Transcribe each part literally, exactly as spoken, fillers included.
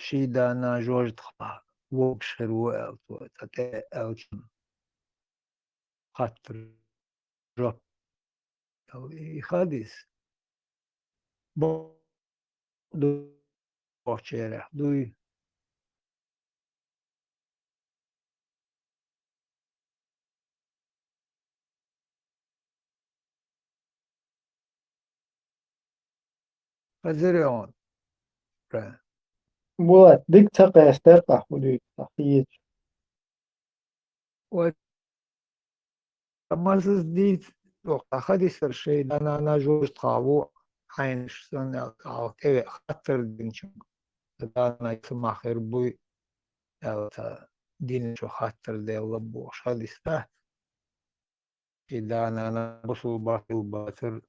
ший да-нана жожагӀатех вогӀуш хир ву аьлла, цо цхьа тӀе аьлча, хаттар, жоп. И хадис бо-, ду-, бохучарех дуй. Хазир он. Ра. Булат, дика ца къаьстар, къахьуди, къахьийча. Ой, масаз дийц, ох, хадисар ший да-нана жожагӀатех ву, хьайнаш санна аьлла, тӀеве хаттар динчунга. Да-нана ца махир буй, аьлла, ца динчу хаттар делла бохуш хадис дац. И да-нана бусулба хила бацар.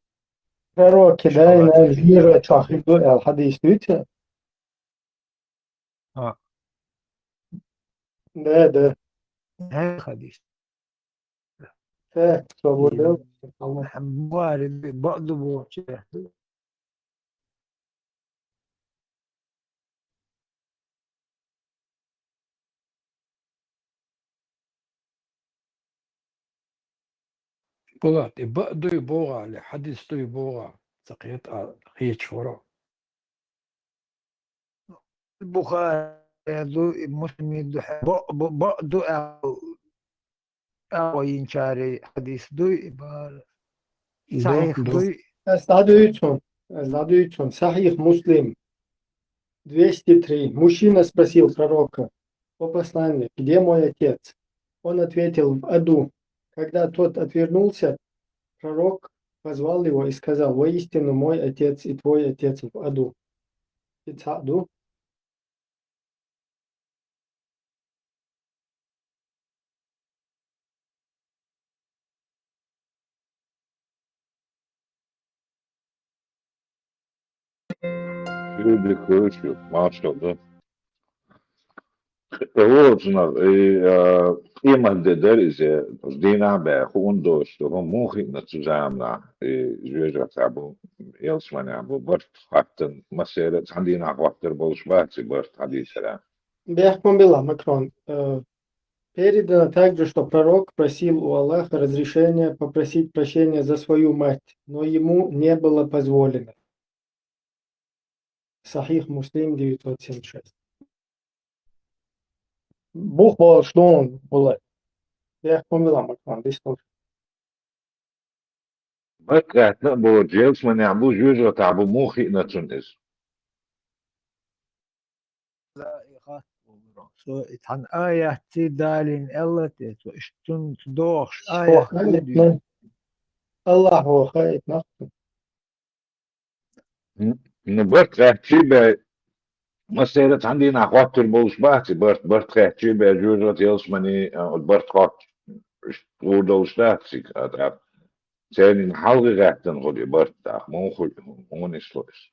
Пророк, и да-нана жожагӀатех хир ду аьлла хадис дуй цу? А. Да, да. ХӀа, хадис. Э, свобода. Бухари, баъду бохуча. Булат, и баъ дуй богӀа, али хадис дуй богӀа, ца кхета а, хеча хӀара. Бухари ду, и Муслим ду, хӀа-, баъ-, баъ-, баъ ду аьлла, аьлла йинчари хадис дуй, и бара. И сахьихь баъ ду. Дуй. Аз дӀадуьйцун, аз дӀадуьйцун. Сахьихь Муслим. Двести три. Мужчина спросил пророка: «О посланник, где мой отец?» Он ответил: «В аду». Когда тот отвернулся, пророк позвал его и сказал: «Воистину, мой отец и твой отец в аду». Ицхьаъ ду. Люди, короче, машалла. Вочунах, и, а, и мадде дар иза, дийнахь баьху, хӀун доцуш ду, хӀун муха хиъна цу заманахь, и жоьжахатехь бу, ялсаманехь бу, барт хаттан, массеран а цхьана дийнахь хӀоттар болуш бац и барт хьадийцара. Бехкам била, Макрон. Э, передано также, что пророк просил у Аллаха разрешения попросить прощения за свою мать, но ему не было позволено. Сахьихь Муслим, девятьсот семьдесят шесть. Бух болуш ду хьуна, Булат. Бехкам била, Макрон, дисталш. Барт гӀаьттина а боху, ялсаманехь бу, жоьжахатехь бу, муха хиъна цунна иза? Со и цхьана аятций далийна аьлла те, цо иштта цунца дохуш аят хӀун ду? Аллахьо хаийтина. М, ну, барт хаьттича бен, массеран а цхьана дийнахь хӀоттар болуш бац и барт, барт хаьттича бен, жоьжахати, ялсамани, а, барт хоттуш, гӀур долуш дац цига, а, тӀаккха. Цернина хьалха гӀаьттина хуьлу и барт, тӀаккха муха хуьлу, хӀунда нисло иза?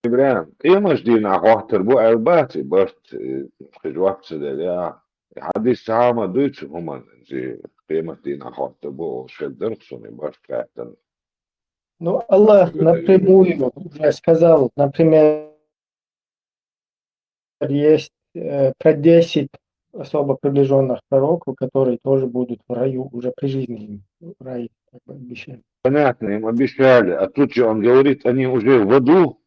Ибрахьим, къематдийнахь хьоттар бу аьлла бац и барт, э, кхин жоп ца делла, я? Хьадис цхьа а ма дуй цу хӀуманан, зи къематдийнахь хьоттар бу, оха шел дарх суна и барт хаьттина. Ну, Аллах напрямую уже сказал, например, есть, э, про десять особо приближённых пророков, которые тоже будут в раю уже при жизни, им рай как бы обещали. Понятно, им обещали, а тут же он говорит, они уже в аду.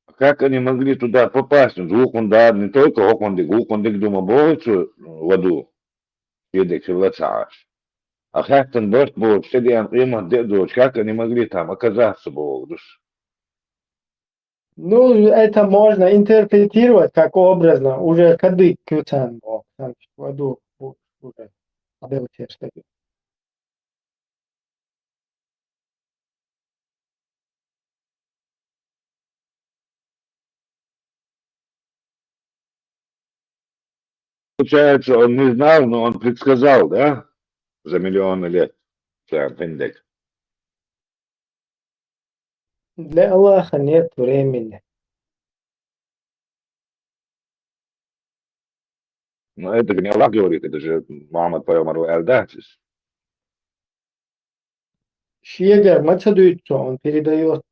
А как они могли туда попасть? Ну, вукхун да, не только хӀокхун диг, вукхун диг ду ма боху цу в аду, шен дика хилла ца Ӏаш. А хаьттина барт бохучу, тӀедеана къемат де а доцуш, как они могли там оказаться боху, дус? Ну, это можно интерпретировать как образно, уже кадык кюцан боху, там, в аду у-, уже. Получается, он не знал, но он предсказал, да? За миллионы лет. Царна хиндерг. Для Аллаха нет времени. Но это же не Аллах говорит, это же Мухаммад пайхамар аьлла дац иза. Шегара ма ца дуьйцу, он передаёт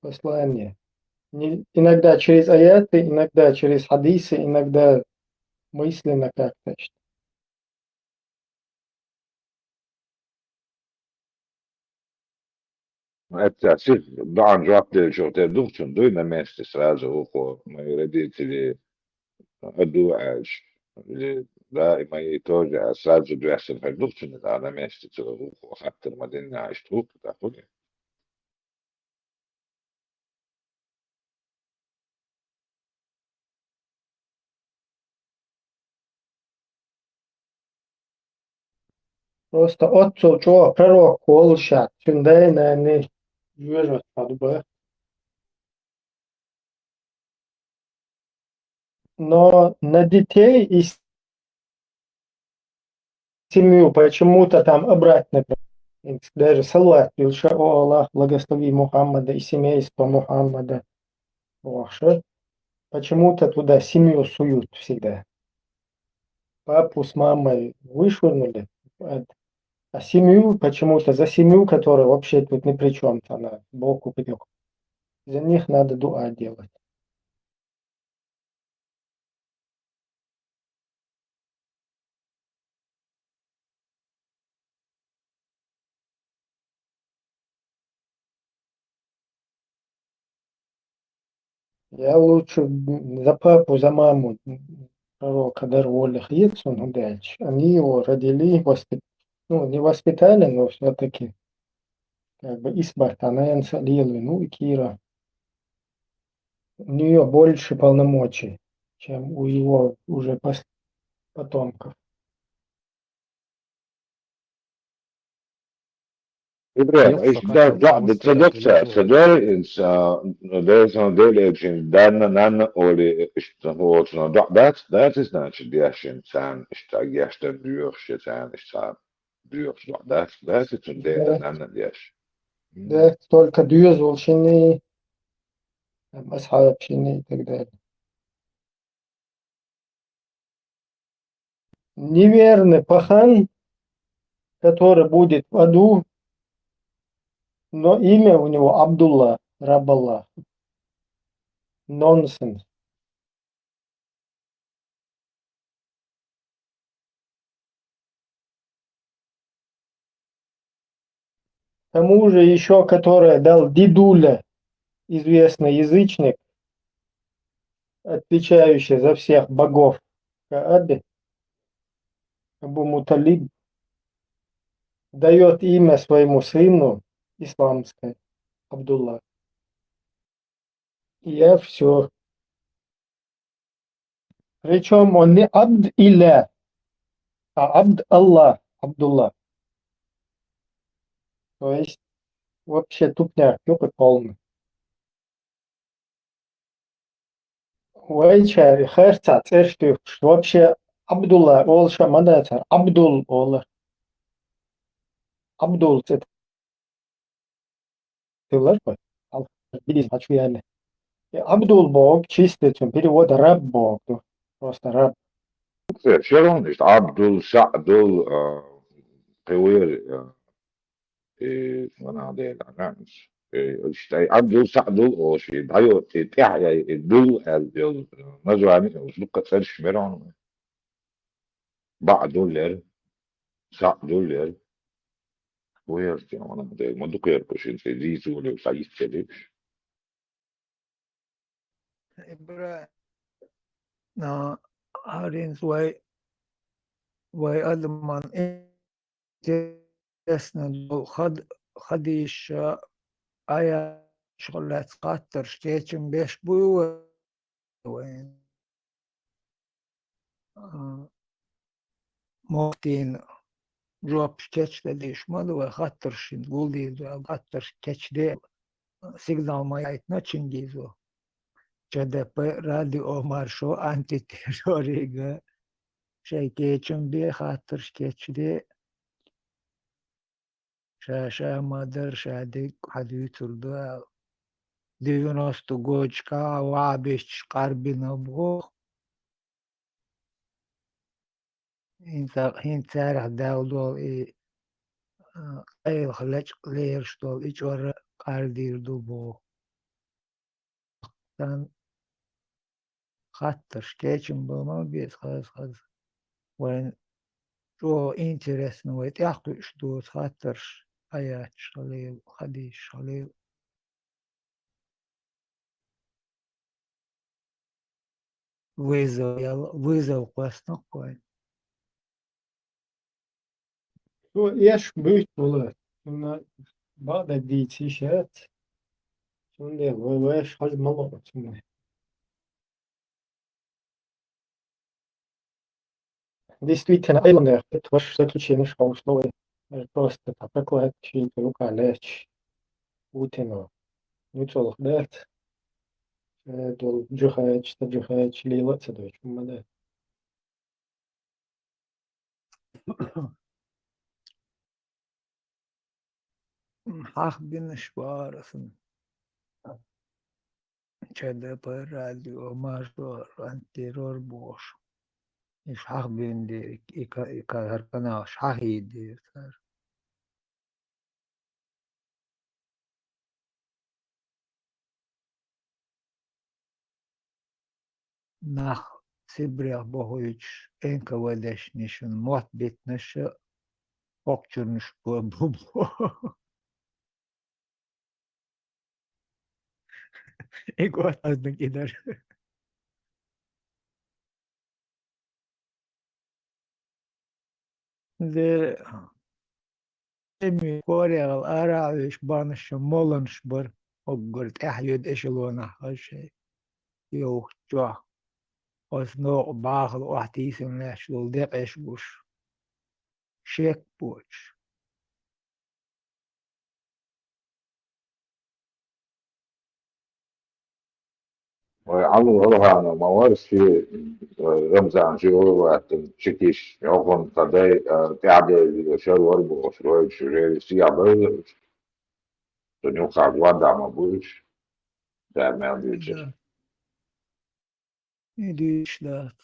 послание. Не, иногда через аяты, иногда через хадисы, иногда мысленно как-то. Эццахь сиха доӀан жоп деллачух тера ду-кх цунна, дуй на месте сразу вукхо, мои родители, а, ду аьлча, или да, и мои тоже, а сразу доьссина хир ду-кх цунна, а на месте цо вукхо хаттар ма динна, иштта вукхо тӀаккха. Просто оццул чӀогӀа пророк волуш, цуьнан дай-наной жоьжахати хьо ду баха. Но на детей и семью почему-то там обратно. Даже салават йолуш, о Аллах, благослови Мухаммада и семейство Мухаммада. Бохуш. Почему-то туда семью суют всегда. Папу с мамой вышвырнули, а, а семью почему-то, за семью, которая вообще тут ни при чём, она сбоку прилёг. За них надо дуа делать. Я лучше, м, за папу, за маму, м, пророка дар воллих еза суна, хӀунда аьлча они его родили, воспит-, ну, не воспитали, но всё-таки как бы исбат, а, наверное, лелуй, ну, и Кира. У неё больше полномочий, чем у его уже пос-, потомков. Ибрахим, иштта дац, доӀа ца доккхуш, ца дой, инса, Делан, Делан элчанан данна, нанна олий, иштта хӀокхунна доӀа дац, дац, значит, дешна царна, иштта гешна доьхуш, я царна иштта доьхуш доӀа дац, дац, цуьнан дена, нанна деш. Да, только доьзалшний, там, асхьабашний и так далее. Неверный пахан, который будет в аду, но имя у него Абдулла, раб Аллаха. Нонсенс. Тому же ещё, которое дал дедуля, известный язычник, отвечающий за всех богов в Каабе, Абу Муталиб, даёт имя своему сыну исламское, Абдулла. И я всё. Причём он не Абд Илля, а Абд Аллах, Абдулла. То есть вообще тупняк юкъа полный. Вайчаьрга харцахь цӀераш туьйхкуш, вообще Абдулла олуш а ма дацара, Абдул олура. Абдул цӀе тиллар вай. Хьалха дидиза хьачу яьлла. Абдул боху, чисто цуьнан перевод раб боху ду. Просто раб. Все равно, что Абдул, Саъдул, а, кхин ву яра, а, э, ванах дела, а, э, иштта, Абдул, Саъдул олуш, и дӀайо, и тӀаьхьа, и дул аьлла йолу, э, название, дуккха цӀераш мера ву. Баъдул яра, Саъдул яра. Ву яра, ванах дела, ма дукха яра кху шин цӀе, дийца волу, схьа йиттелира. Ибра-, а, хӀара хӀинца вай, вай адаман интересно долу хад-, хадийша, аяташка лаьцна хаттарш кечам беш буй вай? Вайн, а, муфтийна жоп кечдалийша ма ду вай, хаттарш шина гулдийр ду аьлла, хаттарш кечде сигнал ма яйтина Чингизо. Ч Д П радио маршо антитеррорига шайн кечам бе, хаттарш кечде. Ша-ша ма-дарра ша дерг хьан дуьйцур ду аьлла. Девяносто годашкахь вахьабисташ къарбина боху. ХӀинца, хӀинца царах даьлла долу и, а, къайлаха лечкъа лераш долу и чӀор къардийр ду боху. Сан хаттарш кечам бан ма беза хаза-хаза. Вайн чӀогӀа интересно, вай тӀаьхьакхуьуш доцу хаттарш, аяташ хилийла, хадийсаш хилийла. Вызов ял-, вызов кхоьссина кхойн. Цо эшаш буьйцу вала, цунна бакъдерг дийца йиш яц. Цундела вай вешан хаза ма лоӀу цунна. Действительно, Ӏилманех бу ваша заключенеш хьовсало вай. Просто докладчик шийтта рукъа лаьтташ вутино. Ну, цолх дац. Э, долу жихача, ца жихача, лела а ца дойтуш, хӀумма дац. Хьахбинаш бара сан. Ч Д П радио, маршо, антитеррор бохуш. Иш хьахбина дерг, и ка-, и ка-, хӀара каналаш хьахийдира цара. Нах Сибрех бохуьйтуш, Н К В Д-шнишна мотт битинарш а хӀокху чуьрнаш бу боху. И гӀо азнанг и дара. Де, эми Корехьал ара а веш, банаш моланаш бара, уггар тӀаьхьа йоьду эшелонахь хаза шайн йовхачохь. Оцу новкъа бахала охьатийсина лаьтташ долу декъеш гуш. Шек боцуш. Вай Ӏалу Алхана ма вара ши, э, Рамзан ши вара ваьттина, чекиш, йохун ца дай, э, тӀаьхьа дайза шар вара бохуш, вай шу жери сиа байла уьш. Цунна юккъехь гонда ма бу уьш, цара мел дуьйцуш. Да. И дуьйцуш дац.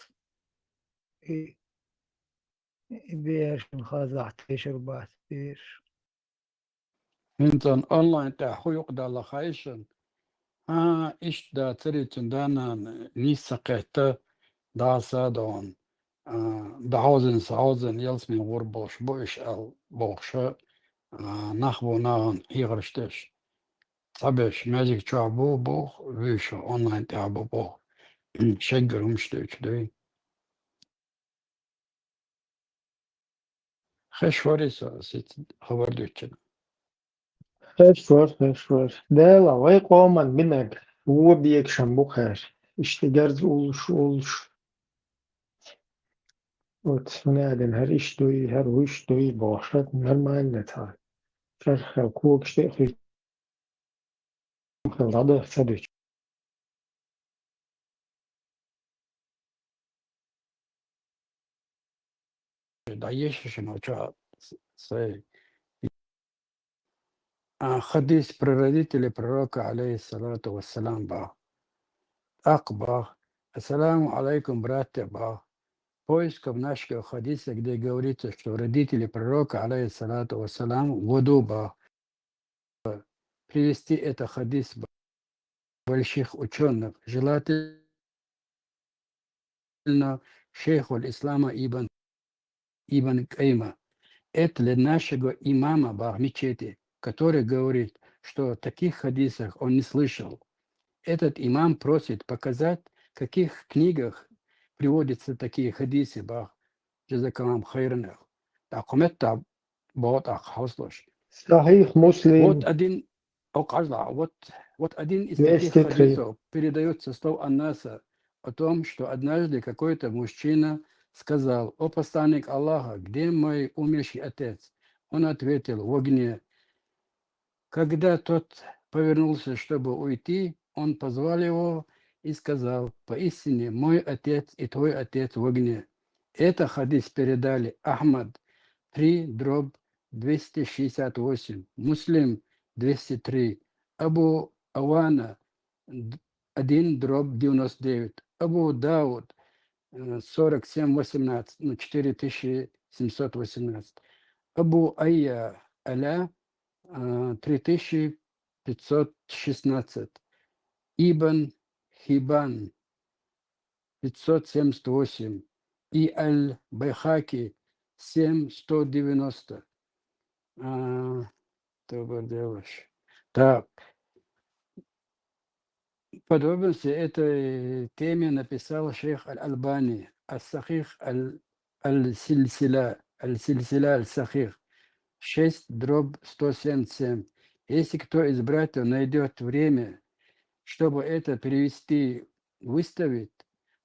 И, и берашна хазахь тешар бац бераш. ХӀинца онлайн тӀехь хӀун юкъадаьлла хаьий шуна? ХӀан, иштта дацаре цуьнан да-нана нийса ца кхетта, дӀаса а догӀун, а, дӀахьовзина, схьахьовзина, ялсамане гӀур болуш бу уьш аьлла бохуша, а, нах бу нахана хьехарш деш. Цхьаберш маьждиг чохь бу боху, вуьйш онлайн тӀехь бу боху. Шеггара хӀумаш дуьйцуш дуй. Хеш вари со, сица хабар дуьйцина. Хеш вар, хеш вар. Дела, вай къоман бинарг, вон бегашан бу кхаьра. Иштта герз уллуш, уллуш. Вот, хӀунда аьлла, хӀара иштта дуй, хӀара вуьш дуй бохуш, нормально цхьа. Шархал когаш тӀе а хир. Хила дӀадахьа ца дуьту. ДӀаеша шуна оцу чохь с-, сай. А, хадис про родителей пророка, алейхиссалату вассалам, бах. Акъ бах. Ассаламу алейкум, братья, бах. Поиском нашего хадиса, где говорится, что родители пророка, алейхиссалату вассалам, в аду, бах. Привести это хадис б-, больших учёных, желательно шейхуль Ислама Ибн, Ибн Кайма. Это для нашего имама бах мечети, который говорит, что таких хадисах он не слышал. Этот имам просит показать, в каких книгах приводятся такие хадисы бах. Джазакаллаху хайран. Документ да бот ах хаслош. Сахих Муслим. Вот один, о, каждого, вот, вот один из таких хадисов передаётся слов Анаса о том, что однажды какой-то мужчина сказал: «О посланник Аллаха, где мой умерший отец?» Он ответил: «В огне». Когда тот повернулся, чтобы уйти, он позвал его и сказал: «Поистине, мой отец и твой отец в огне». Это хадис передали Ахмад, три дробь двести шестьдесят восемь, Муслим, двести три, Абу Авана, д-, один дробь девяносто девять, Абу Дауд, э, сорок семь восемнадцать, ну, четыре тысячи семьсот восемнадцать, Абу Айя Аля, э, три тысячи пятьсот шестнадцать, Ибн Хибан, пятьсот семьдесят восемь, и Аль-Байхаки, семь сто девяносто. А, ты выбрал. Так. Подробности этой теме написал шейх Аль-Альбани, Ас-Сахих Аль-, Аль-Сильсиля, Аль-Сильсиля Аль-Сахих, шесть дробь сто семьдесят семь. Если кто из братьев найдёт время, чтобы это перевести, выставить,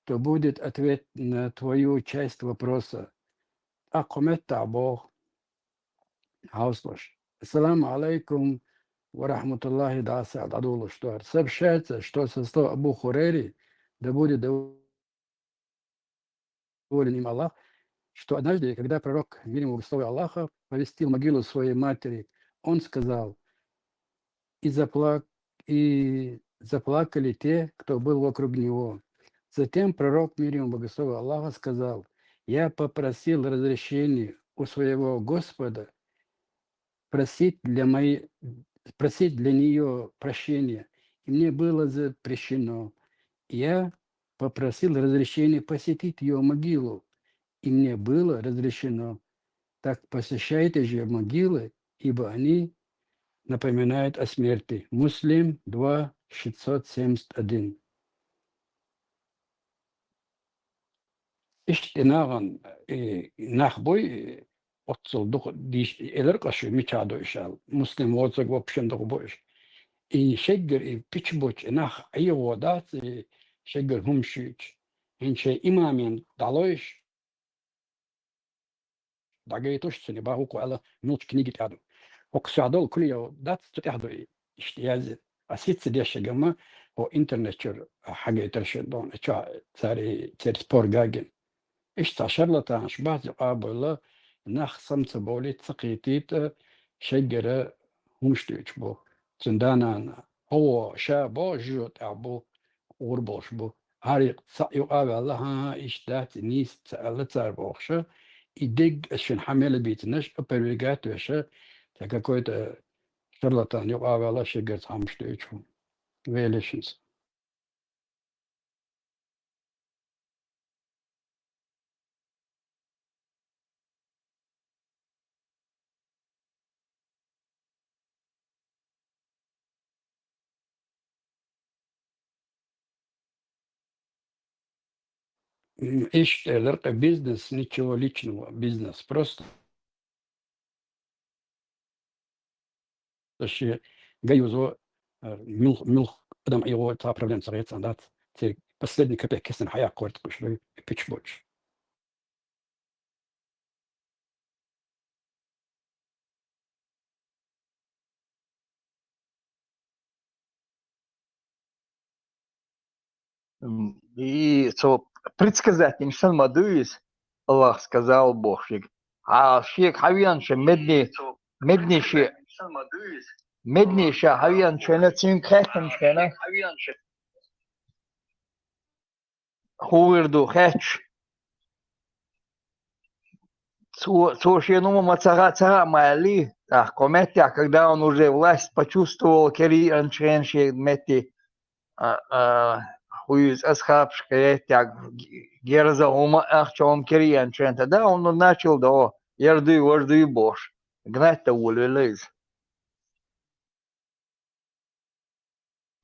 то будет ответ на твою часть вопроса. Акъ хьаметтар бох. Хьовсалаш. Ассаламу алейкум ва рахматуллахи, даса дӀадулаш тӀор. Сообщается, что со слов Абу Хурейри, да будет доволен им Аллах, что однажды, когда пророк, мир ему, благословен Аллаха, навестил могилу своей матери, он сказал: «И запла-, и заплакали те, кто был вокруг него». Затем пророк, мир ему, благословен Аллаха, сказал: «Я попросил разрешения у своего Господа просить для моей, просить для неё прощения, и мне было запрещено. Я попросил разрешения посетить её могилу, и мне было разрешено. Так посещайте же могилы, ибо они напоминают о смерти». Муслим, два шестьсот семьдесят один. Иштта нагӀан, э, нах буй, оццул дукха дийш-, элар къа шу мичахь ду ишал. Муслим воцург вообще дукха бу иш. И шеггара и пича буча, и нах Ӏехо дац, и шеггара хӀумаш юьйцуш. ХӀинца шайн имаман дӀалойш, дӀагайтуш цунна, бах, хӀокхо аьлла, мулча книги тӀа ду. ХӀокху сохьдолу кулиев дац, цу тӀехь ду и, иштта язйина. Ас хӀинца дешшехь-м хӀо интернет чуьра хьагайтира шуна дона, и чохь цара и, церан спор гина. Иштта цхьа шарлатанаш бац, юкъа а бевлла, нах сама ца бовлийта, ца кхетийта, шеггара хӀумаш дуьйцуш бу. Цуьнан да-нана, хӀо ша боху, жижиг тӀехь бу, гӀур болуш бу. Хьарий цхьаъ юкъа а ваьлла, хӀан-хӀа, иштта дац, и нийса ца аьлла цара бохуша, и дерриг ас шуна хьан мел бийцинарш, опровергать а веша, цхьа какой-то шарлатан юкъа а ваьлла, шеггара цхьа хӀумаш дуьйцуш ву. Велла шуьца. М, иштта элира, кхин бизнес, ничего личного, бизнес. Просто шен ган юзо, э, муьлх-, муьлхха адам Ӏехо, цхьа проблема ца хета цхьа дац. Церан последний капек кисана хьаяккха гӀерта кхуьш ду, пича боцуш. М, и цо предсказать йина ма ду иза, Аллах сказал боху шега. Хьан шега хьан веана шен медни, медни ше, медни ша хьан веана шена, цуьнга хаьттина шена. хӀун хир ду хаьтташ. Цо, цо шена хӀума ма ца хаьа, ца хаьа ма аьллий, тӀаккха кхо меттехь, когда он уже власть почувствовал, кхерийначу хенахь шен метте, а, а, хӀун иза, ас хапаш кхетта, герза хӀума, ахча хӀума кхерийначу хенахь, тогда он начал, да, яра дуй, важа дуй бохуш, гнать тӀе волавелла иза.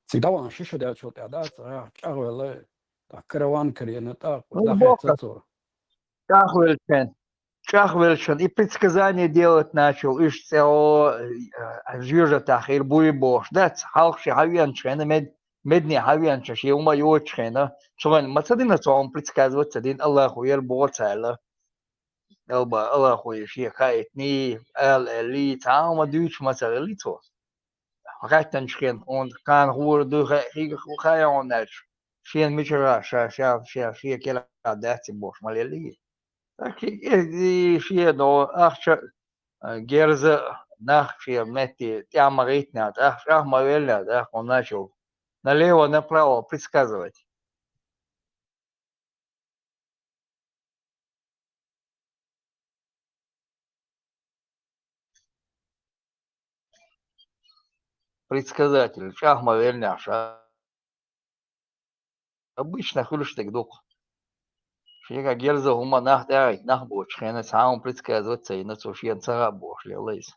Цига дӀавахана ши шо даьллачул тӀаьхьа, да, цӀа чӀагӀвелла, тӀаккха караван карийна, тӀаккха Ну, дӀахецна боккха. Цо. ЧӀагӀвеллачун, чӀагӀвеллачун, и предсказание делать начал, уьш цӀе, о, э, жоьжахатех хир буй бохуш, дац, хьалха шен хьавеанчу хенахь, мед-, медане хьавеанчу шен хӀума йоцучу хенахь, цо вайн ма ца дина, цо хьуна предсказывать ца дина, Аллахо яра боху ца аьлла. Алба, Аллахо шен хаийтиний, ала аьллий, цхьа а хӀума дуьйцуш ма ца хилли цо. Хаьттинчу хенахь, хьуна кхана хӀора дуй хаьа, хӀига хаьа хьуна аьлча, шена мичара ша, ша, ша, шен кара дац и бохуш ма леллий. Так и, и, и шен до ахча, а, герза а, нах шен метте тӀаьхьа ма гӀийтинехь, тӀаккха чӀагӀ ма веллинехь, тӀаккха он начал налево-направо предсказывать. Предсказатель, чӀагӀ ма веллинехь ша. Обычно хуьлуш дерг ду-кх. Шега герза хӀума нах тӀаьхьа, нах боцучу хенахь цхьа а хӀума предсказывать ца йина, цо шена ца хаьа бохуш лелла иза.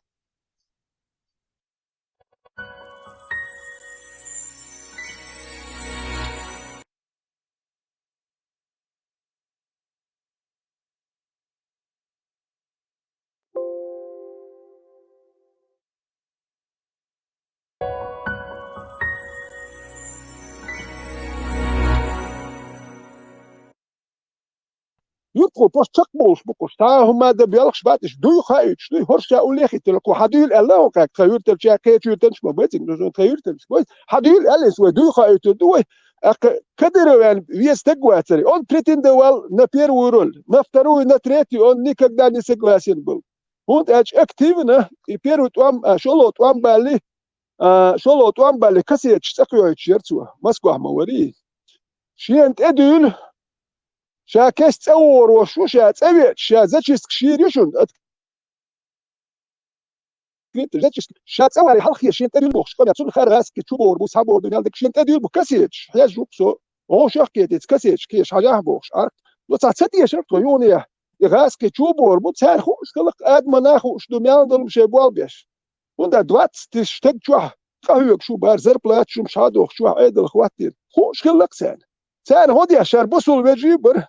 Юрт кху просто чекхболуш бу кху, цхьа а хӀума дан белхаш бац, иштта дуй хаийтуш дуй, хӀорш ша уллехь хӀиттина кху, хьан дуьйла аьлла хьо кхаьг, тхан юьртарча кхечу юьртанаш ма бациг, ну, тхан юьртанаш бой, хьан дуьйла аьлла иза вай, дуй хаийтур ду вай, а кха-, Кадырован веза стаг вацаре, он претендовал на первую роль, на вторую, на третью он никогда не согласен был. ХӀунда аьлча активно и первый тӀом, а, шолгӀа тӀом балли, а, шолгӀа тӀом балли кассеташ цӀа кхоьхьуьйтуш яра цо, Москвахь ма варий. Шена тӀедуьйла, ша кеста цӀа вогӀур волуш ву, ша цӀа веача, ша зачистка шийр ю шуна, ат-, зачистка, ша цӀа варе хьалхе шена тӀедуьйла бохуш, къамел цунна хӀара гӀазкхи чу богӀур бу, схьабогӀур ду мел дерг, шена тӀедуьйла бу касеташ, хьежа ву-кх со, вовшах кхетий, касеташ кхеша хьажахь бохуш, Ӏарк. Ну, цхьа ца тешара тхо юханехь, и гӀазкхи чу богӀур бу, цара хууш хилла-кх, адаман а хууш ду, мел долу шайн болх беш. ХӀунда двадцать тысяч стаг чохь къахьоьгуш ву бара, зарплата шуна шхьа а дохуш, чохь Ӏедал хӀоттийна. Хууш хилла-кх царна. Царна хӀун деш, шара бусул вежарий бара.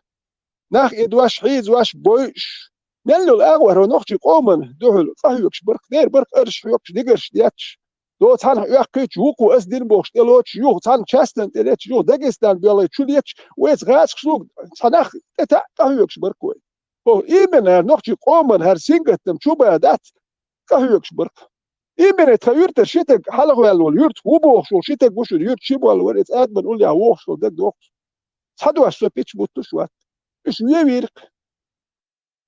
Нах идош, хьийзош, бойуш. Мел йолу агӀор хӀо нохчийн къоман дуьхьал къахьоьгуш бара-кх, дера бара-кх арш хьоькхуш, дигарш детташ. Доцу хьанах оьккхуьйтуш, вукхо ас дина бохуш тӀелоцуш, юха цхьана частан тӀе леташ, юха Дагестан боьлхий чу леташ, вайца гӀазкхаш луг, цхьа нах тӀе таӀа къахьоьгуш бара-кх вай. Оха, именно хӀара нохчийн къоман хӀара сингаттам чу бан дац, къахьоьгуш бара-кх. Именно тхан юьртара ши таг хьалхаваьлла волу, юьртахь ву бохуш волу ши таг ву шуна, юьртахь ши болу вара, иза адаман уллехь вогӀуш волу дагадогӀуш. Цхьадош со пича буттуш вац. Уьш вевийра-кх.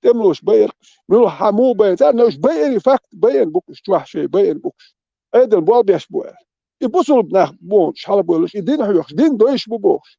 ТӀемалоша байира-кх. Муьлхха хьан муха байна? Царна уьш байарий факт, байина бу-кх уьш чохь шайн, байина бу-кх уьш. Ӏедал болх беш бу аьлла. И бусулба нах бохуш хьалабевллаш, и дин хьоьхуш, дин дойуш бу бохуш.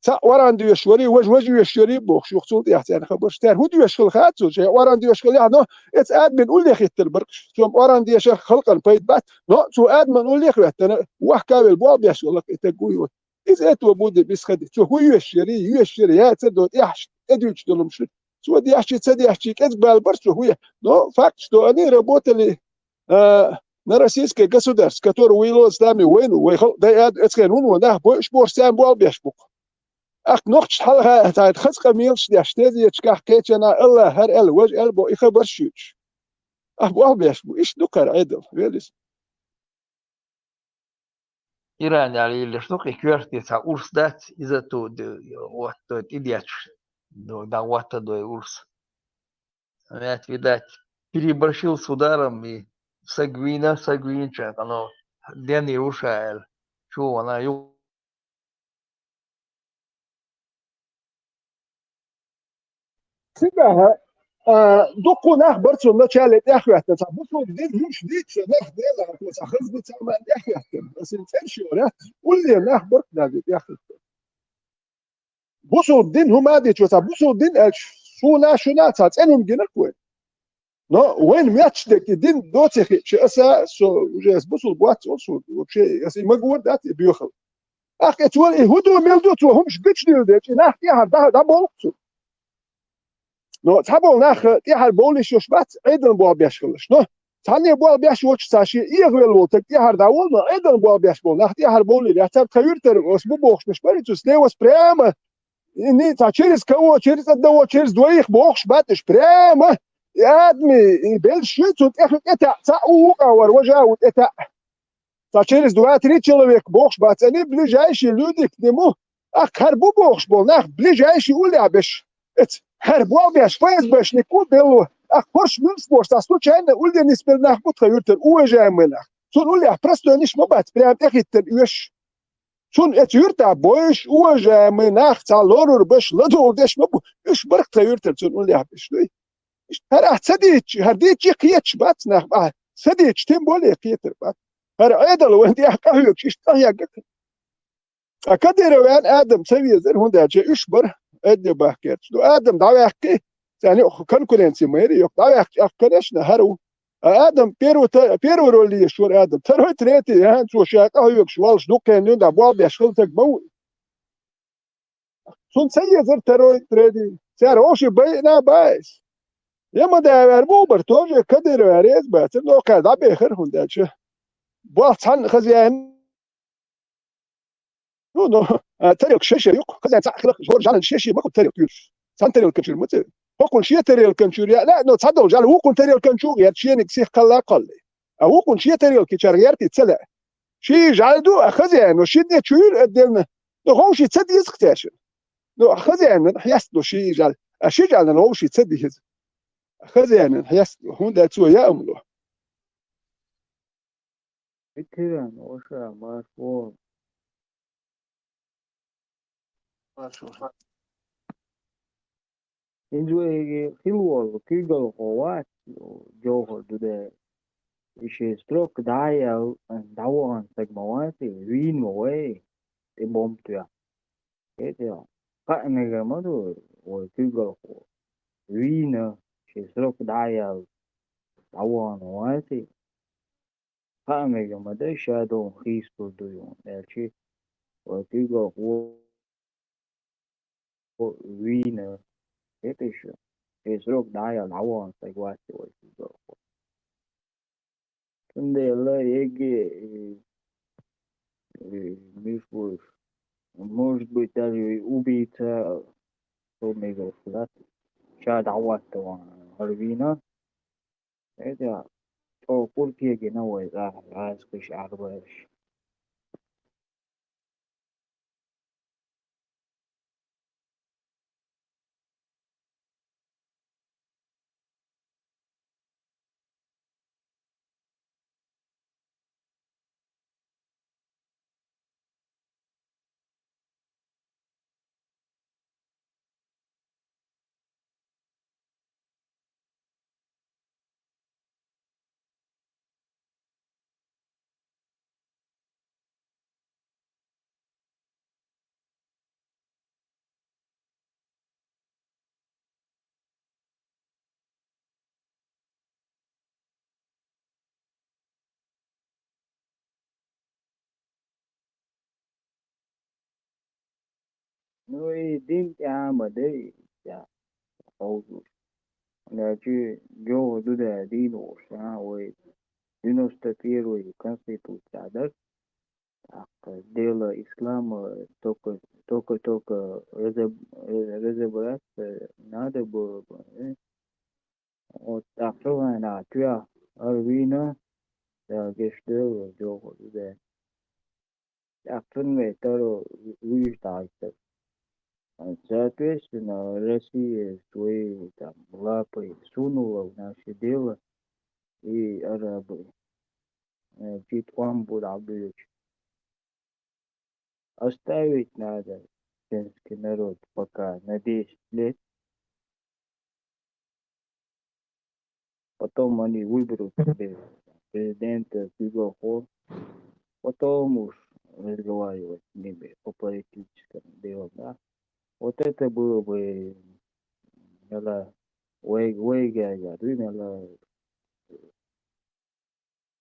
Цхьаъ оран доьшуш варий, важа важа оьшуш ярий бохуш, юха цул тӀаьхьа царна хабарш. Цара хӀун доьшуш хилла хаьа цо, шайн оран доьшуш хилла яхь, но эца адамийн уллехь хӀиттар бара-кх. Цо оран дешарх халкъана пайда бац, но цо адаман уллехь а хӀоьттина, вахкавелла болх беш валла-кх и таг вуй. Иза это будет исходить. Цо хӀун оьшуш ярий, оьшуш ярий, яц а до, тӀехь тӀедуьйцуш долу хӀумаш. Цо дешчий, ца дешчий, кӀезиг бала бара цо хӀун. Но факт, что они работали, а, на российское государство, которое вело с нами войну, вай халкъ дайа а ду, эцхен хӀун ву, нах бойуш бохуш царна болх беш бу-кх. Ахь нохчашна хьалха а цхьа хаза къамелаш деш, тезеташкахь кхечанхьа Аллах хӀара аьлла, важа аьлла боху, и хабарш юьйцуш. Ахь болх беш бу, иштта ду-кх хӀара Ӏедал, велис. Иран аьлла йиллаш ду-кх, и коьрте цхьа урс дац, иза ту-, д-, хӀотто тӀедетташ, д-, дӀахӀоттадой урс. Ваьтта, видать, переборщил с ударом и сагвина, сагвинча, оно денний уша аьлла. Чу вана ю- Цигахь, а, дуккха нах бара цунна начале тӀехӀоьттина, цхьа бусулба дин луш дийца нах, Делан хьакъ, цхьа хаза дин царна тӀехӀоьттина. Аса цӀераш йора, улле нах бара-кх даже тӀехӀоьттина. бусулба дин хӀума а дичо, цхьа бусулба дин аьлча, суна, шуна цхьа цӀена хӀума гинарг вай. Но вайна метташ дерг и дин доций хиъча, аса, со, уже ас бусулба вац, со, вообще, ас и магор дац, и боьхал. Ахкъе цо и хӀу ду, мел ду, цо хӀумаш гучдийла дечи, нах тӀехьара дӀа-, дӀаболх цо. Но цхьаболу нах тӀехьара бовлийш йолуш бац, Ӏедална болх беш хилалаш. Но цхьанне болх беш воцуш цхьа шен эгӀавелла волу стаг тӀехьара дӀаволу, но Ӏедална болх беш болу нах тӀехьара бовлийла, цара тхан юьртара ас бу бохуш беш бара, цу слева прямо, и ни-, цхьа через кого, через одного, через двоих бохуш бац уьш, прямо и адами, и белш ю, цунна тӀе хи тӀетаьӀ, цхьаъ ву вукъа вара, важа ву тӀетаьӀ. Цхьа через два-три человека бохуш бац, они ближайшие люди к нему. Ахь хӀара бу бохуш болу нах ближайшие уллехь беш. Эца хӀара болх беш, ФСБшник ву белло. Ахь хӀорш муьлш бохуш, цхьа случайно улле нисбелла нах бу тхан юьртара, уважаемый нах. Цунна уллехь простойнаш ма бац, прямо тӀехӀиттина оьшуш. Цунна эца юьртахь бойуш, уважаемый нах, цхьа лорур беш, ладогӀа деш ма бу. Уьш барх тхан юьртара цунна уллехь беш дуй. Иштта хӀара ахь ца дийча, хӀара дийча кхеташ бац нах бахьа. Ца дийча, тем более кхетар бац. ХӀара Ӏедал вайн тӀехь къахьоьгуш, иштта къахьегга. Ткъа Кадыровн Адам ца везара, хӀунда аьлча уьш бара Ӏедале бахкерча. Ну, Адам дӀаваьккхи, царна юкъа конкуренция ма яра, юкъа дӀаваьккхича, тӀаккха, конечно, хӀара ву. А Адам первый та-, первый роль еш вара Адам. Второй, третий, а, цо ша къахьоьгуш волуш дуккхенна юнда болх беш хила стаг ма ву. Цунна ца езара второй, третий. Цара вовший байина а баьйса. Я ма да вер бу бара, тоже Кадыров вер еза бацара, но кхаьра дӀабехара, хӀунда аьлча болх цхьанна хаза яьна. Ну, ну, а, тарелка шен-шен ю-кх, хаза яьна цхьаъ хиларх, хӀора жӀалан шен-шен ма-кх тарелка юьлуш. Цхьана тарелкан чуьра ма ца. ХӀокхунна шен тарелкан чуьра яа лаьа, но цхьадолу жӀала вукхунна тарелкан чу а гӀерта, шениг сиха кхалла а кхоллий. А вукхунна шен тарелкичара гӀертий ца лаьа. Ши жӀала ду, а хаза яьна, ши де чу юьлу а делна. Ну, ховший ца деза-кх цаьршинна. Ну, а хаза яьнна хьестало ши жӀала. А ши жӀална вовший ца деза. А хаза яьнна хьестало, хӀунда аьлча цо яа ма ло. Ветеран, ваша, марш вон. Марш вон. ХӀинца вайга хила волу куьйгалхо вац, Джохар Дудай. И шен срок дӀа а яьлла, дӀавахана стаг ма вац и, вийна ма вай, тӀе бомба тоьхна. ХӀета, хаа мегар ма ду вай куьйгалхо. Вийна, шен срок дӀа а яьлла, дӀавахана ма вац и. Хаа мегар ма ду, ша догӀун хийцалур ду юна, аьлча, вай куьйгалхо вийна, хеташ, шен срок дӀа а яьлла, дӀавахана стаг вац и вай куьйгалхо. Цундела еге, э, э, муьлш бу уьш, может быть, даже и убийца, хӀун мегар ду, ша дӀахӀотта вахана хӀара вийна. ХӀета, чӀогӀа кӀур кегийна вай, гӀа-, гӀазкхаша Ӏарбараш. Ну, и дин тӀехь а ма дай, тӀехь хьовзуш. Значит, Джохар Дудай дийна волуш, а, вай девяносто первый конституция дара. ТӀаккха дело ислама только, только, только разоб-, разобраться надо было бы, э. Вот тӀаккха чу вайна тоьхна, хӀара вийна, Дала гечдойла вай, Джохар Дудай. ТӀаккха цунна вай таро вуьйш дӀахӀиттар. Соответственно, Россия своей там лапой сунула в наше дело, и арабы, э, чуть вам будут. Оставить надо чеченский народ пока на десять лет. Потом они выберут себе президента, другого. Потом уж разговаривать с ними по политическим делам, да. Вот вай, мела, вай, вайга яр, вай, мела,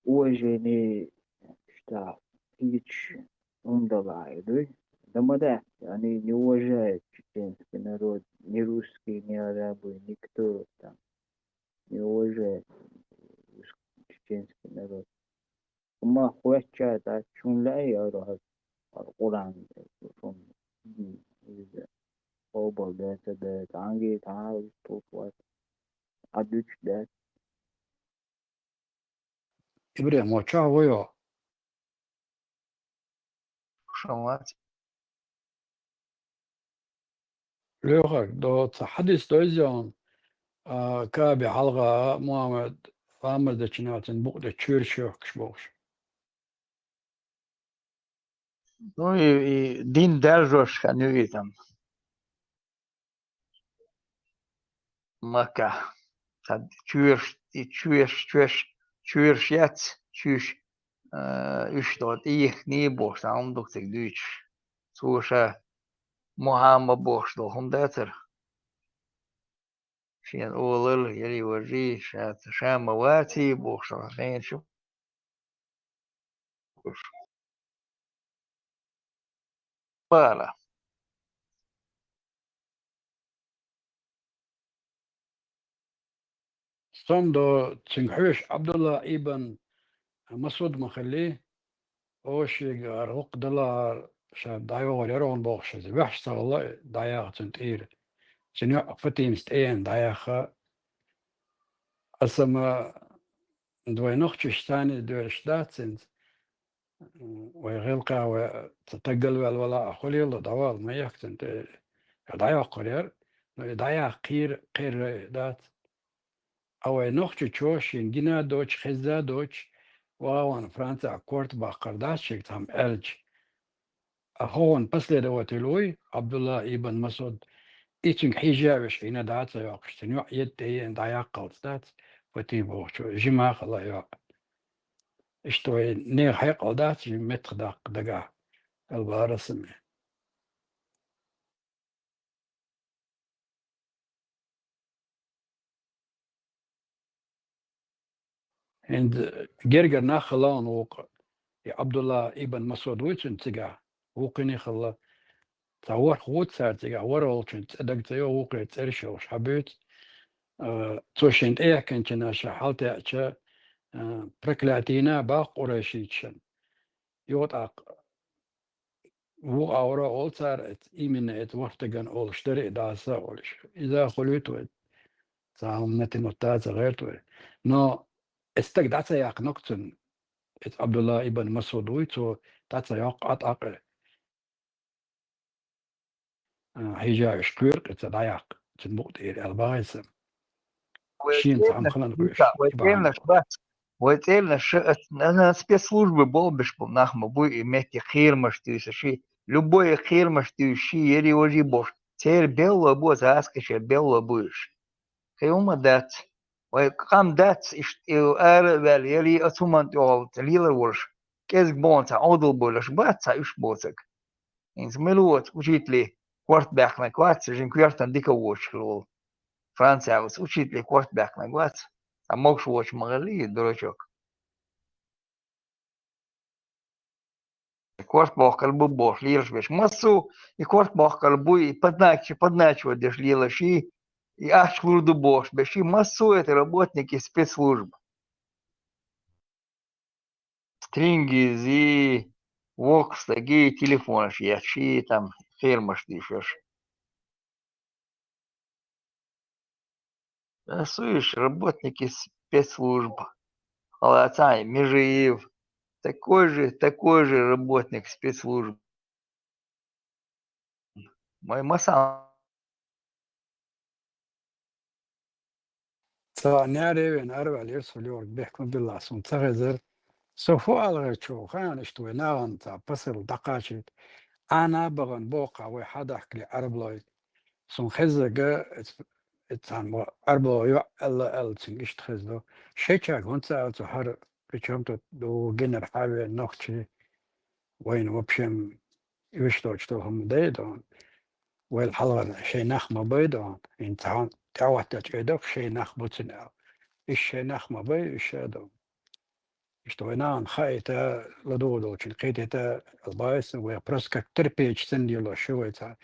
уважение, что кхыча хӀума далахь, вай. Да ма дац, они не уважают чеченский народ, ни русские, ни арабы, никто там не уважает чеченский народ. Ма хоьттуш дац, шуна лаьий ара хӀара, хӀара Къуръан, шуна, м, иза, къобал дац, ца дац, цхьаннега цхьа а тух вац, Ӏа дуьтуш дац. ИбрахӀим, ва чохь вуй хьо? Шун вац. Лоьхарг, до ца хьадис дойзий хьуна, а, Каби хьалха Мухьаммад ламаз дечу нахана букъ тӀе чоьраш йохкуш бохуш? Ну, и, и дин даржош хан ю и там. Макка. Цхьа чоьраш, и чоьраш, чоьраш, чоьраш яц, чуьш, а, уьш тӀо тӀеихкиний бохуш, цхьа хӀума ду цига дуьйцуш. Цо ша Мухьаммад бохуш долу хӀума дацара. Шена олалла, яли важий, ша, ша ма ваций бохуш, хенаш ю. Пара. Сом до цуьнга хьоьжуш Абдулла ибн Масуд ма хиллий, о, шега гӀара гӀуллакх далахьара, ша дӀайогӀур яра хьуна бохуш, иза ваьхьаш ца хилла, дӀаяха цуьнан тӀера. Цуьнан йоӀ Фатимас тӀеена дӀаяха. Аса ма вай нохчаш царний доьраш дац цуьнца. Вай гӀиллакхехь вай ца таггал ваьлла вала а хуьлийла, дӀавала ма яхка цунна тӀе. ДӀайоккхур яра, но и дӀаяха кхийра кхерра дац. А вай нохчочо шен гина а доцуш, хезна а доцуш, вагӀа ван Францехь корта баккхар дац шега цхьамма аьлча. А хӀокхуьнан последователь вуй, Абдулла ибн Масуд, и цуьнга хьийжа а веш, Ӏийна дӀа а ца йоккхуш, цуьнан йоӀ едда тӀееана дӀаяккхалц дац, Фатима бохучо, жима а хилла йоӀ. Иштта вай нехан хьекъал дац, жима меттах даккха дагахь, аьлла бара сами. ХӀинца гергара нах хилла хьуна вукху, и Абдулла ибн Масуд вуй цуьнан цигахь, вукхуьний хилла. Цхьа ворхӀ ву цара цигахь, ворхӀалгӀачун цӀе дага ца йо, вукхеран цӀераш йолуш хьабуьйцу. А, цо шен тӀеэхкинчунна ша хьалатаьӀча, а, проклятийна боху къурайшичашна. Юха тӀаккха вукху агӀора олу цара, эца именно эца ворхӀ стагана олуш дара и дӀаса а олуш. Иза а хуьлуьйту вай. Цхьа хӀума натимат ца гӀерта вай. Но эца стаг дӀа ца яьккхинарг цунна, эца Абдулла ибн Масуд вуй, цо дӀа ца йоккху Ӏа тӀаккха. А, хьийжа уьш кхоьру кхин ца дӀаяккха, цуьнан букъа тӀера аьлла бахийса. Вай шена цхьа хӀума цӀернаш хилан хуьлуш, вай и бахьана цӀернаш боху. Бац. Вай цӀернаш ша ат-, ана спецслужбы болх беш болу нах ма буй, и метте кхерамаш туьйсуш, ши, любой кхерамаш туьйсуш, ши, яри важи бохуш, церан белло бу, цхьа аскашера белло бу уьш. Кхин хӀума дац. Вай къам дац, иштта и ара а ваьлла, яли оцу хӀуманна тӀехула лелар волуш, кӀезиг боху цхьа Ӏодал бойлаш бац, цхьа уьш боцург. ХӀинца мила воцу учителе корта баьккхинарг вац, жин коьртана дика воцуш хила волу. Францехь оцу учителе корта баьккхинарг вац, цхьа могуш воцуш ма хиллий, дурачок. Корта бохкар бу бохуш лелаш берш. Массо а и корта бохкар бу, и подначи-, подначивать деш лелаш, и, и ахча лур ду бохуш берш, и массо а это работники спецслужб. Стрингизи, воккху стаги, телефонаш етташ, и там кхерамаш дийшаш. Ас уьш работники спецслужб. Халацай, Межиев. Такой же, такой же работник спецслужб. Мой масан. Ца неревен арвал ерсул йорг бехк ма билла сун ца хезар. Со фу алгӀачу хаьан иштта вай нахана ца пасал дӀакхачийта. Ана а бахана боккха вай хьадахкали арблой. Сун хеззага, эц-, эццан мо арбло йоӀ аьлла, аьлла цуьнга иштта хезло. Шайчага хӀунца аьлла цу хӀара, причём тут ду генер хьавен нохчи, вайна вообще вишточу тохам дай дон. вайл хьалхана шайн нах ма байда, ин цхьан тӀаьхьа ваттача айдох шайн нах буцина аьлла. Иш шайн нах ма бай, иш ша ду. Иштта вай нахана хаийта, ладугӀу долчун кхетийта, албайса вай просто как терпеть санна лелош ю вай цхьа.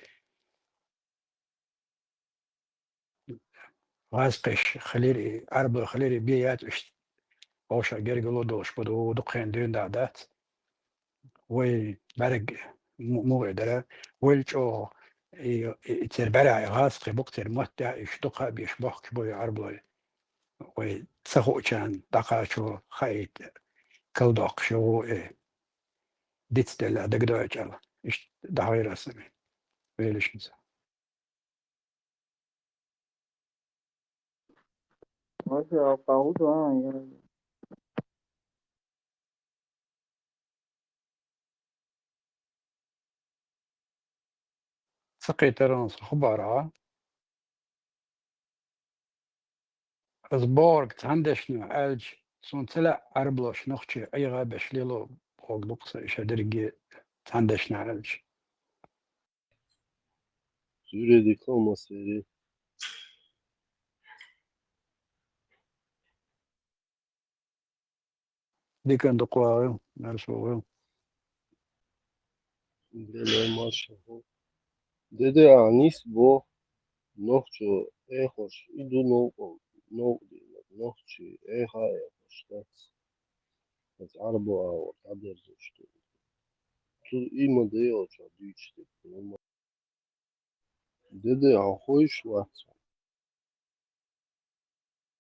ГӀазкхий хилира, Ӏарбой хилира бе яц уьш, вовшах гергало долуш бу ду, дукха хенахь дуьйна дӀа дац. Вай бӀаьрг му-, муха дара, вайл чӀогӀа и, и, и церан бӀаьрахь и гӀазкхий бу-кх церан маттехь, уьш дукха а беш бохкуш бу и Ӏарбой. Вай ца хуучарна дӀакхачо хаийта, калдоккхуш ю и дицделла дагадоуьйту аьлла. Иштта дӀахьийра аса. Велаш ма ца. Вообще алкагӀур ду, а, я. Ца кхетаран сан хабар, а? Ас бохург цхьана дешнаш аьлча, суна ца лаьа Ӏарбоша нохчий ӀийгӀа беш лело бохург ду-кх сан иша дерриге цхьана дешнаш аьлча. Зуьйре дика ма сери. Дикан дукха вагӀил, марша вогӀил. Деле марша вогӀил. Деде, а нийса боху, нохчо эхош, и ду новкъа, новкъа дийна, нохчий эха эхош дац. Хьаца Ӏарбо агӀор дӀадерзош ду. Цу и ма де йолчохь дуьйцуш дерг ду. Деде, хьо хойш вац.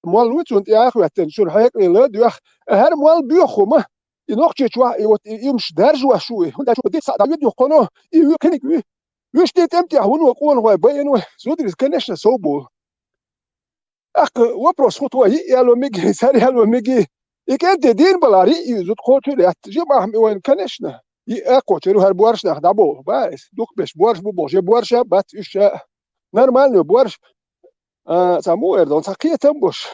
Мол ву цунна тӀе а хӀоьттина, шуна хьекъале ладоьгӀу, хӀара мол боьху хӀума. И нохчийчохь, и вот и, и юмаш даржош ву и. ХӀунда аьлча дика схьа дӀавоьду хьуна, и вуьйр кхиниг вуьй. Уьш тӀе тӀем тӀехь вуно къонахой байина вай, зударий, конечно, сов болу. ТӀаккха вопрос хӀун тхо йиъ яло меги, сар яло меги. И кӀентий дийна балахь, йиъ зуда кхочур яц. Жимахь ма вайна, конечно. Йиъ а кхочур ю хӀара боьрша нах дӀаболу. Ба аса, дукхахберш боьрша бу бохуш, я боьрша а бац уьш ша. Нормально боьрша. А, цхьа муха эр ду, цхьа кхетам а болуш.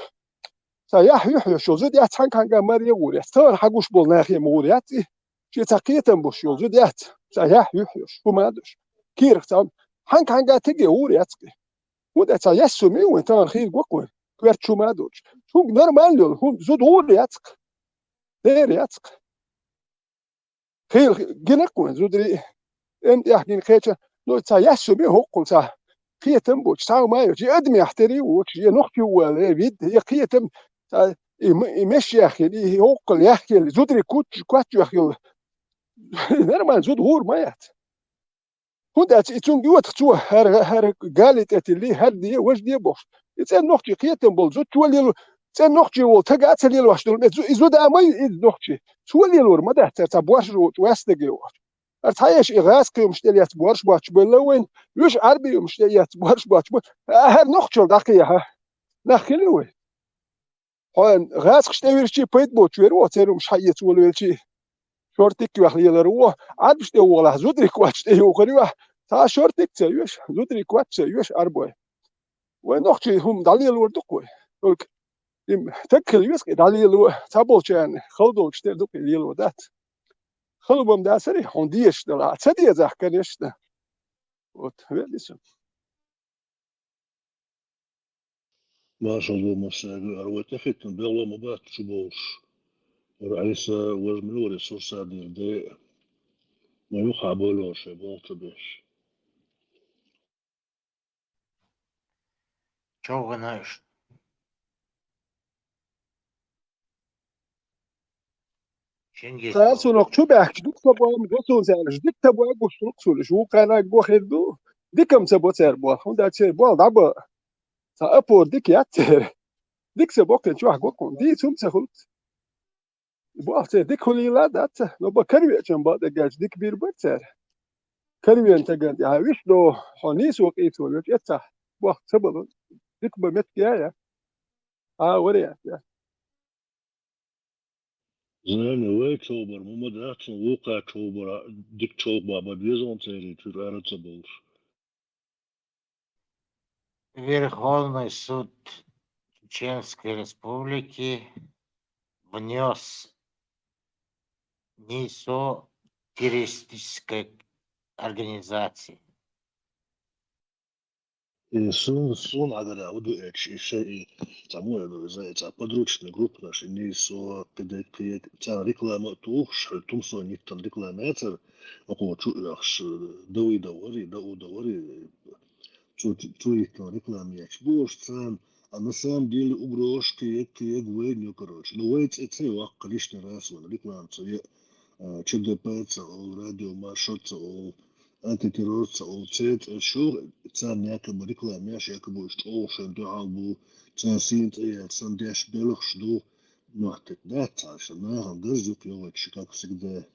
Цхьа яхь юьхь йолуш йолу зуда яц, хьаьнга-хьаьнга маре гӀур яц. Тахана хьан гуш болу нахе ма гӀур яц и. Шен цхьа кхетам а болуш йолу зуда яц. Цхьа яхь юьхь йолуш, хӀума а долуш. Кийрах цхьа хьаьнга-хьаьнга тиге гӀур яц-кх и. ХӀунда аьлча цхьа яьссо ма ю вайн, тахана хийла го-кх вайн, коьртачу хӀума а доцуш. Цуьнга нормально йолу хӀума, зуда гӀур яц-кх. Дера яц-кх. Хийла гина-кх вайн зударий, тӀем тӀехь гина кхеча, ну, цхьа яьссо ма ю хӀоккхул цхьа. Кхетам а боцуш, цхьа хӀума а йоцуш, я адамехь тера а воцуш, я нохчо ву аьлла, я вид, я кхетам, цхьа и м-, и меш яхъелла, и хӀоккхул яхъелла, зударий куч-, коччоьхна йолу. Нормально зуда гӀур ма яц. ХӀунда аьлча и цуьнга йотах цо, хӀара, хӀара гали тӀе тилли, хӀара де, важа де бохуш. И цӀена нохчий кхетам болу зуда чу лело, цӀена нохчий волу тага а ца лелош долу, меца зу-, и зуда а ма ю иза нохчий. Цо лелор ма дац цара, цхьа боьрша йоцуш ваьстаге вахча. ХӀара цхьа эш и гӀазкхий юмаш тӀе лецна боьрша боцуш белла вайна, уьш Ӏарбий юмаш тӀе эцна боьрша боцуш бу, хӀара нохчалла дӀакхехьа. Нах хила вай. Хьо гӀазкхаш тӀе вирчий пайда боцуш вер ву, церан хӀумаш хьаэца волавелчий. Шортик а веха лелар ву, Ӏарбаш тӀе вогӀалахь, зударий коччуш тӀе юхур ю ахь. Цхьа шортик а ца оьшу, зударий коччуш ца оьшу Ӏарбой. Вай нохчий хӀума дӀалелор ду-кх вай. Только и таг хила веза-кх и дӀалело, цхьаболчарна хала долчу тера ду-кх и лело дац. Хала бан дацара, хьуна дезаш дала, ца дезахь, конечно. Вот, веза ду. Маршалла ду массаьрга, ара вай тӀехӀиттина белхало ма бац чуболуш. Ара Ӏийса, важа мила вара сурсатдийр де а, ма юххе а бойла шайн болх ца беш. ЧӀогӀа гӀина уьш. Шингис. Цара цунах чу баьхкича, дика ца бо ма го суна цара, дика ца бо гуш ду-кх суна, уьш вукхарнаг го хир ду, дика-м ца бо цара болх, хӀунда аьлча церан болх дӀабо. Цхьа опора дика яц церан. Дика ца бо кхин чохь го кхунна, дийца хӀума ца хуьлу. Болх церан дика хуьлийла а дац, но бан каравеачун бакъдерг аьлча дика бийр бара цара. Каравеана стагана тӀехь виш до, хьо нийсо къийцо веш эцахь, болх ца бала, дика бан меттиг я, я. А, вариант я. Зайна, вай човбар ма ма дац, вукхара човбар дика човбан бан беза хьуна церан чуьра ара ца болуш. Верховный суд Чеченской Республики внёс НИСО террористической организации. И сун, сун агара уду эч, и шей, и цаму эду, за, и ца подручный группа наш, и не со, кеде, кеде, ца реклама тухш, хо тумсо ниттан реклама яцар, око чу яхш, да уй да вари, да у да вари, цу, цу ниттан реклама яч. Бош цан, а на самом деле угрозка, як, як войну, короче. Ну, вой ц-, ц-, вак лишний раз вон реклама, ца, я, а, Ч Д П ца, о, радио, маршрут ца, о, антитеррор ца, о, ц-, ц-, шо, цан якобы реклама яш, якобы уж чёл шен духал бу, цан син ц-, я, цан деш белых жду. Ну, а так, да, ца, шо, на, гандер зюк, ё, как всегда.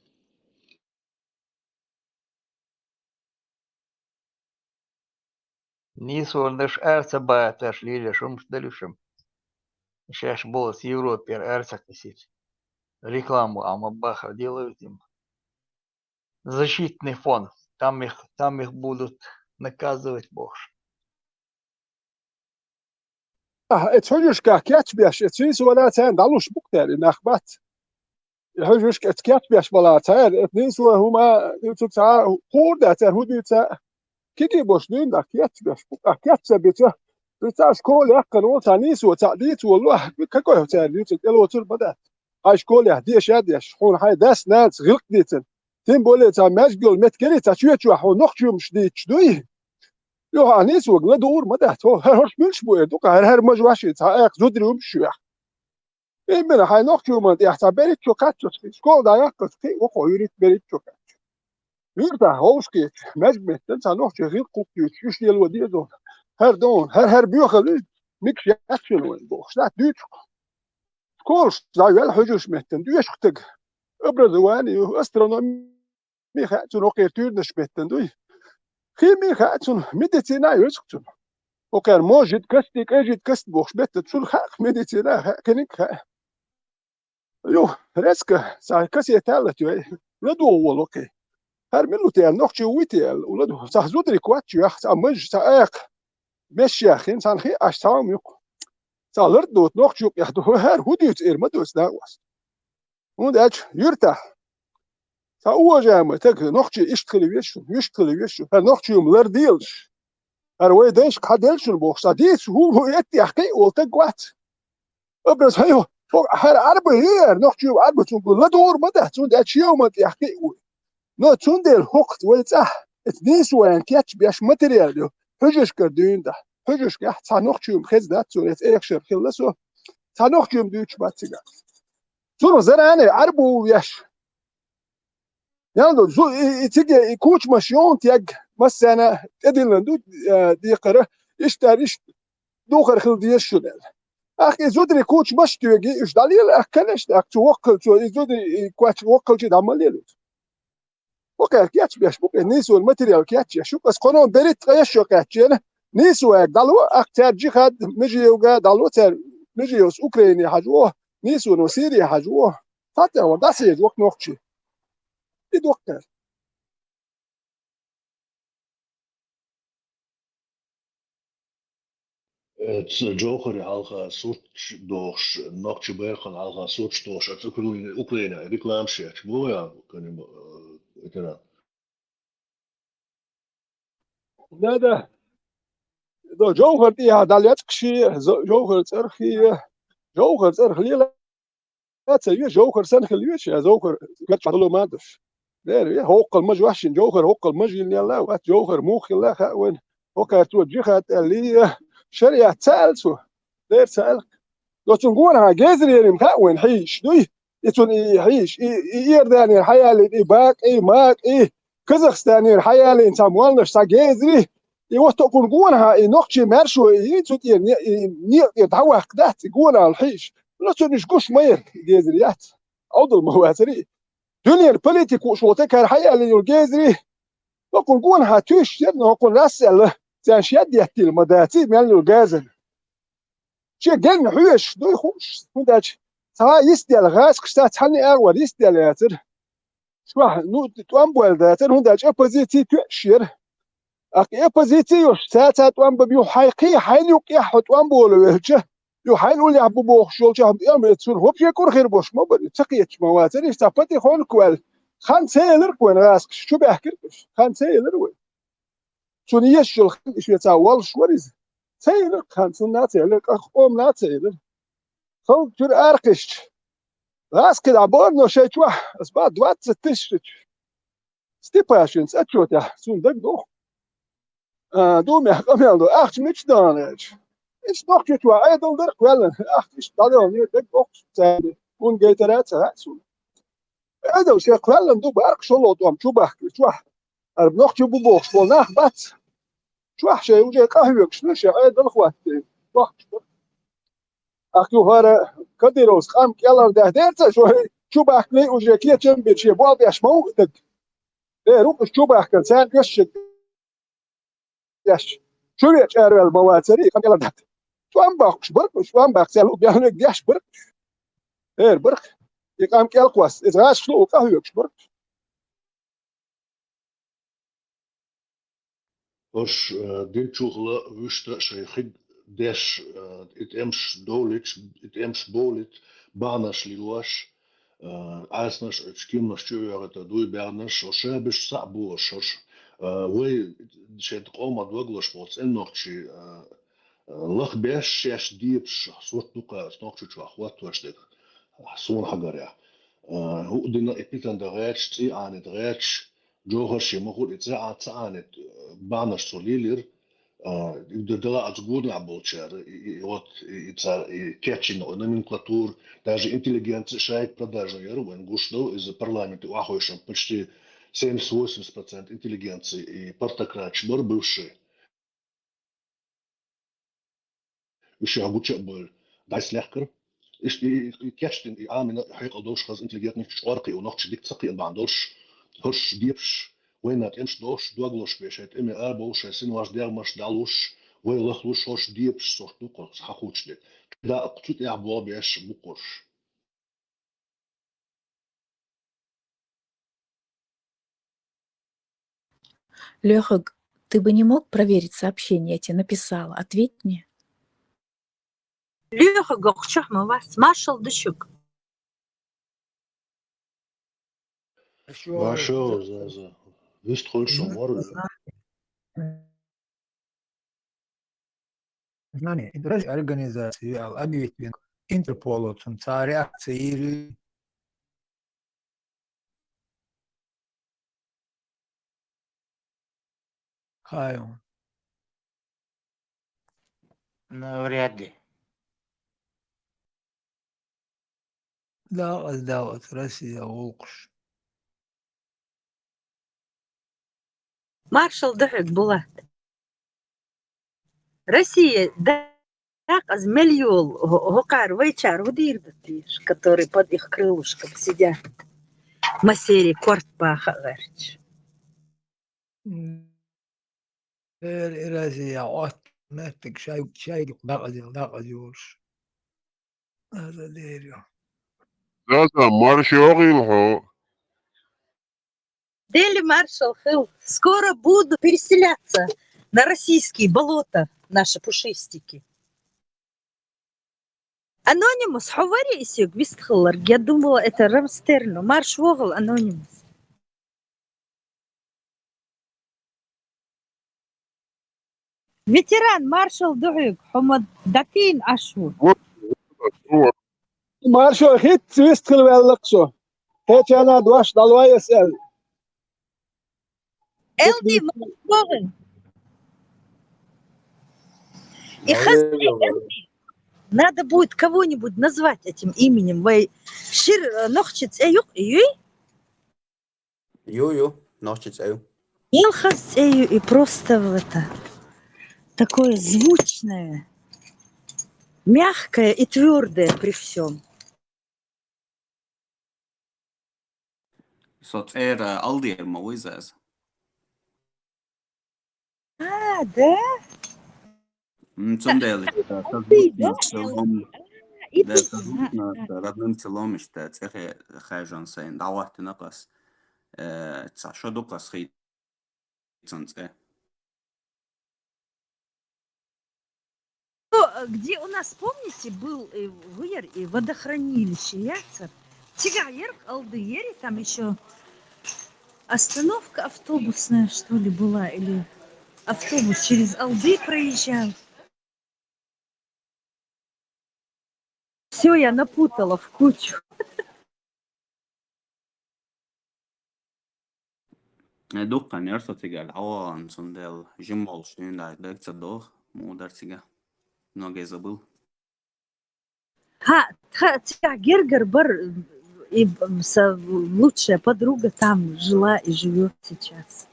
Нийсонаш аьрца баьташ лелаш хӀумаш делишам. Шаьш болас Европера аьрца кхесира. Реклама а ма бахар делаем. Защитный фон. Там их, там их будут наказывать, бохуш. Ахь, эцу хьуьжаршкахь кечбеш, эцу нийсо вала царна дӀалуш бу-кх тера, и нах бац. И хьуьжаршка эцу кечбеш вала цара, эцу нийсо хӀума, цу цхьа хуур дац цара хӀун дуьйцу. Кегий бош дуьйна дӀа кечбеш бу, а кеч ца бицу. Цу цхьа школа яьккхина волу, цхьа нийсо цхьаъ дийца волу, ахь, какой цара дуьйцург тӀелоцур ма дац. Хьайн школехь деша а деш, хьуна хьайн дас-нанас гӀиллакх дийцина. Тем более цхьа маьждиг йолу меттиг гири, цхьа чоьчохь хьуна нохчий хӀуманаш дийцуш дуй? Юха ахь нийсога ладугӀур ма дац. ХӀо, хӀара хӀорш муьлш бу эр ду-кх, хӀара, хӀара мажа ваш и цхьа аькха зударий хӀуманаш ю ахь. Именно хьайн нохчий хӀуманна тӀехь цхьа берхӀитта шо кхаччалц, школа дӀа яккхалц кхин а вокхо юьрийта берхӀитта шо кхаччалц. Юьртахь хьовш кхеташ, маьждиг меттана цхьа нохчий гӀиллакх-кхуллакх дуьйцуш, уьш лело деза хьуна. ХӀара ду хьуна, хӀара, хӀара боьхалла, микаш яц шуна вайн бохуш, латта дуьйцу-кх. Школаш дӀавелла хьуьжарш меттана, доьшух стаг. Образование ю, астрономи хаьа цунна, хӀокхеран туьйранаш меттана дуй. Хими хаьа цунна, медицина а йоьшу цунна. ХӀокхеран мозжид касти, кӀежид касти бохуш меттана, цунна хаьа медицина а хаьа, кхиниг а хаьа. Ю, резко, цхьа кассета а латайой, ладогӀа волу кхин. ХӀара мила ву те аьлла, нохчий вуй те аьлла, ладогӀа. Цхьа зударий коч йоьхна, цхьа маж, цхьа аькха, беш яххина, цхьаьна хиъна, аш цхьа хӀума юкъа. Цхьа лар доцу нохчо кхехь ду, хӀара хӀун дуьйцу эр ма доцу накъост. ХӀунда аьлча юьртахь цхьа уважаемый стаг, нохчий иштта хила веза шуна, вуьшта хила веза шуна, хӀара нохчий хӀума ларделаш. ХӀара вай дайшка хьан делла шуна бохуш, цхьа дийца хӀума хӀу эттехь кхин а волу стаг вац. Образ хьайо, хӀара Ӏарба ю, хӀара нохчий Ӏарба, цунга ладугӀур ма дац, цунна аьлча шен хӀуманна тӀехь кхин а ву. Но цундела хӀокху вай цӀахь, эца нийсо вайн кечбеш материал ю, хьуьжаршкара дуьйна дахь. Хьуьжаршкахь цхьа нохчий хӀума хезна дац цунна, эца эхашара хилла со. Цхьа нохчий хӀума дуьйцуш бац цигахь. Цунах заране Ӏарба ву веш. Ян ду, зу-, и, и циге, и кучамаш йолу тегга массарна тӀедиллина ду, э, декхара, иштта, иштта духар хила деза шуна аьлла. Ахка и зударий кучамаш а тоьгий, уьш дӀалела, ахка, конечно, ахка цу воккхал-, цо и зударий, и коч воккхалчий дӀа ма лелуьйту. ХӀокхара кечбеш бу-кх, нийсонан материал кечъеш ю-кх, аса кхуьнан берхӀитта ткъе шо кхаьччена, нийсо ваьрга дӀало, ахка цаьрга джихад, Межиевга дӀало, цаьрга Межиевс Украине хьажа вогӀу, нийсоно Сирия хьажа вогӀу. Цхьаъ тӀехь вара дӀасаеза воккха нохчий. И дуккха. Э, ц-, Джовхаре хьалха сурташ дохуш, нохчий баьрхана хьалха сурташ дохуш, оцу Украине, Украине рекламаш еш бу вай, кхин, э, ветеран. Да, да. До Джовхар тӀехьа дӀалецкъ ши, зо-, Джовхар цӀархи, Джовхар цӀарх лела. Ца ве, Джовхар санна хила веш, я Джовхар гачча хьало ма даш. Дера ве, хӀоккхал мажа ваьшшина, Джовхар хӀоккхал мажа йиллинелла а вац, Джовхар муха хилла а хаьа вайна. ХӀокхара цо джихад аьлла, шариат ца аьлла цо. Дера ца аьлла. Доцун гонахьа гезар ярина хаьа вайна хьийзаш дуй? И цунна и хьийзаш, и, и Иорданера хьаялийна, и бакъ, и макъ, и Казахстанера хьаялийна цхьа молланаш, цхьа гезари, и вот токхун гонахьа, и нохчий маьршо, и цу тӀера не-, и некъа тӀера дӀаваккха дац, и гонахьа хьийзаш. Но цунна уьш гуш ма яра, и гезар яц. Ӏовдал ма вацара и. Дуьненан политика вуш волу текара хьаяьлла йолу гезари, хӀокхунна гонахьа туьйсуш яра, но хӀокхунна расса аьлла, царна шед еттийла ма даций, мел йолу газа. Шен генна хьоьжуш дуй хууш, хӀунда аьлча цхьа йистделла гӀазкхашца цхьанна агӀор йистделла яцара. Чохь, ну, тӀом бойла дацара, хӀунда аьлча оппозиций тоьаш яра. Аккха и оппозиций йолуш, цаьрца тӀом бан юха хьайн кхин, хьайна юккъехь хьо тӀом боло велча, юха хьайна уллехь бу бохуш йолчохь, тӀом эцура, хӀопше кӀур хир бош ма бара, ца кхеташ ма вацара, иштта цхьа патихонка ваьлла. Хан ца елира-кх вайн гӀазкхаш, чу баьхкира-кх уьш. Хан ца елира вайн. цунна езаш йолу хан и шеца воллуш вара иза. Ца елира хан, цунна а ца елира, къомана а ца елира. Халкъ чуьра арахьа кхиссича, гӀазкхи дӀа бора, но шайн чохь, ас боху, двадцать тысяча. Степашинца отчетехь цунна дагадогӀу. А, Думехь къамел до, ахча мича дахана аьлча. Иштта нохчочохь Ӏедал дара кхоьллина, ахча иштта дӀадахана дагадогӀу царна, хӀунда гайтара а ца хаьа суна. Ӏедал шех кхоьллина ду, баккха шолгӀа тӀом чу бахкира чохь. Ара нохчий бу бохуш болу нах бац. Чохь шайн уже къахьоьгуш ду, шайн Ӏедал хӀоттийна. Чохь ду. Ахь ю хӀара Кадыровс къам кӀелхьардаьхна дерца, шо чу бахкале уже кечам бен шен болх беш ма ву и даг. Э, рукъаш чу бахкана, царна оьшшаг деш. Чу веача араваьлла ма вацара, и къам кӀелхьардаьхна. ЧӀом боккхуш бара уьш, чӀом баккха цаьрга баьхнарг деш бара уьш. Эр бара. И къам кӀелхьардаьхна, иза гӀазкхаш луъу къахьоьгуш бара уьш. ХӀорш, э, динчухула вуьшта шайн хиг деш, э, и тӀемаш довлийта, и тӀемаш бовлийта, бахьанаш лелош, э, Ӏаьршанаш оьцу кеманаш чу а вехийта дуй баьхнарш, хӀорш ша беш схьа а болуш хӀорш, э, вай шайн къоман дог лозуш болу цӀена нохчий, э, лахбеш, шаьш дебаш, сурт ду-кх оцу Нохчийчохь хӀоттош дерг, суна хьагарехь. А, хӀуъа дина и питана дан гӀерташ, цӀий Ӏанита гӀерташ, жохарший ма хуьлу и цӀе Ӏа-, ца Ӏанита, бахьанаш цо лелийра. А, и д-, дала оцу гонахь болчара, и, и, и вот, и, и цара, и кечйина номенклатура, даже интеллигенция шайга продажная яра, вайна гуш ду, иза парламенте охьахевшина почти семьдесят-восемьдесят процентов интеллигенции и партократаш бара бывшие. Уьш гуча а бевлла, дӀасалаьхкара. Иштта и, и, и кечдина, и Ӏамийна хьекъал долуш хаза интеллигентный чкъор кхиъна, нохчий дика ца кхиъна бахьана долуш, хӀорш дебаш, вайна тӀемаш дохуш, дог лозуш бен шайн тӀеме арабовлуш, шайн синош, дегӀмаш дӀалуш, вай лахлуш, хӀорш дебаш сурт ду-кх хӀорш хьахуучу дерг. КхидӀа а цу тӀехь болх беш бу-кх хӀорш. Лёхик, ты бы не мог проверить сообщение? Я тебе написала. Ответь мне. Лёхик, гохчах ма вац. Маршал ду шуьга. Маршал, за, за. Вистхуьлуш ма вара. Знание, организация, объявить вина Интерполо, цунна цара реакция йийр ю. Хай вон. Навряд ли. Дакъаза, дакъаза, Россия гӀуллакхаш. Маршал ду хьоьга, Булат. Россия дакъаза мел йолу хӀо-, хӀокхара вайчара хӀун дийр ду теша, которые под их крылышком сидят, массерий корта баха а гӀерташ. М, эр и Россия Ӏотта меттиг шай, шайга дакъаза, дакъаза йолуш. Аса дер ю. Заза, марша йогӀийла хьо. Дели маршал хила. Скоро буду переселяться на российские болота, наши пушистики. Анонимус, хьо вари и соьга вистхилларг? Я думала, это Рамстерн. Марш вогӀал, Анонимус. Ветеран, маршал ду хьоьга, хьо ма датийна Ӏаш ву. Маршо хӀинцца вистхила ваьлла-кх со. Кхечанхьа дош дӀалой аса аьлла. Элди, марш вогӀал. И хаза, Элди. Надо будет кого-нибудь назвать этим именем. Вай шира, э, нохчи цӀе ю-кх, юй? Ю, ю, нохчи цӀе ю. Мел хаза цӀе ю и просто в это, такое звучное, мягкое и твёрдое при всём. Со цӀера Алдера ма вуй заза. А, да? М, цундела, да, да, да, да, да, да, родным селом иштта цӀе хе-, хаьжжина сайна дӀахӀоттина-кх ас. Э, цхьа шо ду-кх ас хийцина цӀе. Ну, э, где у нас, помните, был, э, вуер и водохранилище, яцар? Цигахь яра-кх Алды, яра, там ещё остановка автобусная, что ли, была, или Автобус через Алды проезжал. Все, я напутала в кучу. Э, дукха нерсо цигара дӀавахана, цундела жима болуш дуьйна дац, дег ца доху, муха дара цигахь. Многое забыл. Ха, ха, цигахь гергара бара, и, м, са лучшая подруга там жила и живёт сейчас.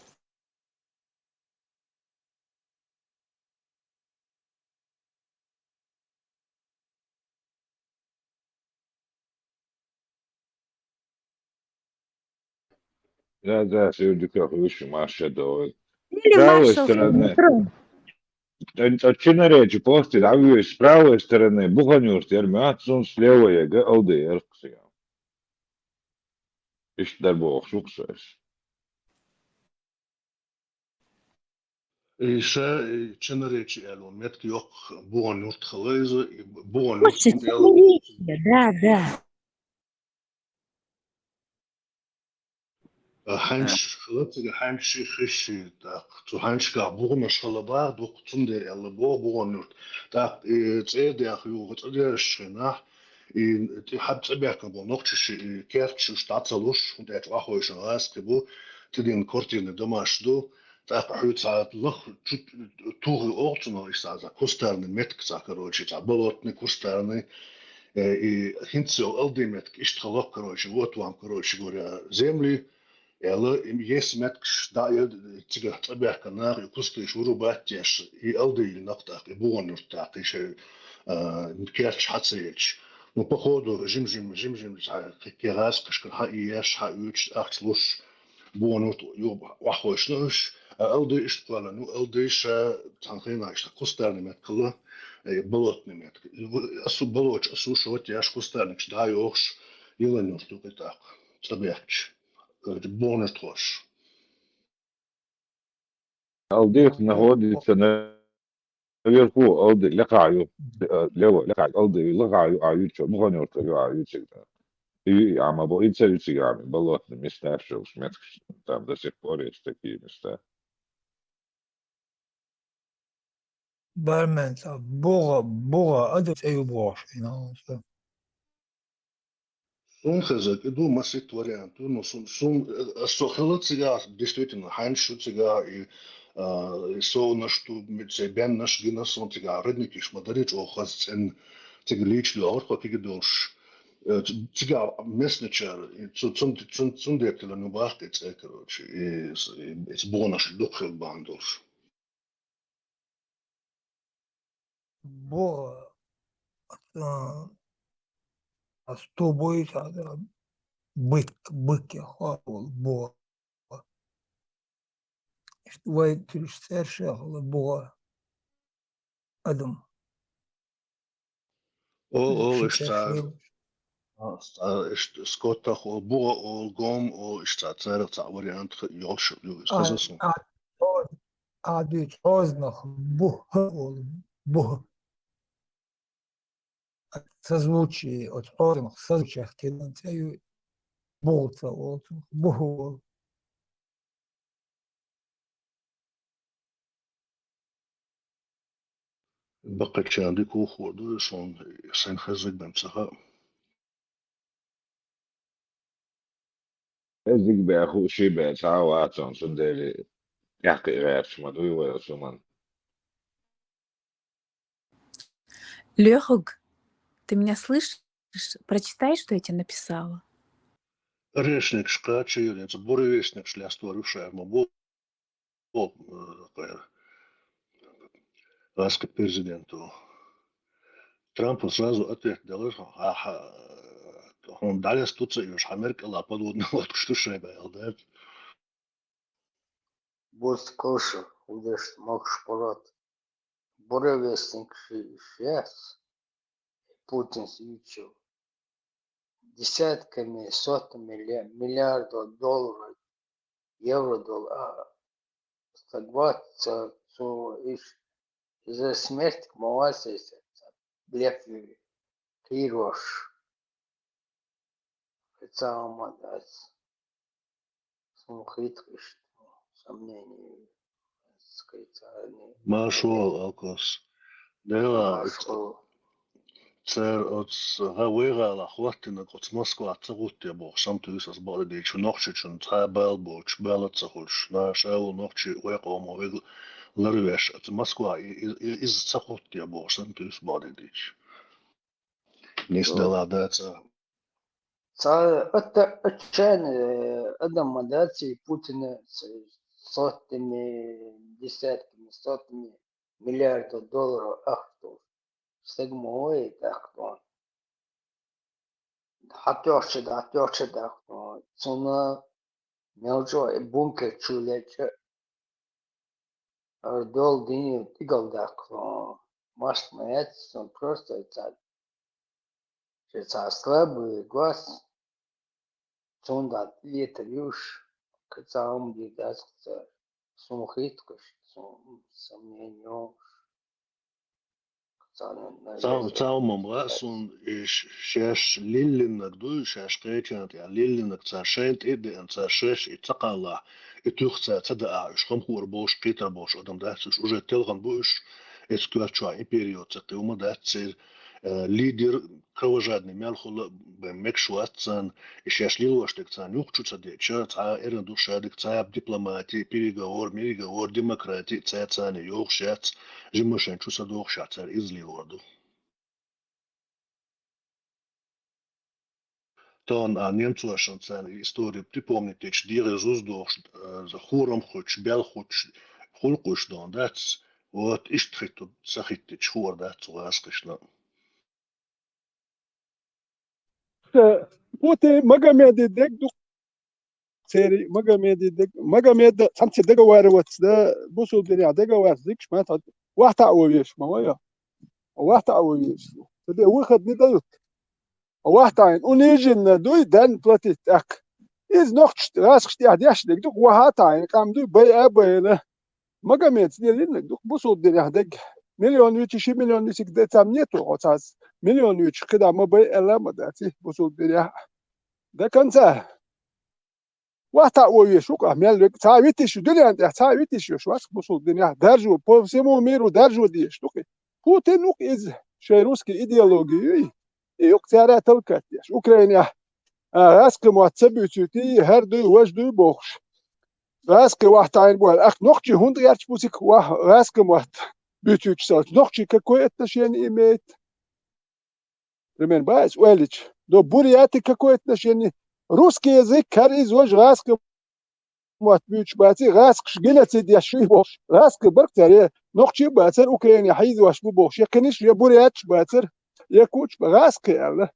Да, да, с Юрдиков выше Маша Дой. Или с правой Маша стороны. Светрон. Эн-, эн-, чинаречу пости, да, с правой стороны, Буханюрт, Ермят, сун слева, я, га, Алды, Эрксига. Ишт дар боху шуксас. И ша, и чинаречи аьлла, метка йоккха Буханюрт хала иза, и Буханюрт. Слушай, хӀун аьлла? Да, да. А, хьанчаш хала цига, хьанчаш хиш, тӀаккха цу хьанчашкахь буханаш хала баха, дукха цундела аьлла боху Буханюрт. ТӀаккха, э, цӀе деха юха цӀа дерзачу хенахь, и тӀе хьаьб цӀа баьхкина болу нохчаша, и керташ уьш дӀа ца луш, хӀунда аьлча охьахойшна гӀазкхи бу, тидина квартирный домаш ду, тӀаккха хьуьца лах чу тухий оха цунах, иштта цхьа кустарный метка цхьа, короче, цхьа болотный, кустарный, э, и хӀинца йолу Алды метка иштта хала, короче, вот вам, короче говоря, земли, аьлла, и ес меткаш дӀа а, цигахь цӀа баьхкина нах, и кусташ вырубать а еш, и Алды йиллина тӀаккха, и Буханюрт тӀаккха, и шайн, а, керташ хьа ца елча. Ну, по ходу, жим-жим, жим-жим, цхьа кхин гӀазкхашкара хьа а еш, хьа а оьцуш, ахча луш, Буханюрт ю-, охьахойшна уьш, а Алды иштта кхоьллина ю, Алды ша цхьана хенахь иштта кустарный метка хала, э, болотный метка. Асу болоташ, асу шот еш, кустарникаш дӀа а йохуш, йиллина ю тӀаккха, цӀа баьхкича. Короче, Буханюртхоша. Алдых находится на-, наверху, Алды, лекха ю, э, лево, лекха, Алды, лекха ю, а ю чо, Буханюрт ю, а ю цига. И, а ма бо, и ца ю цига, болотный места, что уж меткаш, там до сих пор есть такие места. Бармен цӀа, Бугъа, Бугъа, ада цӀе ю бохуш, и нахуса. Сун хезаг, и ду маситта вариант ду, но сун, сун, э, со хила цигахь, действительно, хьанчаш ю цигахь, и, а, и совнаш ду, цхьа беннаш гина сон цигахь, родникаш ма дарий чӀогӀа хаза цӀена, цига лийча доьгӀур тхо кегий долуш. Э, ц-, цигахь местначара, и цу-, цун-, цун-, цундела хила ну баккхий цӀе, короче, и с-, и, и буханаш дукха хила бахьана долуш. Бугъа, а, а, сту буй, а, бык, бык я, хо, бугъа. Вай туьлуш цӀершехула бугъа адам. Ол, ол, иштта, а, иштта скоттах ол, бугӀа ол, гом ол, иштта царах цхьа вариант йолуш ю иза хаза сун. А, а, а дуьйцу хьозанах бух ол, бух. Созвучие, оцу хьозанах созвучиех килан цӀе ю, бугӀца олу цунах, бух ол. Баккхачарна дика вухур ду, сон сайн хезиг бен ца хаьа. Хезиг бен хууш бен цхьа а вацахь, цундела тӀаьхьа кхиа гӀерташ ма дуй вай оцу хӀуманна. Лёхуг, ты меня слышишь? Прочитай, что я тебе написала. Решникаш кхача йолу, буревестникаш лаьцна вара уьш ма бу, э, гӀазкхи президенту. Трампа сразу ответ делира, хьан, хьан, хьуна дӀалеста ду ца оьшу, хьан меркӀалла подводный лодкаш ду шайга аьлла дац. Будь кошер, удаш мокш палат. Буревестник ши-, шесть. Путин свечу. Десятками, сотами ле-, миллиардов долларов, евро доллар, а, согласиться, что из, из-за смерти к молодости, блеф, кирош. Хица ма дац. Сон хийтахь иштта сомнение. Маршо, Алкос. Дела, цар оц гӀа вайгӀала хӀоттинарг оц Москва ца гӀуттий бохуш, сам туьйсу ас бакъдерг дийцича, нохчочун цхьа бала боцуш, бала ца хуьлуш, наха шаьлла нохчий вай къомо вега ларвеш, оц Москва и-, и-, и-, иза ца гӀуттий бохуш, сам туьйсу бакъдерг дийцича. Нисдала дац. Цхьа атта-, отчаянный, э, адам ма дац и Путина, с-, сотнями, десятками, сотнями миллиардов долларов ахча долуш. Стаг ма вай тӀаккха. ДӀатоьхча, дӀатоьхча тӀаккха. Цунна мел чӀогӀа и бункер чу лечкъа, хӀара долу дин тӀигала даккха, маст ма яц, сон просто цхьа, шен цхьа слабый гос, цунна тӀе летар юш, кхин цхьа хӀума дийр дац кхин цара. Суна хетта кхин, суна сомнение йолуш. Цхьа, цхьа хӀума ма бац суна, и ш-, шаьш лиллинарг дуй, шаьш кхечарна тӀехь лиллинарг цара шайна тӀе а деана, цара шаьш и ца кхаллахь, и туьха цара ца даахь, уьш хамхор болуш, кхетар болуш адам дац уьш, уже телхина бу уьш, эцу коьрта чохь импери йоцу кхин хӀума дац церан, э, лидер кровожадный мел хуьлу а бен мегаш вац царна, и шаьш лелош дерг царна юха чу ца деъча, цхьа а эрна ду шадерг, цхьа а дипломати, переговор, мереговор, демократи, цхьа а царна йогӀуш яц, жимма шайн чу ца дохушехь, цара иза лелор ду. Тахана а немцошна царна история припомнить дечу, дегӀе зуз дохуш, э, хурам хуьттуш, бел хуьттуш, хуьлу-кх уьш дон дац, вот, иштта хӀитту, ца хӀиттича хуур дац цу гӀазкхашна. Путин Магомеди дег ду. Церий Магомеди дег. Магомеда цхьаьнца договариваться да, бусул дерехь договариваться дикаш ма тхьа. Вахта а вовеш ма вайо. Вахта а вовеш. Тебе выход не дают. Вахта айн униженно дуй, дан платить так. Из нохчт, гӀазкхаш тӀехь деш дег ду, вахьа тайн къам дуй, бай а байна. Магомед делиннарг ду бусул динехь дерг. Миллион вичи, ши миллион вичиг де цам нету хьо цхьац. Миллион вичи кхидӀа ма бай аьлла ма дац и бусул динехь. До конца. Вахта а вовеш ву-кх ахь мел верг. Цхьа а витиш ю дуьнен тӀехь, цхьа а витиш йош вац бусул динехь. Даржо, по всему миру даржо дезаш ду-кх и. Путин ву-кх иза, шайн русский идеология юй. И юкъ цара толкать деш. Украинехь, а, гӀазкхи мотт ца буьйцуьйтий, хӀара дуй, важа дуй бохуш. ГӀазкхи вахь тайна бу аьлла, ахь нохчий хӀунда гӀерташ бу цига вахь гӀазкхи мотт буьйцуьйтуш ца лаьцна? Нохчий какое отношение имеет? Примерно баьс ойлича, до буряты какое отношение? Русский язык, хӀара иза важа гӀазкхи мотт буьйцуш баций, гӀазкхаш геноцид еш шуй бохуш. ГӀазкхи бара-кх цара, я нохчий бацара, Украине хьийзош бу бохуш, я кхиниш, я буряташ бацара, я куча ба гӀазкхи аьлла.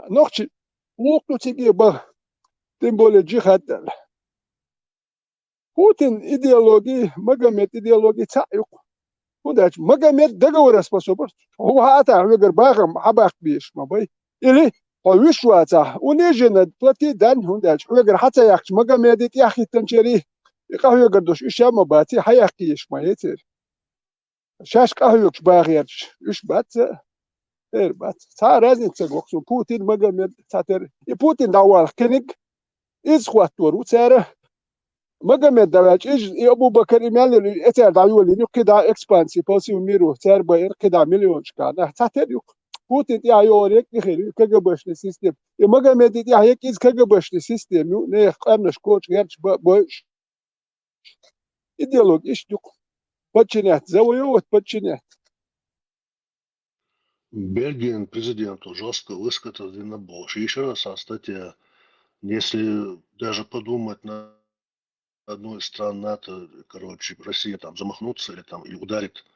Нохчий вукху циге баха, тем более джихад аьлла. Путин идеологи, Магомед идеологи цхьаъ ю-кх. ХӀунда аьлча Магомед договороспособен. Хьо вахьа а тахь, хьоьгара бахам хьабаккха безаш ма бай. Или хьо вуьш вацахь, униженно плати дань, хӀунда аьлча хьоьгара хьа ца яьккхича Магомеди тӀехьахӀиттинчерий, и къахьоьгур долуш уьш а ма баций, хьаяккха езаш ма яцара. Шаьш къахьоьгуш бахарчаш, уьш бац а, тера бац. Цхьа а разница ца го-кх суна, Путин, Магомед, цхьатера. И Путин дӀавалахь кхиниг, иза хӀоттор ву цара. Магомед дӀаваьлча, иза и Абу-Бакар, и мел йолу, и цара дӀайолийна ю, кхидӀа экспансия по всему миру, цара байина кхидӀа миллионашкахь нах. Цхьатера ю-кх. Путин тӀехь йогӀур ю-кх и хир ю, КГБшный система. И Магомеди тӀехь ю-кх иза, КГБшный система ю, нехан къаьмнаш коча гӀерташ ба-, бойуш. Идеология иштта ю-кх. Подчинять, завоевывать, подчинять. Бельгин президенту жёстко высказаться дина бохуш. Ешар аса статья, если даже подумать на одну из стран НАТО, короче, Россия там замахнуться или там и ударит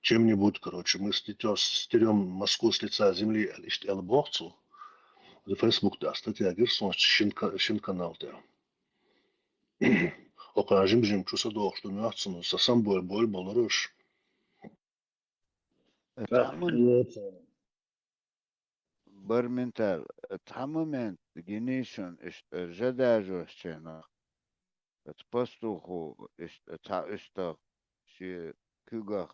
чем-нибудь, короче, мы сметём, стерём Москву с лица земли, иштта аьлла боху цо. Фейсбук тӀехь статья гира суна шин ка-, шин канал тӀехь. Окхана жим-жим чу са дохуш ду моьтту суна, са самбой боль болуруш. Цхьа момент, бара ментал, цхьа момент гиний шуна иштта жадажошченах. Оцу пастухо иштта цхьа уьстагӀ шен куьгах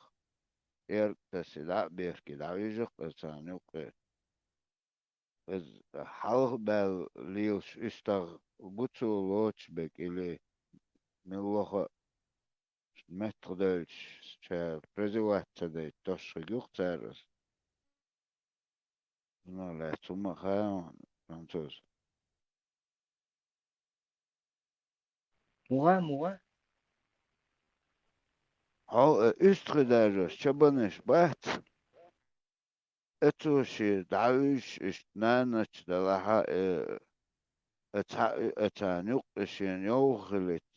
эрг тасси дӀа а бехке дӀавижа-кх царна юккъе. Иза хьалха баьлла лелаш уьстагӀ бу цо лоцуш берг или милла лоха а, меттах девлча, ша призывать ца дайта тосхиг юкъ цара аса. Ну, лаьцна хӀума хаьа француз. Муха, муха? Хьо, э, уьстагӀий даржош чабанаш бац? Эцо шен дӀавуьжуш, иштта нанас делахь а, э, э, цхьа, э, царна юкъа шена йовха хилийта,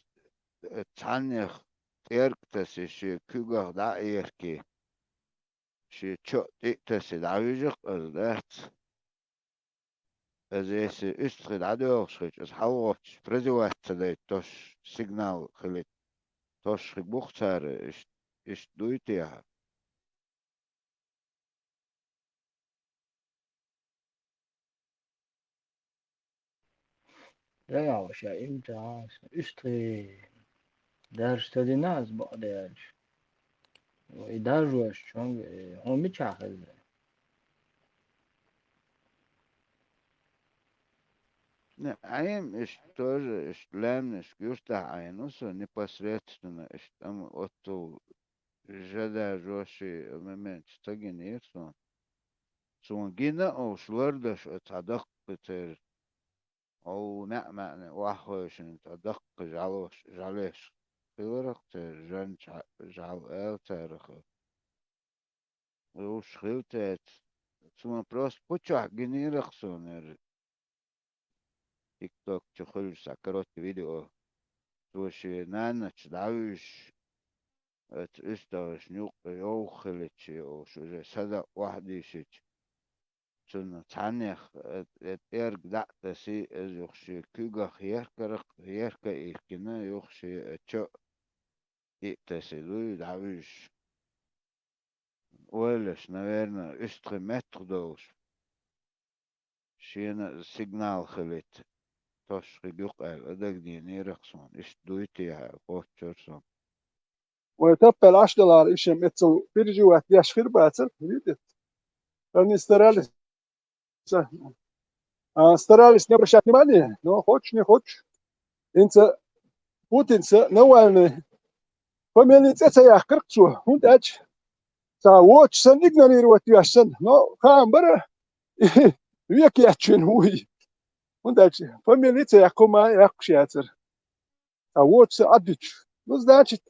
э, цхьаннех тӀерг тасий, шен куьйгах дӀа а еркий, шен чо а тӀе а тасий дӀавуьжу-кх аса, дац? Аса, если уьстагӀий дӀадоьлхуш хилча, аса хьалагӀотташ призывать ца дайта тосхиг сигнал хилийта тосхиг бу-кх цара, иштта, иштта дуй техьа? Да, ша имтахьа уьстагӀий даржа ца дина аса, бакъдерг аьлча. И даржош чонга, э, хьуна мичахь хеза? Не, Ӏийна иштта тоже, иштта лаьмнашка юьртахь Ӏийна ву со непосредственно, иштта, амма оццул жа даржош и моменташ ца гинера суна. Суна гина а олуш лардаш оцу цхьа даккхий церан, хьо маьӀ-маьӀне охьахевшина цхьа даккхий жӀалош, жӀалеш хиларах церан жан чхьа-, жӀал ала царах. Уьш хила цаьрца. Суна просто пучохь гинийрах суна яра. ТикТок чу хуьлуш цхьа короткий видео. Цо шен нанас дӀавуьжуш, оцу уьстагӀашна юкъа йовха хилийта шен, уьш уже садакъа охьадийшича, цунна цхьаннех, э, э, тӀерг дӀа а тасий, иза юха шен куьйгах еркарах, ерка а йиркина, юха шен, э, чо а тӀе а тасий дуй дӀавуьжуш. Ойла еш, наверное, уьстагӀий меттах долуш, шена а сигнал хилийта тосхиг юкъа аьлла, а дагадеанера-кх суна, иштта дуй техьа аьлла, кхоччура суна. Вай таппаьлла Ӏаш далахьара, иштта эццул переживать деш хир бацара, видите? Они старались, а, старались не обращать внимания, но хочешь, не хочешь. ХӀинца Путинца Навальный фамилия цӀе ца яьккхира-кх цо, хӀунда аьлча цхьа воцуш санна, игнорировать веш санна, но хаам бара, векаэцчийна вуй. ХӀунда аьлча фамилия ца яьккха хӀума яьккхуш яцара. Цхьа воцуш санна Ӏадуьтуш. Ну, значит,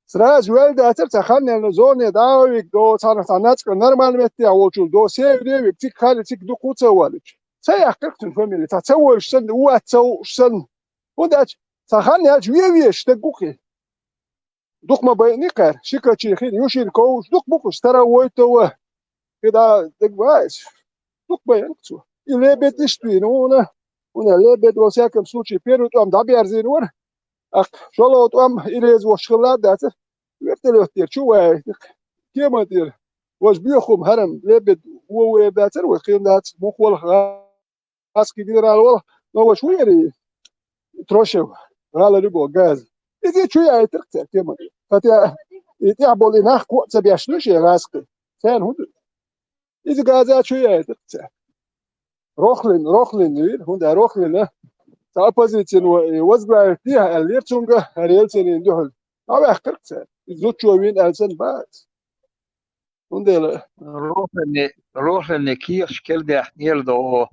сразу ваьлла дацара, цхьа хан яьлла зоне дӀа а вигна, до цхьана цхьа нацкъа нормально меттехь волчул до севде а вигна, цига хан, цига дукха ву ца валлачу. Ца яьккхира-кх цуьнан фамилия, цхьа ца вевзаш санна, ву вац ца вууш санна. ХӀунда аьлча, цхьа хан яьлча вен везаш стаг ву-кх и. Дукха ма байъина кхара, Шикачи хин, Юшенко, уьш дукха бу-кх уьш, Старовойтова. КхидӀа дага ваьа иза. Дукха байъина-кх цо. И Лебедь иштта вийна ву хьуна. ХӀунда Лебедь, во всяком случае, первый тӀом дӀаберзийна вара. ТӀаккха шолгӀа тӀом и реза воцуш хилла а дацара. Вертолёт тӀера чу а ваьлла, кема тӀера. Важа боьха хӀума хӀара-м Лебедь вон вер дацара, вай кхин дац, муха вала гӀа- гӀаскхи генерал вала, но ваш ву яра и Трошев, гӀала Любо, Газа. Иза чу яийтира-кх цара кема. Хотя и тӀехь болу и нах кхоъ ца беш ду шен гӀаскхи. Царна хӀун ду? Иза Газа чу яийтира-кх цара. Рохлин, Рохлин вира, хӀунда Рохлина цхьа оппозицин возглавить дехьа аьллера цуьнга, хӀара Ельцинна дуьхьал. ДӀаваьккхира-кх цара. Иза зудчо вийна аьлла санна бац. Цундела Рохлине, Рохлине кехаташ кара даьхнера догӀу,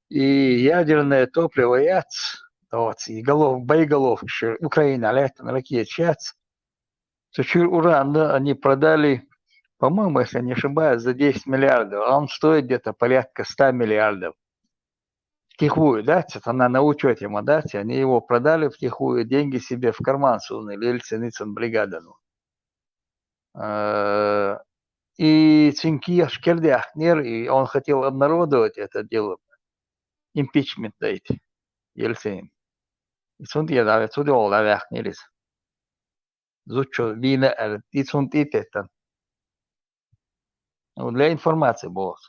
и ядерное топливо яц, догӀуца, и голов-, боеголовкаш Украинехь лаьттина ракеташ яц. Цу чуьра уран, да, они продали, по-моему, если не ошибаюсь, за десять миллиардов, а он стоит где-то порядка ста миллиардов. Втихую, да, это она на учёте, ма, да, они его продали втихую, деньги себе в карман сунули, Ельцин, Ельцин бригада, ну. Э, и цуьнан кехаташ кара даьхнера, и он хотел обнародовать это дело, импичмент дайта Ельцин. И цунна тӀера дӀа-, цу догӀу дӀаваьккхинера иза. Зудчо вийна аьлла, и цунна тӀе а теттина. Ну, для информации боху.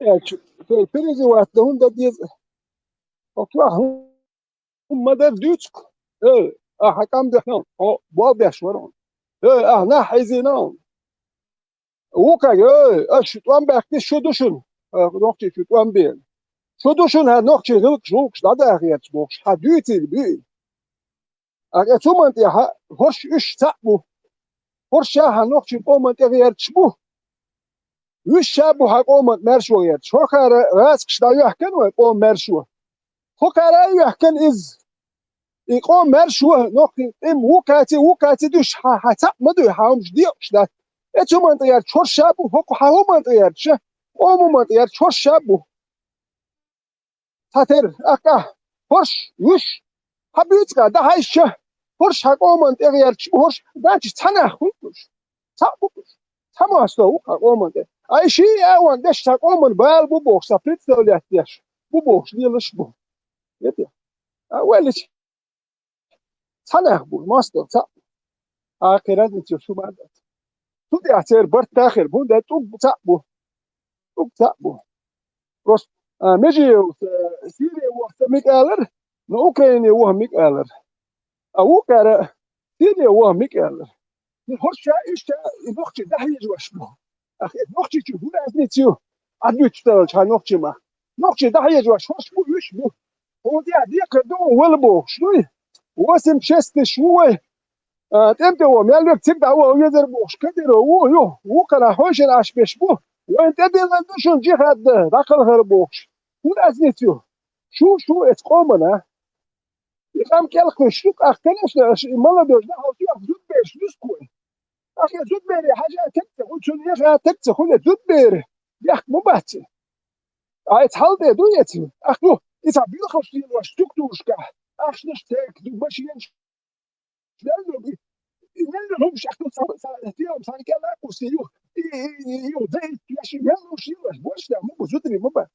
Э, чу-, тей, переживать да хӀунда деза? Хьо чохь хӀума ма дар дуьйцуш. Э, ахьа къам дехна, хьо бов беш вара хьуна. Э, ахьа нах хьийзийна хьуна. Вукхаьрга, э, аш шу тӀом баьккхи, шу ду шуна. Э, нохчий шу тӀом бена. Шу ду шуна хьан нохчий гӀуллакхаш, гӀуллакхаш дӀадахарца бохуш, хьан дуьйцийла буьйла. Ткъа цу хӀуманна тӀехь хӀорш уьш цхьаъ бу. ХӀорш ша хьан нохчийн къоман тӀе гӀерташ бу. Уьш ша бу хьан къоман маьршо гӀерташ. ХӀокхара гӀазкхаш дӀайоьхкина вайн къоман маьршо. ХӀокхара а йоьхкина иза. И къоман маьршо, нохчийн къам вукхаьрца, вукхаьрца дуьш хьан, хьан цхьаъ ма дуй, хьан хӀумаш декъаш дац. Э, цу хӀуманна тӀе гӀерташ хӀорш ша бу, хӀокху хьан хӀуманна тӀе гӀерташ, къоман хӀуманна тӀе гӀерташ хӀорш ша бу. Цхьатера, ахкъа, хӀорш, уьш, хьан буьйцу кха, дӀахьаьжча, хӀорш хьан къоман тӀе гӀерташ бу, хӀорш, дача цхьа нах хуьлу уьш. Цхьаъ бу уьш. Цхьа мостагӀа ву хьан къоман тӀе. Ай ший а вон деш цхьа къоман бала бу бохуш, цхьа представлять деш бу бохуш, лелаш бу. Эти. А валлахӀи, цхьа нах бу, мостагӀа цхьаъ. А кхин разница ю шу ма дац. Цу тӀехь церан барт тахар бу, да тӀуг цхьаъ бу. ТӀуг цхьаъ бу. Просто, а, Межиевс, а, Сири вохца мика алар, но Украине воху мика алар. А вукхара Сири воху мика алар. И хӀорш ша, уьш ша, и нохчий дӀахьежош бу. Ах, и нохчий чу хӀун разница ю? Ӏадуьтуш далча хьан нохчий ма. Нохчий дӀахьежош хӀорш бу, уьш бу. Хьуна тӀехь декхар ду вала бохуш дуй. Восемь честиш ву вай. А, тӀемтӀе вон, мел верг цига дӀа вон везар бохуш, Кадыров ву, ю, вукхара хьошара Ӏаш беш бу. Вайн тӀедиллина ду шуна джихад, дӀакхалхар бохуш. ХӀун разница ю? Шу, шу эцу къомана. И къам кӀелхуьш ду, ах, конечно, аш и молодёжь да, хьо чохь зудбераш дуьску вай. Ах, я зудбере хьажа тегца, хӀун цунна яха тегца, хӀун я зудбере? Бехк ма бац. А эцу хьал тӀе ду эцу. Ах, ду, и ца билхалш лелош структурашкахь. Ахшнаш тек, ду машинаш. Мел ду, и, и мел ду хӀумаш, ах, ду, ца, ца, тем, ца, кела, куси, ю, и, и, и, ю, да, и, я ши мел ду ши, аш, больше, да, ма бу, зудри, ма бац.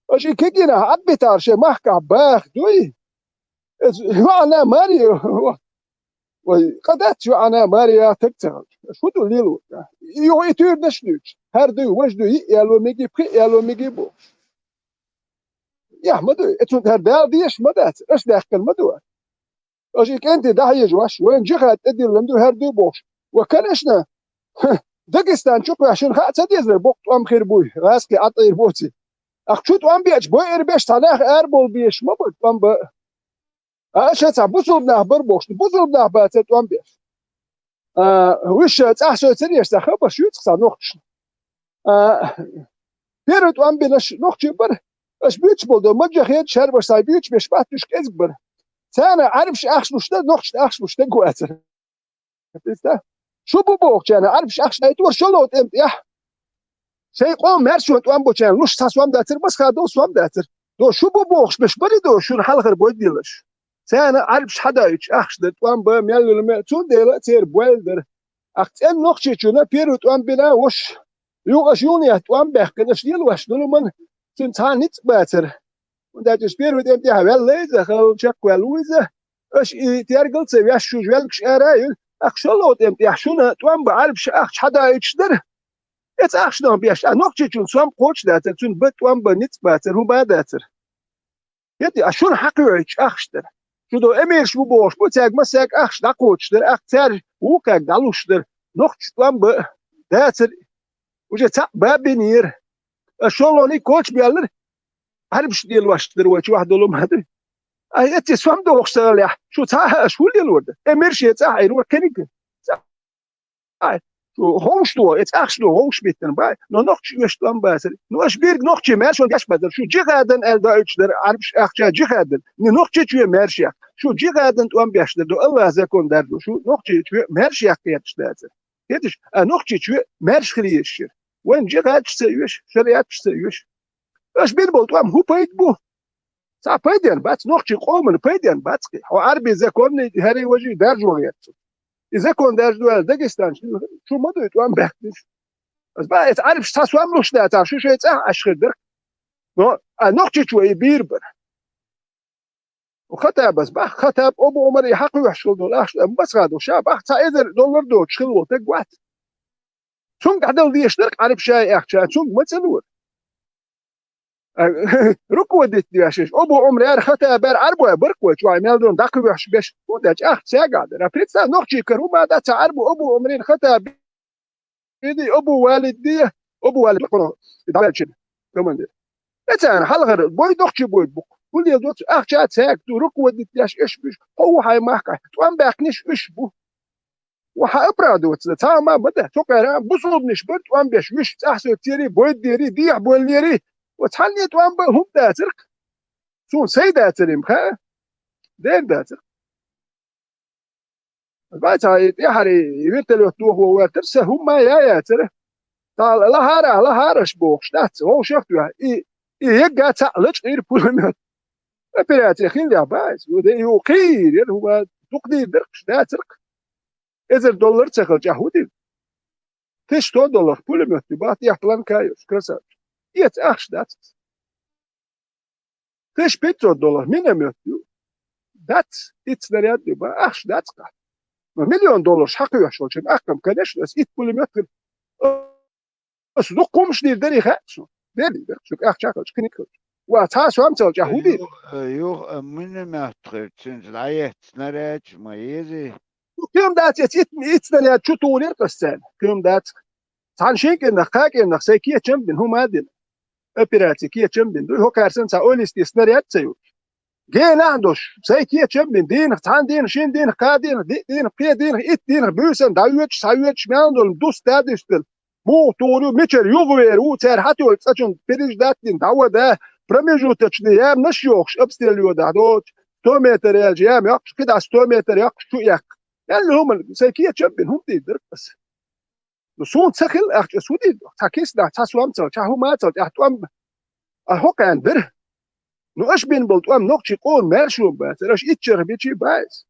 Аш и кегина, Ӏадбитар, ши махка, бах, дуй. Эс, ваӀана, Мария, Вай, къа дац ю Ӏана, Мария, таг ца хилча. Шу ду лело? Юха и туьйранаш дуьйцу. ХӀара дуй, важа дуй, йиъ яло меги, пхиъ яло меги бохуш. Яхь ма дуй, эцунна хӀара Дала дезаш ма дац, аш даьккхина ма ду. Аш и кӀентий дӀахьежа ваш, вайн джихад тӀедиллина ду, хӀара дуй бохуш. Ва, конечно, хм, Дагестан чу кхоьхьа шуна хаа ца дезара, боккха тӀом хир буй, гӀазкхи Ӏатайр боций. Ах чу тӀом беача, бойур беш, цхьа нах арабовла безаш ма бара, тӀом бан. А аша цхьа бусулба нах бара бохуш, бусулба нах бацара тӀом беш. А, вуьш цӀахь сойцар еш цхьа хабарш ю цхьа нохчашна. А, первый тӀом бинарш нохчий бара. Аша буьйцуш болу ду, маджахет, шарбаш схьа буьйцуш беш баттуш кӀезиг бара. Царна Ӏарбаш ахча луш дара, нохчашна ахча луш дага вацара. Представь. Шу бу бохучарна Ӏарбаш ахча дайтора шолгӀа тӀемтӀехь. Шайн къоман маьршонан тӀом бочарна луш цхьа сом дацара, масха долу сом дацара. До шу бу бохуш беш бари до шуна хьалхара бойделаш. Царна Ӏарбаш хьадоуьйтуш ахча дара, тӀом бан, мел вуьлу ме, цундела церан бойла дара. Ах цӀен нохчичунна первый тӀом бина вуш. Юха аша юханехьа тӀом баьккхина, аша лелош ду луман, цуьнан цхьа а ницкъ бацара. ХӀунда аьлча уьш первый тӀемтӀехь ваьлла иза, хала чекхваьлла ву иза. Аша и тергал а ца веш, шу велгаш ара а ю. Ах шолгӀа тӀемтӀехь шуна тӀом бан Ӏарбаш ахча хьадоуьйтуш дара. Эца ахча дан беш, а нохчичунна сом кхочуш дацара, цуьнан бан тӀом бан ницкъ бацара, хӀун бан дацара. ХӀетий, а шуна хьакхоьхьуьйтуш ахча дара. Шу до эмираш бу бохуш бу, цаьрга массаьрга ахча дӀакхочуш дара, ах цаьрга вукхаьрга дӀалуш дара. Нохча тӀом бан дацара, уже цхьаъ бан бинера. Ас шолгӀаниг кочабоьллара, Ӏарбаш лелош дара вай чохь долу ма ду. Ай, эцци сом дохуш ца хилехь, шу цхьа а аша хӀун лелор дара? Эмир шен цӀахь Ӏийр вара кхиниг. Ай, шу ховш ду, эца ахча ду, ховш биттина бай. Но нохча оьшуш тӀом бацара. Ну, аша бирг нохчий маьршонан деш бацара. Шу джихадан аьлла доуьйтуш дара, Ӏарбаш ахча джихадан. Ну, нохча чоь маьрша. Шу джихадан тӀом беш дара, ду Аллах закон дар ду. Шу нохча чоь маьрша кхеташ дацара. ХӀеташ, а нохча чоь маьрша хир езаш яра. Вайн джихадаш ца оьшу, шариаташ ца оьшу. Аша бина болу тӀом хӀун пайда бу? Цхьа пайден бац, нохчийн къоман пайден бац кхин. Хьо Ӏарби законный хӀара важи даржо гӀерта. И закон даржо аьлла Дагестанчу шу ма дуй тӀом баьхкинаш. Ас бан эца Ӏарбаш цхьа сом луш дацахь, шу шайн цӀахь Ӏаш хир дара. Но, а нохчичо и бийр бара. Хаттабас бах, Хаттаб Абу Умар и хьакхоьхьуш хила долу ахча, амма масха ду, ша бах, цхьа эзар доллар доцуш хила волу таг вац. Цунга дӀадала дезаш дара Ӏарбаш ахча, цунга ма ца лора. А, руководить деш, Абу Ӏумар яр, Хаттаб яр, Ӏарбой баркхой чу, мел дон дакхвеш беш, хӀу деш ахча цаьрга дара. Представь, нохчий кара хӀума дац, Ӏарбо Абу Ӏумарин, Хаттаб иди, Абу Валид ди, Абу Валид лакхуно, и дӀаваьлча командир. Эцан хьалхара бой, нохчий бой бу. ХӀу леладоц, ахча цаьрга ду, руководить деш, эш биш, хӀу хьай махка, тӀом баьккхинаш уьш бу. Ва хьа оправдываться, цхьа ма бада, цу къера бусулбанаш бар тӀом беш, виш цӀахь сецери, бойд дери, дехьа боллери. Ва цхьанне тӀом ба хӀума дацарх. Цун сай дацар им, ха? Дер дацар. Вай цхьа и тӀехьара и вертолёт дохо вертар, са хӀума я яцара. Та лахара, лахараш бохуш дац, вовшах а тоьхна. И, и егга цхьаъ лачкъийра пулемёт. Операция хилла бац, ю де ю кхийр, яр хӀума дукха дийр даркхаш дацарх. Эзар доллар ца хилча, хӀу дир? Тысяча сто доллар пулемёт ю, бахт, я планка ю, красавчик. Эца ахча дац. Тысяча пятьсот доллар миномёт ю. Дац, ит снаряд ю, ба, ахча дац ка. Но миллион доллар шхьакхуьйхьаш волчун ахкам, конечно, ас ит пулемёт хир. Ас дукха хӀумаш дийр дарий хаьа цу. Дер дийр, цу ахча хилча, книг хилча. Ва цхьа сом цалча хӀу дийр? Юх, юх, а, миномёт хир, цуьнца дӀаетта снарядаш ма езий. Ну, кхин дац, эца ит, ит снаряд чу тухур яр ас царна. Кхин дац. Цхьана шин кӀирнах, кхаа кӀирнах сай кечам бина, хӀума дина. Операция кечам бина. Дуй, хӀокхаьрсан цхьа ойлисте снаряд ца ю. Генахь а долуш, сай кечам бина, дийнах, цхьана дийнах, шина дийнах, кхаа дийнах, диъ дийнах, пхе дийнах, итт дийнах, буьйсан дӀавоьдуш, схьавоьдуш, мел долу дус дадуьстина. Муха тухур ю, мичара юхавер ву, цара хьатоьлу цӀа чунна переждать дина, дӀавада, промежуточный яманаш йохуш, обстрел йодахь доцу, сто метр яьлча яма йоккхуш, кхидӀа сто метр йоккхуш чу эккха. Аьлла хӀуманна, сайн кечам бина, хӀума дийр дара аса. Ну, суна ца хилла ахча, ас хӀу дийр ду? Цхьа киснахь, цхьа сом цалча, хӀума цалча, ахь тӀом, а хӀокхарна дара. Ну, аша бина болу тӀом нохчий къоман маьршо бацара, аша итт шарах бичий баьс.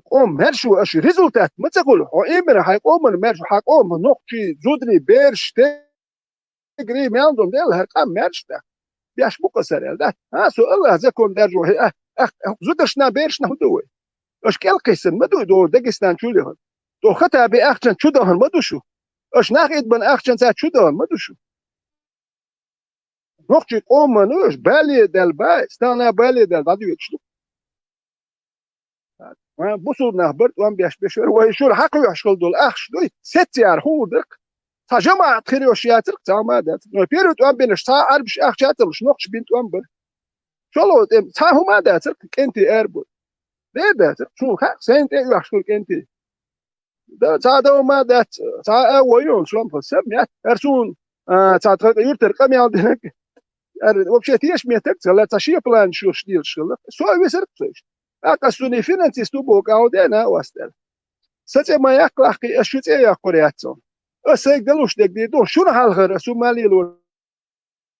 Къоман маьршо аша результат ма ца хуьлу, хьо имира хьайн къоман маьршо, хьан къоман нохчий, зударий, бераш, тегрий, мел долу дела, хӀара къам маьрша дац. Беш бу-кх аса аьлла, да? А, со Аллах закон даржо, хье, а, а, а, зударшна, берашна хӀун ду вай? Аша кӀел кхиссина ма ду, до Дагестан чу лехана. До Хаттаби ахчан чу дахана ма ду шу. Аша нах идбан ахчан цаьрца чу дахана ма ду шу. Нохчий къоман уьш бале дел бай, стагӀна бале дел дӀадоьдуш ду. Ма бусулба нах бар тӀом беш бешара, вай шура хьакхоьхьуш хила долу ахча дуй, сеццара хӀур дара-кх. Цхьа жамаӀат хир йолуш яцара-кх, цхьа хӀума а дац. Но первый тӀом бинарш цхьа Ӏарбаш ахча а ца луш, нохчаш бина тӀом бара. ШолгӀа тӀем цхьа хӀума а дацара-кх, кӀентий ара бу. Дер дацара-кх, суна хаьа, сайна тӀе а оьхуш хила кӀентий. Да, цхьа а дан ма дац, цхьа а вай йолу сом хила сам яц. ХӀара суна, а, цхьа тхан юьртара къамел динарг, хӀара вообще тешаме стаг ца хилла, цхьа шен план шуьш дезаш хилла. Со а висарг ца иштта. ТӀаккха ас цунна финансист ву боху кӀал дена а вастара. Сан цӀе ма яккха лахкхий, ас шу цӀе яккхур яц цунна. Ас сайга далуш дерг дийр ду, шуна хьалхара ас хӀума лелор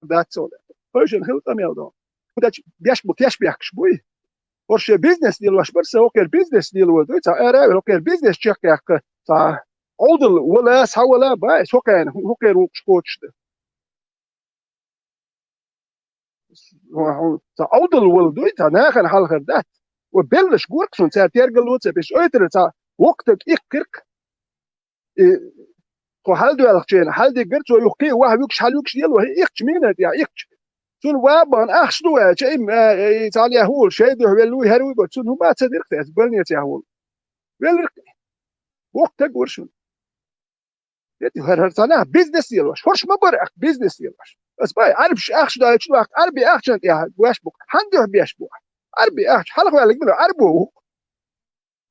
дац цо. Хойшина хила къамел ду. ХӀунда аьлча беш бу, кеш бехкаш буй. ХӀорш шен бизнес лелош бара, сан хӀокхера бизнес лело дуй, цхьа ара а вер, хӀокхера бизнес чекхъяккха, цхьа Ӏовдал вала, схьавала бай, хӀокхеран, хӀокхера вукхуш кхочуш ду. Цхьа Ӏовдал вала дуй, цхьа нахана хьалхара дац. Ва беллаш гург шуна, цара тергало ца беш, ойтара цхьа вокху таг иккхирк. И тхо хьалдоьлхучеран, хьалдиггара цо юха кхин а ваха вуьгуш, хьалвуьгуш лело, хӀе, иккхачу мигна тӀехь, иккхачу. Цунна ван бахана ахча ду аьлча, и, э, и цхьана яхь вула, шайн дуьхьа велла вуй, хӀара вуй бо, цунна хӀума ца дира-кх те, аса больницехь вула. Велира-кх. Вокху таг вара шуна. ХӀара, хӀара цхьа нах бизнес лелош, хӀорш ма бара ахь бизнес лелош. Аса бай, Ӏарбаш ахча даьлча, ваккха Ӏарби ахчан тӀехь беш бу-кх. Хьан дуьхьа беш бу ахь? Ӏарби ахча, хьалха ваьллиг мила Ӏарбо ву-кх?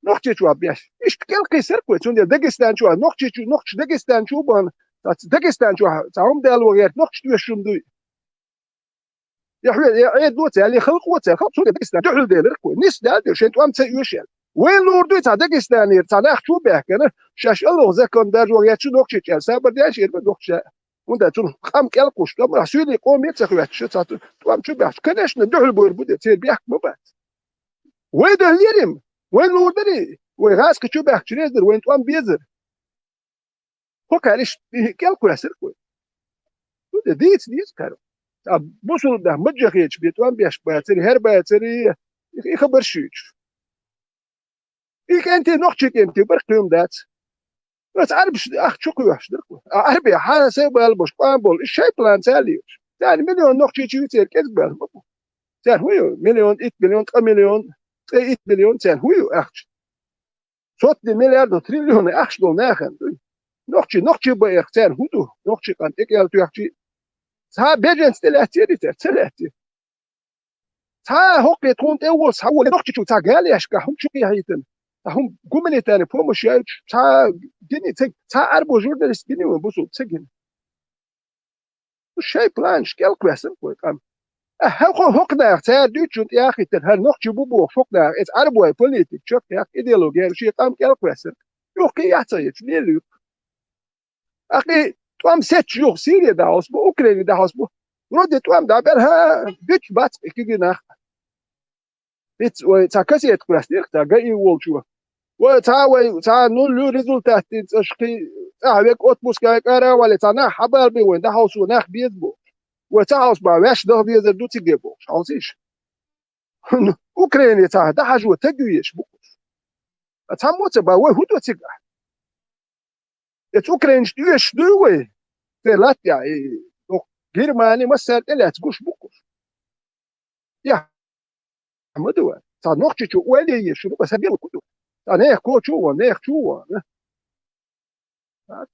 Нохчийчу беш. Иштта кӀел кхийсарг вай, цундела Дагестан чу, нохчийчу, нохчаш Дагестан чу бан, цац Дагестан чу цхьа хӀума дало гӀерта, нохчаш доьшуш хӀума дуй. Я хьоьга, я Ӏедало ца, я халкъо ца, халкъ цундела Дагестан дуьхьал делира-кх вай. Нис даьлла, шайн тӀом ца оьшу аьлла. Вайн лур дуй цхьа Дагестанера, цхьа нах чу баьхкина, шаьш Аллах закон даржо гӀерташ нохчийчу аьлла, сабар деш эр бан нохчаша. ХӀунда цунах къам кӀел кхуш, тӀом а, суьйли къоме ца хӀоьттуш, цхьа тӀом чу баьхкаш. Конечно, дуьхьал бовр бу де, церан бехк ма бац. Вай дуьхьал лерим, вайн лур дарий, вай гӀазкхи чу баьхкачу реза дара, вайн тӀом безара. ХӀокхара иштта кӀел кхоьссира-кх вай. Ну, де дийца деза кхара. Цхьа бусулба нах маджахеташ бен тӀом беш бацари, хӀара бацари, и, и хабар шуьйчуш. И кӀентий нохчий кӀентий бара, кхин дац. Аса Ӏарбаш ахча чу кхоьхьуш дара-кх вай. А Ӏарби хьан сай бала болуш, къам болу, и шайн план ца лелаш. Царна миллион нохчийчу ю церан кӀезиг баьлла ма бу. Царна хӀун ю? Миллион, итт миллион, ткъа миллион, ткъе итт миллион царна хӀун ю ахча? Сотни миллиардов, триллионов ахча долу нахана дуй. Нохчий, нохчий баьрх царна хӀун ду? Нохчий къам тӀекӀел тоьхчий. Цхьа беженец тӀе лаьцций цара? Ца лаьцций. Цхьа хӀокхе тхуна тӀе а волуш, цхьа волу нохчичу цхьа галешка хӀума чу кхехьийтина, цхьа хӀума гуманитарный помощь яьлча, цхьа гини ца, цхьа Ӏарбо журналист гини вайн бусулба ца гина. Шайн планаш кӀел кхоьссина вай къам. Ахьа хӀокху, хӀокху наха цара дуьйцучунна тӀехь а хиттина, хӀара нохчий бу бохуш хӀокху наха, иза Ӏарбой политика чекхъяьккха, идеология шен къам кӀел кхоьссина. Юха кхин яц ца ецу, лелийта. Ахьа тӀом сецча юха Сири дӀахьовсабо, Украини дӀахьовсабо. Вроде тӀом дӀабаьлла, хӀа, дуьтуш бац и кегий нах. Ицца вай цхьа кассета кхоьссинера, цхьа ГАИ волчо. Вай цхьа, вай цхьа, ну, лу результат дина цӀаш кхин, цӀахь вега отпуска кара а вале, цхьа нах хьабалабе вайн, дӀахьовсо нах беза бохуш. Вай ца хьовсабахь, ваьш даха везар ду цига бохуш, хьовсийша. Украине цхьа дӀахьажо таг ю еш бу уьш. Ткъа цхьаммо а ца бан, вай хӀун до цигахь? Эцу украинашна оьшуш дуй вай? Церан латтехь, и, ну, Германи массара тӀелаьцна гуш бу уьш. Я, ма ду вай. Цхьа нохчичо ойла е еза шуна, аса белла ку ду. Цхьа нехан коча а вон, нехан чу а вон, а?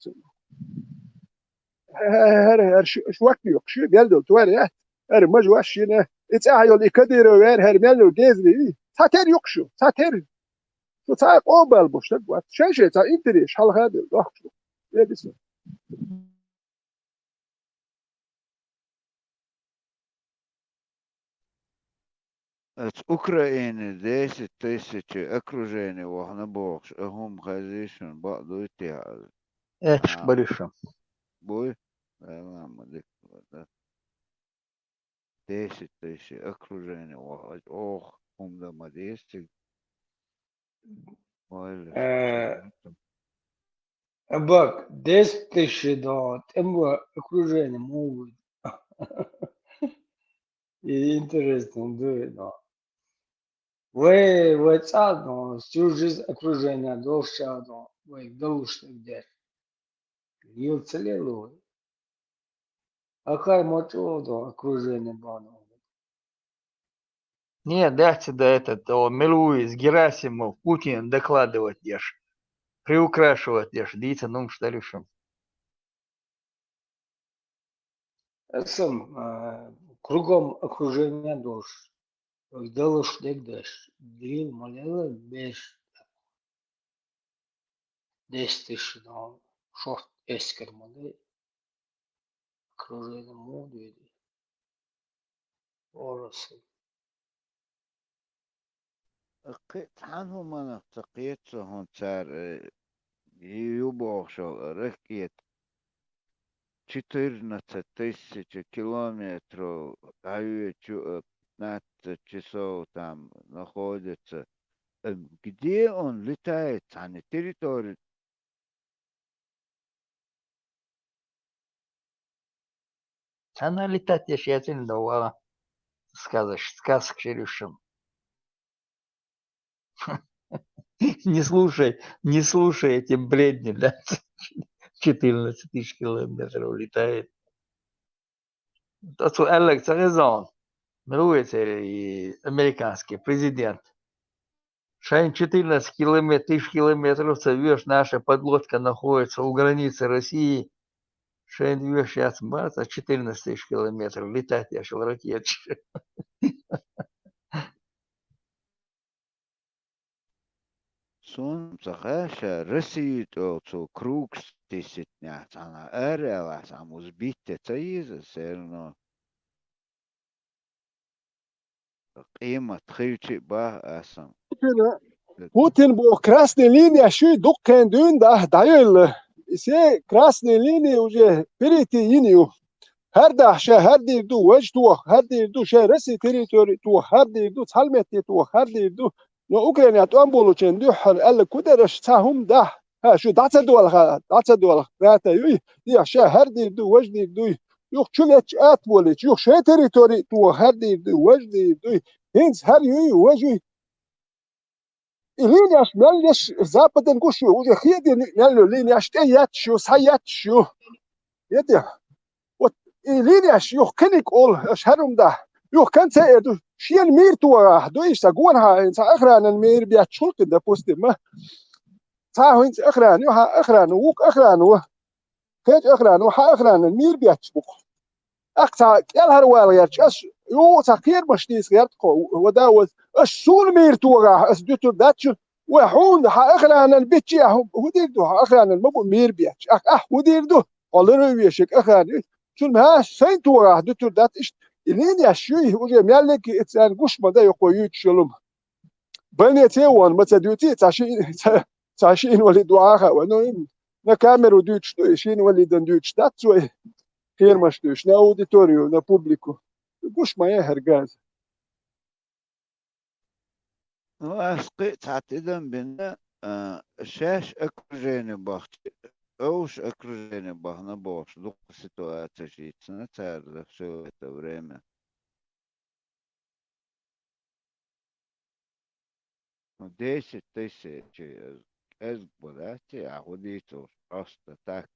ХӀара, хӀара шу, шу ваккхийоккху, шу мел долу товар яц. ХӀара мажа ваш шина. И цӀахь йолу и Кадыров вер, хӀара мел йолу гезри. Цхьа тера юккху шу, цхьа тера. Шу цхьа а къобал бу стаг вац. Шай-шай цхьа интерес хьалха а делла, дохку шу. Эдиса. Оцу Украине десять тысячи окружение вахана бохуш, а хӀума хезий шуна, бакъ дуй те хьажа? Эцаш А, бариша. Буй? Ай, ма, ма, дика, ма, да. Десять тысячи окружение вахана, ох, хӀума дан ма деза цига. Ойла. Э, Бак, десять тысяч до, тем окружение могут. И интересно, да, но. Вай, вай цӀа, но, всю жизнь окружение должен, но, вай, галуш так дер. Ил целело. Акай мочо до окружение бано. Не, дайте до этот, о, Милуис, Герасимов, Путин докладывать деш, приукрашивать деш, дийца нум, что ли, шум. Эсэм, а, кругом окружение долуш. Далуш дегдеш, дрил малела беш. Десять тысяч, но шорт эскер мала. Окружение муха дуьйду. Ораса. Кхин цхьана хӀуманах ца кхета со хьуна цара, э, ю бохуш йолу ракета четырнадцать тысяч километров дӀайоьдучу, э, пятнадцать часов там находится. Э, где он летает? Цхьана территори Цхьана летать еш яцина довала. Сказаш, сказка шерюшем. Не слушай, не слушай эти бредни, да? Четырнадцать тысяч километров летает. Оцу аьлларг ца хеза хьуна? Мила ву и церан и американский президент? Шайн четырнадцать километр-, тысяч километров ца веш, наша подлодка находится у границы России. Шайн веш яц бац, а четырнадцать тысяч километров летать еш ракеташ. Суна ца хаьа, ша Россия тӀехь цо круг теситнехь цхьана ара аьлла, цхьа муза битта ца еза, все равно. Къемат хилчи а баха аса. Путин, Путин боху красный линия шуьй дуккхен дуьйна дахьа дӀайойла. Се красный линия уже перейти йина ю. ХӀара дахьа ша хӀара дийр ду, важа тоха хӀара дийр ду, шайн Россия территори тоха хӀара дийр ду, цхьалметте тоха хӀара дийр ду. Но Украинехь тӀом болучеран дуьххьара аьлла ку дераш цхьа хӀума дахьа. ХӀа, шу дӀа ца долха, дӀа ца долха, гӀата юй, дехьа ша хӀара дийр ду, важа дийр дуй. Юха чу летча атта болийча, юха шайн территори а тоха хӀара дийр дуй, важа дийр дуй. ХӀинца хӀара юй, важа юй. И линияш мел еш, западен гуш ю, уже хедийна мел ю, линияш тӀе етташ ю, схьаетташ ю. Еде. Вот и линеш юха кхиниг олу, аша хӀара хӀума дахь, юха кан ца эр ду, шена мийра тогӀахь ду, иштта гонахьа, цхьа охранан мийра бетташ хуьлу кхин, допустим, ма. Цхьа хӀинца охрана ю, хьан охрана ву, вукху охрана ву. Кхечу охрана ву, хьан охранан мийра бетташ бу-кх. Ахь цхьа кӀелхьарвала гӀерташ, ас юха цхьа кхерамаш дийца гӀерта-кх, ва да, ва, ас суна мийра тогӀахь, ас дуьтур дац шу, вай хьуна хьан охранан биччи ахь хӀун дийр ду, хьан охранан ма бу мийра бетташ. Ахь, ахь хӀун дийр ду? Хьо лара а вешиг охрана ю. Цунна хьан сайна тогӀахь дуьтур дац иштта. И линеш ю, и уже меллиг а и царна гуш ма дан, йоккхо юьйцуш йолу хӀума. Больнице а вон, ма ца дуьйций, цхьа ши, цхьа, цхьа ши инвалид вахьа а вай. Ну, и на камеру дуьйцуш ду, и ши инвалидан дуьйцуш дац вай. Кхерамаш дуьйцуш, на аудиторию, на публику. Гуш ма яхьара газа. Ну, ас кхин а цхьа тидам бина, а, шаьш окружение бахча, овш окружение бахана бохуш, дукха ситуация шийцана цара за все это время. Ну, десять тысяч, э, кӀезиг бу, дац, ахь хӀун дийцалаш, просто так.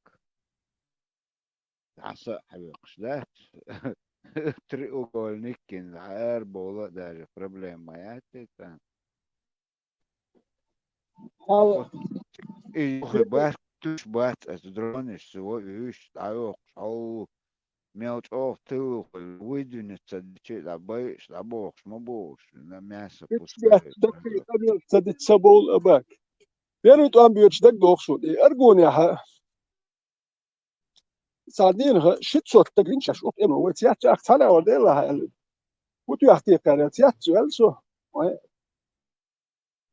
ДӀаса а хьоькхуш дац. Треугольник гина, дӀа арабовла а даже проблема ма яц и царна. Хьал- И юххе барт туьш бац аса дронаш, со а уьш дӀайохуш, хьо мел чӀогӀа тилла хуьлу, вуй дуьйна ца дичи а дӀа байъаш, дӀабохуш ма бохуш, на мясо пускай. Ца дича ца бовлу а бак. Первый тӀом боьдуш дагадогӀу суна, и Аргунехьа. Цхьа дийнахь ши цот стаг винчаш укх тӀема вай цецваьхна цхьана а вара делахьа аьлла. ХӀун тоьхна текхар аьлла, цецваьлла со. Вай.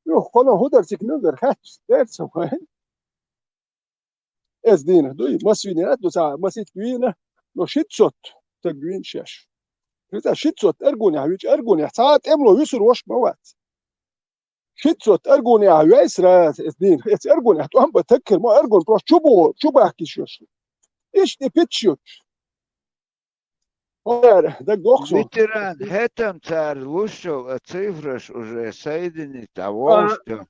Юха кхуьнан хӀун дара цига муьлдара хаьттича, дера ца вай. Эза дийнахь дуй, маса винера ду цхьа, масийтта вийна, но ши цот стаг вийна шаьш. Хьуьца ши цот Аргунехь вича, Аргунехь цхьа а тӀемало вуьсур вош ма вац. Ши цот Аргунехь вей сразу, эза дийнахь, эца Аргунехь тӀом бан таг хир ма Аргун, просто чу бу-, чу бахкийш йош. Иштта и питча йоцуш. ХӀара дагадогӀу суна. Ветеран, хӀетам цара луш йолу а цифраш уже соединить а волуш ду.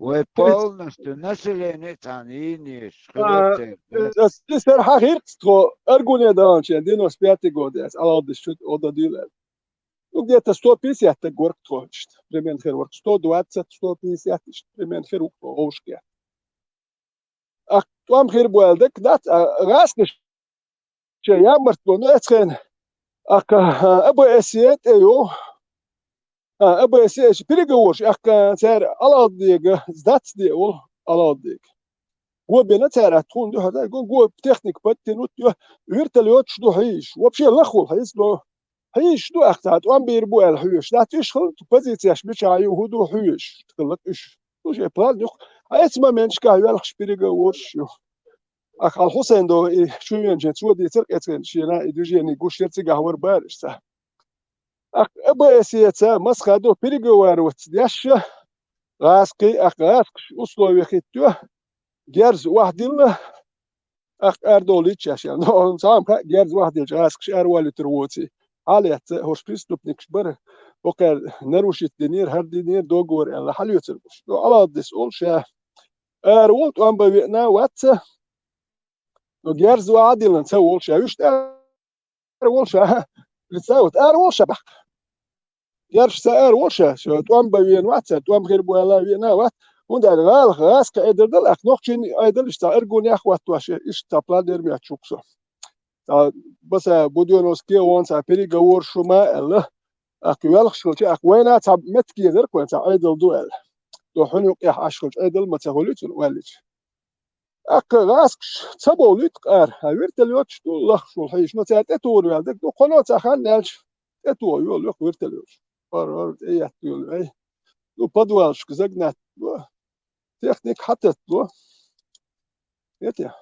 Вай полностью население цхьаьна йийна езаш хилар церан. Ас, ас, ас хьан хиркца тхо Аргуне даланчен девяносто пятый год яц, Алалдис чу ода дуьйла аьлла. Ну, где-то сто пятьдесят стаг вара тхо иштта. Примерно хир вара сто двадцать, сто пятьдесят иштта. Примерно хир ву тхо вовшахкхетта. Ахь тӀом хир бу аьлла дагадогӀу, а, гӀаскхаша ямарт бо, ну, эцхена. Ахь, а, А Б С Е тӀе йо. А, А Б С Е переговорш, ахь, цара Алалдега, сдаться де волу Алалдега. Го бина цара, тхуна дуьхьал, го, го техника подтянуть йо, вертолёташ ду хьийзаш. Вообще лахвала хьийза, но хьийзаш ду ахь цара, тӀом бийр бу аьлла хьоьжуш. Дац уьш хила, позицеш мичахь ю, хӀун ду хьоьжуш, хилла уьш. Слушай, план юкъа. Хьан эца моменташкахь йоьлхуш переговорш ю. Ахь хьал Хьусайн до и чу веначу цо дийцар, кӀецхена шена и движение гуш яра, цигахь вара бараш цхьа. Ахь А Б С Е-ца масха ду переговоры вац дешша, гӀаскхий, ахь гӀаскхаш условия хӀиттайо, герз охьадилла, ахь арадовлийта шаьш аьлла. Но цхьамма хаьа, герз охьадиллича гӀаскхаш аравалуьйтур воций. Хьалаэцна, хӀорш преступникаш бара, хӀокхара нарушить динера, хӀара динера договор аьлла, хьалоьцур бу уьш. Но Алалдис олу ша ара волу, тӀом бан веана вац ца. Но герз охьадиллина ца волу ша, вуьшта ара волу ша. Представь, вот ара волу ша баккха. Герзашца ара волу ша, ша тӀом бан веана вац, тӀом хир бу аьлла веана вац. ХӀунда аьлча гӀалах гӀаскхи Ӏедал дала, ахь нохчийн Ӏедал иштта Аргунех хӀоттош, иштта цхьа план яра моьттуш ву-кх со. Цхьа Баса Будённовский вон цхьа переговорш ю ма аьлла. Ахь йоьлхуш хилча, ахь вайна цхьа меттиг езара-кх вайн цхьа Ӏедал ду аьлла. До хьуна юкъехь Ӏаш хилча Ӏедал ма ца хуьлий цунна оьллича. Ахь гӀаскхаш ца бовлуьйту-кх ара, а вертолёташ ду лаххаш волу хьийзаш, но цара тӀетухур ваьлла дерг ду, кхуьно цхьа хан аьлча, тӀетухур йолу юкъа вертолёташ. ХӀара, хӀара тӀеетта йолу, ай. Ну, подвалашка загнать до. Техника хьататтало. Эти.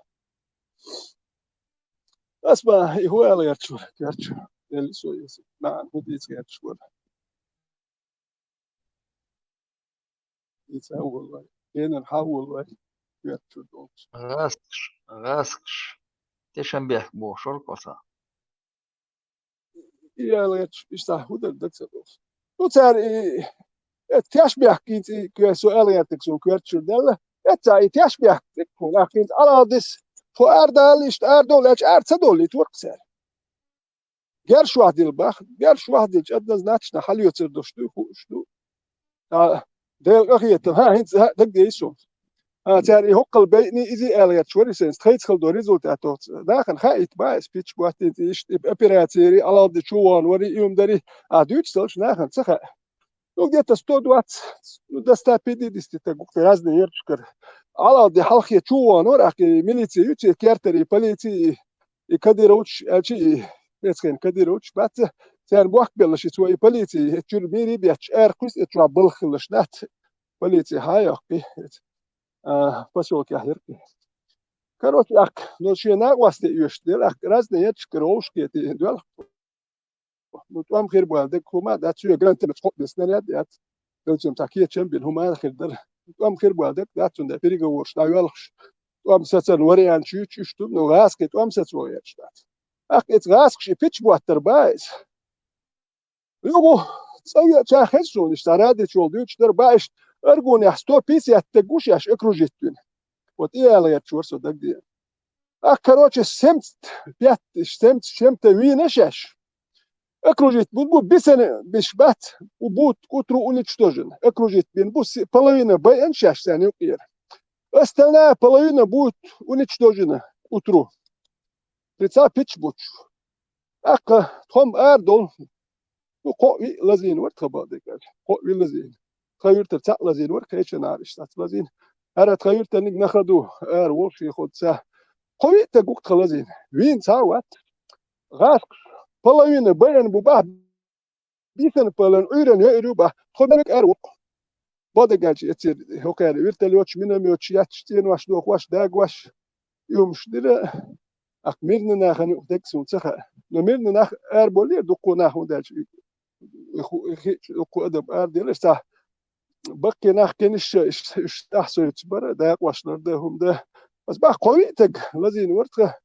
Ас ма и хӀун аьлла гӀерташ вара, гӀерташ. Элли со еси. Нахана хӀун дийца гӀерташ вара. Ица а воллай. Энан хьан воллай? ГӀерташ долчу. ГӀаскхаш, гӀаскхаш. Тешан бехк бохуш вара кхо сан. И аьлла гӀерташ, иштта хӀун дара даг ца бохуш. Ну, цара и, эта тешбехк хӀинца и коьрта со аьлла гӀертарг суна коьрта чуьра даьлла. Эца и тешбехк цӀиккхуна, ахь хӀинца Алалдис, тхо арадала, иштта арадовла аьлча, ара ца довлуьйтура-кх цара. герш вахдил бах, герш вахдилча однозначно хьалоьцар дош ду, хууш ду. А, Дела къахетам, хӀа, хӀинца, хӀа, дагадеи со. А, цара и хӀоккхал байъни иза аьлла гӀерташ вари сайна, тхайца хала до результат оц. Нахана хаийта ба, эс пич боттин, иштта и операцияри, алалди чу вон вари, и хӀума дари, а дуьйцу салш нахана ца хаьа. Ну, где-то сто двадцать, ну, до ста пятидесяти так гукта разные ярчкар. Алалди хьалхе чу вон вар, ахи милиция юци, кертари, полиции, и Кадырович, а чи, и эцхен Кадырович, баца, царна бохк белла ши цо и полиция, и чур мири беч, эр кус, и чуа балхилаш нат. Полиция хая, ахи, а, посёлке хирки. Короче, ак, но ши на гости юш, дел, ак, разные ярчкар, оушке, ти, дел. Ну, тӀом хир бола дег хӀума дац, цуьнан гранатомет кхоъ бен снаряд яц. Белчам цхьа кечам бина хӀума хир дара. ТӀом хир бола дег дац, цунда переговорш дӀайоьлхуш. ТӀом сацарна вариант чуьйчу иштта, ну, гӀазкхи тӀом сацо гӀерташ дац. ТӀаккха эца гӀазкхаш и пич боттар ба иза. Югу, цӀа веача хеза суна, иштта радиочул дуьйцуш дара ба, иштта Аргунехь сто пятьдесят дег гуш еш окружить вина. Вот и аьлла гӀерташ вара со дагадеана. Ах, короче, семьдесят пять, семьдесят с чем-то вийна шаьш. Окружить бу, бу бисен биш бац, у бут к утру уничтожен. Окружить бин бу си-, половина байан шаьш сайн юкъера. Остальная половина будет уничтожена к утру. Прицел пич буч. Ах, тхом ар дол. Ну, кхоъ виъ лазийна вара тха бакъдерг аьлча. Кхоъ виъ лазийна. Тха юьртара цхьаъ лазийна вара, кхечанара иштта цхьаъ лазийна. ХӀара тха юьртаниг наха ду, ара волу шен ходца. Кхо виъ таг ву тха лазийна. Вийна цхьа а вац. ГӀазкхаш половина байан бу бахь, бисана половина Ӏуьйран йойур ю бахь. Тхо мелик ара ву. Бакъдерг аьлча, эцир хӀокхара вертолёташ, минометаш яцаш, цӀенош дохош, дагош, и хӀумаш дира. Ах, мирный нахана юкъа дег суна ца хаьа. Но мирный нах араболлера дуккха нах, хӀунда аьлча и ху-, и хи-, дуккха адам араделира, цхьа баккхий нах кхиниш, иш, иш тӀаьхьа соьца бара, дакъош лар да, хӀума да. Ас бах, кхо виъ таг лазийна вара тха.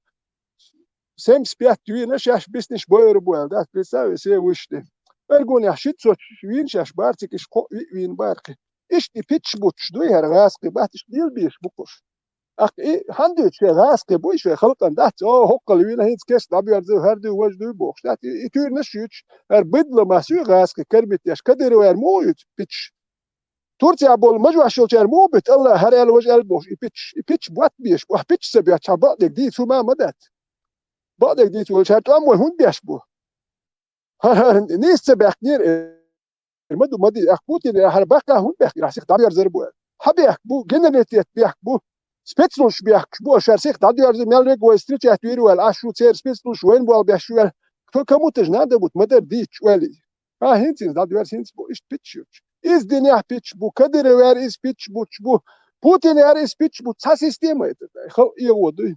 Семьдесят пять вийна шаьш бисниш бойур бу аьлла дац, представь, се вуьшти. Аргунехь шиц соцуш вийна шаьш бара, цига иш кхоъ виъ вийна бара кхин. Иштта и пич буч дуй хӀара гӀазкхи бац, иштта лелабеш бу кхуш. Ах, и хьан дуьйцу шайн гӀазкхи буй, шайн халкъан дац, о, хӀоккхал вийна, хӀинца кеста дӀабоьрзу, хӀара дуй, важа дуй бохуш дац. И, и туьйранаш юьйцуш, хӀара быдло ма суй гӀазкхи кармит еш, Кадыровера муха юьйцу пич? Турция болу мажош йолчара муха буьту, Алла, хӀара аьлла, важа аьлла бохуш, и пич, и пич бот беш бу, ахь пич ца беш, хьан бакъдерг дийца хӀума ма дац. Бакъдерг дийца волчара тӀом вай хӀунда беш бу? ХӀара, хӀара нийса ца баьхкинера, э, ма ду, ма ди, ах, Путин, э, хӀара баккха хӀунда баьхкира, ахь сиха дӀабоьрзар бу аьлла. Хьан бехк бу, генералитет бехк бу, спецслужбаш бехкаш бу, аша сиха дӀадоьрзу, мел регвай встречать вийр ваьлла, аш шу церан спецслужбаш вайна болу беш шу ваьлла. Кто кому-то же надо будет, ма дара дийчу ойла. А, хӀинца иза дӀадоьрзу, хӀинца бу, иштта пич юьйцуш. Иза динехь пич бу, Кадыровера иза пич буч бу, Путинера иза пич бу, цхьа система это, халкъ эгӀо дуй.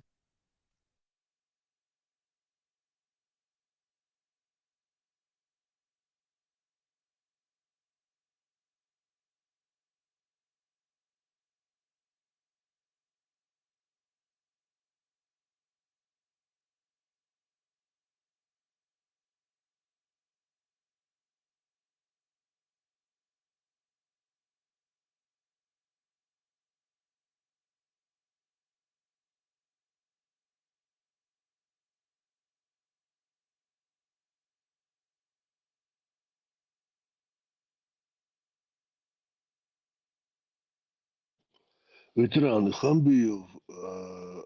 Ветераны Хамбиев, э,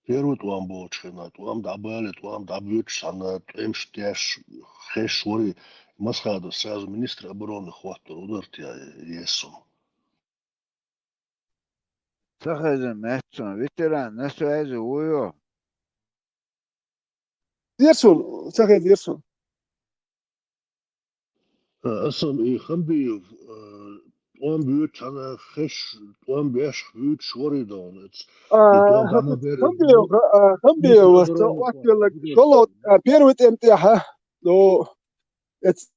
первый тӀом болчу хенахь, тӀом дӀабале, тӀом дӀабоьдуш цхьана тӀемаш деш, хезаш вари, Масхадов сразу министр обороны хӀоттор ударт я, ес сум. Ца хезна, Меттсон, ветеран на связи вуй хьо? Дерсун, ца хезна, дерсун. Асан и Хамбиев, э, тӀом буьйцу хьана хезаш, тӀом беш буьйцуш вари догӀна. А, и тӀом хьана бере Хамбиев, а, Хамбиев, аса охьателлаг шолгӀа, а, первый тӀем тӀехьа, ну, эц-,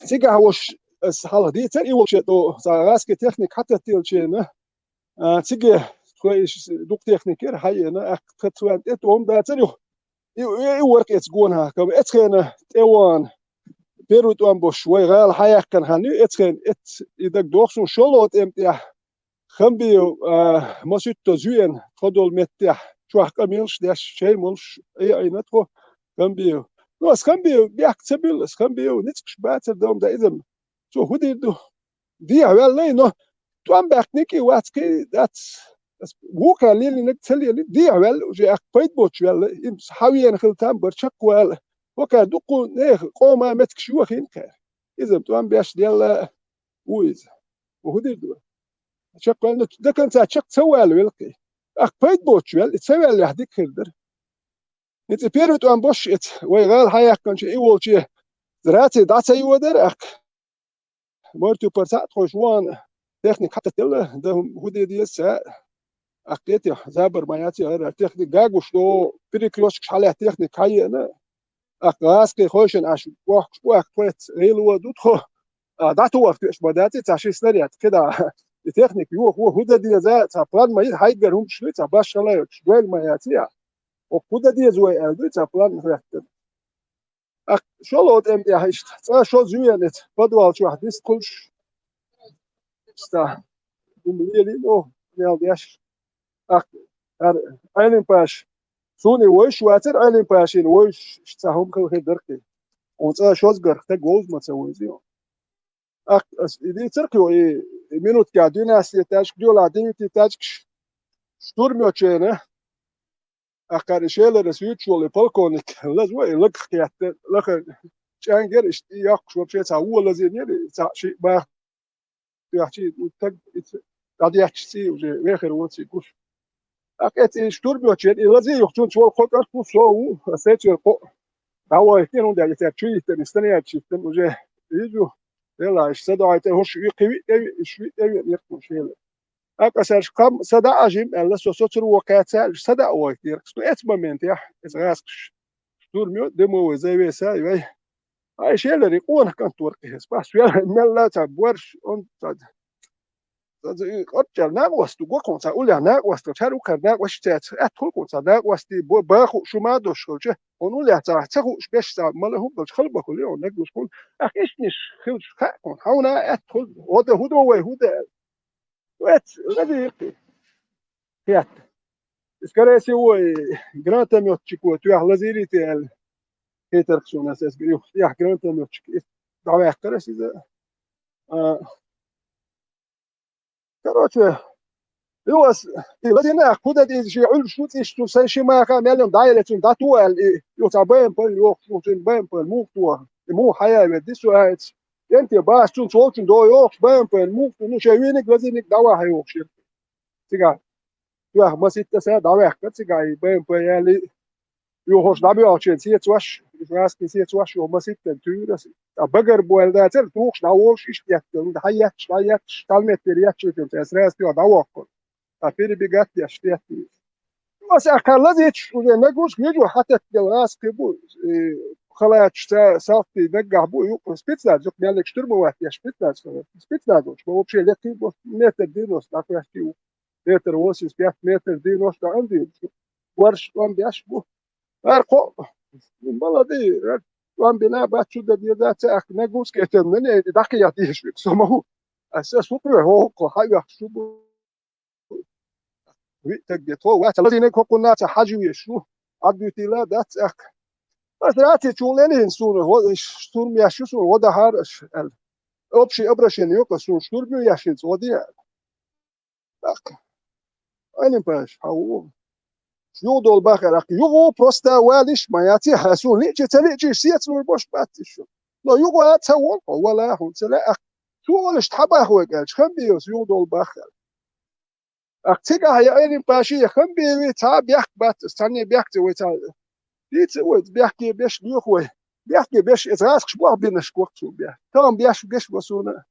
цигахь волуш аса хьалха дийцар, и волчу тӀо, ца гӀазкхи техника хьататтелчена, а, циге, тхо иш дукха техникера хьаена, а, тха царна тӀе тӀом дацар юха. И, и, и вара эца гонахь, кама эцхена тӀе ван, первый тӀом бош, вай гӀала хьаяьккхина хан ю, эцхена эц, и даг доху суна, шолгӀа тӀем тӀехь, Хамбиев, а, масуьтто зуьйна, тхо долу меттехь, чохь къамелаш деш, шай молуш, Ӏе-, Ӏийна тхо, Хамбиев. Ну, ас Хамбиев бехк ца буьлла, ас Хамбиев ницкъаш бацар, дан да иза-м. Цо хӀун дийр ду? Дехьа ваьлла, но тӀом баьккхинарг вац, кхы дац. Ас вукхар лелийнарг ца лели, дехьа ваьлла, уже ахь пайда боцуш ваьлла, им хьавена хила там бар чакхвала. Вокхар дуккха нехан къоман меттигаш йохийна кхара. Иза-м тӀом беш делла ву иза. Ву хӀун дийр ду? Чакхваьлла, до конца чакх ца ваьлла велхий. Ахь пайда боцуш ваьлла, и ца ваьллехь дика хир дара. ХӀинца первый тӀом беш эца, вай гӀала хьаяьккхинчу и волче раци дӀа ца йодара ахь. Морти пар цхьаъ тхойш вон техника хьататтелла, дан хӀун де деза ца, ахь кхетий, забар ма яций, хӀара техника гагуш до, перекрёсткаш хьалаьтта техника хьаеана, ахь гӀазкхий хойшина Ӏаш бохкуш бу, ахь тхоьца гӀийла ду тхо, а, дӀатухарх тоьаш ма даций, цхьа ши снаряд кхидӀа. И техника йохо, хӀун дан деза, цхьа план ма йита, хьайгара хӀумаш дуй, цхьа башхалла йоцуш, гойла ма яций, а. Оха хӀун дан деза вай аьлла дуй, цхьа план хӀоьттина. Ахь шолгӀа тӀем тӀехь иштта, цкъа шозза ю ян эца, подвал чохь дистхуьлуш. Иштта, хӀума лелийна оха, мел деш. Ахь, хӀара Ӏелим-паша, суна и вовзаш вацара, Ӏелим-пашина вовзаш, иштта цхьа хӀума хила хир дара кхин. Оха цкъа шозгарх стаг вовза ма ца вовзий оха. Ахь, ас и дийцар кхо, и, и минуткехь двенадцать этажка, доьлахь девять этажкаш, штурм йоцучу хенахь, ахь кхара и Шелара суьйцуш волу и полковник лазо, и лагах кхетта, лахара чӀаьнгара иштта и йоккхуш вообще цхьа вон лазийнера, цхьаъ шиъ баха тоьхчий, ну, стаг, и ца-, дӀадетташ цӀий уже вехар воций гуш. Ахь эций штурм йоцучу хенахь, и лазий юха цунца волу кхо кӀант ву, со ву, ас эций кхо. ДӀавахийтина, хӀунда аьлча и цара чу йиттина, и станият чу йиттина, уже иза ю. Делахь, иштта садоӀуьйтура, хӀорш и кхин виъ тӀе виъ, иш виъ тӀе виъ ирхкъун шела. Аккха цара кхам садаӀа жима аьлла, со соцур ву кхаьчча аьлла, садаӀа вахийтира. Ну, эцу моментехь, иза гӀазкхаш штурм йо, дымовой завеса а йой. Ай, Шелара и къонах кӀант вара кхин, ас бах, соьлла мелла цхьа борш, он цхьа, цхьа, цхьа, и къорччара накъост ду, гохуна цхьа уллехь накъост, хӀара уххара накъост цаьрца, аьтту хуьлу кхуна цхьа накъостий, бо-, баха хууш ма дош хилча, хьуна уллехь цхьа ца хууш, беш цхьа мала хӀума хилча, хала бан хуьлу, хьуна нагуш хуьлу. Ахь иштанаш хилча хаьа кхуна, хьуна аьтту хуьлу, хӀун дан, хӀун дан вай, хӀун дан аьлла. Вец, лазийра кхин. Хетта. Скорее всего, и гранатометчико тоьхна лазийрий те аьлла. Хетарх суна ас, ас юха тӀехь гранатометчик и дӀаваьккхира ас иза. А, короче, ю ас, и лазийна ахь, кху дан иза шен Ӏуьллуш ду цӀиш, цу сайн ши маха мел йолу дӀаяьлла цунна дӀатуху аьлла, и, ю цхьа Б М П йохуш, цуьнан Б М П муха туху, и муха хьаяьве ди со аьлла. КӀентий бац, цунца волчун до йохуш, Б М П муха туху, ну, шайн вийниг, лазийниг дӀаваха йохуш яра. Цигахь. Тоьхна маситтаза дӀаваьккхира цигахь и Б М П яьлла, юхуш дӀабоьлхучийн сецош, уьш ваьшкийн сецош, юха маситтаза туьйра аса. Ткъа багарбойла дацара, тухуш дӀаволуш, иштта етташ, хьан етташ, дӀа етташ, талметтера етташ, цара сразу тоьхна дӀавоккхура. Ткъа перебегать деш, теттийша. Аса кхара лазийчаш уже нагуш, вижу, хьататтаделла аса кхин бу, э, халачаш, ца, салфтий наггахь бу, юкъа спецназ, юкъа меллиг штурмовать деш спецназ хилла. Спецназ волчу, ма вообще лекхий бу, метр девяносто дӀакхоьхкий ву. Метр восемьдесят пять, метр девяносто ан дийр. Ворш тӀом беш бу. ХӀара кхо, молодые, тӀом бина бац, чу дан деза, ца ахка нагуш кӀетан, нане, дӀакхехьа дезаш век, со ма ву. Аса супруг хӀокхо хьаоьхуш шу бу. Виъ таг де тхо, вац, лазийнарг хӀокхунна ца хьажа везаш ву. Ӏадвитийла дац аьхка. Ас раци чу лелийна суна, гӀо-, иш штурм еш ю суна, гӀо дахьара аш, аьлла. Общий обращение йо-кх суна, штурм ю еш хӀинца, гӀо де, аьлла. ТӀаккха. Айнин паш, хьан ву? Юха долу бахара, юха ву просто валиш, ма яций, хьан суна лиъчи, ца лиъчи, сецалур бош бац иш шу. Но юха а ца волу, вала хьуна ца лаьа, цо олуш тхьабахьа вай аьлча, хам бийос, юха долу бахара. Ахь цигахь яа Ӏелим Паши, хам бийви, цхьа а бехк бац, цхьанне бехк ца вай цхьа. Дийца вай, бехке беш лоьху вай. Бехке беш, иза гӀазкхаш боху бинаш кохцу бехк. Тахана беш, беш бо суна.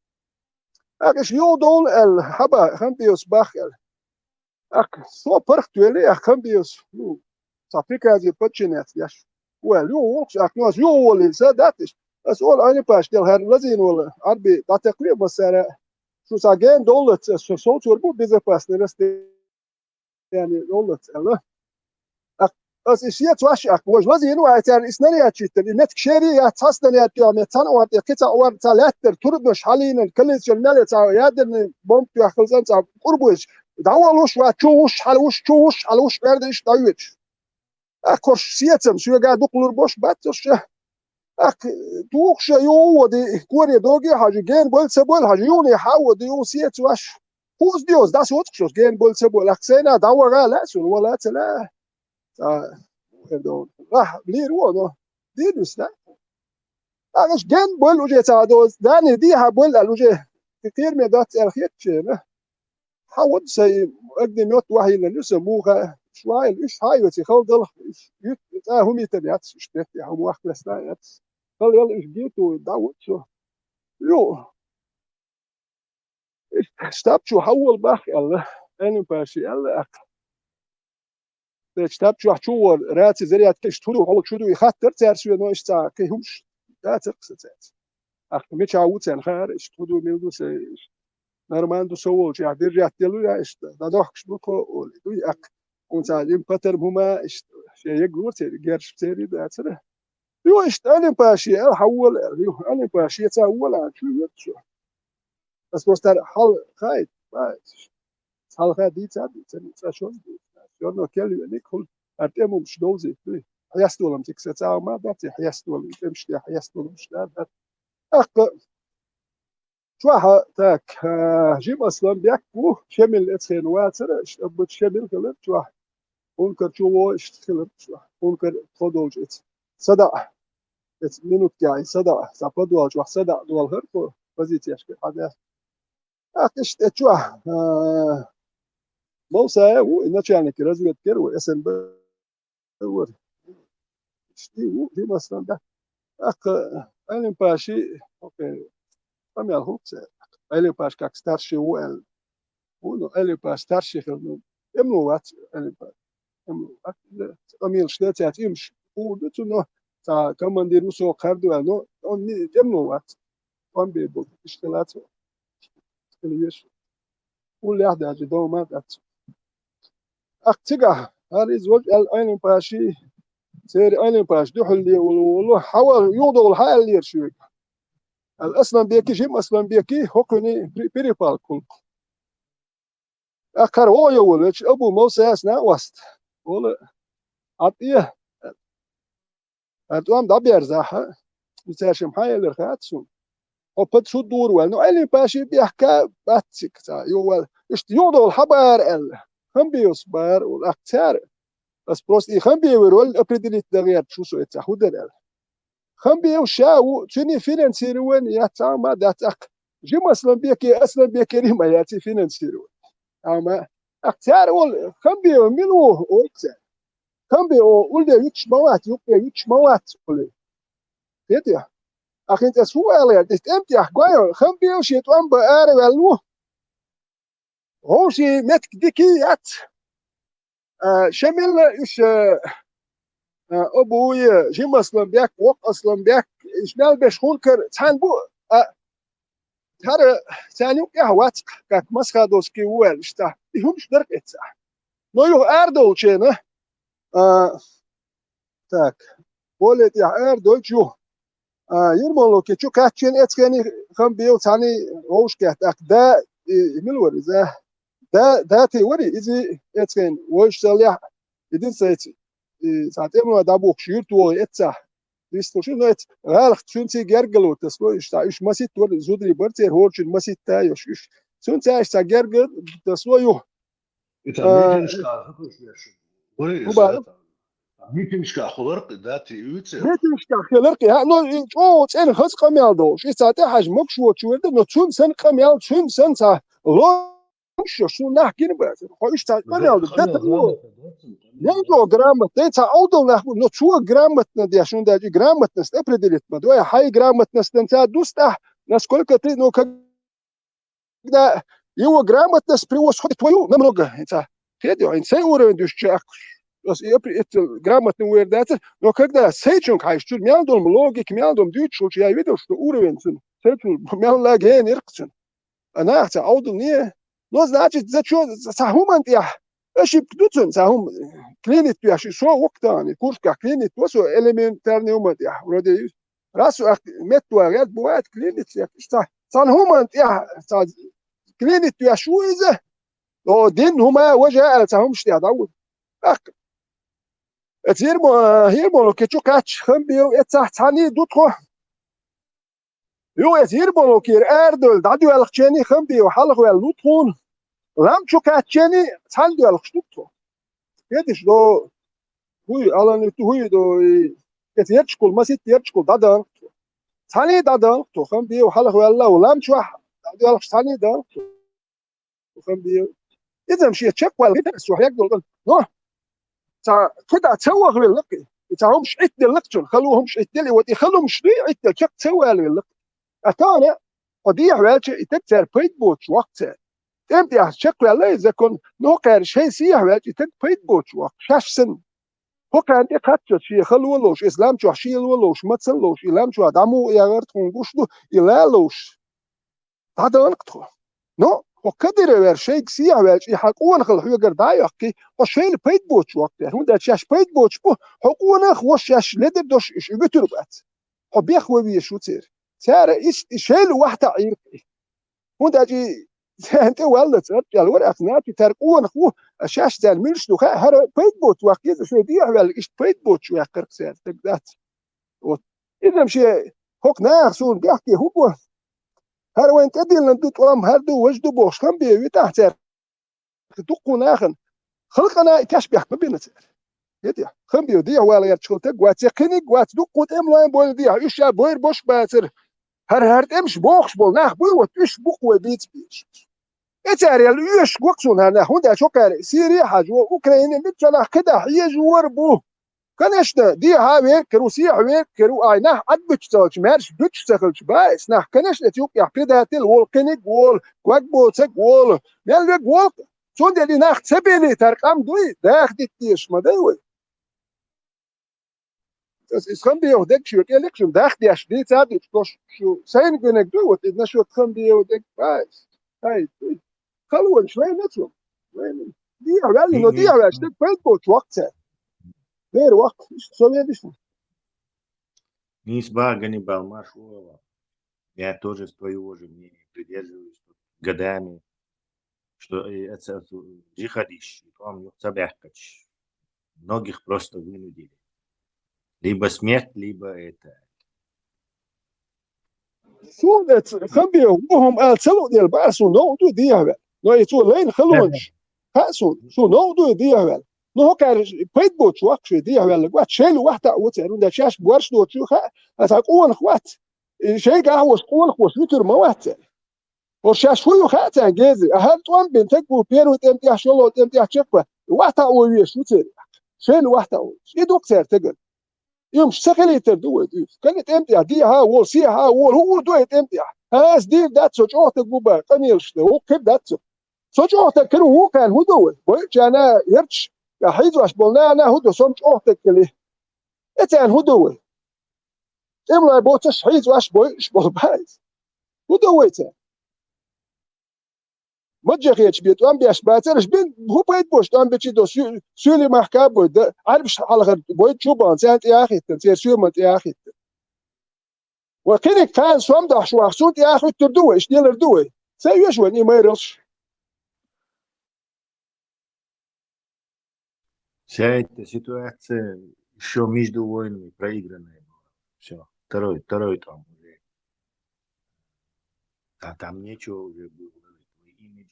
Ахь иша юха довла аьлла, хьаба, хам бийос бах аьлла. Ахь со паргӀат вели, ахь хам бийос. Ну, цхьа приказе подчиняться деш. Вай, юха волкхуш, ахь нос юха волийла, са датиш. Ас ола Ӏелим Паш дел хӀара лазийна вола, Ӏарби дӀатакхве массара. Шу сан ген довллац, ас со совцор бу безопасный расстояние довллац аьлла. Ас и шеца ваш, ах, вож лазийна вай, царна и снаряд читтан, и метка шери яц, цхьа снаряд тӀехь, метка цхьана ор тӀе, кхин цхьа ор, цхьа лаьттара, турбанаш хьалийнан, количествен мел цхьа ядерный бомба тоьхкалцан цхьа курбуйш. ДӀаволуш вац, чу вуш, хьала вуш, чу вуш, хьала вуш, бер деш дӀавоьдуш. Ах, корш сецам, соьга дукха лур бош бац, ша. Ах, тухуш ю води, коре доги хьажи, ген боль ца боль хьажи, юни хьа води, ю сецваш. Хуз диос, дас воцкшос, ген боль ца боль, ах, сайна да вара ла сун, вала ца ла. А, эрдо. Ах, лир воно. Дир вис, да? Ах, ген боль уже ца доз, да не ди ха боль ал уже. Кир ме дат эл хет че, да? Хьа вод сай огнемёт вахьилан ю са муха, швайл уьш хьайвеци халдал, уьш, ют, цӀа хӀумитан яц, уьш тетти хьа вахласна яц. Хал ял уьш гету, да вод со. Ю. Штаб чу хьаввал бах, аьлла. Элин паши, аьлла, ах. Те штаб чу хьа чу вор, раци зарядка, иш туду, хьо чуду, и хаттар царсуе, но иш цӀа, кхи хӀумш, да церкса царс. Ах, мича вуцен хар, иш туду, милду се, иш нормально ду со волча, ях держать делу я, иш да дохкш ду ко, оли, дуй, ах, он ца, им патер мума, иш, ше егур цери, герш цери, да цера. Ю, иш Алим паши, ал хьаввал, ю, Алим паши, ца ввал, а, чу вет чу. Ас просто хьал хайт, ба, хьал хай дица, дица, дица, шоз дица. Всё равно кел ю, ник хул, артемум шдолзи, ты. Хьястолам тик се цаама, да, ти хьястолам, тем ште хьястолам шда, да. Ах, чуаха, так, а, жим аслам бяк ку, шемил эцхен вацара, ш-, обыч шемил хилар, чуаха. Ункар чу во ишт хилар чуаха. Ункар тодолж эц. Сада. Эц минут кяй, сада. Са подвал чуаха, сада дуал хар ку, позицияшка, хада. Ах, ишт эт чуаха. А, Мовсая, у, и начальник разведки, у, СНБ. Вар. Шти ву, жим аслам да. Ах, Алим паши, окей. Памял хуксе. Алим паш как старший ву, эл. Ву, ну, Алим паш старший хил, ну. Эмну вац, Алим паш. Эмну вац, да. Амил шнецяц имш. У, да, цу, но, ца командир усо карду, но, он не, эмну вац. Он бе был, иштелац. Или веш. Уллехь даже дома дац. Ах, цига, гьар из вож ал Айлин паши, цери Айлин паш, духьулли улу улу, хьавал, югъдул хьал лер шуйг. Ал Асланбеки, жим Асланбеки, хокуни при-, перепал кулк. Ах, кар о йовул, веч Абу Муса ясна васт. Ола, атия. Ар тӀом дӀаберзахьа, цаьршим хьан элира хаьтту суна. Хьо пад шу дур ваьлла. Ну, Ӏелин паши бехка баццик ца, ю ваьлла. Иштта югӀдовла хьан бара аьлла. Хам биус бара, ула ах цара. Ас просто и хам биевир ваьлла определить дагӀерта шу со эца хӀу дара аьлла. Хам биев ша ву, цуьнан финансирование яц ма дац акх. Жим Асланбеке, Асланбеке рима яц и финансирование. Амма акх цара вол, хам биев мила ву, олу цара. Камбе о, улле вичча ма вац, юккъе вичча ма вац, улле. Хетя? Ахин цӀа су ала яр, дис тӀем тӀехь гой, Хамбе шен тӀом бан ара ваьлла ву. Вовши метк дики яц. А, Шамилла уьш, а, а, обуя, жим Асланбек, вокх Асланбек, уьш мел беш хӀункар цхьаьна бу, а, Тара царна юкъехь вац, как Масхадовский ву аьлла иштта. И хӀумаш дара эца. Но юха арадолчена, а, так, более тӀехь арадойчу юха. А, Ермоловке чу кхаьччина эцхени Хамбиев цхьаьна вовшахкхетта, так, да, и, и мила вара иза? Да, да, те вари, иза эцхени вовшах цалехь, и дира сайца, и цхьа тӀемалой дӀабухкуш юьртволу эццахь. Вистхуш, ну, эц гӀалах цуьнций гергало тасо, уьш цхьа, уьш маситта вара, зударий бара церан хӀорачун маситта йош, уьш. Цуьнца уьш цхьа герга тасо ю. И цхьа А, митингашкахь хӀун бара? Митингашкахь хиларх, да, ти уьйцу? Митингашкахь хиларх, а, ну, и чӀогӀа цӀена хаза къамел долуш. И цхьа тӀехьажа могуш воцуш вара, но цуьнан санна къамел, цуьнан санна цхьа ло Шо, шун нах гина бацара. Хьо иштта къамел ду, дата ду. Ненго грамотно, дай ца Ӏовдал нах бу, но цо грамотно деш, шун даже грамотность определить ма ду. Ай, хьай грамотность дан ца дустахь, насколько ты, ну, когда его грамотность превосходит твою намного, ца. Хедо, ин цей уровень дуьш чакх. Ас и опре-, это грамотный вер дацар, но когда сейчунг хьайш, чур мел долу логика, мел долу дуьйцуш, я видел, что уровень цун, сейчунг мел лаген иркцун. А нах ца Ӏовдалне. Ну, значит, за чо, за хӀуман тӀехь? Ошибка ду цуьнан, ца хӀума клинит веш, со воккха тахана, курсгахь клинит во со элементарный хӀуман тӀехь. Вроде, раз со ах метта вагӀет, бывает, клинит веш, ца, цхьана хӀуман тӀехь, ца клинит веш ву иза. О, дин хӀума важа аьлла, ца хӀумаш тӀехь дӀаву. Ах, Эцу Ермо-, Ермолукера чу кхаьчча, Хамбиев, эццахь цхьаьний ду тхо. Юха эцу Ермолукера арадевлла дӀадоьлхучарний Хамбиев хьалхаваьлла ду тхуна. Лам чу кхаьччарний цхьаьна доьлхуш ду тхо. Кхеташ ду, хӀуй, алан ю, хӀуй ду, и, эцу ярташкахула, масийтта ярташкахула дӀадаьлху тхо. Цхьаьний дӀадаьлху тхо, Хамбиев хьалхаваьлла, лам чохь дӀадоьлхуш цхьаьний даьлху тхо. Хамбиев. Иза-м шен чекхваьлла, хӀинца ас чохь ягдолу. Но, цхьа, кхидӀа ца вахавелла-кх и. И цхьа хӀумаш Ӏиттаделла-кх цунна, хала хӀумаш Ӏиттаделла, и, вот и хала хӀумаш дуй, Ӏиттаделла чекх ца валавелла-кх. Ткъа тахана, хьо дехьаваьлча, и стаг цара пайда боцуш воккху цара. ТӀем тӀехь чекхваьлла и закон, но кхара шайн сехьа ваьлча, и стаг пайда боцуш воккху, шаьш санна. ХӀокхарна тӀе кхаччалц шен хало ловш, иза лам чохь шело ловш, мацалла ловш, и лам чохь дӀа муха эгӀар тхуна гуш ду, и ла ловш. ДӀадаьлху тхо. Но хӀокху Кадыровера шайга сехьа ваьлча, и хьан къонахалла хьоьгара дӀа а йоккхий, хьо шайна пайда боцуш воккху цара. ХӀунда аьлча шаьш пайда боцуш бу, хьо къонах а, вовшашка шаьш ледара долуш уьш вуьтур бац. Хьо бех ван везаш ву церан. Цара иштта и шайла вахьтаӀийра-кх и. ХӀунда аьлча и царна тӀе валлалц арчӀаьлла вара, аьлла, значит, хӀара къонах ву, а шаьш царна муьлш ду хаьа, хӀара пайда боцуш ваккха еза, шайн дехьаваьлла иштта пайда боцуш ваьккхира-кх цара, стаг дац. Вот. Иза-м шен хӀокху наха суна бехке хӀун бо? ХӀара вайна тӀедиллина ду тӀом, хӀара ду, важа ду бохуш, Хамбиев витахь цара. Дуккха нахана халкъана и тешнабехк ма бина цара. ХӀетехь, Хамбиев дехьавала гӀерташ хила стаг вац, я кхиниг вац, дуккха тӀемалойн бойла дехьа, уьш ша бойр баш бацара. ХӀара, хӀара тӀемаш бохуш болу нах буй, вот уьш бу-кх вай бийца безаш. И цара ял оьшуш го-кх суна хӀара нах, хӀунда аьлча хӀокхара Сири а хьажо, Украина, муьлхха нах кхидӀа хьежа вар бу. Конечно, дехьа верг а кару, сехьа верг а кару, ай нах Ӏад буьтуш ца хилча, маьрша буьтуш ца хилча, баьс нах, конечно, эцу юккъехь предатель волу, кхиниг волу, ког боцург волу, мел верг волу. Цундела и нах ца белийтар къам дуй, даха дита дезаш ма дай вай. Ас иза Хамбиев дег шоьга элира шуна, даха деш дийца а дуьтуш, шу сайна гинарг дуй, вот и насчет Хамбиев дег, баьс. Ай, дуй. Халонаш лайна цо. Лайна. Дехьа ваьлла, но дехьа ваьлла, стаг пайда боцуш воккху цара. Дера воккху, иштта со везаш ву. Нийса боху, Ганнибал, марша вогӀу. Я тоже твоего же мнения придерживаюсь тут годами, что и это, это, джихадиш, и тӀом юха ца баьккхача, многих просто вынудили. Либо смерть, либо это. Суна эцу Хамбиев ву хӀума ала ца луъделла бара, суна новкъа дуй дехьа ваьлла. Но и цо лайна халонаш хаьа суна, суна новкъа дуй дехьа ваьлла. Ну, хӀокхара пайда боцуш воккху шайн дехьа ваьлларг вац, шайла вахьтаӀа ву цара, хӀунда аьлча шаьш боьрша доцуш ю хаьа, аса къонах вац. И шайгахь а волуш, къонах волуш вуьтур ма вац цара. ХӀора шаьш хӀун ю хаьа царна гезий? А хӀара тӀом бина стаг ву, первый тӀем тӀехь, шолгӀа тӀем тӀехь чекхваьлла, вахьтаӀа ван везаш ву церан. Шайна вахьтаӀа ван везаш. И ду-кх цара стагана. И хӀумаш ца хилийтар ду вай дуьйцу. Кхин а тӀем тӀехь дехьа а волу, сехьа а волу, хӀуъа а ду и тӀем тӀехь. Аса дийр дац со чӀогӀа стаг ву бан, къамелаш дан, вукху хир дац со. Со чӀогӀа стаг хир ву, вукхарна хӀун до вай? Бойучарна ярташ, я хьийзош болу нана хӀун до, со-м чӀогӀа стаг хили? И царна хӀун до вай? ТӀемалой боцуш хьийзош, бойуш болу баьз. ХӀун до вай цара? Маджахеташ бен тӀом беш бацара, аш бен хӀун пайда боцуш тӀом бечи до, суьйли махка а бой, да, Ӏарбаш хьалхара бой чу бан, царна тӀе а хӀиттина, церан соьман тӀе а хӀиттина. Вай кхиниг кхана сом дахьаш вахчун тӀе а хӀуьттур ду вай, иштта лелар ду вай. Ца оьшу вайн и майралш? Вся эта ситуация ещё между войнами проигранная была. Всё, второй, второй тӀом уже. А там нечего уже было говорить. Твой имидж,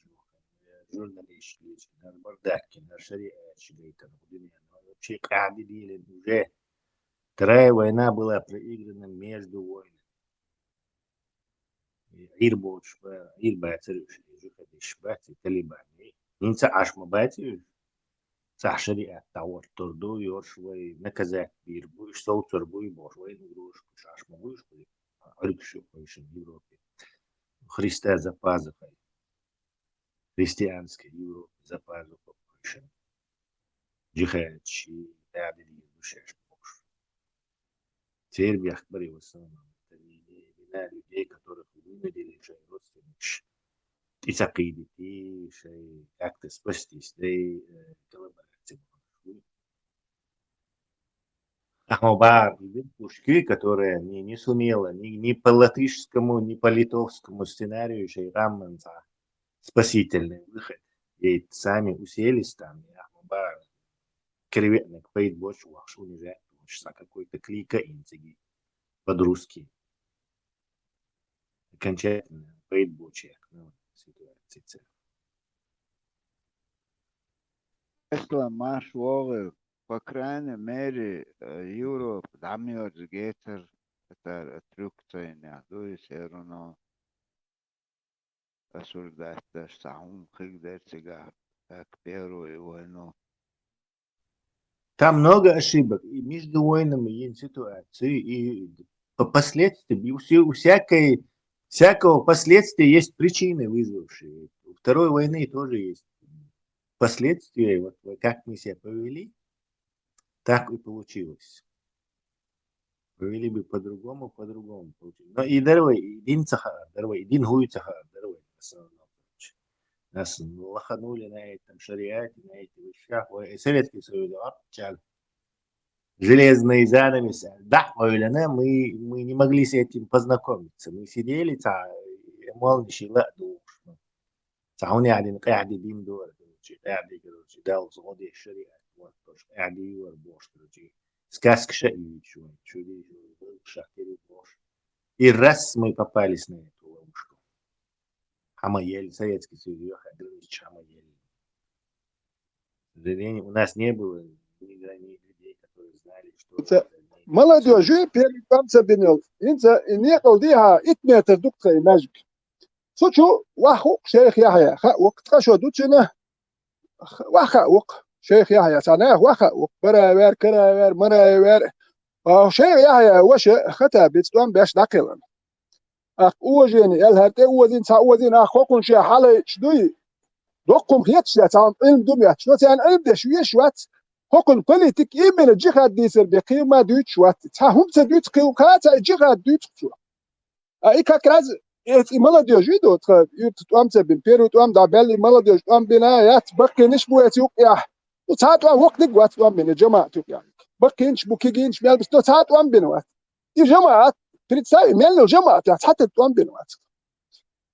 журналист, даже бардак, даже шариат, вообще къаьди дилин уже. Вторая война была проиграна между войнами. Ӏийр боцуш бара, Ӏийр бацара уьш, и джихадисташ бац, и талибан. ХӀинца Ӏаш ма бац уьш. Цхьа шариат дӀахӀоттур ду, йорш вай наказать бийр бу, уьш совцур буй бохуш, вайна угрозаш кхуьуш Ӏаш ма бу уьш, Ӏуьргаш ю кхойшина Европе. Христа за пазухой. Христианской Европе за пазухой кхойшина. Джихадчий, дагадийр ду шаьш бохуш. Церан бехк бара и в основном. Это не, не вина людей, которых вынудили шайн родственникаш тӀе ца кхийдитий, шайн как-то спастись, да и, э, коллаборация была. Ахьа бахьара и верхушки, которая не, не сумела ни, ни по латышскому, ни по литовскому сценарию шайн къаманца спасительный выход. И сами уселись там, и ахьа бахьара креветнаг пайда боч вахш унижать, а какой-то клика инциги под русский. Окончательно пайда боч яхна ситуация. Ислам марш вогы, по крайней мере, э, Европа, дамёрз гетер, это трюк цайня, дуй все равно осуждать даже самым хигдер цигар, как первую войну. Там много ошибок и между войнами, и ситуации, и по последствиям, и у, у всякой, всякого последствия есть причины, вызвавшие. У второй войны тоже есть последствия. Вот, вот как мы себя повели, так и получилось. Повели бы по-другому, по-другому получилось. Но и дарвай, и дин цаха, дарвай, и дин хуй цаха, дарвай. Нас лоханули на этом шариате, на этих вещах. Ой, и Советский Союз, а, чаг. Железный занавес, да, ойлана, мы, мы не могли с этим познакомиться. Мы сидели, ца, эмуал нишила душ. Ца, хуни адин, къяди дин дуар, короче, къяди, короче, дал згоди шариат, вот, тоже, къяди юар бош, короче. Сказка ша и чё, чё, чё, шахтери бош. И раз мы попались на эту ловушку. Хамаель, Советский Союз, ограничить Хамаель. К сожалению, у нас не было ни грани-, людей, которые знали, что... Молодежи первый там забинил. Инца и некол диха ит метр дук цей мажик. Сучу ваху шейх Яхья. Ха, вакт кашо дучина. Ваха ук. Шейх Яхья цана ваха ук. Баравер, каравер, маравер. А шейх Яхья ваша хата бицтон беш дакелан. Ах уважение, эл харте уважин, ца уважин, ах хокун ше халай чдуй. Доккум хет ше, цан илм дум я. Чно цан илм деш веш вац. Хокун политик именно джихад дисер бе килма дюч вац. Ца хум ца дюч килха, ца джихад дюч цу. А и как раз эти молодежи идут, юрт туамца бин, первый туам да белли молодежь туам бина, я баккиниш бу эти ук я. Ну, ца туам вок ник вац туам бина, джамаат ук я. Баккинш бу кигинш мел бис, ну, ца туам бина вац. И джамаат, представь, мел ну джамаат, я, ца туам бина вац.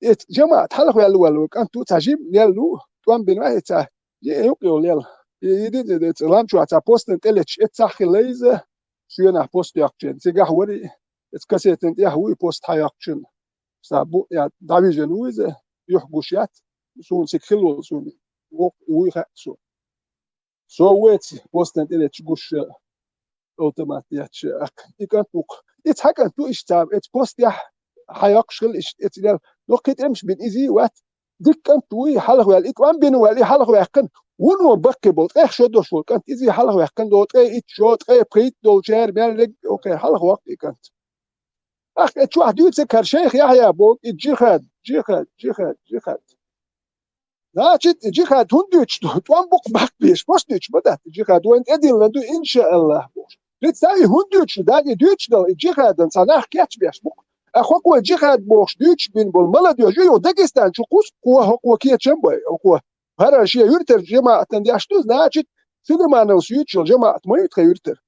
Эти джамаат, халах вел вел, кан ту ца жим, мел ну, туам бина вац, ца. Е, юк, ё, лел. И, и, и, и, и, лам чуа, ца постын телеч, эт ца хилейзе, шуена пост якчен, цигах вари, эт кассетын тях вуй пост ха якчен. Са бу, я, давижен вуйзе, юх гуш ят, сун сик хилул сун, вок, вуй ха, су. Со вуэц, постын телеч гуш, э, автомат ятчы, ак, и кан тук. И ца кан ту иш ца, эт пост я, ха якшил иш, эт лел, но кит эмш бин изи ват, диккан туй халах вел, и кван бин вел, и халах вяккан. Вун вон бакке бол, эх шо дош бол, кан изи халах вяккан дол, тхе ит шо, тхе пхит дол, чер, бен лег, окей, халах вак и кан. Ах, э, чуах дюйце кар шейх Яхья бол, и джихад, джихад, джихад, джихад. Значит, и джихад хун дюйч, туан бук бак биш, пост дюйч, бадат, и джихад, вен эдил ладу, иншааллах, бош. Представь, хун дюйч, да, и дюйч дол, и джихадан, ца нах кетч беш бук. А хокуа джихад бохш дюйч бин бол молодёжь, ё Дагестан чу кус, куа хокуа кечем бай, окуа. Хара шия юртер джамаатан дяш ту, значит, Сулейманов сюйчел джамаат мают ха юртер.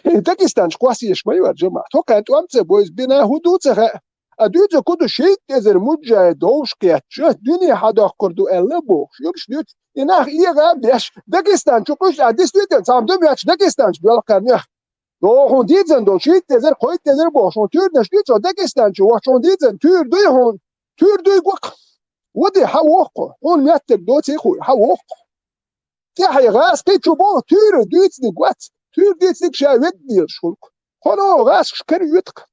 Дагестан чу квас еш маюар джамаат. Хокан туамце бойз бина худуца ха. А дюйца куду шейт эзер муджай довш кечч, дюни хадах курду элла бохш. Юрш дюйц, и нах иега беш. Дагестан чу куш, а действительно, сам дум яч Дагестан чу бел карнях. Дохун дидзен дол шейт эзер, койт эзер бохшун. Тюрнеш дюйцо Дагестан чу вахчун дидзен, тюр дуй хун, тюр дуй гук. Води ха вохко, хун мяттер доци хуй, ха вохко. Тяхай газ кичу бо, тюр дюйцни гуац, тюр дюйцни ша вет дил шулк. Хоно газ шкер ютк.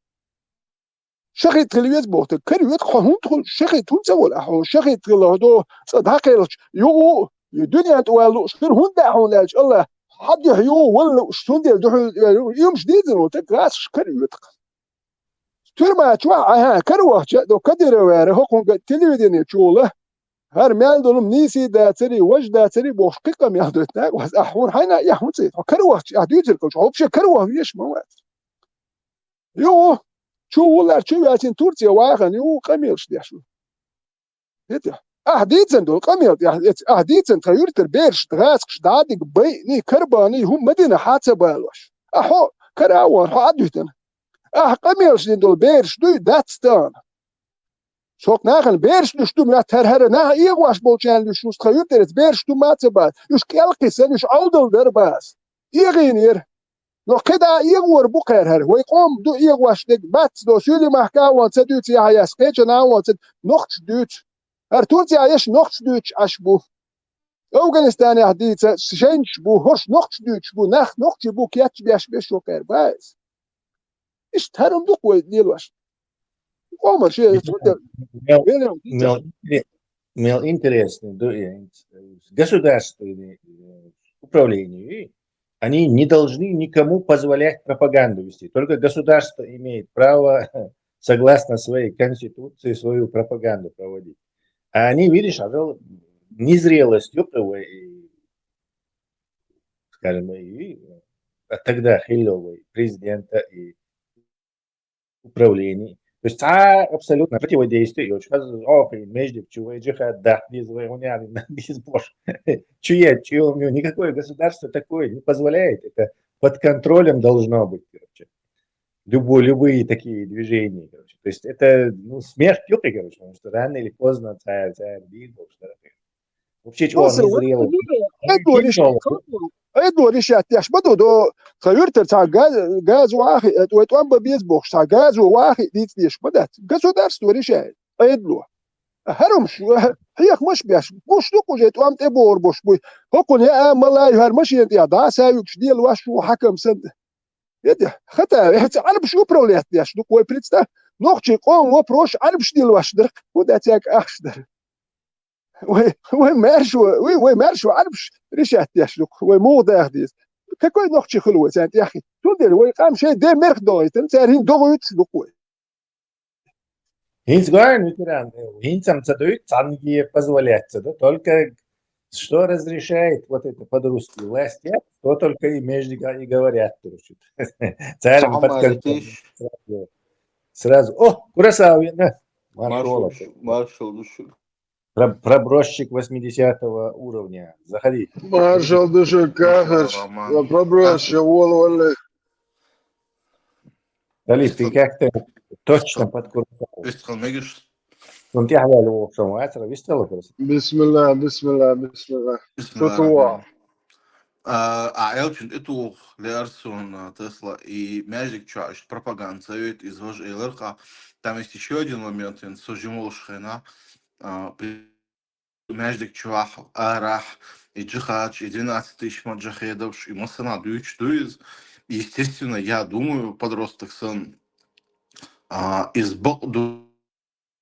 Шахит хил вет бохте, кер ютк, хо хун тху, шахит хун ца вол, а хо шахит хил до, ца дакелч, ю, ю дюнья туалу, шкер хун да хун лелч, Аллах, хадих ю, валу, шундел духу, юмш дидзен, вот, газ шкер ютк. Тюрьма чуа, аха, кер вахча, до Кадырова, хокун телевидение чула. Гьар мел долум ниси дацари, важ дацари бохш кика мел дойтнаг, ваз ахур хайна яхун цит. Кер вахча, а дюйцер калч, вообще кер вах веш ма вац. Ю, чу вулар, чу вяцин Турция вахан, ю, къамилш дяшу. Эти, ах дицен дол, къамил, я, эти, ах дицен, та юртер берш, дгацкш, дадик, бай, ни, карбани, хум Мадина хаца балваш. Ахо, караван, хо адвитен. Ах къамилш дин дол, берш, дуй, дацтан. Со нахана бераш луьш ду моьтту хӀара, хӀара наха эгӀаш болчарна луьш ву тхан юьртарца, бераш ду ма ца бац. Уьш кӀел кхиссина, уьш Ӏовдал дара бац. ЭгӀийнера. Но кхидӀа эгӀор бу кхерхӀара. Вай къоман ду эгӀош дерг бац до, Суьйли махка а вон ца дуьйцу яхьъяс, кхечанхьа а вон ца, нохчаш дуьйцу. ХӀара Турцехь еш нохчаш дуьйцуш Ӏаш бу. Афганистанехь дийца шайнаш бу, хӀорш нохчаш дуьйцуш бу, нах нохчий бу, кечбеш беш шу кхер бац. Иштта хӀара ду-кх вай лелош. Къоман шен цунна Мел, мел, мел интере-, мел интересный, да, э, государственный, э, управление, они не должны никому позволять пропаганду вести. Только государство имеет право, согласно своей конституции, свою пропаганду проводить. А они, видишь, а то незрелость, ёпта, и, скажем, и, а тогда хиллалгӀа президента и управлений. То есть цхьа абсолютно противодействие йоцуш. Хаза, ох, и между чего, и джихад, да, без войны, без Боже. Чё я, чё у него? Никакое государство такое не позволяет. Это под контролем должно быть, короче. Любой, любые такие движения, короче. То есть это, ну, смерть юкъе, короче, потому что рано или поздно царь, царь бил, потому что Вообще, чего, он не зрелый. Ӏедало решать, Ӏедало решать деш ма ду, до, тхан юьртара цхьа газ, газо вахи, э, вай тӀом бан беза бохуш, цхьа газо вахи дийца деш ма дац. Государство решает, Ӏедало. ХӀара хӀумаш, хьехамаш беш, гуш ду-кх уже, тӀом тӀе бохур бош буй. ХӀокхунна яа ма лай, хӀара машена тӀехь дӀа а савуьгуш, лелош ву хьакам санна. Ведь, хата, эца Ӏарбаш управлять деш ду-кх вай, представь, нохчий къоман вопрос Ӏарбаш лелош дара-кх, хӀун дац яка ахча дара. Вай, вай маьрша, вай, вай маьрша Ӏарбаш решать деш ду-кх, вай муха даха деза. Какой нохчи хуьлу вай царна тӀехь? Цундела вай къам шайн ден мерх догӀуьйтур, цара хӀинца догӀуьйтуш ду-кх вай. ХӀинца гой, ветеран, хӀинца-м ца дуьйцу, цхьаннахьа позволять ца до, только что разрешает вот это под русский власть, то только и между и говорят, короче. Царна под контролем. Сразу, сразу. О, Курасави, на. Маршал, маршал, маршал. Про-, пробросчик восьмидесятого уровня. Заходи. Маршал ду шуьга, Кахарш. Пробросчик, вол, валле. Талиб, ты как-то точно под Курасаву. Вистхила мегаш? Цунна тӀаьхьаваьлла вогӀуш вацара, вистхила Курасав. Бисмилла, бисмилла, бисмилла. Бисмилла. Шу ту ван. А, а, элчин тӀе туху лерсун, а, Тесла и маьждиг чохь иштта пропаганда совет из важа эларх, а там есть ещё один момент, ин со жимолуш хена, а, при-, маьждиг чохь, арахь, и джихадш, и двенадцать тысяч ма джахедовш, и массана дуьйцуш ду иза. Естественно, я думаю, подросток сан, а, из бакъ ду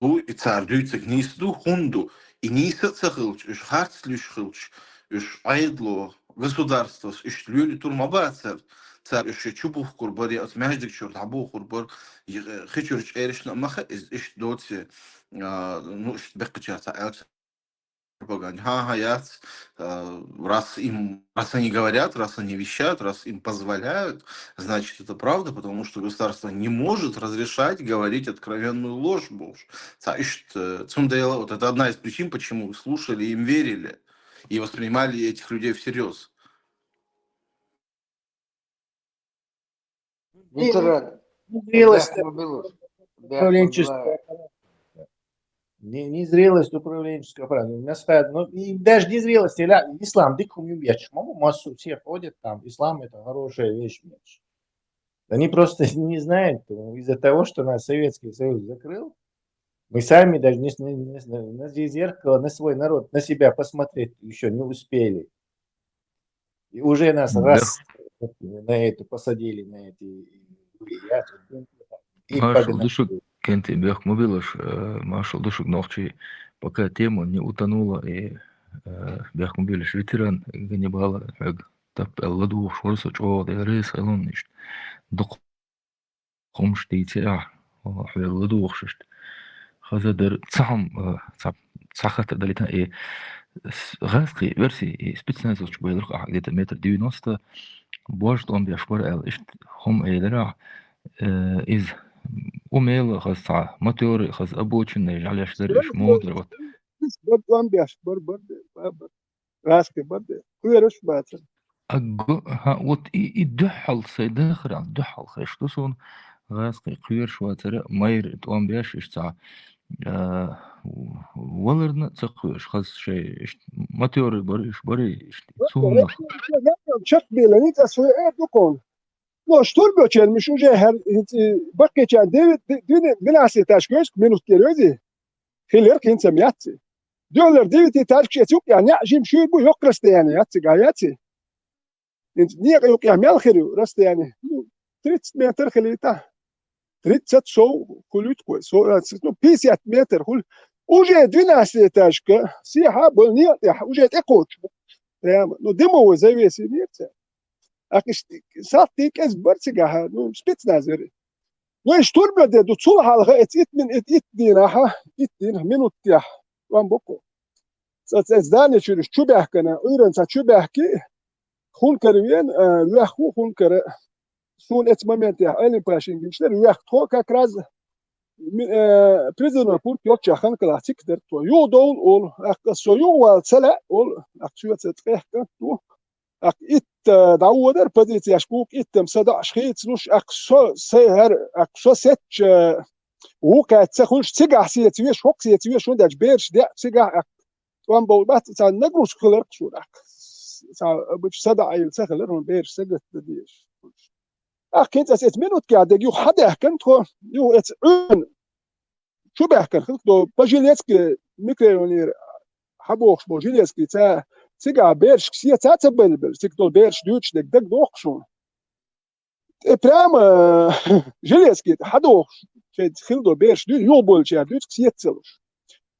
ду, и цара дуьйцург нийса ду, хӀунда ду? И нийса а ца хилча, уьш харц луьйш хилча, уьш Ӏедало, государствос, уьш лелуьйтур ма бацара. Цара уьш я чу бухкур бара, я оцу маьждиг чуьра дӀабохур бара, я, э, хи чуьра чӀерашна а ма хаьа иза, иштта доций, а, ну, иштта беккхачара цхьа аьлча пропаганда. ХӀан-хӀа, яц, а, раз им, раз они говорят, раз они вещают, раз им позволяют, значит, это правда, потому что государство не может разрешать говорить откровенную ложь бохуш. Ца иштта, э, цундела, вот это одна из причин, почему вы слушали, им верили и воспринимали этих людей всерьёз. Незрелость управленческого аппарата. Не, незрелость управленческого аппарата. У нас, ну, и даже незрелость, ля-, ислам дика хӀума ю беш. Ма бу массо все ходят там, ислам — это хорошая вещь, беш. Они просто не знают, из-за того, что нас Советский Союз закрыл, мы сами даже не с-, не, не с-, на, на зеркало, на свой народ, на себя посмотреть ещё не успели. И уже нас раз на эту посадили, на эти, и я тут, и Маршал ду шуьга, кенти бехк ма билаш, э, маршал ду шуьга, нохчий, пока тема не утонула, и, э, бехк ма билаш, ветеран Ганнибал, хьоьга тап аьлла ладугӀуш вара со чӀогӀа деррис хилун иштта. Дукха хӀумаш дийци ахь, хьоьга ладугӀуш иштта. Хаза дара цхьа хӀума, э, цхьа, цхьа хаттар далийтина, и с-, гӀазкхий, оьрсий, и спецназалчу байларх ахь где-то метр девяносто, божа тӀом беш бара аьлла, иштта хӀума элира ахь, э, иза умела хаза цхьа мотори, хаза обочина, жӀалеш дара, иш муха дара, вот. Бар тӀом беш, бар, бар, бар, бар. Раскин бан де, кхоьруш бацара. Агу-, хьан, вот и, и дуьхьал сайн дахарал, дуьхьал хезаш ду суна, гӀазкхий кхоьруш вацара, майра тӀом беш, иштта цхьа, А, валарна а ца кхоьруш, хаза шай, иштта, матерый бара, уьш бара, иштта, Ва-, цунах. ва-, чекхбелла, ницкъ а со эр ду кхунна. Но штурмбечермаш уже хӀара, хӀинца, баккхийчарна девять, ди-, двенадцать этажка веза, минуткера веза. Хилар хӀинца ма яц. Доьллар девять этажка шеца юкъ яхь, неӀ жима шуьйра бу, йоккха расстояние яц, га яц. ХӀинца некъа юкъ яхь мел хир ю расстояние? Ну, тридцать метр хилийта. Тридцать сов хуьлуьйту кхой. Со-, а, ну, пятьдесят метр хуьлу. Уже двенадцать этажка, сехьа а бала некъа тӀехь, уже тӀекхочуш бу. Прямо, ну, дымовой завеса йинера цара. Акхаш сатти кӀезиг бара цигахь, ну, спецназ вара. Ну, и штурмбе де ду, цул хьалха эца итт мин-, ит-, итт дийнахьа, итт дийнахьа, минуттехь, ван бу кху. Цкъа цхьа здани чуьра чу баьхкина, Ӏуьйранна цхьа чу баьхки, хункара вена, а, вехху хункара. Суна эца моментехь Ӏелим-пашин гинчдара, вехк тхо как раз ми-, э, призывной пункт йолччохь ханкалахь цик дара тхо. Юха довла олу, аккха со юха вала ца лаьа олу, аккха соьца ткъех кӀант ду. Аккха итт, э, дӀаводар позицеш, кука иттам садаӀаш хийцалуш, аккха со, са хӀара, аккха со сецча, э, вукхаьча ца хуьлуш, цигахь сеца веш, хӀокху сеца веш, хӀунда аьлча бераш деа цигахь, аккха тӀом бовла бац, царна нагрузка хилар-кх шуна, аккха. Ца, обычно садаӀийла ца хилар, хӀун бераш сагатдан дезаш. Аккха хӀинца ас эца минуткехь дерг юха хьадаьхкина тхо, юха эца Ӏуьйранна чу баьхкина хилла, до по Жилецкий микрорайонера хьабохуш болу Жилецкий, ца, цигахь берашка сеца а ца белла, цига долу бераш дуьйцуш дерг дагадоху шуна. ТӀе прямо, э, Жилецкий тӀе хьадохуш, шайн хилла долу бераш дуьйцу, юхаболчара дуьйцу, сеца ца луш.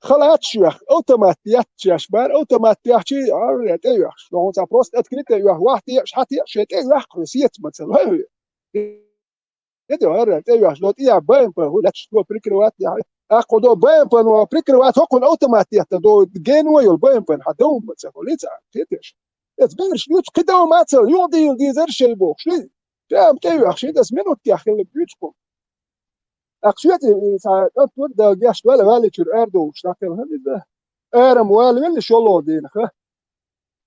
Халаташ йоьхна, автомат етташ бара, автомат яьхчи, а, тӀе йоьхуш. Но хӀунца просто открыто йоьхна, вахь тӀе а, хьа тӀе а, шайн тӀе йоьхна, хьо сеца ма ца лой. ТӀе йоьхна, тӀе йоьхна, но тӀе а Б М П, хӀу лаьтташ до прикрывать яхьа. Аккха до Б М П, но прикрывать, хӀокхунна автомат етта, до гено йолу Б М П, хьан дов ма ца хьо, лица, кхеташ. Эца бераш дуьйцу, кхин дов ма ца, юха дийла дийзара шай бохуш. Прямо тӀе а йоьхна, ши дас минуткехь хилла дуьйцу кху. Аккха соьца, э, цхьа кӀант вара, Дала гечдойла, валлачуьра арадовлуш дӀакхелхина иза. Арам валавелла шолгӀа дийнахь.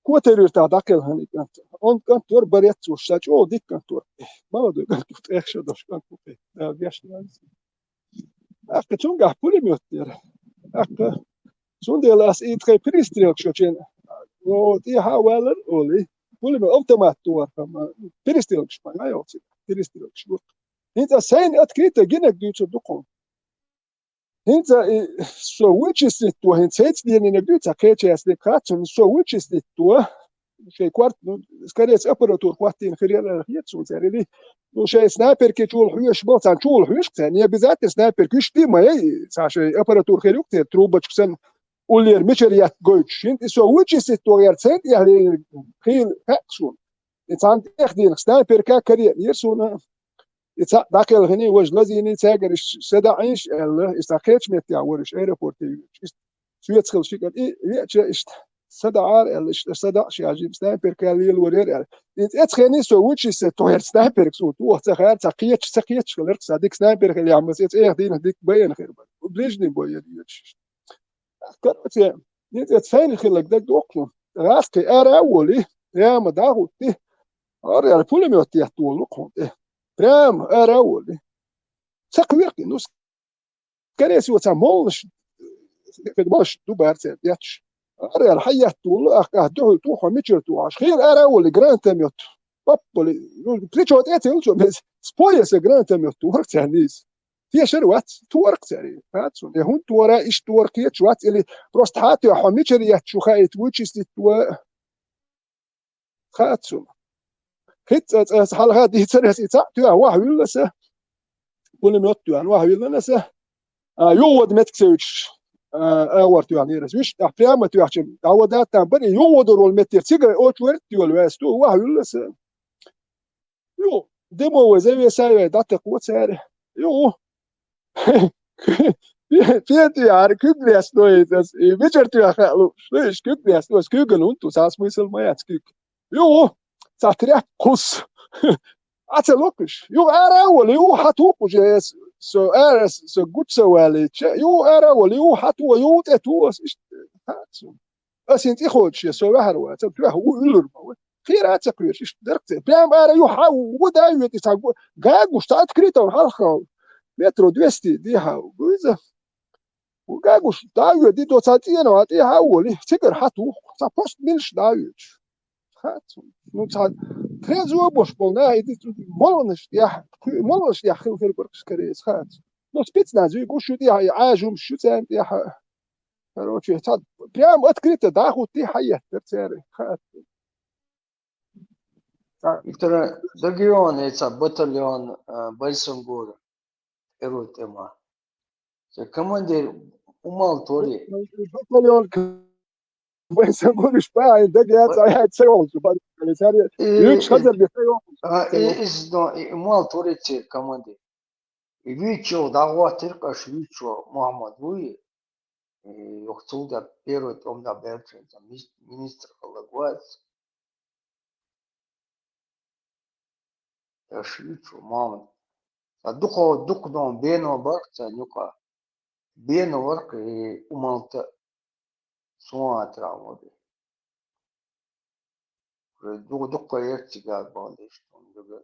Котар-Юьртахь дӀакхелхина и кӀант. Онда кӀант вара, барец вуш, сан чӀогӀа дика кӀант вара. Молодой кӀант ву, тӀех шо долуш кӀант ву. Дала гечдойла. Аккха цуьнгахь пулемёт яра. Аккха цундела ас и тхайн перестрелка шо чен, о, тӀехьа а валар, олий. Пулемёт, автомат тухара, перестрелкаш ма йоцу, перестрелкаш ву. ХӀинца сайна открыто гинарг дуьйцур ду кхунна. ХӀинца и со вычислить до, хӀинца хӀецна дийнаниг дуьйцу, кхечаьрца дика хац, со вычислить до, шайн корт, ну, скорее всего, аппаратура хӀоттийна хир яра, хета суна цара, или, ну, шайн снайперки чула хьоьжуш бу, царна чула хьоьжуш царна, не обязательно снайперки, уьш ди ма яй, цхьа шайн аппаратура хир ю-кх церан, трубочка санна, уллера мичара етта гойтуш. ХӀинца и со вычислить до яра, центр яхьлера, хийла хаьа суна. И цхьана тӀех дийнахь снайперка каре а йира суна. И цхьаъ дӀакхелхиний, важа лазийний, цаьргара иштта садаӀийша аьлла, иштта кхечу меттехь вара иштта аэропорте веача. Иштта соьца хилла ши кӀант. И веача иштта садаӀара аьлла, иштта садаӀа шаьжим, снайперка лелаварера аьлла. И эцхений со вычислить до яра снайперка суна тоха ца хаьара, ца кхеташ, ца кхеташ хилар, сан дика снайпер хилла яхьмас, эца эха дийнахь дика байина хир бара. Ближний бой яра йоьдуш иштта. Короче, ницкъ сайна хилларг дагадоху. ГӀаскхи ара а волий, прямо дӀа а хӀуттий, ара аьлла пулемёт етта волу кхунна тӀе. Прямо ара а волий. Ца кхоьру-кх, ну, скорее всего, цхьа моллаш, моллаш ду бара церан етташ. Ара аьлла хьаетта волу, ахкахь дуьхьал тухьа, мичара тухьаш. Хийла ара а волий, гранатомёт. Паппали, ну, плечо тӀе а ца йолчо, с пояса гранатомёт тухара царна иза. Тешар вац, тора-кх цара, хац суна. Я хӀунда тора, иштта тора кхеташ вац, или просто хьан тоьхьа хьо мичара етташ ву хаийта, вычислить до, хац суна. ХӀинца цкъа аса хьалха дийцар аса и цхьаъ тоьхна, вахьа вуьлла аса, пулемёт тоьхна, вахьа виллина аса, а, юхавода меттиг ца вуьтуш, а, агӀор тоьхнера аса. Вуьш, а, прямо тоьхча, дӀавода там бара, и юхаводур волу меттера цигара очередь йолу ваьсса, вахьа вуьлла аса. Ю, дымовой завеса вай дӀатакхо цара. Ю, петияр куьг лестойта ас, и мичара тоьхна хаьа лууш, луьйш куьг лестойта, куьган хӀунда ду, цхьа смысл ма яц куьг. Ю, цхьа тряпка кхуссу. Ӏа ца локхуш. Ю, ара а волу, ю, хьан тухуш, со ара, со гуча ца валийча, ю, ара а волу, ю, хьан ту, ю, тӀе ту, ас иштта, хац суна. Ас хӀинца и кхочуш, со ваьхьар вац, ца тоьхна ву уьллур ма ву. Кхера а ца кхоьруш, иштта дара-кх церан. Прямо ара юха хьа ву, ву дай вуьту, цхьа гу-, гагуш, цхьа открыто хьалха метро двести дехьа ву иза. гагуш дӀа а воьдий, до цхьа цӀенах тӀехьа а волий, цигара хьатуху, цхьа пост милш дӀа а воьдуш. Хац. Ну, цхьа трезво бош болу нах, и ди-, молонаш тӀехь, кху-, молонаш тӀехь хила хир бара-кх, скорее, хац. Ну, спецназ вуьгуш ю тӀехьа, и Ӏажумаш ю царна тӀехьа. Короче, цхьа прям открыто дӀахӀуттий, хьаеттара церан. Хац. Виктор, дагайогӀий хьуна цхьа батальон, а, Байсангур, первый тӀема? Церан командир Умал Тори. Батальон к-, Байсангур уьш бахьийна дагаяц, а яц ца йолчу батальон. Церан и, юьгуш и, хазар бе ца йолчу. А, и, батальон. Из, но, и Умал Тори церан командир. И вуьйцучух дӀагӀоттийра-кх аша, вуьйцучух Мухьаммад вуй, и юха цул тӀаьхьа первый тӀом дӀабаьлча, цхьа мис-, министр хилла вац. Аша вуьйцучух Мухьаммад. Цхьа дукха, дукха дон бено бара-кх царна юкъа. Бено вара-кх и Умал Тори. Суна тӀера ма бе. Уже ду-, дукха яц цигара бахьана деш, тхуна дага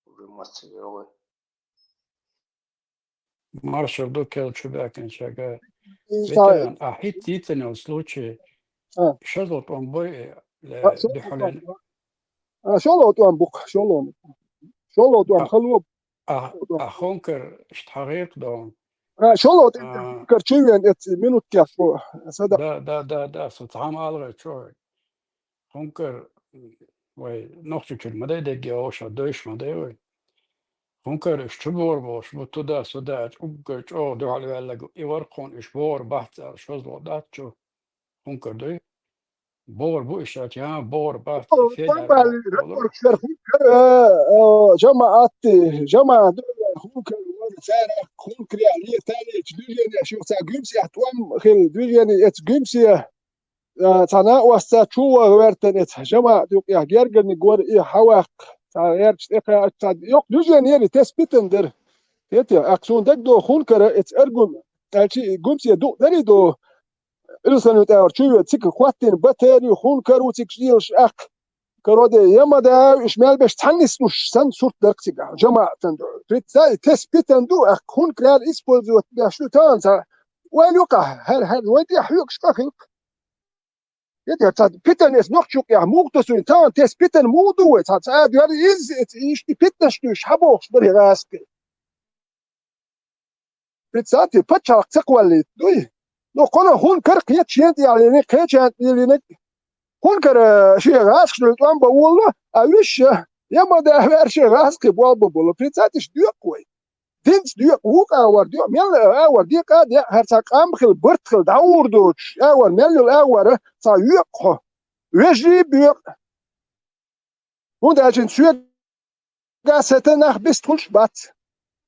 уже маца вегӀой. Маршал ду кхел чу баьккхинчаьрга. И ветеран, а хӀинца йийцина йолу случай, а, шозлагӀа тӀом буй, э, а, шозлагӀа дуьхьален тӀом. А, шозлагӀа тӀом бу-кх, шозлагӀа. ШозлагӀа тӀом, а, хало. А, а хӀункар иштта хьагӀийра-кх дона. А, шозлагӀа тӀом, а, хӀункар чу веана эцу минуткех шу садакъа. Да, да, да, да, со цхьа ма аллара чу. ХӀункар вай Нохчийчуьра ма дай дегге оша, дойш ма дай вай. ХӀункар уьш чу богӀур болуш бу, туда, суда аьлча, уггар чӀогӀа дуьхьал ваьлларг и вара-кх хьуна, уьш богӀур бац аьлла, шозлагӀа дац чу. ХӀункар дуй. БогӀур бу уьш аьлча, а, богӀур бац, о, Федя тӀом балийра, бохура. Ракъоргаш вара хӀункар, а, а, жамаӀат, жамаӀат ду, хӀункар вара, цара хӀункарехь леталлечу движенеш юха цхьа гуьмсехь тӀом хилла, движени эцу гуьмсе, а, цхьа накъостца чу ваха ваьртана эцу жамаӀат юкъехь гергарниг вара и хьаваккха, цхьа гӀерташ тӀекхаьчча, цхьа йоккха движени яра, тесна питана дара. Хетий, ахь суна дагадогӀу хӀункара эцу аргум, аьлча и гуьмсе дукъ дарий до, Илсхан-ЮртӀахь чу веана, цига хӀоттийна батарей, хӀункар ву цига лелаш ахь. Короде, ямада, уьш мел беш цхьаьна нислуш санна сурт дара-кх цигахь, жамаӀатан ду. Представь, тесна питана ду, ахь хӀункар использовать беш ду, тахана цхьа ойла юкъахь, хӀара, хӀара, вайн тӀехь хьоьгуш къа хилла-кх. Хетий, цхьа питана эцу нохчийн юкъехь муха тосуьйту, тахана тесна питана муха ду вай, цхьа, цхьа а доьрий изза, эцу иштта питанаш дуьйш хьабохуш бара и гӀазкхий. Представьте, пачхьалкх ца кхоллийта дуй. Ну, кхунах хӀункар кхета шена тӀехь лийнарг, кхечарна тӀе лийнарг. ХӀункар, э, шен гӀазкхашна тӀом бан волало, а уьш, э, ямада ваьр шен гӀазкхий болх бан болу. Представьте, уьш доькъу вай. Динца доькъу, вукху агӀор доькъу, мел агӀор декъа а декъа, хӀара цхьа къам хила, барт хила, дӀагӀур доцуш, агӀор, мел йолу агӀор, цхьа йоькъу хьо. Вежарий а боькъу. ХӀунда аьлча соьга сета нах бист хуьлуш бац.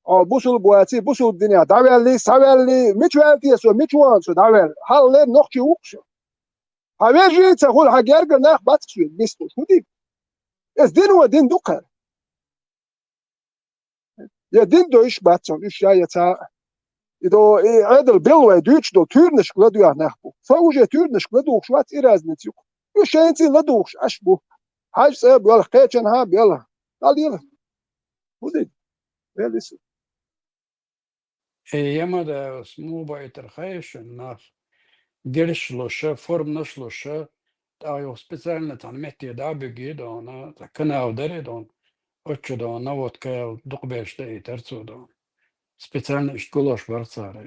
Хьо бусулба ваций, бусулба динехь дӀаваьллий, схьаваьллий, мича ваьлла те со, мича вахана со дӀаваьлла? Хьалха нохчи ву-кх со. Хьан вежарий а ца хуьлу, хьан гергара нах бац-кх соьга бист хуьлуш. ХӀун дийр? Иза дин ван дин ду-кх хӀара. Я дин дойуш бац цунна, уьш я, я ца. И до, и Ӏедал белла вай дуьйцуш долу туьйранашка ладоьгӀна нах бу. Со уже туьйранашка ладугӀуш вац, и разница ю-кх. Уьш шайций ладугӀуш Ӏаш бу. Хьажа цӀа а боьлху, кхечанхьа а боьлху. ДӀалела. ХӀун дийр? Элиса. Э, ямада, ас муха байтар хаьий шуна нах? Герш луша, форманаш луша, тӀаккха юха специально цхьана метте дӀа а буьгий дона, цхьа канал дарий дона, оцу чу дона, вот каял дукха берш даийтар цо дона. Специально иштта гулош бара цара.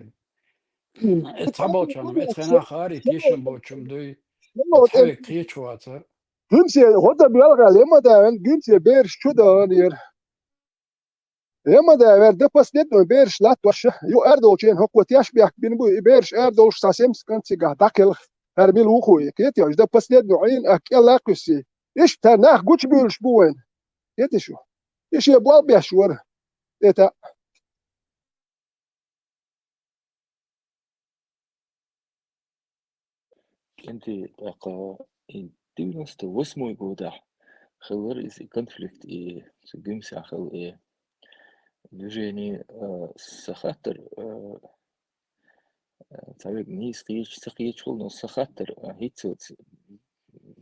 Э, цхьаболчарна, эцхьана хари тешам боцчум дуй, цхьа век кхечу вацара. Гуьмсе, гӀо дан белхьал, ямада, гуьмсе бераш чу дона яра. Ямада вер до последнего бераш латтош, ю арадолчийн хӀокхо теш бехк бина бу, и бераш арадолуш цхьа семсткан цигахь дӀакхелха, хӀара мила ву хӀу, кхетий, до последнего Ӏийна а кӀел а кхуьссий. Иштта нах гучубуьйлуш бу вайна. Кхетий шу? И шен болх беш вара. ТӀе таӀ. КӀентий, тӀаккха и девяносто восьмой годахь хилар иза и конфликт, и цу Гуьмсехь хилла и движение, а, сан хаттар, а, а, цхьа вега нийса кхеча, ца кхеча хуьлу, но сан хаттар, а, хӀинццалц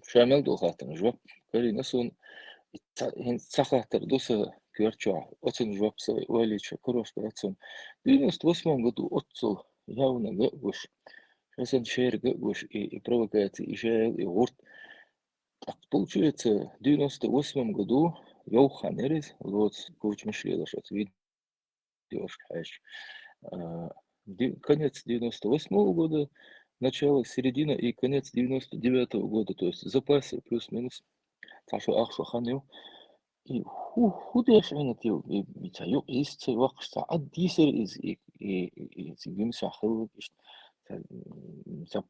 ша мел долу хаттарна жоп карийна суна, и ца-, хӀинца цхьа хаттар ду сан коьрта чохь, оцунна жоп сан ойла йича карош дара цунна. Девяносто восьмом году оццул явнага а гуш, шасан шерга а гуш, и, и провокация, и шел, и гурт. Так получается, в девяносто восьмом году йовхан ерис, лоц кучмаш лелаш, оц видеошка хьаьш. А, де-, конец девяносто восьмого года, начало, середина и конец девяносто девятого года, то есть в запасе плюс-минус. Цхьа шо, ах шо хан ю. И ху-, ху деш Ӏина тев, и, и ца юкъ йис ца ваккхаш, ца Ӏад йисар из, и, и, и, и ца гимса хилла ишт, ца, м, ца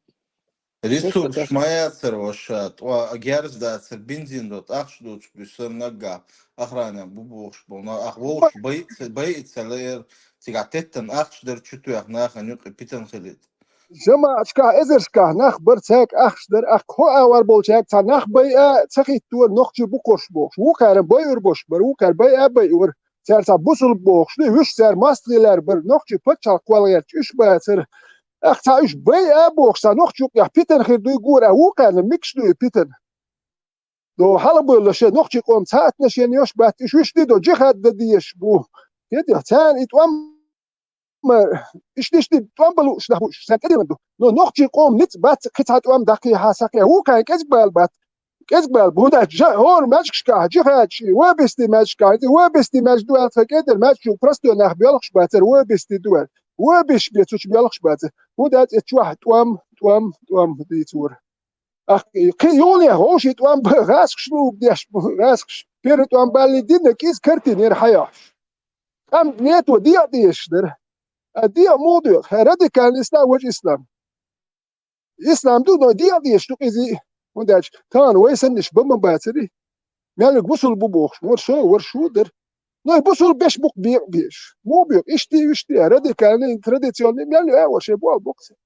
Ресурс ма яцар ваша, тӀо а герз дацар, бензин до, ахча доцуш буьсар наггахь, охрана бу бохуш болу, но ах вовшах байъа ца, байъа ца лаьара, цигахь теттан ахча дара чу тоьхна нахана юкъе питана хилийта. ЖамаӀаташкахь, эзаршкахь нах бара, цаьрга ахча дара, ахкха хӀо агӀор болчаьрга цхьа нах байа ца хӀиттора, нохчий бу-кх уьш бохуш. Вукхара байур бош бара, вукхара байа а байура. Цара цхьа бусулба бохуш ду, уьш цара мостагӀий лаьрра бара, нохчий пачхьалкх кхолла гӀерташ уьш бацара. Ахкха цхьа уьш байа а бохуш, цхьа нохчий юкъехь питана хир дуй гора, а вукхарна микаш дуй питана. До хьалабевлла шен нохчий къоман цхьа отношени йош бац, уьш вуьш ди до, джихад дан дезаш бу. Кхетий, царна и тӀом ма, иштта, иштта тӀом бан лууш нах бу уьш, сайн тӀедиллина ду. Но нохчий къоман ницкъ бац, кхин цхьа тӀом дӀакхехьа, схьакхехьа. Вукхарна кӀезиг бала бац. КӀезиг бала бу, хӀунда аьлча жа-, хӀора маьждигашкахь, джихадчий, вабисти маьждигашкахь, вабисти маьждиг ду аьлла тхан кӀедар, маьждиг чу простой нах боьлхуш бацара, вабисти ду аьлла. Вабисти бецучу боьлхуш бацара. ХӀунда аьлча и чохь тӀом, тӀом, тӀом дийцора. Ахкха, кхин юханехьа вовшийн тӀом бан гӀазкхаш лугуш деш бу, гӀазкхаш. Первый тӀом баллий дина, кӀезиг картина яра хьаоьхуш. Къам нето декъа дезаш дара. А декъа муха доьху? ХӀара радикальный ислам, важа ислам. Ислам ду, но декъа дезаш ду-кх иза. ХӀунда аьлча тахана вай санна уьш бан ма бацара. Мел верг бусулба бу бохуш, вара со, вара шу дара. Но и бусулба беш бу-кх бекъа безаш. Муха боьху? Иштта, иштта, радикальный, традиционный, мел а вара шайн болх бу-кх цара.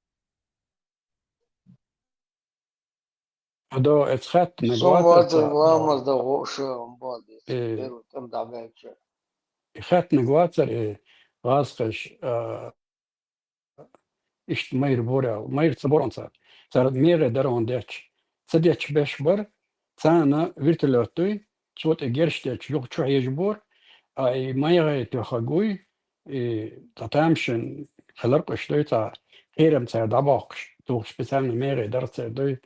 Адо, эцу хаьттинарг вацара цхьа, ламаз дан гӀо шу ам боху деза. Э, первый тӀом дӀабаьлча. И хаьттинарг вацара, и гӀазкхаш, а, иштта майра бора аьлла. Майра ца бора цара. Цара мегӀе дара хьуна детташ. Ца детташ беш бара, царна вертолёт дуй, цо тӀе герш детташ юха чу хьежабора, а и майгӀе тоьхна гуй, и цхьа тамашийна хилар-кх уьш дуй, цхьа кхерам цара дӀабоккхуш, тухуш специально мегӀе дара цара дуй.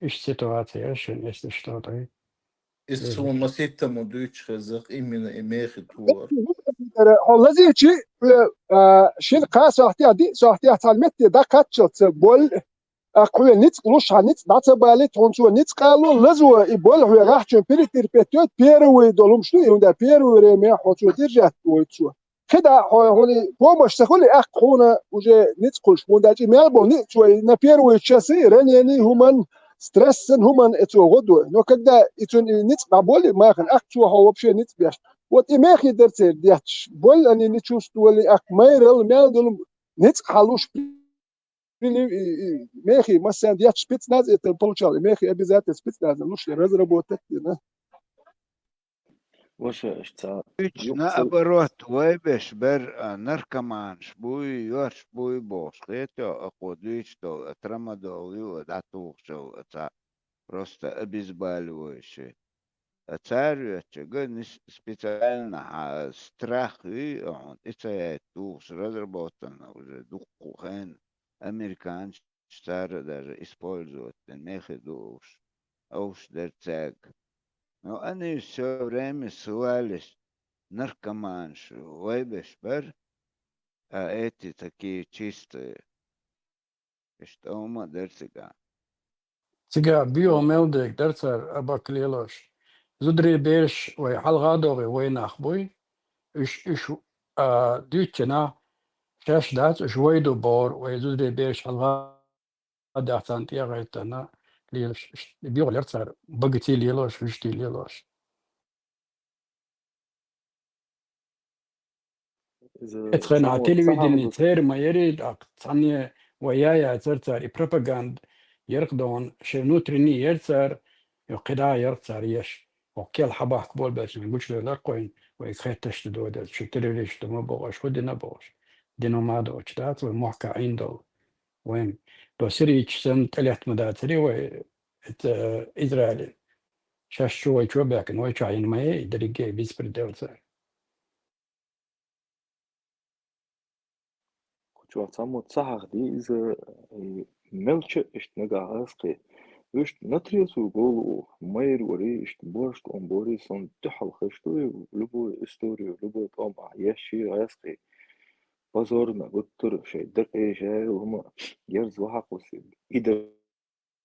Иштта ситуация яра шуна, эс иштта дуй. Иза суна маситтаммо дуьйцуш хеза-кх именно и мехий товар. Хьо лазийча, хьо, а, шина-кхаа сохьтехь, диъ сохьтехь цхьана метте дӀакхаччалц болу, а, кхо ницкъ луш, хьан ницкъ дӀа ца балийта, хьуна цо ницкъ а ло, лазо и болу хьоьгахь, чун перетерпеть йойту, первый долу хӀумаш ду, и хӀунда первый время хьо цо держать войту цо. КхидӀа хьо, хьуна помощь ца хуьлий, ахкха хьуна уже ницкъ хуьлуш, хӀунда аьлча и мел болу ницкъ цо, и на первый часы раненый хӀуман, стрессан хӀуман и цо гӀо до. Но когда и цунна и ницкъ дӀаболий махана, ахкха цо хьо вообще ницкъ беш. Вот и мехий дара церан детташ. Боль они не чувствовали, ахкха майралла мел долу ницкъ хьалуш. Или и, и мехий массарна детташ спецназ это получал, и мехий обязательно спецназа луш, разработать дина. Ваша, аша ца Уьш юкъ ца наоборот, вай беш бар, а, наркоманаш буй, йош буй бохуш, хетий, а кхо дуьйцуш долу, а, трамадол ю, а, дӀатухуш йолу, а, цхьа просто обезболивающий. А цара йоьттича, нис-, специально хьан страх юй, а, хьуна, и ца яйта тухуш, разработана уже дуккха хенна, американцаш цара даже использовать дина мехий ду уьш, уьш дара цаьрга. Но они всё время ссылались, наркоманаш вай беш бар, а эти такие чистые. Иштта хӀума а дара цигахь. Цигахь боьха мел дерг дара цара, абак лелош. Зударий бераш вай хьалха а догӀий вай нах буй. Уьш, уьш, а, дуьйцучу нах шаьш дац, уьш вай ду бохура, вай зударий бераш хьалха а дац царна тӀе а гӀайттина лелаш. Иштта боьха лера цара, багаций лелош, вуьшта лелош. Иза Эцхьана само-, телевидение самого церан ма яри, тӀаккха цхьанне вай яй яцара цара и пропаганда, ярх дона, шайн внутренний яра цара, и кхидӀа а ярх цара еш. Оха кел хьабахка болабелча, вайн гучудевлар кхойна, вайга хетташ ду доделча, шу террорист ду ма бохуш, хӀун дина бохуш. Дина ма доцуш дац вай мохка Ӏийна долу. Вайн до сирийча санна тӀелетта ма дацаре вай, это, Израиле. Шаьш чу вай чу а баьккхина, вай чохь йина ма яй, дерриге беспредел цара. чохь цхьаммо ца хьахадий иза, и мелча а иштта нагахь аса кхин. Вуьшта натрезу голову майра варий, иштта божка он борий, сон дуьхьал хезаш ду, любую историю, любой тӀом ахь еш ший гӀаьскхий. Позорно, гуттара шайн дакъе шаьрал хӀума ерза вахьакхуссий. И дар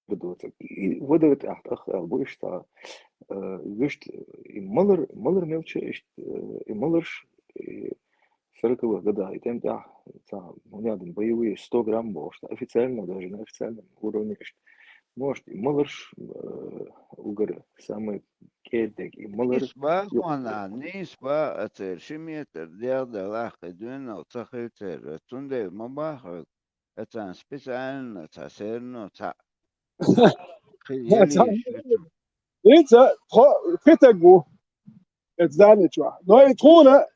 доцург. И вадар тӀехь тӀах аьлла бу иштта, э, вуьшта и малар, малар мелча иштта, э, и маларш, и сороковых годах и тӀем тӀехь, цхьа, хӀунда аьлла боевые сто грамм бохуш, официально, даже на официальном уровне иштта. Может, и маларш, э, угар самый кӀеда дерг, и малар. Нийса ба хьуна, нийса ба, а церан ши метр дегӀ дан лаккхий дуьйна ца хилла церан. Цундела ма бахьа хьоьга, а царна специально ца серно ца. Кхин ца. Елийш ву цу. Ица тхо пхи таг ву. Эцу зани чохь. Но и тхуна,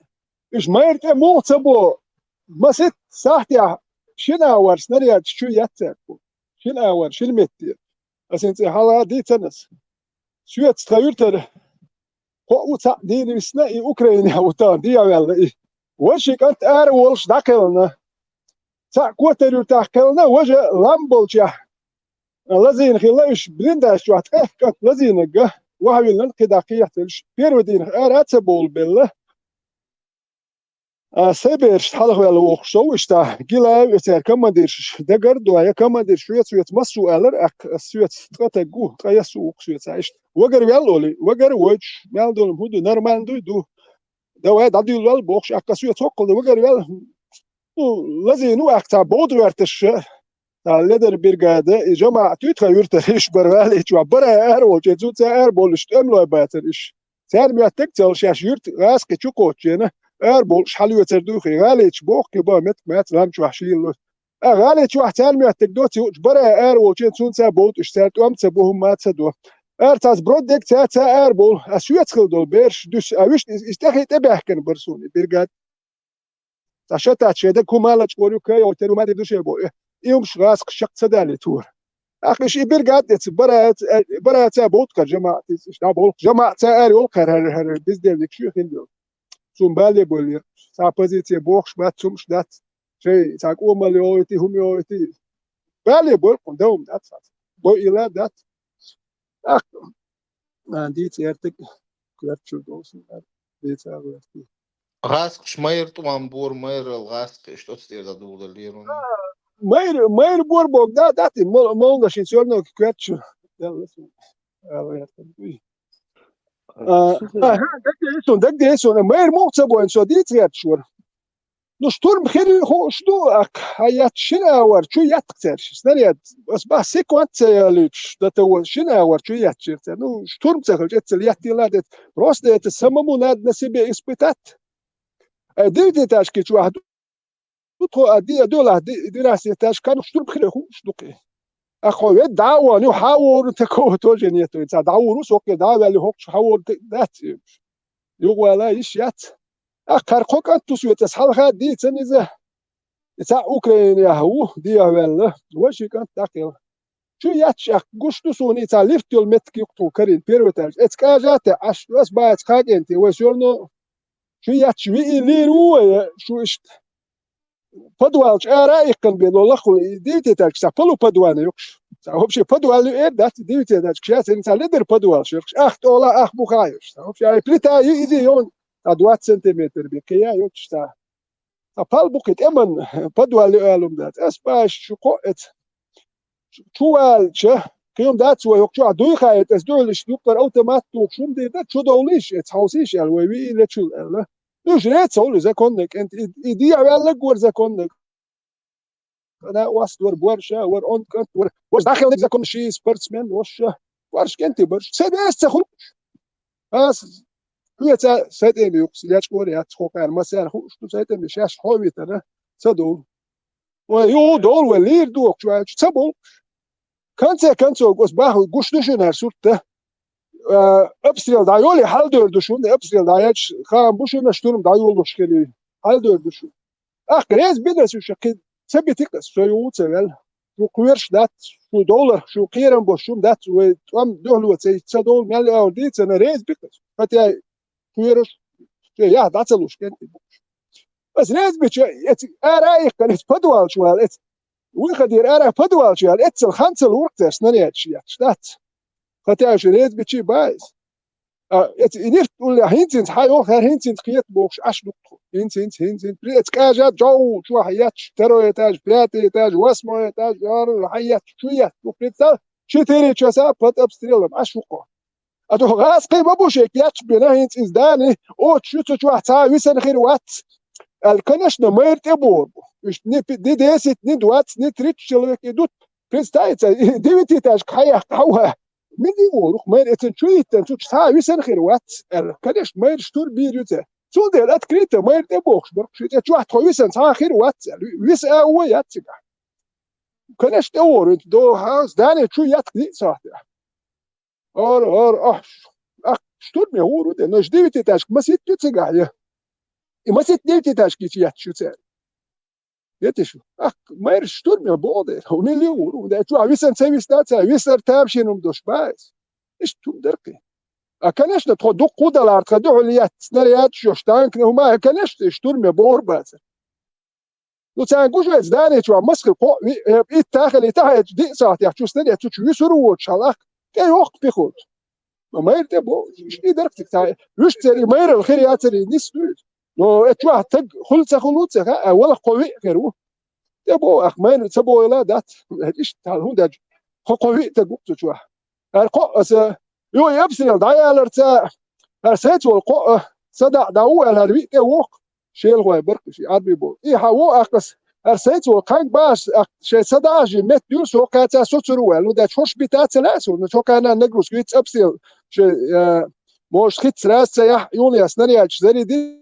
уьш майра тӀе муха ца бо, масит сахьтехь шина агӀор снарядаш чу яццаьрг бу. Шина агӀор, шина метте. Ас хӀинца и хьала дийцан ас. Соьца тхан юьртара кхоъ ву цхьаъ дийна висна, и Украинехь ву тахана, дехьаваьлла и. Важа ши кӀант ара волуш дӀакхелхина. Цхьаъ Котар-Юьртахь кхелхина, важа лам болчехь лазийна хилла, уьш блиндаж чохь ткъех кӀант лазийнарг вахьавиллина, кхидӀа кхехьа ца луьш. Первый дийнах ара а ца бовлабелла. А, сайн бераш хьалхаваьлла вохуш сов иштта, гилав и церан командирш дагар а дой, командирш шоьца-шоьца массо а алар, аккха ас соьца ткъа таг ву, ткъа яссо ву-кх соьца, иштта. Вагар вел олий, вагар а войтуш, мел долу хӀун ду, нормально дуй, ду. Давай, дӀадуьйлавел бохуш, аккха соьца хӀоккхул ду, вагар вел, ну, лазийна ву, аккха цхьа бовда гӀерташ, цхьа ледар бригада, и жамаӀат ю тхан юьртара, иш бара валлачу, бара ара волчу, цунца ара болуш, тӀемалой бацара иш. Цара моьттиг а ца хилла шаьш юьртан гӀазкхи чу кхоччена, ара болуш хьалоьцар дуй хи, гӀалечу боху кхин бан меттиг мац лам чохь шийла. А гӀалечохь цара моьттиг до, ца юучу бара ара волчу, цунца бовтуш, цара тӀом ца бу, хӀумма ца до. Ара цхьа сброд дерг ца, ца ара болу, а соьца хила долу бераш дуьсу, а вуьшта иза, иза тӀехь тӀебаьхкина бара суна, и биргад. Цхьа шатаьчча шайн даг хӀума лачкъор ю, кхайо, тера хӀума дер ду шен бо, э, и хӀумаш гӀазкхаш чекх ца далийта хӀора. Ахь иша и биргад эца, бара, э, бара ца болт кхара жамаӀат, иза иша дӀаболх, жамаӀат ца ара йолу кхара, хӀара, хӀара, бездельник шу хин йолу. Цунна бале болу, цхьа позиция бохуш бац, цумаш дац, шайн цхьа кӀомал йогӀуьйтий, хӀума йогӀуьйтий. Бале болу, кхунна дан хӀума дац, бо ила дац. Ахь, а, дийца гӀертиг, коьртачуьра долу синара, дийца гӀертий. ГӀазкхаш майра тӀом бора, майрал гӀазкхи, иштта оцу тӀера дӀадугӀу деллера вуна. Майра, майра бора боху, да, да, ти, мол-, молла шин сёрно коьртачу. Делла су. Ала гӀертам. А, а, ха, дагде сон, дагде сон. Майра муха ца бойна, со дийца гӀерташ вара. Ну, штурм хир ю хууш ду, ак, хьан етташ шина агӀор чу еттах цаьрша. Снаряд, ас бах секунд ца ялуьйтуш, до того шина агӀор чу етташ цаьрша. Ну, штурм ца хилча, эццал еттийла а деза. Просто это самому надо на себе испытать. Э, девятиэтажки чу ахь ду, тхо а ди-, а дуьлахь ди-, двенадцатиэтажка, ну, штурм хир ю хууш ду кхин. А хьо вед дӀа а вон, ю хьа а вон, такого тоже нету. Ца дӀа а вон, со кхин дӀа а ваьлла, хӀокху хьа а вон, дац. Юха вала йиш яц. Ахкхар кхо кӀант ту соьца, ас хьалха дийцан иза. И цхьаъ Украинехь ву, дехьаваьлла, вай ши кӀант дӀакхелха. Чу етташ ахь гуш ду суна, и цхьа лифт йолу меттиг юкъа тхуна карийна, первый этаж. Эца кӀажа а те, Ӏаш ас баьца кхакӀен те, вай всё равно чу етташ виъ лийр ву вай, шу иштта. Подвал чу ара а иккхина бен, ло лаххула, и девятиэтажка цхьа полуподвальный юкъаш. Цхьа вообще подвал ю эр дац, девятиэтажка ша, цхьа ледар подвал шерхаш. Ах тӀола, ах буха йолуш. Цхьа вообще, ай плита ю, иза йон, цхьа двадцать сантиметр бен, кхин я йоцуш цхьа. Ткъа пал бу кхин тӀеман подвал ю алум дац. Ас баш шу кхоъ эца. Чу валча, кхин дац вай хӀокху чохь дуй хаийта, ас дуьхьал иштта юккъара автомат тухуш хӀума дийр дац, чу довлийша, эца хьовсийша аьлла, вай виъ лечул аьлла. Уьш рецахула законный кӀант, и, и дехьаваьлларг вара законный. Кхана ост вара, борша вара, онда кӀант вара, важа дӀахелниг законный ши спортсмен, ваша. Варш кӀентий барш. Ца деза ца хулкъуш. Ас хьоьца сайтӀеме юкъа лечкъор яц, хӀокхара массаьрга хууш ду сайтӀеме, шаьш хьо а витана, ца довла. Вай, ю, довла вай, лийр ду хӀокху чу аьлча, ца болу. Конце концов, ас баху, гуш ду шуна хӀара сурт, да? А, обстрел дӀайолий, хьаладевр ду шуна, обстрел дӀаяьлча, хаам бу шуна, штурм дӀайолуш хилий, хьаладевр ду шуна. Ахка реза бина ас уьш, кхин ца битиг ас, со юха ца вел. Шу кхоьруш дац, шу довларх, шу кхерам бо шуна дац, вай тӀом дуьхьало ца йича, ца довла мел а дийцана, реза бина ас. Хотя кхоьруш, шен яхь дӀа ца луш, кӀентий бу. Ас резбича, эц ара ихкан, эц подвалчу вал, эц выходир ара подвалчу вал, эццал ханцал урк цар снарядчи яц, штац. Хотя уж резбичи байс. А, эц инирт улля хинцинц, хай ол хар хинцинц кхет бокш, аш дукту. Хинцинц, хинцинц, при эц кажа джоу, чуа хаяч, второй этаж, пятый этаж, восьмой этаж, яр хаяч, чуя. Ну, представь, четыре часа под обстрелом, аш уко. А то газ кай бабушек яч бена хинц из дани, о, чу цу чуа ца висан хир вац. Ал, конечно, мэр те борбу. Уж не пи-, не десять, не двадцать, не тридцать человек идут. Представится, и девятиэтажка хая, хауа. Миллион рух мэр, это чуиттан, цу ца висан хир вац. Ал, конечно, мэр штур бир юце. Цун дел открыто, мэр те бокш, борк шите, чуа тхо висан ца хир вац. Ал, вис а уа яцига. Конечно, те ор, до ха, здание чу ятк ни сахте. Ор, ор, ах, ах, штурме уру де, но девятиэтажка масит ю цигае. И масит девятиэтажки чи ят шу цер. Етишу. Ах, мэр штурме боде, у мили уру, да чу, а висан цевистация, висар тамшинум дош байс. Иш тум дерки. А, конечно, тхо дук кудалар, тхо духу лият, снаряд, шо штанк, ну, ма, конечно, штурме бор бацар. Ну, цан гужвец дани чуа масхи ко, ви, э, и тахали, и тахали, ди сахте, чу снаряд, чу, чу висуру вот шалах, те ох пихот. Но мэр те бо, ишни дарк тик та, виш цери мэр ал хири ацери нис дуй. Но э чуа таг, хул ца хулу ца, ха, а вала кови херу. Те бо, ах мэр ца бо ила дат, иш тал хун дат, хо кови таг гук ца чуа. Ар ко аса, ё, я обстрел, да, я лар ца, ар сец вол ко, а, сада, да, у, ар ви те вок. Шел гой бирк ши арби бо. И ха во акас, ар сец вол канг баш, ак, ше сада жи мет дюр со каца со цуру вал. Ну, да, чош бита цела со, ну, чокана нагрузка, виц обстрел. Ше, э, может, хит сразу ца, я, юн я, снаряд, заряди.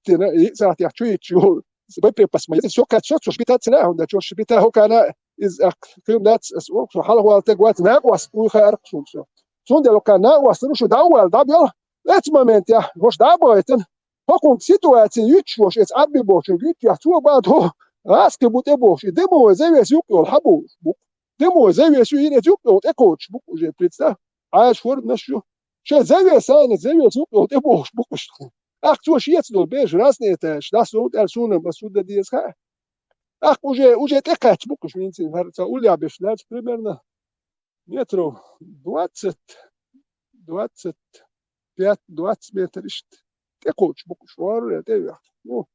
Тина, и сахте, я, чуй, чу. Боеприпас, ма, если всё каца, чош бита цела, он, да, чош бита, хокана, из, ак, кым дац, ас, о, со, хал гвал те гват, на гвас, уй ха арк сун со. Сун де лока на гвас, ну, шо, да, вал, да, бел. Эц момент, я, гош, да, бойтен. Хокун ситуация ючвош, эц арби бошо, ючвя цо бадо. Аски бут э бош, и дымовой завес юкъёл хабуш бук. Дымовой завес ю, и эц юкъёл э коч бук уже, представь. Аш форм нашу. Ше завес, а, не завес юкъёл э бош бук. Ах, цо шец дол беш, разные этаж, да, со, эл сунам, а суда диес ха. Ах, уже, уже тэ кач бук, уж минцин, гар ца уля беш, значит, примерно метров двадцать, двадцать пять, двадцать метр ишт. Тэ коч бук шор, тэ вяхт. Ну,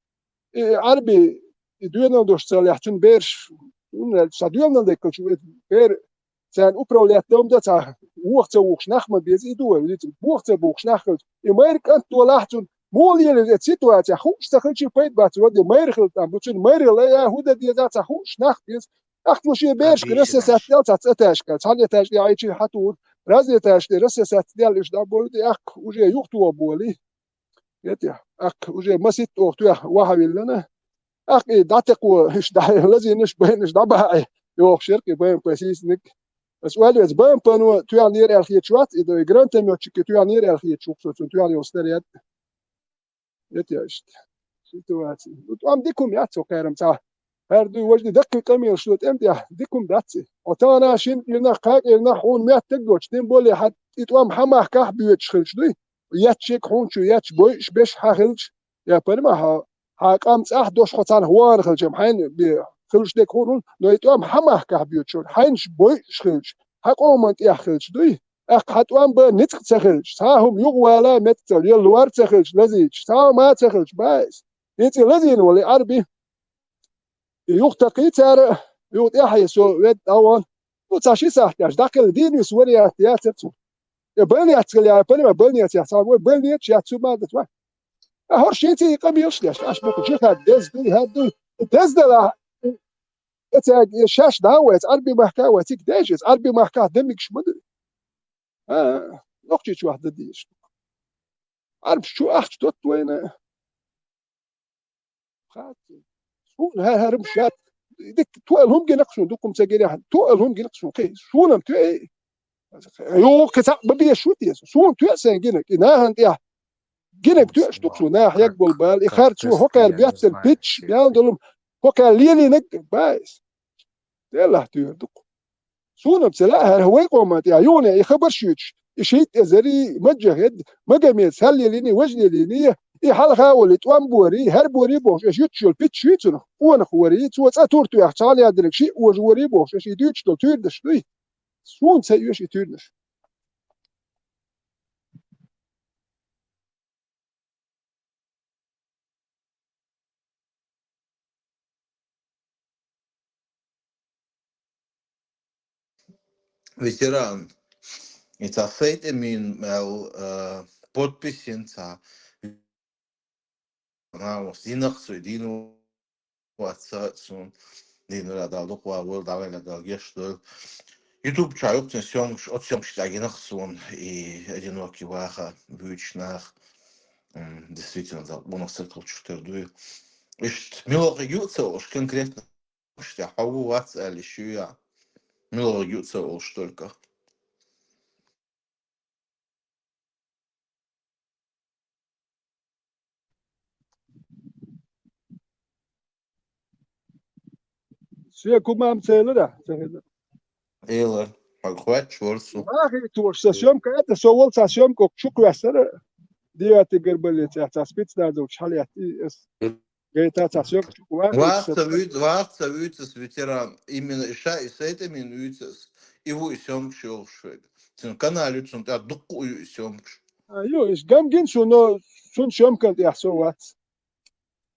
и арби, и дуэнал дош цал яхчун берш, ну, са дуэнал дек кочу бер, цан управлять дом да ца, ух ца ух шнах ма без и дуэ, ух ца бух шнах кочу. И мэр кант дуа лахчун, мол еле ситуация, хуш ца хачи пайт бац, вроде мэр хил там, бучун мэр ла я худа деза ца хуш шнах без, Ах, ну, ши берш, а, рассосать дел, цац этажка, цан этаж, я, айчи хатур, разные этажки, рассосать дел, иш да боли, ах, уже юхту боли. Эти, ах, уже масит ох, туя, вахавиллана. Ах, и датеку, иш да, лазиниш, бэниш, да бай. Йох, шерки, бэн, пасисник. Ас уалец, бэн, пану, туя нир эл хиечуат, и до, и гранатометчики, туя нир эл хиечук, со, туя нир снаряд. Эти, ишт. Ситуация. Ну, там дикум яц, со, кайрам, ца. Гьар дуй важни даккхи къамел шуд эмди, дикум даци. Отана шин ирна, хак ирна, хун мят теггоч, тем более хат ит вам хамах ках бьёч хилч дуй. Ячек хун чу, яч бойш беш ха хилч. Я понимаю, ха, ха къам цах дош хоцан хуан хилчем, хайн би хилч дек хун, но ит вам хамах ках бьёч, хайн ш бойш хилч. Ха къоман тях хилч дуй. Ах хатван ба ницк цахилч. Сахум юг вала мет цал, ел луар цахилч, лазич. Сама цахилч, байс. Ици лазин вали арби. Юг тақи цара, юг тяхи со вед аван. Ну, ца ши сахтяш, дакъил дин вис вариант я цецу. Я больниц гал я, понимаю, больниц я, сам больниц я цу мадат ва. А хор ши ци къамил шляш, аш бу джихад, дез дуй, хад дуй. Дез дала, эцэг, шаш да вец, арби махка вец, ик дежес, арби махка демик шмадри. А, нохчи чу ахда диш. Арб чу ахч тот вайна. Хат. Сун ха харм шат. Дик туэл хум гинак сун, дукум цагиря. Туэл хум гинак сун. Кей, сунам туэ. Йо, кеца бабия шут ес. Сун туэ сен гинак. И нахан тя. Гинак туэ штук сун. Нах як бол бал. И харчу хокар биаттер пич. Бян долум. Хокар лиели нак байс. Телла туэ дук. Сунам цела хар хавай къомат я, юне и хабар шуч. И шейт эзери маджахед, магамед саллилини, важлилини, И хьалха волу, и тӀом бори, хӀара бори бохуш, аша юьтуш йолу питча юй цунах, къонах вори, цо цӀа тур тоьхча, цхьана яа дерг шиъ вожа вори бохуш, аша и дуьйцуш долу туьйранаш дуй? Суна ца оьшу и туьйранаш. Ветеран. И цхьа Сайт-Эмин мел, э, подписен цхьа. Наха йинах цуьнан дийна вац ца суна. Дийна вара Дала дукха ван войла, дӀавайла Дала гечдойла. YouTube чохь юкъ цуьнан съёмкаш, оцу съёмкаш тӀехь йинах суна и одинокий ваха буьйцуш нах. М, действительно, Дала къонах стаг хилчух тера дуй. Иштта, мила вахарг ю а ца олуш, конкретно тӀехь хьо ву вац аьлла, и шуьйа мила вахарг ю а ца олуш только. Шен кумам ца элира? Ца хилла. Элира. Хьо хоьттуш вара со. Вахийтош сан съёмка, это со волу цхьа съёмка чу кхоьссара. Девятый горбольницехь цхьа спецназовчу хьалаэцна и ас. Гайта цхьа съёмка чу вахийта. Ваха ца вуьйцу, ваха ца вуьйцу ас ветеран. Именно и ша и Сайт-Эмин вуьйцу ас. И ву и съёмкаш йолуш вайга. Цуьнан канал ю, цунна тӀехь дуккха а ю и съёмкаш. А, ю, иза ган гина суна, цунна съёмкан тӀехь со вац.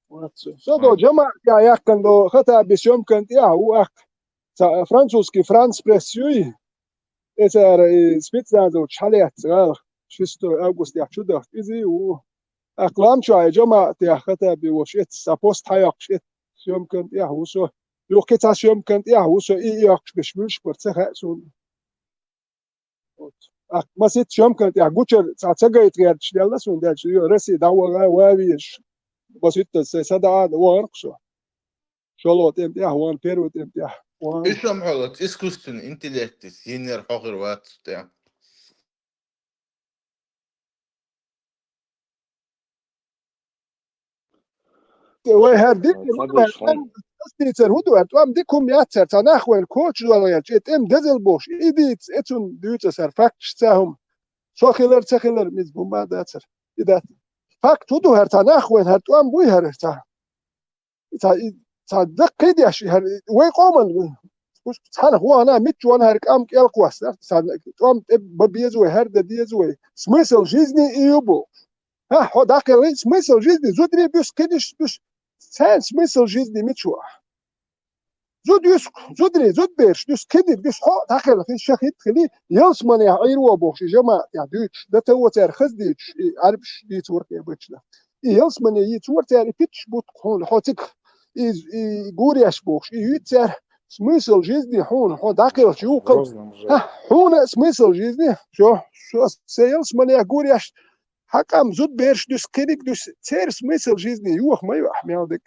Вац со. Со до жамаӀатехь яьккхина до Хаттаби съёмкан тӀехь ву аккха. Ца французский France Presse юй. И цара и спецназовчу хьалаэцна гӀала, шестой августехь чу дахка, иза а ву. Аккха лам чохь и жамаӀатехь Хаттаби волуш эцна, сан пост хьайоккхуш эцна, съёмкан тӀехь ву со. Юха кхин цхьа съёмкан тӀехь ву со, и, и йоккхуш берш муьлш бара ца хаьа суна. Аккха масийтта съёмкан тӀехь гучара цхьа ца гайта гӀерташ делла суна дерча, йо, Россия дӀаваха, ван везаш. Масийтта сайн садаӀа а вахарх со. ШолгӀа тӀем тӀехь ван, первый тӀем тӀехь ван. Иштта хьо лаца искусственный интеллектца йинера хьо хир вац тӀе. Вай хӀара дика, ца хӀун ду хӀара деш тӀом, ас дийцар хӀун ду хӀара тӀом, дика хӀума яц хӀара, цхьа нах вайна коча дол гӀерташ, и тӀем дезал бохуш, и дийца, и цунна дуьйцу ас хӀара факташ ца хӀума. Со хилар, ца хилар, миза хӀума а дац хӀара, и дац. Факт хӀун ду хӀара, цхьа нах вайна хӀара тӀом буй хӀара цхьа? Цхьа, и, цхьа даккхий деш, и хӀара, вай къоман, цхьана вахана, мичча вахана хӀара кӀам кӀел кхоссар, цхьа тӀом тӀе бан беза вай, хӀара дан деза вай. Смысл жизни и ю бу. ХӀа, хьо дӀакхелхий, смысл жизни, зударий буьсу, кхидерш буьсу. Царна смысл жизни мича ву? Зуда юьсу, зударий, зудабераш дуьсу, кхидерш дуьсу, хьо дӀакхелхий, ша хӀитта хилий, ялсаманехь Ӏийр ву бохуш, и жамаӀатехь дуьйцуш, дан тан ву цара хаза дийцуш, и Ӏарбаш дийца вара тӀе бачна. И ялсамане йийца вара цара, и питташ бутт хьуна, хьо цига, и, и гуреш бохуш, и юьйцу цара, смысл жизни хьуна, хьо дӀакхелхича юкъал. Грозном же. ХӀа, хьуна а смысл жизни, всё, всё, сан ялсаманехь гуреш, хьан кӀам зудабераш дуьсу, кхиниг дуьсу, церан смысл жизни йоха ма ю ахь мел дерг.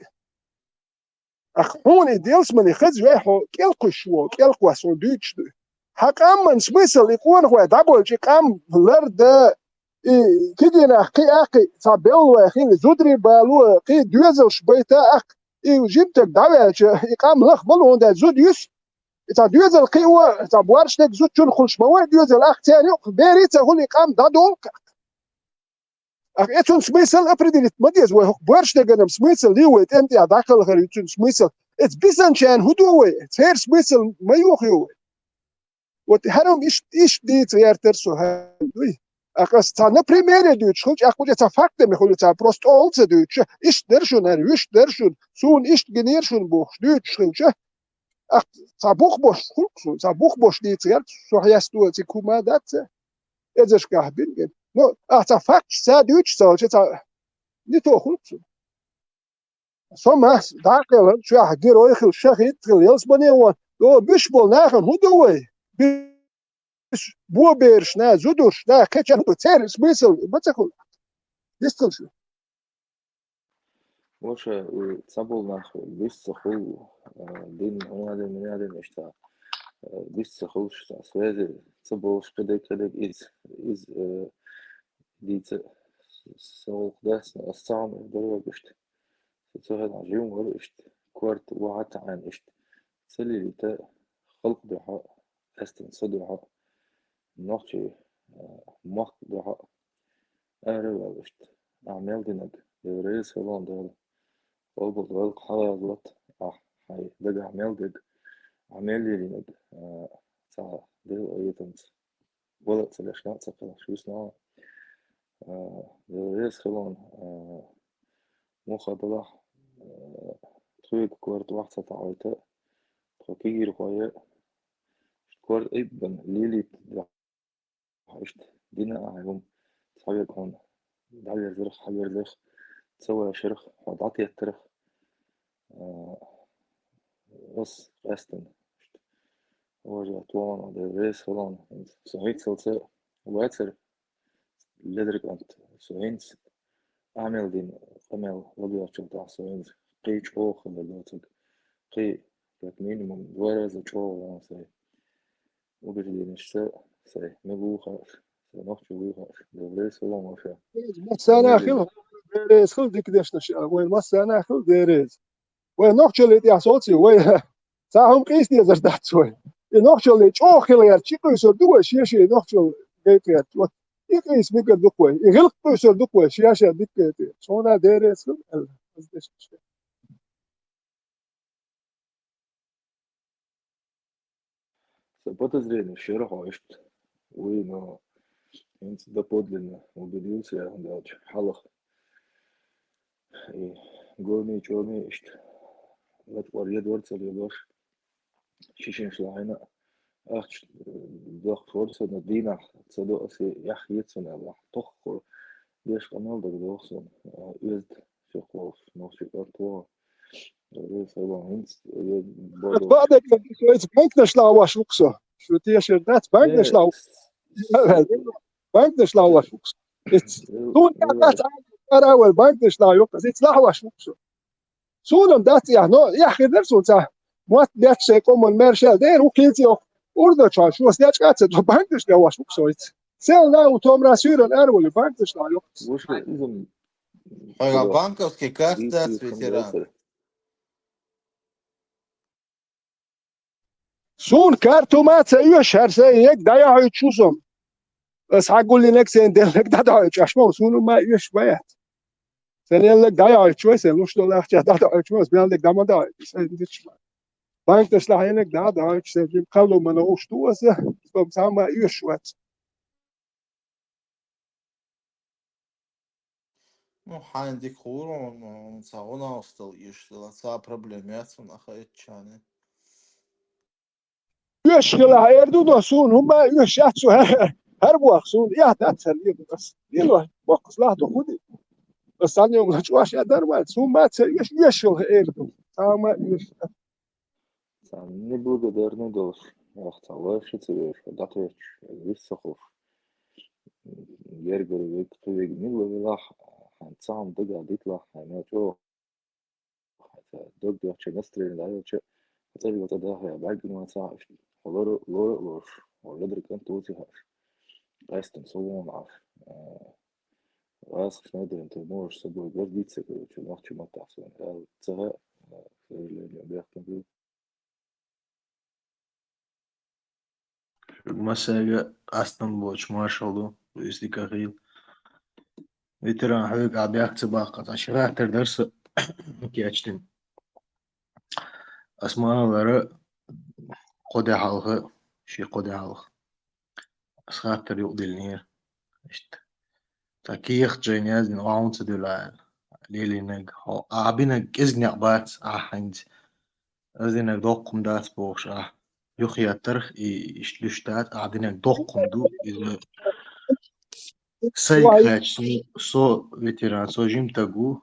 Ахь хьуна и ялсамане хаза вей хьо, кӀел кхуьссуш ву, кӀел кхосса хьуна дуьйцуш ду. Хьан къаман смысл и къонахой дӀаболчу и къам ларда, и кегийнах кхиа а кхиъ, цхьа беллалой хила, зударий бало, кхин доьзалш байта а кхиъ, и жимтаг дӀаваьлча, и къам лаха ма ло, хӀунда аьлча зуда юьсу, и цхьа доьзал кхио, цхьа боьрша дерг зудчун хуьлуш ма вай доьзал, ахь церан юкъа берий ца хуьлу, и къам дӀадолу. Ах, э, цунна смысл определить ма деза вай, хӀокху боьрша дерганам смысл ю вай, тӀемтӀехь дӀакхалхар ю цунна смысл. Эца бисанчарна хӀун ду вай? Церан смысл ма йохайо вай. Вот хӀара-м иш-, иштта дийца гӀертара со хӀара дуй. Ах, ас цхьа, например, дуьйцуш хилча, ах, кхуча цхьа фактами хуьлу, цхьа просто олу ца дуьйцуша, иштта дара шуна хӀара, вуьшта дара шуна, суна иштта гинера шуна бохуш дуьйцуш хилча, Ах, цхьа бух бош хуьлу суна, цхьа бух бош дийца гӀерта, со хьесто цига хӀума дац ца, эзаршкахь бина гина. Ну, ах, цхьа факташ ца дуьйцуш ца хилча, цхьа не то хуьлу суна. Со мас дӀакъелан, чохь герой хила, шахид хила, ялсамане ван, о, буьш болу нахана хӀун ду вай? Буьш бобераш на, зудурш на, кхечан хӀун ду? Церан смысл ма ца хуьлу. Дистхила шу. Ваша, и ца болу нах буьсса хуьлу, а, дин, хӀун а дин, мин а дин, иштта, а, буьсса хуьлуш, цхьа связи ца болуш, кхидерг, кхидерг из, из, а, дийца, сан гӀуллакх дац, но ас ца хьуна дерг иштта. Со цу хенахь жима вара иштта, корта вахьа таӀийна иштта. Ца лелийта халкъ дуьхьа, къаьсттина со дуьхьа, нохчий, а, мохк дуьхьа, ара а ваьлла иштта. Ахьа мел динарг Дела реза хилва хьуна, Дала къобал дойла, хьалаялийта ахь хьайн дагахь мел дерг, ахь мел лелийнарг, а, цхьа Делан къинхетамца вала а ца леш, нах а ца кхелхаш висна. А, Дела реза хилва хьуна, а, муха делахь а, тхоьга корта охьа ца таӀийта, тхо кегийрхой, корта айббана лелийта, иштта дина ахьа хӀума, цхьаверг хьуна дӀаверзарх, хьаверзарх, ца вешарх, хьо дӀатеттарх, а, ас къаьстина, иштта, вожа тохана, Дела реза хилва хьуна, хӀинца со хӀинцалца вацар, ледар кӀант, со хӀинца Ӏамал дина къамел ладоьгӀначул тӀехьа со хӀинца кхин чӀогӀа хилар доцург, кхин, как минимум, два раза чӀогӀа ван сай убежденешца, сай мила ву хууш, сай нохчи ву хууш, Дела реза хилва хьуна, ваша. Массарна а хила, Дела реза хила, дика дешнаш а, вай массарна а хила, Дела реза. Вай нохчаллин тӀехь соций, вай цхьа хӀума къийса дезар дац вай. И нохчаллин чӀогӀа хила гӀерта, ши къуьйсур ду вай, шен-шен нохчалла гайта гӀерта. Вот и къийса мегар ду-кх вай, и гӀиллакх къуьйсур ду-кх вай, шен-шен дика гайта гӀерта. Шуна Дела реза хила, аьлла, аз дешнаш. Сан подозрени шера хьо иштта вуй, но хӀинца доподлинно убедился я, хӀунда аьлча хьалха и гоми-чӀоми иштта лачкъор едвар ца лелош, шишинаш лахьийна а, ахча, э, дохкуш вара со, но дийнахь ца до ас, и эхь хета суна аьлла, тоххур деш къамел дагадогӀу суна, а, оьзда сих волуш, нохчи кӀант ву хьо. Дела реза хилва хьуна, хӀинца, э, бадо. Бадо, шуьца банкнаш лахьош ву-кх со. Шу тешар дац, банкнаш лахьош. Э, банкнаш лахьош ву-кх со. Э, суна тӀехь дац, ара вай, банкнаш лахьош ву-кх со. Ица лахьош ву-кх со. Суна-м дац эхь, но эхь хир дара суна цхьа. Мотт летта шайн къоман маьрша дера, ву кхин цӀе йоккху. Урдачу хьан шо стечкъа а ца до, банкнаш лахьош ву-кх со ица. Сел на у томра суьйран ара вали, банкнаш лахьош ву-кх со. Вуша иза-м Хьайга банковский карта дац, ветеран. Суна карта хӀума а ца оьшу, хӀара сайн ег дӀаяхьуьйтуш ву со. Ас хьагуллинарг, сайн делларг дӀадахьуьйтуш, аш ма ву, суна хӀума а оьшуш ма яц. Сайн елларг дӀаяхьуьйтуш вай, сайн луш долу ахча дӀадахьуьйтуш вай, ас мел дерг дӀа ма дахьуьйту, сайн диташ ма. Банкнаш лахьийнарг дӀа а дахьуьйтуш, сайн жима кхалло ма новуш ду аса, со цхьа хӀума а оьшуш вац. Ну, хьайна дика хуур, хьуна, хьуна цхьа гӀо-накъосталла оьшуш дела, цхьа проблема яц хьуна, аха, эцчане. Оьшуш хилахь эр ду, но суна хӀума а оьшуш яц, хӀара, хӀара боху суна, эхь дац хӀара лело ас. Лело, боккхаза лахь ду, хӀун ду? Ас цхьанна йолчу оьшуш а дара вац, хӀума а ца оьшу, оьшуш хилахь эр ду. Цхьа хӀума а оьшуш яц. Цхьа неблагодарный долуш, ах, цхьа лайх ши ца вевзаш, дӀатоьттуш, вист ца хуьлуш. Гергара вега, кхин вега милла велахь, хьайна цхьа хӀума дагахь диталахь, хьайна чӀогӀа, хьайца дог доьхча, настроение дӀаелча, хьо цӀерга цӀа даха, бӀаьргана ван ца хьаьжча, хьо лора, лора а лоруш, хьо ледар кӀант вуций хьаьжча, къаьстина со вон Ӏаш, а, гӀазкхаш найдалин тӀе можешь собой гордиться, короче, нохчийн маттахь суна аьлла ца хаьа, а, к сожалению, бехкам бу. Шуьга массаьрга къастам боцуш маршалла ду, вуьйцу дика хила. Ветеран, хьоьга ахь бехк ца баккха, цхьа ши хаттар дара сан кечдина. Ас ма аллара, кхо де хьалха, ши-кхо де хьалха ас хаттар юкъадиллинера. Иштта. Цхьа кехат жайна яздина, охьа хӀунда ца дуьллу аьлла. Лелийнарг, хьо, ахь бинарг кӀезиг некъ бац, ахь хӀинца. Ас динарг доккха хӀума дац бохуш ахь. Юххе еттарх и иштта луьйш дац, ахь динарг доккха хӀума ду, иза сайга хаьттича, со, со ветеран, со жима стаг ву.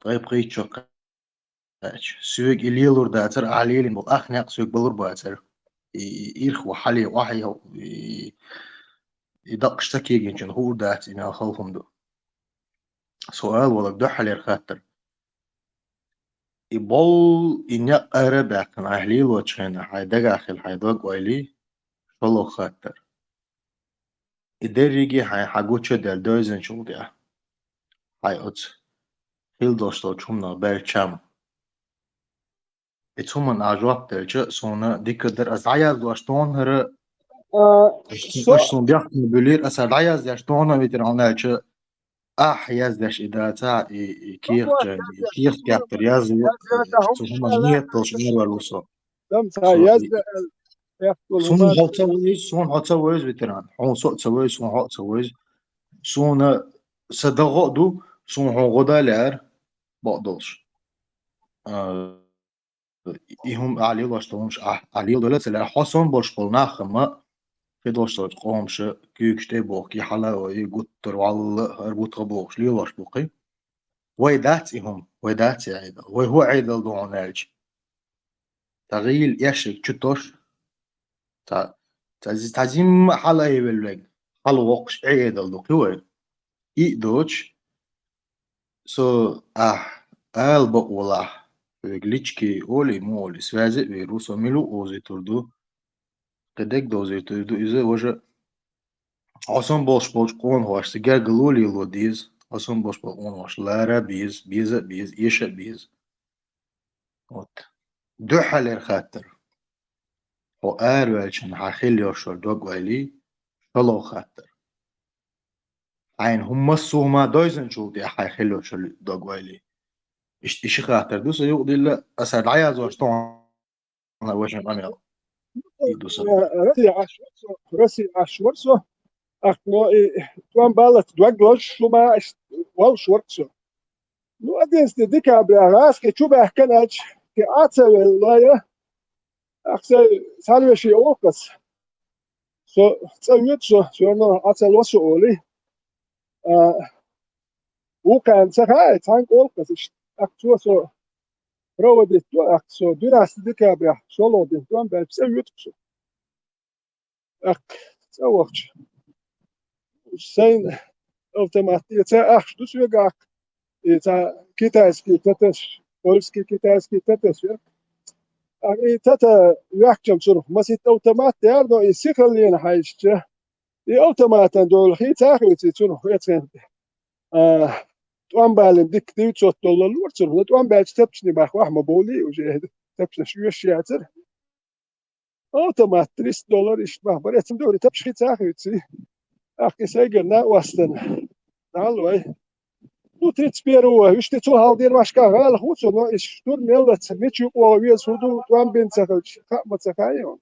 Ткъе пхийтта шо кхаьчча. Соьга и лелор дацара, ахь лелийна болу ах некъ соьга балур бацара. И, и ирх ву хьале, охьа, и, и даккхаш ца кегийначунна хуур дац, и мел хала хӀума ду. Со ала волург дуьххьалера хаттар. И болу, и некъ ара а баьккхина, ахь лелочу хенахь, хьайн дагахь хила хьайн дог-ойла, шолгӀа хаттар. И дерриге а хьайн хьан гуча а даьлла девзинчул тӀаьхьа, хьайн оцу хила долуш долчу хӀуманах баьлла чам. И цу хӀуманна ахь жоп делча, суна дика дара, ас дӀаяздеш донара, а, со- аша суна бехк ма буьллийла, аса дӀаяздеш дона, ветеран, аьлча, Ахь яздеш и дацахь, и, и кехача, и кехат каьттара язло, цу хӀуманна нийят долуш араваьлла ву со. Дам ца Со и- язда, эх, Суна хьо ца вевза, суна хьо ца вевза, ветеран. Хьуна со а ца вевза, суна хьо а ца вевза. Суна сан дагӀа а ду, суна хьуна гӀо дан лаьара, бакъдолуш. А, и хӀума ахь лелош долуш, ахь, ахь леладелла а ца лаьара, хьо санна болуш болу нах а ма, кхидолуш долчу къомаша куьйгаш тӀе а бохкий, хьала а вай, гуттар а, валла а, хӀара бутт а бохуш, лелош бу кхин. Вай дац и хӀума, вай дац и Ӏедал. Вай хӀун Ӏедал ду хьуна аьлча? Цхьа гӀийла эшшиг чу тош, цхьа, цхьа зи-, цхьа зимма а хьала а йевллиг, хьала воккхуш Ӏедал ду кхин вай. И а доцуш, со ахь ала бакъволахь, вега личке олий, муха олий, связи а вийр ву, со мила а озуьйтур ду, кхин дерг довзуьйтур ду иза, важа. Хьо санна болуш болчу къонахошца гергарло а лело деза, хьо санна болуш болу къонахош лара а беза, беза а беза, эша а беза. Вот. Дуьххьалера хаттар. Хьо араваьллачхьана хьан хила йолуш йолу дог-ойла, шолгӀа хаттар. Хьайна хӀумма а, хӀумма а дойзначул тӀехь хьайн хила йолуш йолу дог-ойла. Иштта и ши хаттар ду сан юкъадилла, аса дӀаязош тохьна ваша къамел. И ду сан. Россия Ӏаш вара со, Россия Ӏаш вара со. Ахь, но и тӀом баллалц дог лозуш шу ма, иштта волуш вара со. Ну, одиннадцатого декабря гӀазкхи чу баьхкина аьлча, кхин Ӏа ца велла я, ахь сайн цхьана вешин олу аса. Со цӀа воьду со, всё равно Ӏа ца ло со олий. А, вукхарна ца хаьа, цхьаьнга олу аса иштта. ТӀаккха цо со проводить до, ахь со двенадцатого декабря шолгӀа ден тӀом баьлча цӀа воьду со. ТӀаккха цӀа вахча, сайна автомат тӀе ца ахча ду соьга, и цхьа китайский таташ, польский, китайский таташ яра. А и тата ваьхчам цунах масийтта автомат яра, но и сихаллина хьаьжча, и автоматан долу хи ца хуьйций цунах эцхенахь. А, тӀом балийна дика девятьсот доллар лора цунах, но тӀом баьлча тапчане бахвахь ма бовлий уже, тапчанаш оьшуш яцара. Автомат триста доллар иштта бахбар, эцна дуьхьа тапча хи ца хуьйций. Ахь и сайгара накъостана. Далла вай. Ну, тридцать первого, вуьшта цо хьалдийр вашка гӀалах ву цо, но и штурм меллаца, мича юкъа вогӀу веза хӀу ду, тӀом бина ца хилча, хаа ма ца хаьа.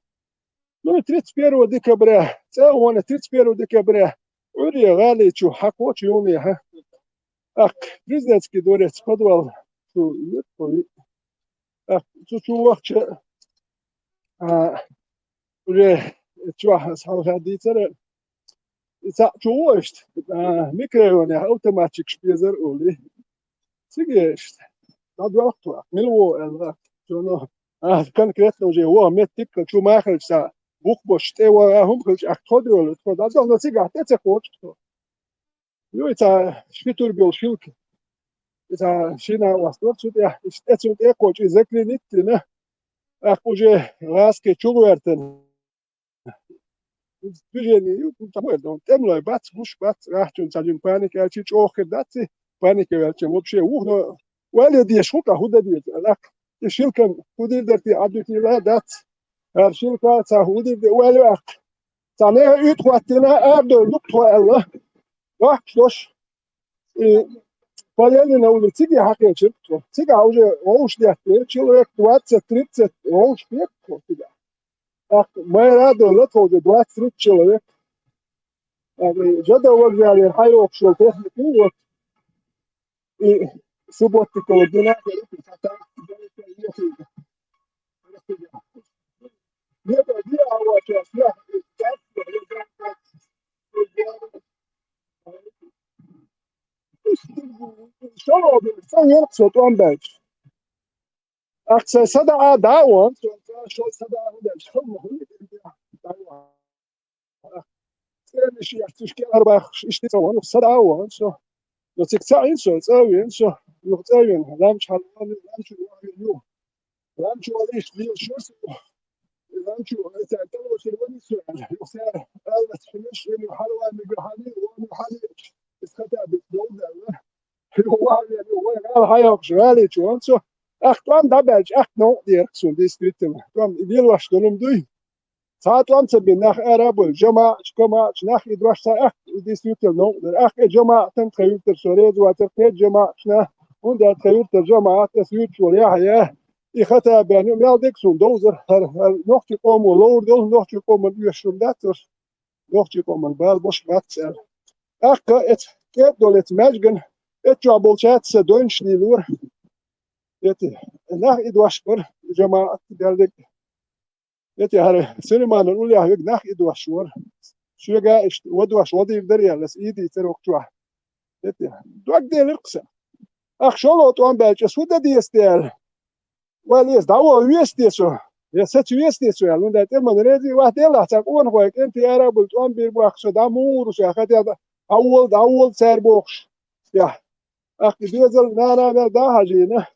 Ну, и тридцать первого декабря, цӀа а вахана, тридцать первого декабря, Ӏуьйре гӀали чу хьакхочу юлнехьа. Ахь, президентский дворец подвал, шу, ахь, цу чу вахча, а, уже чохь ас хьалха дийцара, и цхьаъ чу ву иштта, а, микрорайонехь автоматчикаш безара олий. Цига иштта, дӀадоьлху тхо, мила ву аьлла, цо, ну, а, конкретно уже вон меттиг а чу ма хилча, цхьа бух беш тӀе ван а хӀума хилча, ахь тхо доьлу, тхо дӀадоьлху, но цигахь тӀе ца кхочу тхо. Ю, и цхьа ши турба йолу шилка. И цхьа шина вастор цу тӀехь, и тӀе цунна тӀе а кхочу, и заклинить дина. Ахь уже гӀазкхи чу гӀоьртина. Движение ю, ну, там, ой, ну, тӀемалой бац, гуш бац, ахчун ца жин паника аьлчи чӀогӀа хир дац и, паника ваьлча, вообще, ух, но, вале деш, хӀу ка, хӀу дан деза, ахь, и шилкан, хӀу дир дар ти, Ӏадуьтийла дац, ар шилка, ца хӀу дир де, вале ахь. Ца неха уьйту хӀоттина, ардой лук тхо аьлла. Вахча дош. И Полянина улица цига хьакхечира тхо. Цига уже вовш деттера, человек двадцать-тридцать вовш деттера тхо цига. Так, майра а долла тхо уже двадцать-тридцать человек. Так, и Жадов вокзалера хьайохуш йолу техника, вот. И субботникова дина. Сан тӀом баьлча. Ахь сайн садаӀа дӀа а ван, сан цӀа шо садаӀа хӀун деш, хӀун ма хӀун деш, дӀа а ван. ЦӀерниш яц, уьш кӀелхьарбахаш, иштта ца ван, садаӀа а ван со. Но цига ца Ӏийна со, цӀа а веана со, юха цӀа а веана, лам чу хьалаван, лам чу ван ю. Лам чу ван иштта лелаш ван со. Лам чу, эцар тӀе лошадь ван со, юха цара аллац хӀумаш, ю хьалаван, мегар хьалий, ван ю хьалий. Иза хата бит долдалла. Ю ван, ю ван, гӀала хьайокхуш, гӀали чу ван со. Ахь тӀом дӀабаьлча, ахь новкъа дерг суна, действительно. ТӀом лелош долу ма дуй. Цхьа тӀом ца бина нах ара а бовла, жамаӀаташ, камаӀаташ, нах и дош цхьа аккха, и действительно новкъа дар. Аккха и жамаӀатан тха юртара со реза вацар, кхеча жамаӀаташна, хӀунда аьлча тха юртара жамаӀат, ас юрташ вар яхьа, и хата баьнна, мел дег сона довзар, хӀара, хӀара нохчий къомо ловр долу, нохчий къоман оьшуш хӀума дац, нохчий къоман бала бош бац аьлла. ТӀаккха эца кӀед долу эца маьжган, эца чохь болчаьрца сан дойнаш дийлора. Эти, нах и дош бара, жамаӀат, Делан дерг. Эти, хӀара Сулайманан уллехь верг нах и дош вара. Соьга иштта ва дош ладийр дара аьлла, ас и дийцар вокху чохь. Эти, дог делира кху сан. Ах, шолгӀа тӀом баьлча, ас хӀун дан деза те аьлла. Вай, леза, дӀавола веста те со. Я саца веста те со аьлла. ХӀунда тӀе ман реза вахь делахь, цхьа къонахой кӀентий ара а бовла, тӀом бийр боху со, дӀа муха ву со, хатя дӀавола, дӀавола цара бохуш. Я. Аккха и доьзал нана мел дӀа а хьажийна,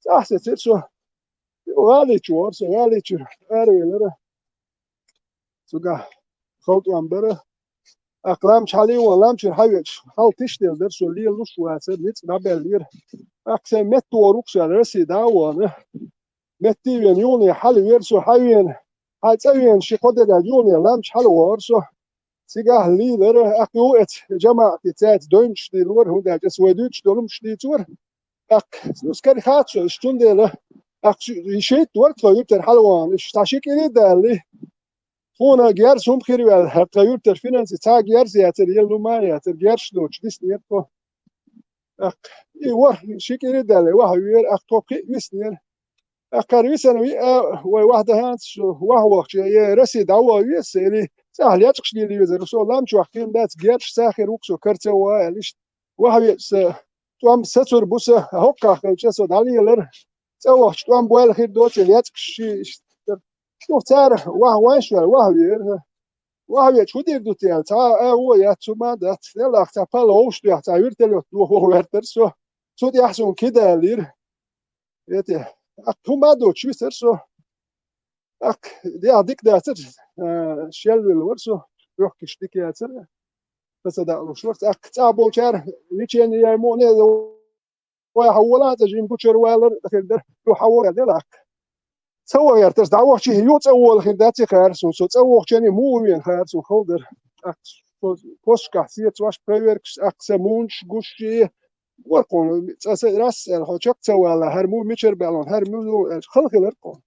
цӀахь сецира со. ГӀали чу вара со, гӀали чу аравелира. Цуьнга хала тӀом бара. Аккха лам чу хьалийван, лам чуьра хьавеача, хьал тишделла дара, со лелалуш вацара, ницкъ дӀабаьллера. Аккха сайн меттахӀор ву-кх со аьлла, Россия дӀа а вахана. Метте а вена, юхане хьалавера со, хьавена, хьан цӀа вена, ши-кхо де даьлла юхане лам чу хьалавахара со. Цигахь лийлара, аккха юха эца жамаӀате цаьрца дойнаш дийлора, хӀунда аьлча аса вай дуьйцуш долу хӀумнаш дийцора. ТӀаккха, ну, скорее хаьтту со, иштта цундела, тӀаккха шу-, и шийтта вара тхо юьртара хьалавахана, иштта цхьа ши кӀира а далале, тхуна герз хӀума хир ваьлла, хӀара тхан юьртара финанси цхьа герз а яцара, елла хӀума а яцара, герзаш доцуш диснера тхо. ТӀаккха, и вара ши кӀира а далале, ваха вера, тӀаккха тхо пхиъ виснера. ТӀаккха хӀара висина виъ а, вай ваха дан хӀанз шу, ваха вахча, я Россия дӀаваха веза, или цӀахь лечкъаш лела везара, со лам чохь кхин дац, герзаш цхьа хир ву-кх со, кара ца ваха аьлла, иштта. Ваха веача сан тӀом сацур бу сан, хӀоккхахь хилча со дӀалелара. ЦӀа вахча тӀом бойла хир доций, лецкаш ши, иштта. Юха цара ваха вайша ваьлла, ваха вера. Ваха веача хӀун дийр ду те аьлла, цхьа а вон яц, хӀума а дац. Делахь цхьа пала вовшах тоьхна, цхьа вертолёт дохо вертара со. Цу тӀехь суна кидалийра. Эти, аккха хӀума а доцуш висара со. ТӀаккха дегӀ дика дацара, а, шелвелла вара со, лёгкиш дика яцара, сан ца даалуш вара. ТӀаккха цӀа болчара лечение яй муъне, вай хьан вола, цӀа жин гучуьра валар хир дара, ю хьан вола дела аккха. Ца вахар, тас дӀавахча, ю цӀа вола хир дац и хаьара суна, со цӀа вахча, муха вена хаьара суна, хала дара. ТӀаккха со посташкахь сецош, проверкаш, тӀаккха сан мунаш гуш, и вара кхуна, цӀа са рас аьлла, хьо чекх ца вала, хӀара муха мичара баьлла, хӀара муха аьлча, хала хилар кхуна.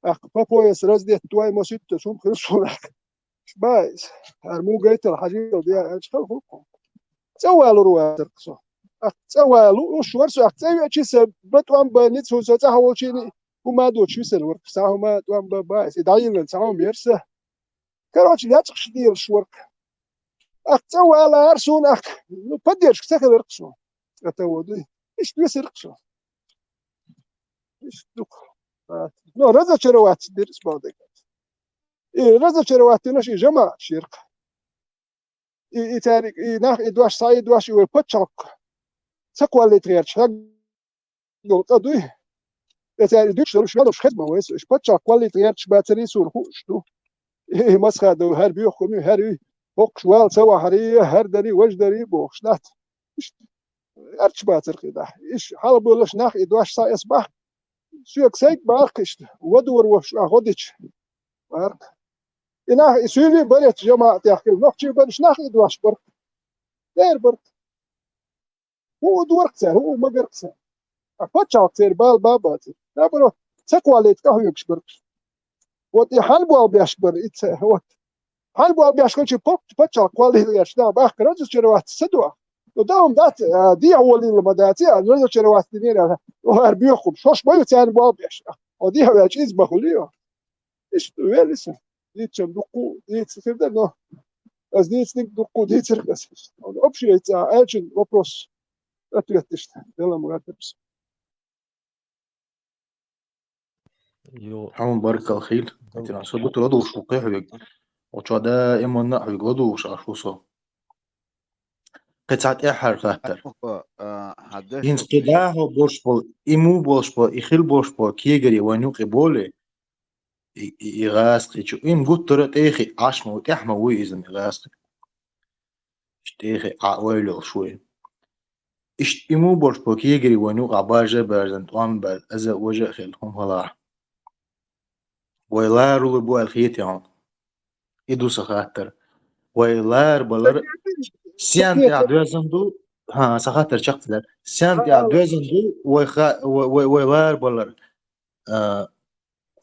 ТӀаккха по пояс раздеть вай, маситтаза хӀума хир суна. Баьс, хӀара муха гайтал хьажийла де аьлча, хала хӀума кхуна. ЦӀа валур вацара со. ТӀаккха цӀа валуш вара со, тӀаккха цӀа веача сан ба тӀом бан ницкъ, хӀун со цӀа хьан волчийн хӀума а доцуш висар вара. Цхьа хӀума тӀом бан баьс, и дӀайиллина цхьа хӀума яра сан. Короче, лецкъаш делаш вара. ТӀаккха цӀа валара суна, тӀаккха, ну, поддержка ца хилар-кх суна. ЦӀа тӀа воду. Иштта висар-кх со. Иштта ду-кх. А, ну, разочароваться дира ас боху дерг. И разочароваться дина и жамаӀаташ яра-кх. И, и цаьрга, и нах, и дош, схьа и дош, и вай пачхьалкх ца кхоллийта гӀерташ хьегна долу къа дуй. И цаьрга дуьйцуш долуш, валуш хезна ма вай со. Уьш пачхьалкх кхоллийта гӀерташ бацарий суна хууш ду. И Масхадов, хӀара боьха хӀума ю, хӀара ю, хӀокхуш вала ца вахьарий, хӀара дарий, важа дарий бохуш дац. Иштта гӀерташ бацара кхидӀа. Уьш хьалабевллаш нах и дош схьаэца бахьа. Соьга сайга бахьа иштта, вадора вовшах гӀо дича. Бахьа. И нах, и суьйлий барец жамаӀатех хила, нохчий бараш нах и дош бара. Дера бара. ХӀун а дора-кх цара, хӀун а магар-кх цара. А пачхьалкх церан бала бан а бацара. Наоборот, ца кхоллийта къахьоьгуш бара-кх. Вот и хьан болх беш бара и ца, вот. Хьан болх беш хилча, пак-, пачхьалкх кхоллийта гӀерташ, да, бахка разочароваться ца до. Ну, да, хӀума дац, а, дехьа волийла ма дац, а, разочароваться динера, о, хӀара боьха хӀума, шош ма ю царна болх беш. О, дехьа ваьлча иза ма хуьлий, о. Иштта вели сан. Дийцам дуккху, дийца хир дара, но ас дийцинарг дуккху дийцира ас. Общий яйца, аьлча вопрос, ответ иштта, делам гӀертарс. Йо. Хьан баркалла хийла. Дал- Итина, со бутур ладугӀуш ву кхе хьоьга. Очо даиманна а хьоьга ладугӀуш Ӏаш ву со. Кхин цхьа тӀаьххьара хаттар. Хьо, а, хьан деш ХӀинца кхин дӀахо болуш болу, и мух болуш болу, и хила болуш болу кегари вайн юкъе болий, и, и, и гӀазкхи чу. Им гуттара а тӀехи Ӏаш ма ву, тӀехь ма вуй иза, и гӀазкхи. Иштта тӀехи Ӏа ойла йолуш вуй. Иштта и мух болуш болу кегари вайн юкъахь бажа а баьрзина, тӀом а баьрзина, аза а, важа а хилла, хӀума хилахь. Вай ларулур бу аьлла хетий хьуна? И ду сан хаттар. Вай ларбалар сен тӀехь доьзна ду? ХӀа, сан хаттар чекхдалар. Сен тӀехь доьзна ду вай ха-, вай, вай, вай ларбалар? А,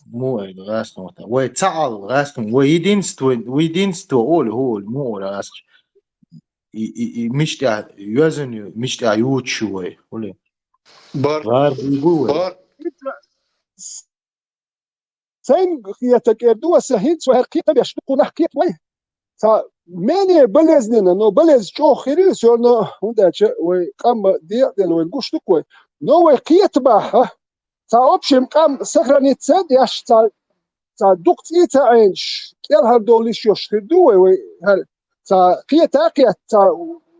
му ай гӀаскхуна вата. Вай цхьаалла гӀаскхуна, вай единство, вай единство олу, хӀу олу, му олу гӀаскхуш. И, и, и мича тӀехь йоьзна ю, мича тӀехь ювцуш ю вай, хӀули? Бар. ГӀар буй бу вай. Бар. Сайн хетарг эр ду аса, хӀинца вай хӀара кхетабеш ду, кхунах кхета вай. Ца менее болезненно, но болезнь чӀогӀа хир ю, всё равно, хӀунда аьлча вай къам декъаденна вай гуш ду вай. Но вай кхета бахьа, ца общем къам сохраниться деш, ца, ца дукха цӀий ца Ӏенаш, кӀелхьардолуш йиш йолуш хир ду вай, вай хӀара. Ца кхета а кхетта, ца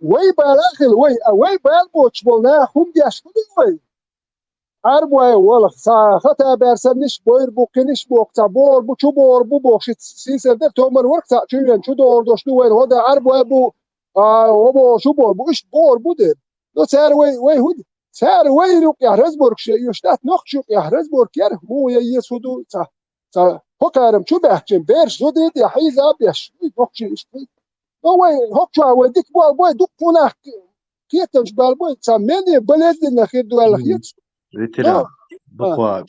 вай бала а хила вай, а вай бала боцуш болу нах хӀума деш хӀун ду вай? Ӏарбой а волу, ца хата баьрсанниш, бойр буккхиниш боху, ца бохур бу, чу бохур бу боху, шиц сийсар дара, томар варх ца чу вен, чу догӀур дош ду вайн, гӀо дан Ӏарбой бу, а, гӀо боху, шу бохур бу, уьш бохур бу дера. Но цара вай, вай хӀун? Цара вай юкъехь разборкаш ян оьшуш дац, нохча юкъехь разборка яра, муха ян еза хӀун ду, ца, ца хӀокхарам чу баьхкича, бераш зуда тӀехь хьийза а беш, уй, нохчий иштта. Но вай хӀокху чохь вай дика болу бой, дуккха нах кхетамаш бала бой, ца менее болезненно хир ду аьлла хета. Ветеран, дукха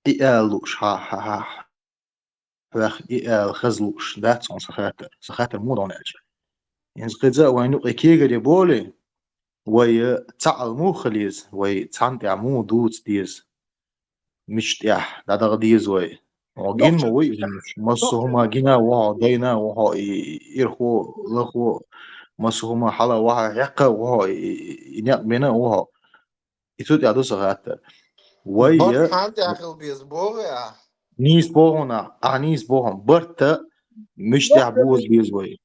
и ала лууш, хьа, хьа, хьа, хьоьх и ала хаза лууш дац хьуна сан хаттар. Сан хаттар муха ду аьлча? ХӀинца кхидӀа вайн юкъе кегаре болий, вай цхьаалла муха хила еза, вай цхьанна тӀехь муха дувца деза? Мича тӀехь дӀадаха деза вай? Хьо гина ма вуй, массо а хӀума гина а ву хьо, дайна а ву хьо, и, и ирхо, лахо, массо а хӀума хьала а ву хьо, хьекха а ву хьо, и, и, и некъ бина а ву хьо. И цу тӀехь ду сан хаттар. Вай Барт я хьан тӀехь хила беза боху ахь? Нийса боху ахь, ахь нийса боху, барт мича тӀехь буза беза вай?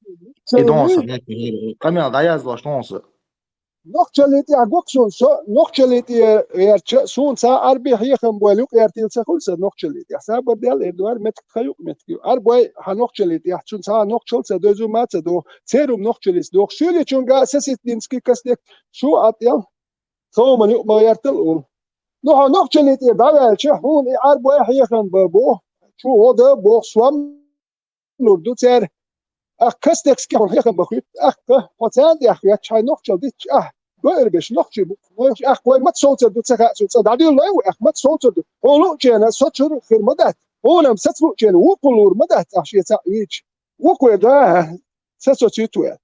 И дохьуса хаттар, къамел дӀаязлош дохьуса. Нохчаллин тӀехь гу-кх суна со, нохчаллин тӀе гӀертача, суна цхьа Ӏарби хьехам бойла юкъа гӀертийла ца хуьлу сан нохчаллин тӀехь. Сабар Далла эр ду, хӀара меттиг хан юкъа меттиг ю. Ӏарбой хьан нохчаллин тӀехь, цунна цхьа нохчалла ца дойзу ма ца до, церум нохчаллица доху. Суьйличунга сосед дински кастек, шу а тӀел, ховман юкъа ма гӀертал олу. Ну, хьо нохчаллин тӀе дӀаваьлча, хьуна и Ӏарбой хьехам бан бу, чу гӀо дан боху, сом лур ду цара. Ахь кастекски хьуна хехам бан хуьтту, ахь кха, хьо царна тӀехь хӀоьттича, хьайн нохчалла дитча, ахь, гойр беш нохчий бу, нойхаш ахь вай маца совцар ду ца хаьа цу цӀа дӀадуьллай ву, ахь маца совцар ду. Хьо луучена со чур хир ма дац, хьуна-м саца луучена вукху лур ма дац, ахь шен цхьаъ вийча. Вукху вай да, ца со цуьйту вай.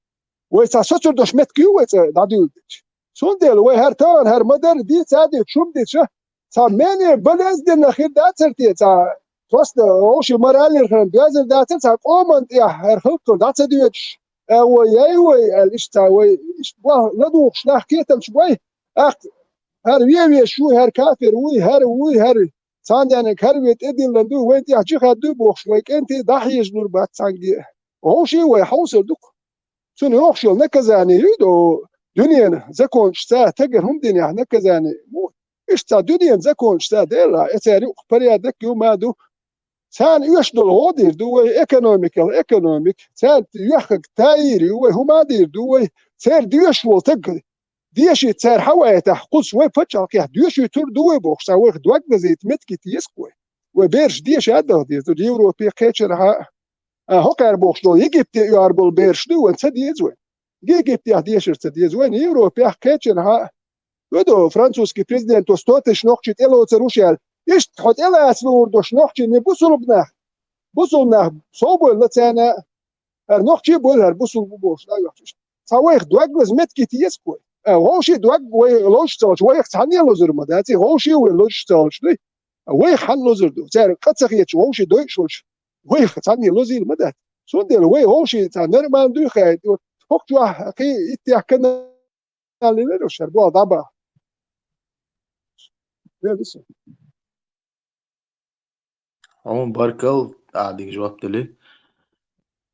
Вай цхьа соцур дош меттиг ю вай цӀа дӀадуьллу дича. Цундела вай хӀара тахана хӀара ма-дарра дийца а дийца, шуна дича, цхьа менее болезненно хир дацара те, цхьа просто вовшийн моральный хиларна доьзар дацара, цхьа къоман тӀехь хӀара хӀаллакхан дӀа ца доьдуш, а, вай, яй вай, аьлла, иштта цхьа вай, иштта боху ладугӀуш нах кхетамаш бой, ахь, хӀара вен веш вуй, хӀара кафир вуй, хӀара вуй, хӀара цхьана денег хӀара вен тӀедиллина ду, вайн тӀехь джихад дуй бохуш, вай кӀентий дӀахьежалур бац цхьаьнгге. Вовший вай хьовсур ду-кх. Цунна йохуш йолу наказание ю до, дуьненан законашца, тагара хӀума динехь наказание ю. Иштта цхьа дуьненан законашца делахь, и цара юкъа порядок ю ма ду. Царна оьшуш долу гӀо дийр ду вай, экономикал экономик, царна йоьхнарг таир ю вай, хӀума дийр ду вай, церан доьшуш волу стаг деши цара хьаваийтахь, кхуза вай пачхьалкхехь доьшуьйтур ду вай бохуш, цхьа вайх дог лазийта меттиг тесакх вай. Вай бераш деша а даха деза, Европе кхечанхьа а. А, хӀокхара бохуш долу Египте оьхур болу бераш ду, вайн ца деза вайн. Египтехь дешар ца деза вайн, Европехь кхечанхьа а. Вай до, французский президенто сто тысяч нохчий тӀелоцур ву шу аьлла. Иштта хьо тӀелаца луур долуш нохчий не бусулба нах. Бусулба нах сов бойла царна, хӀара нохчий а бойла, хӀара бусулба бу бохуш, дӀа а йохчуш. Цхьа вайх дог лаза меттиг тесакх вай. А, вовший дог вай лозуш ца хилча, вайх цхьанне лозур ма дац, и вовший вай лозуш ца хилча дуй. А вайх хьанна лозур ду? Цара къа ца хеташ вовший дойуш волчу вайх цхьанне лозийла ма дац. Цундела вай вовший цхьа нормально дуй хаийта, вот хӀокху чохь кхин иттех канал лелар шара, боху дӀабаха. Хьуна баркалла, ахь дика жоп дели.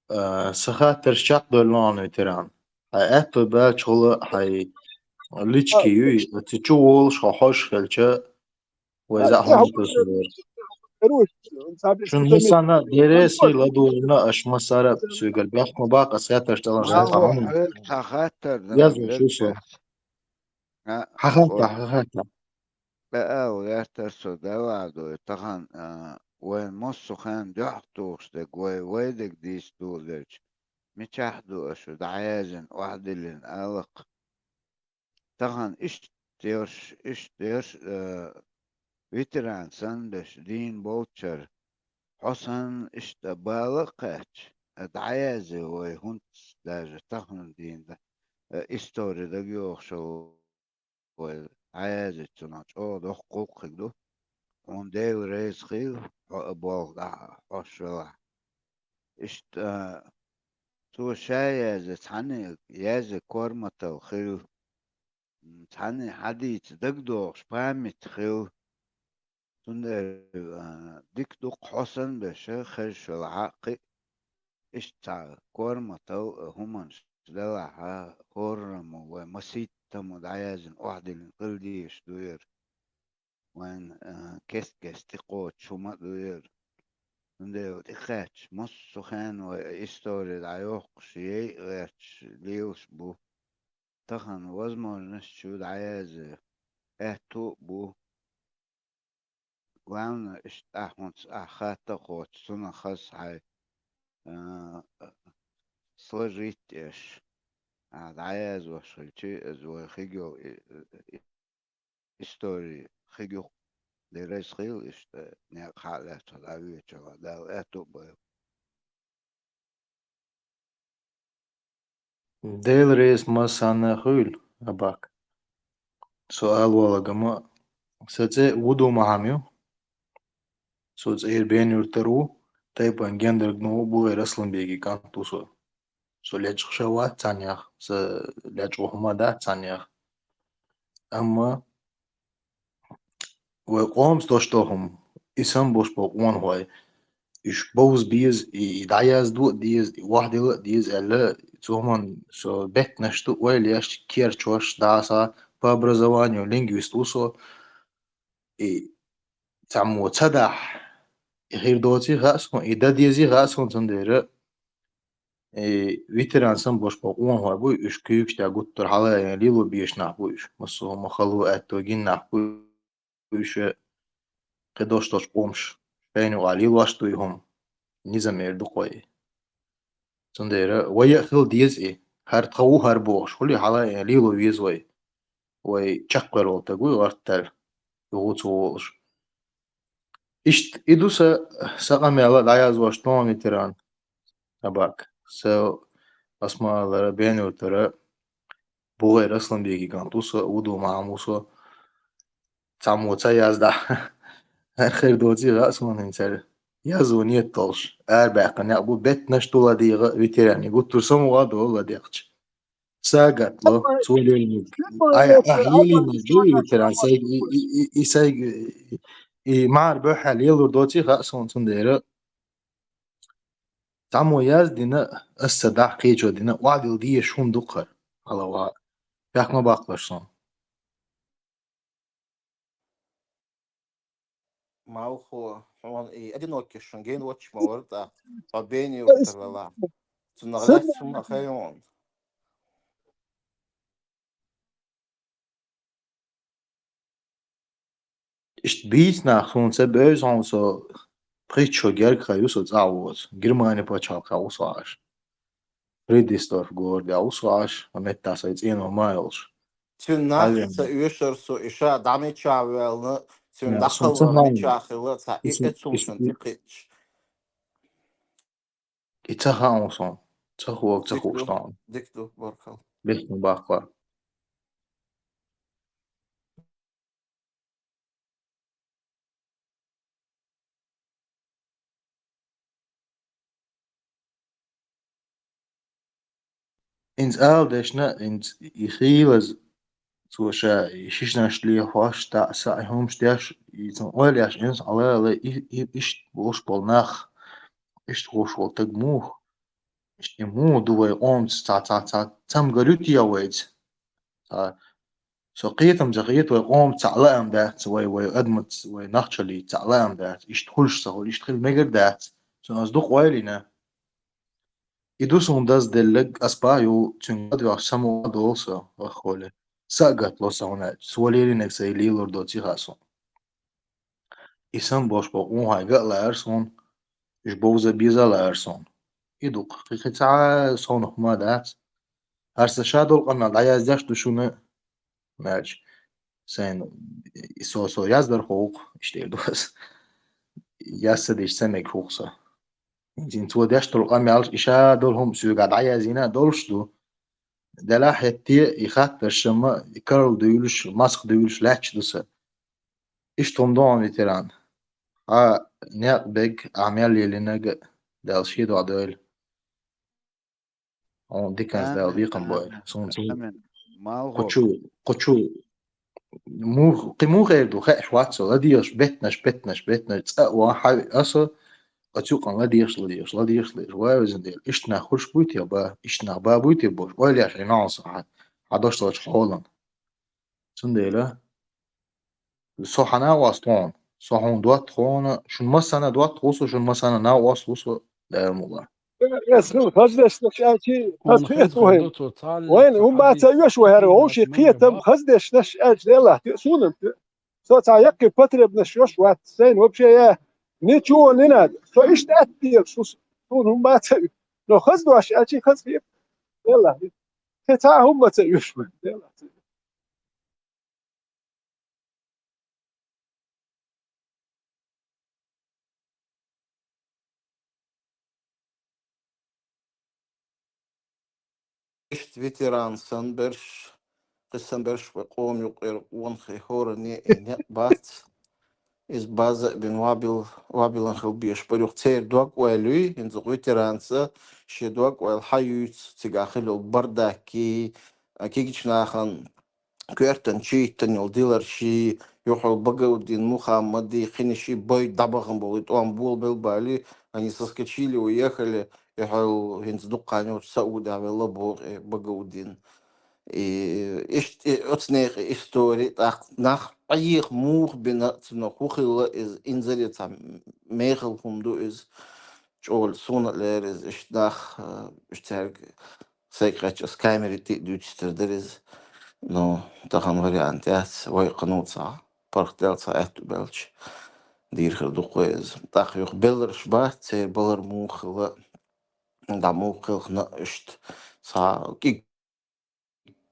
А, сан хаттарш чекхдойла, нохчо ветеран. Хьайн аьтто баьлчхьула хьайн лички юй, цу чу волуш хьо хьожуш хилча, вай заьӀ хӀума тосур. Шун массарна а деррис ладугӀурна, аша массара а соьгара бехк ма баккха, ас хаттарш тӀелан жа хьуна. Ца хаттар, да, язва шу со. Хьан хаттар, хьан хаттар. Баал гӀертар со, давай дой, тахана, а, вайн массо хенна дуьхьал тухуш дерг вай, вай дерг дийца дугӀу дерча, мичахь ду аша дӀаяздина, охьадиллина алакх? Тахана иштта ерш, иштта ерш, э, ветеран санна беш дийна болчара, хьо санна иштта бала а кхаьчча, э, дӀаязде вай хӀинца даже тахана дийна, э, истори дагайогӀуш йолу вай дӀаяздича, цунах чӀогӀа доккха гӀуллакх хир ду. Хьуна Дела реза хуьлда, хьо а болх дӀахьош велахь. Иштта, цо ша язде, цхьанне язде корматалла хила, цхьанне хьадийца дагадогӀуш память хила. Цундела, а, дика ду-кх хьо санна беш хезаш велахь а кхин а, иштта цхьа корматалла а хӀуманаш делахь а, хӀораммо вай масийттаммо дӀаяздина, охьадиллина хила дезаш ду яра. Вайн, а, кест-кеста тӀекхочуш хӀума а ду яра. Цундела тӀекхаьчча, массо хенна вай истори дӀайохкуш, яй а гӀерташ лелаш бу. Тахана возможность чу дӀаязде аьтту а бу. Главное, иштта ахь хӀинца ахь хатта а кхочуш, цунах хаза хьайн, а, сложить еш, а, дӀаяздеш хилча, иза вай хиг йолу и, и, истори хиг ю-кх. Дела реза хуьлда, иштта некъ хьа а лаьцна дӀавоьдучу, Дала аьтту а бойла. Дела реза массарна а хуьлда, Абак. Со ала валагама, сан цӀе Вуду Махьам ю. Со цӀера Бен-Юьртара ву, тайпана Гендарган ву, БугӀеран Асланбеган кӀант ву со. Со лечкъаш а вац цхьаннех, сан лечкъо хӀума а дац цхьаннех. Амма вай къомаца дош долу хӀума, и самбош болу къонахой, уьш бовза беза, и, и дӀаяздан а деза, и охьадилла а деза аьлла, цу хӀуманна со беттанаш ду, ойла еш, керчош, дӀаса, по образованию лингвист ву со. И цхьаммо ца дахь, и хир доций хаьа суна, и дан дезий хаьа суна, цундела и ветеран самбош болу къонахой буй, уьш куьйгаш тӀехь гуттар хьала а ян лело безаш нах буй уьш, массо а хӀума хало аьтто гина нах буй уьш, кхидолуш долчу къомаш шайна юкъахь лелош а дуй хӀума, низам эр ду-кх вай. Цундела вай а хила деза и, хӀара тхан ву хӀара бохуш, хуьлий хьала а ян лело веза вай, вай чекхвер волу таг вуй гӀарттаьлла, юха цо волуш. Иштта и ду сан, сан къамел а дӀаязвеш тхуна ветеран, Абак. Сан ас ма-аллара, Бен-Юьртара, БугӀеран Асланбеган кӀант ву со, Вуду Махьам ву со. Цхьаммо ца яздахь, хӀара хир доций хаьа суна хӀинца хӀара. Яздан нийят долуш, арабаьккхина некъ бу, беттанаш ду ладегӀа ветеране, гуттар а самукъа а долу ладегӀча. Сагатла, цо лелийнарг. Ай, ахь лелийнарг ю ветеран, сайга и, и, и, и сайга, и, и мара бухьа лелур доций хаьа суна, цундела. Цхьаммо яздина, ас ца дахь кхечо дина, охьадилла дезаш хӀума ду-кх хӀара, хьала ваха. Бехк ма баккхалаш суна. Малхо, хьуна и одинокий шун генвачча ма вара тӀаккха, хьо Бен-Юьртара велахь. Цунах лаьцна хӀума хир ю хьуна. Иштта бийца нах суна ца бевза хьуна со, пхийтта шо гергахь ю со цӀахь воцу, Германи пачхьалкхехь ву со Ӏаш. Фридериксдорф городехь ву со Ӏаш, ма меттахь сайн цӀено ма йолуш. Цуьнан нах ца оьшура со, и ша дӀа мичахь ваьлла, цуьнан дӀакхаллал мичахь хилла, цхьа и эцу хӀума шуна тӀекхиъча. И ца хаьа суна, ца хӀокху, ца хууш ду, ду хьуна. Дика ду, баркалла. Бехк ма баккха. ХӀинца ала дешна, хӀинца и хийлаза, цо ша и шишнаш лехош, таӀа-саӀа хӀумаш деш, и цунна ойла еш, хӀинца Ӏалала и, и, иштта болуш болу нах, иштта гӀуш волу таг муха? Иштта и муха ду вай къомаца цхьа, цхьа, цхьа цамгар ю те вайца? Цхьа со кхетам ца хета, вай къомаца цхьа лаам дац, вай, вай адамаца, вай нохчаллица цхьа лаам дац, иштта хуьлуш ца хуьлу, иштта хила мегар дац. Цунах ас дукха ойла йина. И ду суна дазделларг, ас бахьа ю, цуьнга ладоьгӀуш самукъа а долу со, ваххале. Са а гатло сан хӀуна аьлча, цо лелийнарг сайн лелор доций хаьа суна. И санна болуш болу къонахий ган а лаьара суна, уьш бовза а, беза а лаьара суна. И ду-кх, кхин, кхин цхьа а совнах ма дац. ХӀара сан ша долу къамел дӀаяздеш а ду шуна, аьлча, сайна, и со, со яздархо ву-кх, иштта эр ду аса. Яз ца деш ца мега хӀух со. ХӀинца цо деш долу къамелаш, и ша долу хӀума соьгахь дӀаяздина а долуш ду. Делахь а хӀетте а и хаттарш ма, и карладуьйлуш, масхадуьйлуш лаьтташ ду сан. Иштта хӀума ду хьуна, ветеран. Хьан некъ берг, ахьа мел лелийнарг а Дала шен дуьхьа дойла. Хьуна диканца Дала Амин, бекхам бойла. Амин. Суна цу Амин. Малхо. Кху чу, кху чу мух-, кхин муха эр ду, хууш вац со, ладегӀаш, беттанаш, беттанаш, беттанаш, цкъа а ван хьан аса, оцу юкъана ладегӀаш, ладегӀаш, ладегӀаш, ладегӀаш. Вай, везан Дела, иштта нах хуьлуш буй те ба, иштта нах ба буй те бохуш, ойла еш Ӏийна хьуна со хьан, хьан дош долчу хьолан. Цундела, со хьан накъост ву хьуна, со хьуна доттагӀа ву хьуна, шуна массарна а доттагӀа ву со, шуна массарна а накъост ву со, Дала мукъ лахь. Ас хила хаза дешнаш аьлчи, хаза хета ву хьуна. Вайна хӀума бац а оьшу вай хӀара, вовшийн кхетам, хаза дешнаш аьлча, делахь, те, суна-м те. Со цхьа яккхий потребность йош вац, сайна вообще я ничего не надо. Со иштта атта дезаш ву со, суна хӀума бац а оьшу. Но хаза дош аьлчи, хаза хета. Делахь, те цхьа а хӀума бац а оьшу вай, делахь. Иштта ветеран санна берш, кхин санна берш вай къоман юкъера къонахий хӀоранна а и некъ бац. Иза база а бина вабил-, вабилан хила безаш бара юха церан дог-ойла юй, хӀинца ветеранца шен дог-ойла хьан юьйцу, цигахь хила йолу бардаккий, а, кегийчу нахана коьртан чийтан йолу диларший, юхьал Багаудин Мухаммадий, кхинаший бой дӀабахана болу, и тӀом болабелла балий, они соскочили, уехали, юхьал хӀинца дуккха йолчу Саудехь велла боху, э, Багаудин. И, иштта, и, оцу нехан истори, тӀаккха нах Ӏеха муха бина, цунах хӀун хилла иза, инзаре цхьа мехала хӀума ду иза. ЧӀогӀа суна а леррина иза, иштта нах, а, уьш цаьрга сайга кхаьчча, ас камери тӀе а дуьйцуьйтур дара иза. Ну, тахана вариант яц, вай кхано цхьа паргӀатделла, цхьа аьтту баьлча, дийр хир ду-кх вай иза. ТӀаккха юха белларш бац, церан балар муха хилла, дӀа муха кхелхина а иштта. Цхьа кӀиг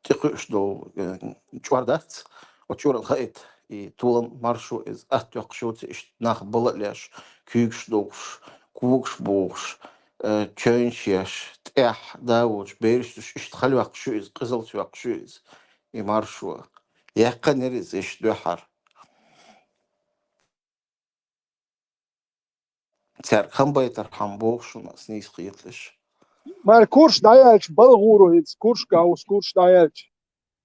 тӀекхуьуш долу, э, чӀор дац, оцу чӀоран хаийта, и толам маршо иза, атта йоккхуш йоцу иштта нах бала а леш, куьйгаш дохуш, когаш бохуш, э, чевнаш еш, тӀехь да волчу бераш душ, иштта хала йоккхуш ю иза, къизалц йоккхуш ю иза, и маршо. Яьккхинера иза иштта дуьххьара. Цаьрга хам байтархьама боху шуна ас нийса кхеталаш. Мара курш дӀаяьлча, балха гӀур ву хӀинца, куршкахь ву со, курш дӀаяьлча.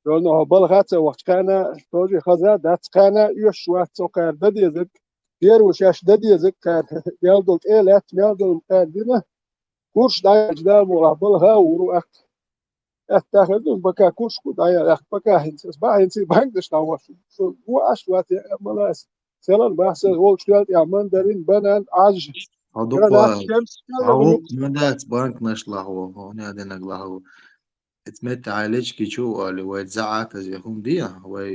Йо, ну, хьо балха а ца вахча кхана, тоже хаза дац кхана, оьшуш вац со кхара дан дезарг. Первый шаьш дан дезарг кхара, мел долу тӀе а лаьцна, мел долу кхара дина. Курш дӀаяьлча, Дала мукъ лахь, балха а гӀур ву аккха. Аьтта хир ду, бака куршку дӀаяьлла, аьлла, бака хӀинца, ас бахьа хӀинца банкаш дӀавош. Со гу Ӏаш вац, я, малас. Селан бахьа сан волчу тоьлла тӀехь мандарин, банан, Ӏаж. Хьо дукха гранат, шемс, хьо вукху ма дац банкнаш лахьо, хьо не динаг лахьо. Эц метта хьайлечки чу али, вай заӀат аз я хӀума де, вай,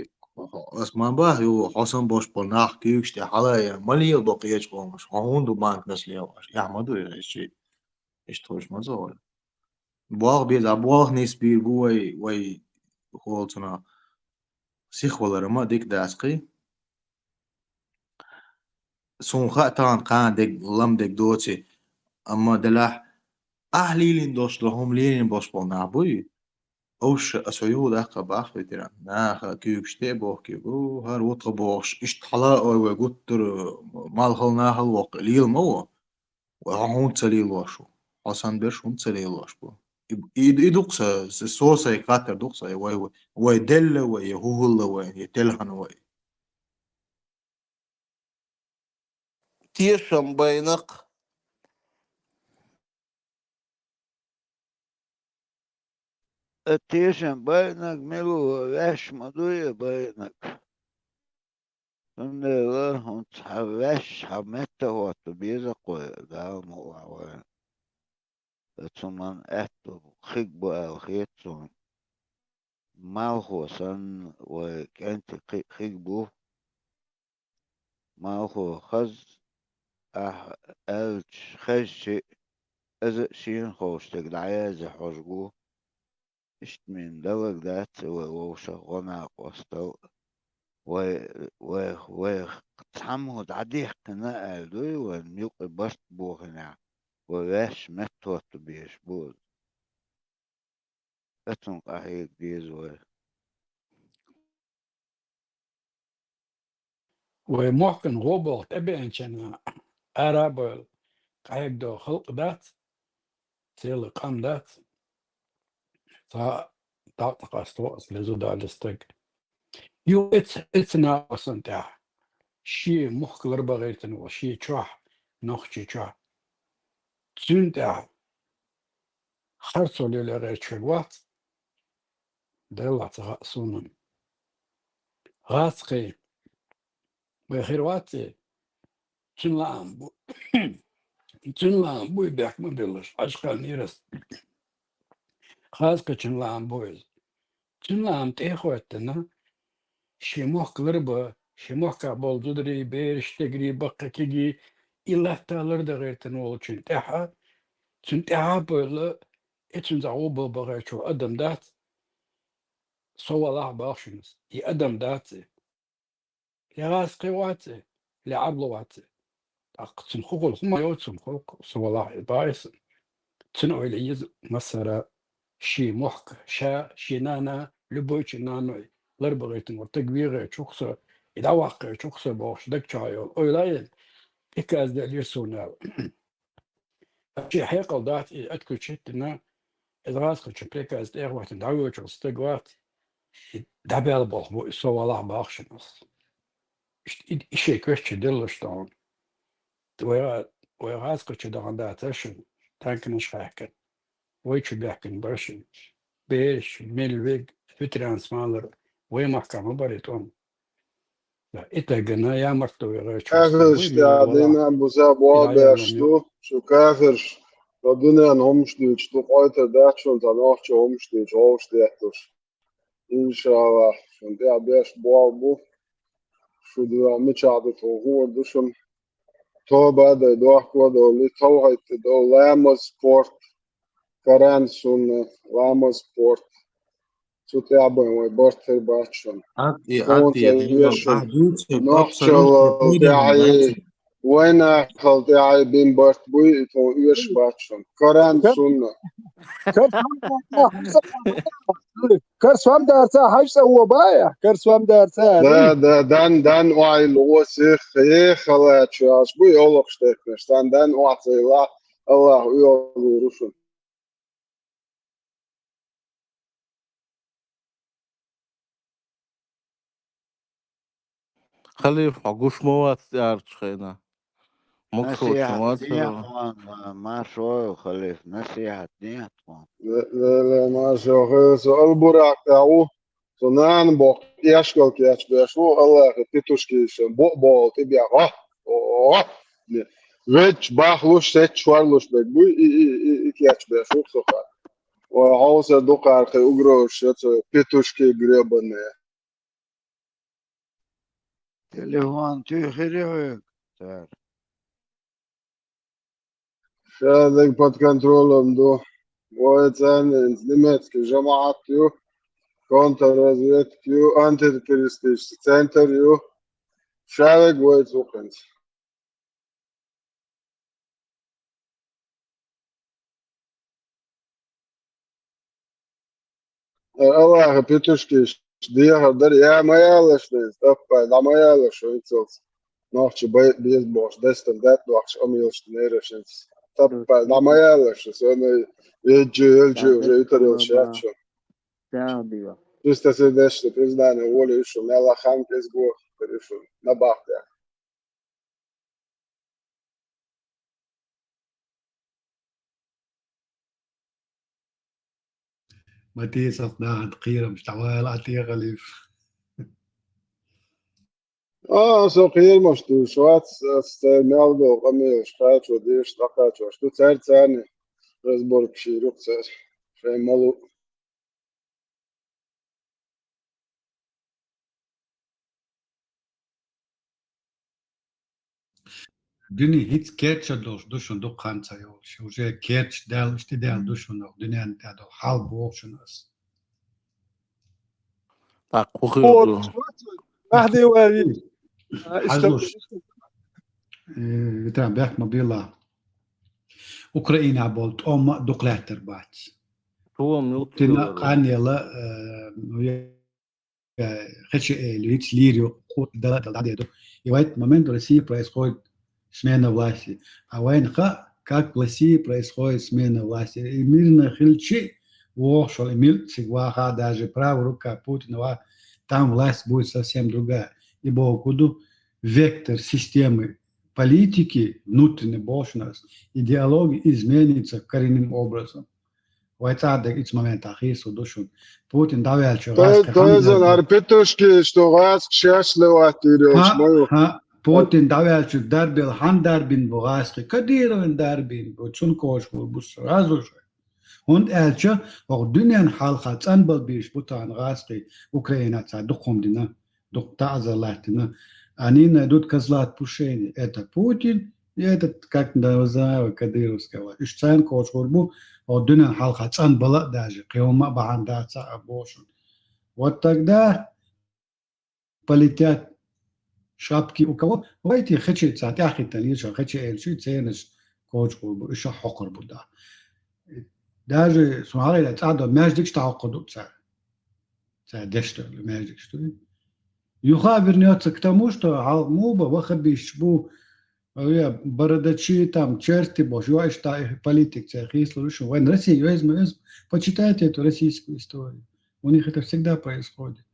ас ма бахь, ю, хьо сан бош бо нах куьйгаш тӀе хьала я, ма лела бо кхечу къомаш, хьо хӀунда ду банкнаш лелаш? Эхь ма ду и, иштта, иштта хууш ма ца гӀой. Болх беза, болх нисбийр бу вай, вай холцунах. Сихвалар ма дика дац кхий. Суна хаьа тахана кхана дерг, лам дерг доций, амма делахь ахь лелийна долуш долу хӀума лелийна болуш болу нах буй? Овш, аса хьо юха даккха бахьа, ветеран. Наха куьйгаш тӀе а боху куьйгу, хӀара ву тхан бохуш, иштта хьала а ой вай гуттара, малхал нахал воккху, лела ма ву. Вай хьо хӀунда ца лелош ву? Хьо сан берш хӀунда ца лелош бу? И, и, и ду-кх са, са, со сай хаттар ду-кх сай, вай, вай, вай делла вай, я хӀу хӀулла вай, я телхана вай. Тешам байна-кх. Э, тешам байна-кх, мила ву, ваьш ма дуй и байна-кх. Цундела хӀунца хьан ваьш, хьан метта хӀотта беза-кх вай, Дала мукъ лахь вайна. Э, цу ман аьтту хиг бу аьлла хета суна. Малхо санна вай кӀентий кхи-, хиг бу. Малхо, хаза ахь аьлча, хезча, иза а шена ховштерг дӀаязъе хьожаргва. Иштта мел далар дац вай вовшах гӀо-накъостал. Вай, вай, вай цхьаммо дӀадехкина аьлла дуй вайна юкъе барт бохинехь, вай ваьш меттахӀотта безаш бу иза. Оцунна къахьега деза вай. Вай мохкан гӀо-болх тӀебеанчунна ара а бовла, къахьегадо халкъ дац, цӀена къам дац. Цхьа дакъа къаста вац лезо далла стаг. Юха эц-, эцна осан тӀехь. Шен мохк ларбан гӀертина волу, шен чохь, нохчи чохь. Цуьнан тӀехь харцо лело гӀерташ вац, Деллахь ца хаьа суна. ГӀазкхи, вай хир вац и? Цуьнан лаам бу. Цуьнан лаам бу и бехк ма биллалаш, хьажа кхаьлнера ас. ГӀазкхичун лаам бу иза. Цуьнан лаам тӀе а хӀоьттина, шен мохк ларбан, шен мохкахь болу зударий, бераш, стегарий, баккхий, кегий, и латта лардан гӀертина волчун тӀехь, цуьнан тӀаьхьа а бовла, и цуьнца гӀо-болх бан гӀерташ адам дац, со валахь боху шуна, и адам дац и. Я гӀазкхи вац и, я Ӏаьрби вац и. ТӀаккха цуьнан хӀун хуьлу, хӀума йоцу цуьнан хуьлу, со валахь и боху аса. Цуьнан ойла еза массара: шен мохк ша, шен нана, любойчун наной ларбан гӀертина волу стаг вен гӀерташ ву-кх со, и дӀаваккха гӀерташ ву-кх со бохуш даг чохь йолу ойла а йина, приказ делира суна аьлла. Шен хьекъал дац и отключить дина, иза гӀазкхичун приказ тӀе а хӀоьттина дӀавоьдуш волу стаг вац, и дӀабаьлла болх бу и, со валахь боху шуна аса. Иштта и, и шен коьртачу деллаш тахана. Вай гӀа-, вай гӀазкхичу дахана дацара шуна, танканаш хаьхкина. Вай чу баьхкина бара шуна. Бераш, мел верг, ветеранаш ма лара, вай махкахь ма бара и тӀом. И тагана ямарт ду вегӀа чу. Кафирш тӀаьхьа дина буза боху беш ду, шу кафирш, ткъа дуьненан хӀумаш дуьйцуш ду, къойтар дац шуна цхьа нохчийн хӀумаш дуьйцуш, вовшах детталуш. Иншаллах, шуна тӀехь беш болх бу, шу дуьхьа мичахь ду тхуна хуур ду шуна. Тоба а дай, дохко а довлий, тавхьид тӀе довла, ламаз, спорт, Коран, сунна, ламаз, спорт. Цу тӀехь бен вай барт хир бац шуна. Тхуна тӀе вешан нохчалла тӀехь, вайнахал тӀехь бин барт буй, и тхуна оьшуш бац шуна. Коран, сунна. Карс вамдарца хьажа цӀа вон бая? Карс вамдарца. Да, да, дан, дан, ой, ло, сих, хе, халачу, аш буй, олух штекнаш, дан, дан, ой, цайла, Аллах, уйо, лурушун. Халиф, хьо гуш ма вац цӀарчу хенахь. Могушалла чу ма вац хьо. Маршо йо, халиф, насихьат дехьа тхуна. Ле-, ле-, ле, маршо хир, со Албуракъ тӀехь ву, со нана боккха эшкал кечбеш ву, Аллахе петушки шен бо-, боху тӀебеха. О, о, о. Веч бахлуш, сеч шорлуш бег буй, и, и, и, и кечбеш ву со хар. Ой, хьовса дукхархи угрозаш, со петушки гребаные. Телефон туьйхира хьоьга цара? Ша дерг под контролем ду. Вай царна немецкий жамаӀат ю, контрразведка ю, антитеррористический центр ю. Ша дерг вай цу хенца. Аллаха петушкиш дехар дара, я ма ялаш вайна, таппай, дӀа ма ялаш вайцалц. Нохчи бай-, беза бохуш, дастам даьтта дохуш, амийлаш нерашинц. Таппай, дӀа ма ялаш, со вай еджи, елджи уже итар йолуш яц шуна. Чистосердечное признание воли ишун, мелла хан кӀезиг вохуьйтур ишун, набахтехь. Матесов нахана кхерамаш дӀавала а тӀе, Халиф? А, со кхерамаш дуьйш вац, ас цара мел долу къамелаш кхачо, дешаш дӀакхачош ду, цаьрца царна разборка шийр ю-кх цара, шайн малу. Дуьне хӀинца керча долуш ду шуна дукха хан ца йолуш. Уже керча даьлла, иштта даьлла ду шуна, дуьненна тӀехь долу хьал боху шуна ас. Так, кху хир ду. Махьди вари. Хьажлуш. Э, витан бехк ма билла. Украина болу тӀом а дукха лаьттар бац. Тина къанъяла, э, ну, я, э, хечи эли, виц лир ю, хут дала, дала, дала, дала. И в этот момент в России происходит смена власти. А вайн ха, как в России происходит смена власти. И мирно хилчи, вохшал, и милцига ваха, даже правая рука Путина ва, там власть будет совсем другая. И боху куду вектор системы политики, внутренней бошнас, идеологии изменится коренным образом. Вай цӀа дерг ицу моментахь хийсо ду шуна. Путин дӀаваьлча гӀазкхи хьан Тойзан, дарбин? ХӀара петушки, что гӀазкхи шаьш леваттийр йолуш ма ю. ХӀа, Путин дӀаваьлча дарбел хьан дарбин бу гӀазкхи? Кадыровн дарбин бу, цунна кхочуш бу сразу же. ХӀунда аьлча, оха дуьнен хьалха цӀанбал бийш бу тахана гӀазкхи, Украина цара дукха хӀума дина. Дукха таӀзар латтина. Они найдут козла отпущения. Это Путин, и этот, как называемый, кадыровская власть. Уьш царна кхочур бу, оха дуьнен хьалха цӀанбала а даже, кхин хӀума а бахьана дац а боху шуна. Вот тогда полетят шапки у кого? Вай те хечи царна тӀаьххӀиттина, еза хечи элчи цернаш кхочур бу, уьш а хьокхур бу да. Даже, сан хьалхара цӀа до маьждигаш тӀехьокхур ду цара. Цара деш долу маьждигаш ду. Юха вернётся к тому, что хьалха муха бан ваххабисташ бу, э, бородачи, там, черти бохуш, йо, иштта и политика церан хийцалуш, вайн Россия йоьзма, йоьзма. Почитайте эту российскую историю. У них это всегда происходит.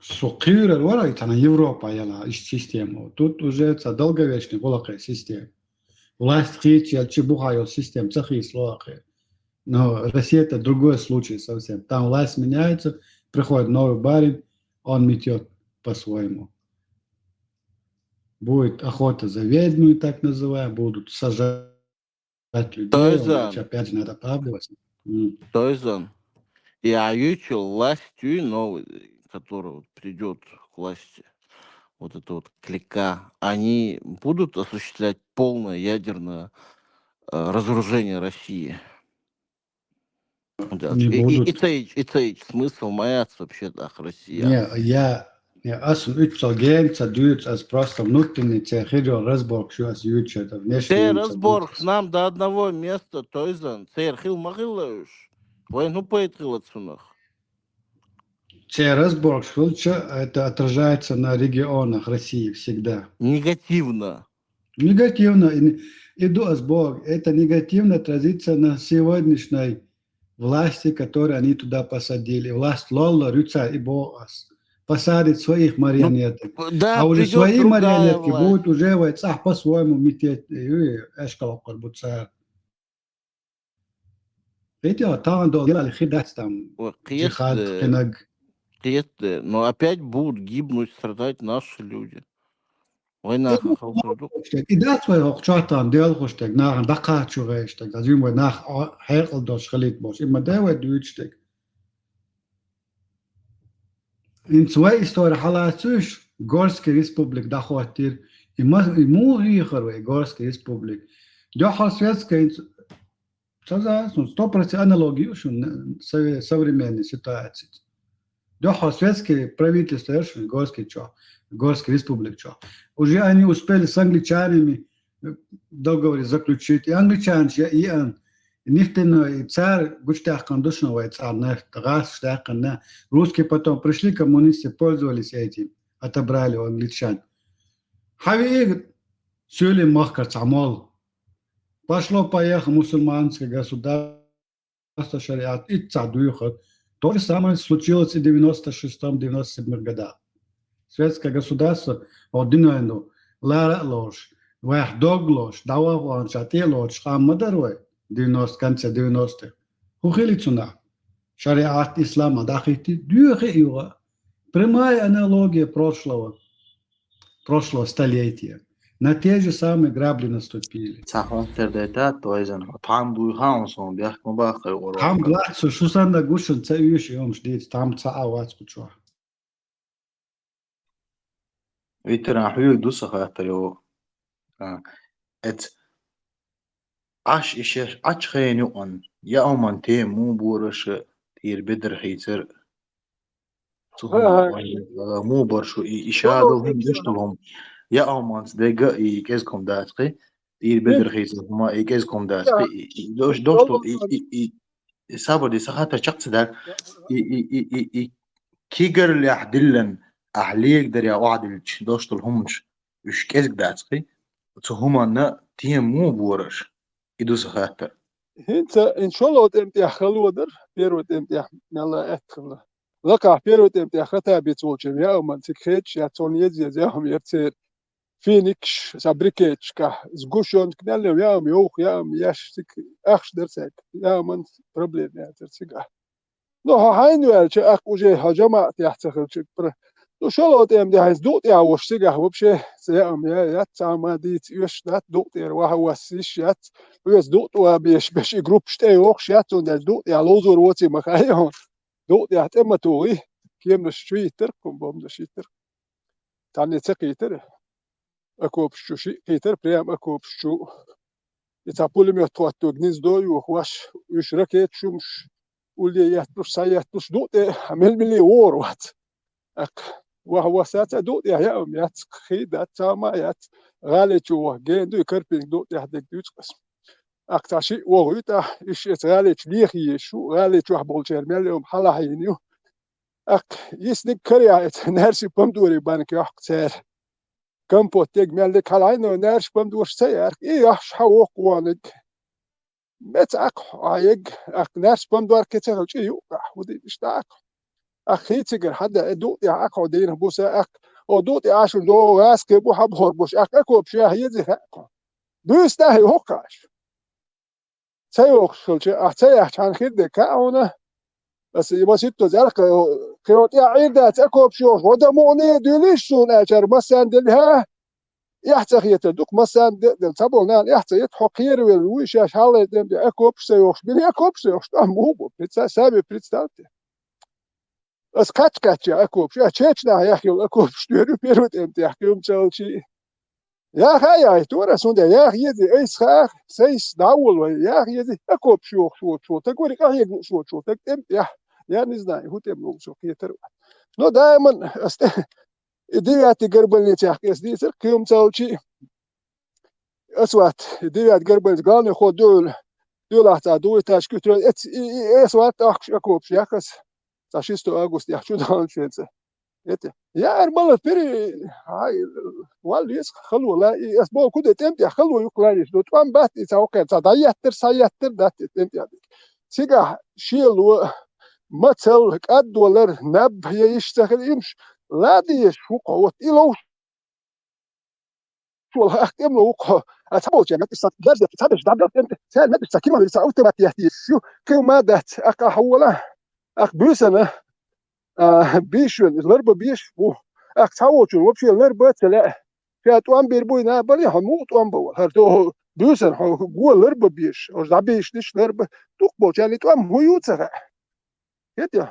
Со кхийрар вара, и цхьана Европа яла иштта система. Тут уже ца долговечный гӀуллакхе система. Власть хийцаялчи буха йолу система ца хийцало ахе. Но Россия — это другой случай совсем. Там власть меняется, приходит новый барин, он метёт по-своему. Будет охота за ведьмой, так называемая, будут сажать людей, Тойзан. Опять же, надо оправдываться. М. Тойзан. И а юйчу властью новый, который вот придёт к власти, вот это вот клика, они будут осуществлять полное ядерное, э, разоружение России? Да. Не И, и, будут. И цей, и цей смысл маяц вообще-то, ах, Россия. Не, я, я ас м иццо генца дуьйцу, ас просто внутренний церан хир йолу разборкаш ю ас юьйцу, это внешний Церан ца разборкаш дуьйцу. Нам до одного места, Тойзан, церан хил ма хилла уьш. Вайн хӀун пайда хила цунах? Церан разборкаш хилча, это отражается на регионах России всегда. Негативно. Негативно. И, и ду ас боху, это негативно отразится на сегодняшней власти, которую они туда посадили. Власть лолла рюца и бо ас. Посадят своих марионеток. Ну, да, а уже придёт свои другая марионетки власть. Будут уже вай цӀахь по-своему мететь, э, эшкалокхур бу цара. Видео, тахана долу делали хи дац там. Ой, кхета, джихад, э, кхинаг. Кхета, но опять будут гибнуть, страдать наши люди. Вай нахана халхар ду. И дац вай хӀокху чохь тахана делхуш дерг, нахана дӀакхачо гӀеш дерг, аз юьм вай нах а хьекъал долуш хилийта болуш. И ма дай вай дуьйцуш дерг. ХӀинца вай истори хьалацуьйш, Горский республик дӀахӀоттийра. И ма-, и муха вехар вай Горский республик? Дуьххьал светская хӀинца Ца зас, ну, сто процентов аналогия ю шуна сове-, современной ситуации. Дуьххьал светское правительство яра шуна Горский чохь, Горский республик чохь. Уже они успели с англичанами, э, договор заключить. И англичанаш я и ан, нефтяной, и цара гучудаьккхина ду шуна вай цара нефть, газ гучудаьккхина. Русские потом пришли, коммунисты пользовались этим, отобрали у англичан. Хьан виъиг суьйлин махкара цхьа молла. Пошло-поехало мусульманское государство, шариат, иццахь дуьйху. То же самое случилось и девяносто шестом, девяносто седьмых годах. Светское государство, о, динойну, лара а лоруш, вайх дог лоруш, дӀаваха вахана ша тӀе а лоруш, къам ма дара вай, девяносто, конце девяностых. ХӀун хили цунах? Шариат, ислам а дӀахийти, дуьйхи а юха. Прямая аналогия прошлого, прошлого столетия. На те же самые грабли наступили. Цхьа хаттар дайтад вайзан. Тхьам буй хаун сон, бехк ма баккхай ура. Тхьам глац, шу санна гушан ца уьш, йомш дийц, тхьам ца а вац кучуа. Витаран хьуьг ду са хаттар йо. А, эц Ӏаш ишеш Ӏач хен юкъан. Я уман те му бураш тир бедр хийцер. Цу хӀума вай, а, му баршу и, и шадал хӀума деш тулум. Я уманс дега и кӀезкум дацкъи. Тир бедр хийцер хӀума и кӀезкум дацкъи. И, и, дош, дош тул и, и, и, и сабар ди сахата чакцда. И, и, и, и, и кигар лях диллан, ах лег даря вадилч, дош тул хӀумш. Уьш кӀезг дацкъи. Цу хӀуманна тем му бураш. И ду са хаттар. ХӀинца ин шоло тӀем тӀех хало дар, первый тӀем тӀех мелла эт хала. Лакха первый тӀем тӀех хата бицулчем, я уман цик хеч, я цон ез, я, я ум ер цер. Финикш, са брикетчка, сгущёнка мелла, я ум йох, я ум яш, цик ахш дар цек. Я уман проблема я цер цига. Ну, хьо хьайн ваьлча, акх уже хьо жамаӀатехь ца хилча, пр-, ну, шоло тӀем де хьайнца дукъ тӀе а вош цигахь вообще, ца яам я, яц, цхьа ма дийца оьшуш дац, дукъ тӀера ваха вас йиш яц, оьца дукъ тӀе а беш, беш и группаш тӀе йохуш яц, цундела дукъ тӀе ловзор воций ма хаьа хьуна. Дукъ тӀе тӀе ма тухий, кеманаш чу йиттар, кхун бомбанаш йиттар. Цхьанне ца кхийтара. Окопаш чу шиъ кхийтара, прям окопаш чу. И цхьа пулемёт хӀотто гнездо йохуш, уьш ракеташ хӀумаш, улле етталуш, схьаетталуш, дукъ тӀе, мел-меле вогӀур вац. Акх, ваха вассаца дукъ тӀе яам яц, хи дац, цхьа ма яц. ГӀали чу ваха ген дуй, Карпинг дукъ тӀе дерг дуьйцу ас. Акх, цхьа шиъ вогӀуьйту ахь, иш эца ГӀали чу леха езаш ву, ГӀали чохь болчара мел йома хьалахьийна ю. Акх, йисниг карехь эца наьрси помидори банка йохку цара. Компот дег мел дег хьалайна, наьрш помидораш ца ярх, и яхш хьан воккху вониг. Меца акх хьаег, акх наьрш помидор ке ца хилча, юкъахь, хӀу дийна иштта акх. Акх хи цигара хьада, э, дукъ тӀе акх хьо дийна буса, акх, о, дукъ тӀе ашун догӀу гӀаз кхе бу хьабхор буш, акх окопаш яха еза хаьа кхо. Буьйса тӀаьхьа йохкаш. Ца йохуш хилча, ахь ца яхча хьан хир де каъ хьуна? Аса и маситто зелха кхайо, кхайо тӀе Ӏийр дац, окопаш йохуш, гӀо дан мукъане а дуьйлуш суна аьлчара, массарна делла хӀа? Эхь ца хетар дукха, массарна де а делла, цхьаболу нана эхь ца йита, хьо кхеравелла вуй, шаьш хьаллай тӀем де окопаш ца йохуш, били окопаш ца йохуш, тӀом муха бу, представь, сами представьте. Ас кхаьчкхаьчча окопаш, а чечнахь яхъелла окопаш туьйр ю первый тӀем тӀехь кхуьйма ца алчий. Яха а яхьийтора, ас хӀунда яха езий, айса хаа, сайс дӀа а волу вай, яха езий, окопаш йохуш воцуш волу таг, вари къахьега лууш воцуш волу таг, тӀем тӀехь, я не знаю, хӀун тӀем ловзо кхетар вац. Но даиман ас тӀе, и девятый горбольницехь ас дийцар, кхуьйма ца алчий. Ас вац, и девятый горбольница, главный ход дуьйла, дуьйлахь цхьа дуй тачка уьтур, эц, и, и, ас вац, тӀаккха окопаш яхкас. Цхьа шестой август яхчу даьлла шеца. Эти. Я ар мала пири, ай, вал ес хало ла, и ас бо куде тӀем тӀе хало юкъ лариш, до тӀом бат, и цхьа окхер, цхьа дӀаяттар, са яттар, дат, и тӀем тӀе. Цигахь шело, мацал, кӀаддолар, наб, я иш ца хир, имш, ладиеш, хӀу кхо, вот, и ловш Шула ах тӀемло ву кхо. А цхьаболчарна метташ сан герзет, цхьаберш дӀабелла тӀемтӀе, цаьрна метташ сан кималлица автомат яхтийша ю, кхин ма дац, акха хьан вола, ах буьйсана, а, бийшвен, ларба беш ву. Ах цхьаволчун вообще ларба ца лаьа. Ша тӀом бийр буй на бали, хьо муха тӀом бан вала? ХӀара тоху буьйсана хьо го ларба беш, хьо дӀабийшниш ларба. Дукхахболчарна и тӀом хӀун ю ца хаьа. ХӀетте,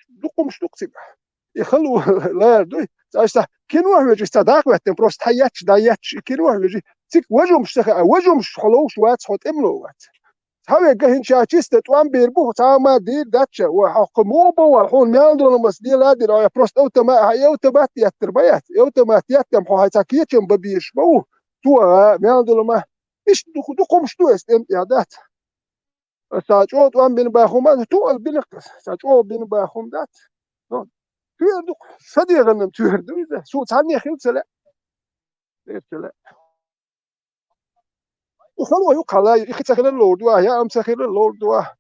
дукха хӀумаш ду-кх цигахь. И хала лара дуй. Цкъа иштта кино а хьоьжуш, цхьа дакъа веттина, просто хьан етташ, дӀа етташ, и кино а хьоьжуш. Цига важа хӀумаш ца хаьа, важа хӀумаш хьо ловш вац, хьо тӀемло вац. Цхьа вегга хӀинца ша чисто тӀом бийр бу, цхьа ма дийр дац ша, ва хьо кху муха бан вала, хьуна мел долу мас дела дина, хьо просто автомат, хьан автомат еттар ма яц, автомат еттам хьо хьайн цхьа кечам бан безаш ма ву, то а мел долу ма. Иштта дукха, дукха хӀумаш ду эс тӀем тӀехь дац. Аса чӀогӀа тӀом бина бахума, туъал бина аса, аса чӀогӀа бина бахума дац. Ну, туьйр ду, сан дегӀанна туьйр ду иза. Суна цхьанне хила ца лаьа. Хила ца лаьа. И хало ю кхала, и хи ца хилар ловр ду, а, я ам ца хилар ловр ду, а.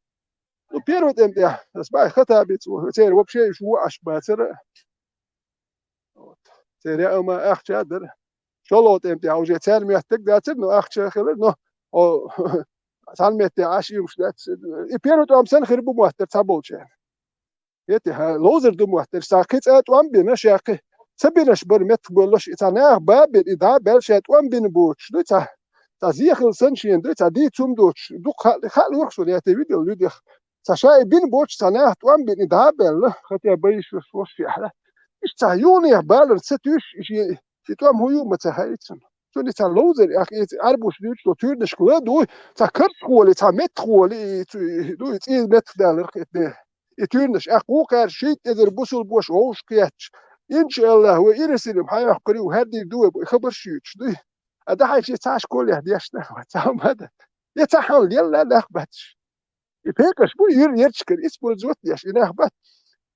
Ну, первый тӀем тӀехь, ас бахьа хата бицу, церан вообще иш ву аш бацара. Вот. Церан яа ма ахча дара. ШолгӀа тӀем тӀехь уже цаьрна меттиг дацара, но ахча хилар, но, о, цхьана метте Ӏаш иймаш дац. И первый тӀом санна хир бу моттар цхьаболчарна. ХӀетте, хьан ловзар ду моттар, сан кхин цкъа тӀом бина, ша кхин ца бинаш бара меттахболаш, и цхьа нах бабир, и дӀа баьлла ша тӀом бина боцуш, дуй цхьа, цхьа зехал санна шена, дуй цхьа дийца хӀума доцуш, дукха хаа, хаа лурх шуна, я те видел, людих. Цхьа ша и бина боцуш, цхьа нах тӀом бина, и дӀа баьлла, хотя бы ишта ваш ваш яхьра. Иштта цхьа юханех балар ца туьйсуш, и шен, и тӀом хӀун ю ма ца хаьа цунна. Цунна и цхьа ловзар, ах, и Ӏарбуш дуьйцу, цо туьйранашка ла дуй, цхьа карцхоли, цхьа меттахоли, и цу-, и, дуй, цӀий меттахдалар кхетне. И туьйранаш, ах, вукхаьрца шийтта эзар бусулба ваша вовшах кхетча, иншааллахӀ, вай ирасирим хьаяккхар ю, хӀара дийр ду вай бу, и хабарш юьйцуш дуй. А дахьа ши цхьа школехь дешна, цхьа хӀума дан. Я цхьа хьал лелла нах бац. И пекъаш бу, юр-, ерчкара использовать деш, и нах бац.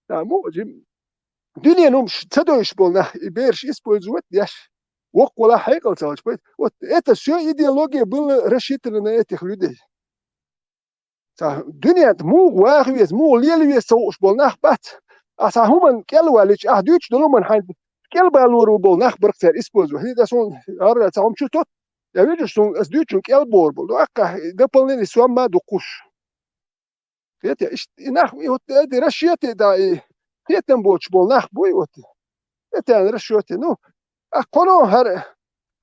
Та му, жим-, дуьнен хӀумаш ца дойуш болу нах, и бераш использовать деш, воккхалахь хьекъал ца хилча, пой-, вот это всё идеология была рассчитана на этих людей. Ца, дуьнен тӀа муха ваха веза, муха лела веза ца хууш болу нах бац. Ахьа цхьа хӀуманна кӀел валлича, ахьа дуьйцуш долу хӀуманна хьайн кӀел балор болу нах бара-кх цара использовать. ХӀинца суна гӀарра цхьа хӀума чу тот, я вижу, суна ас дуьйцучун кӀел бор болу. Ну, аккха дополнение сом ма дуккхуш. Кхетий, иштта и нах, и вот эти расчеты, да, и кхетам боцуш болу нах буй вот. Эти расчеты, ну, а кхуьно хӀара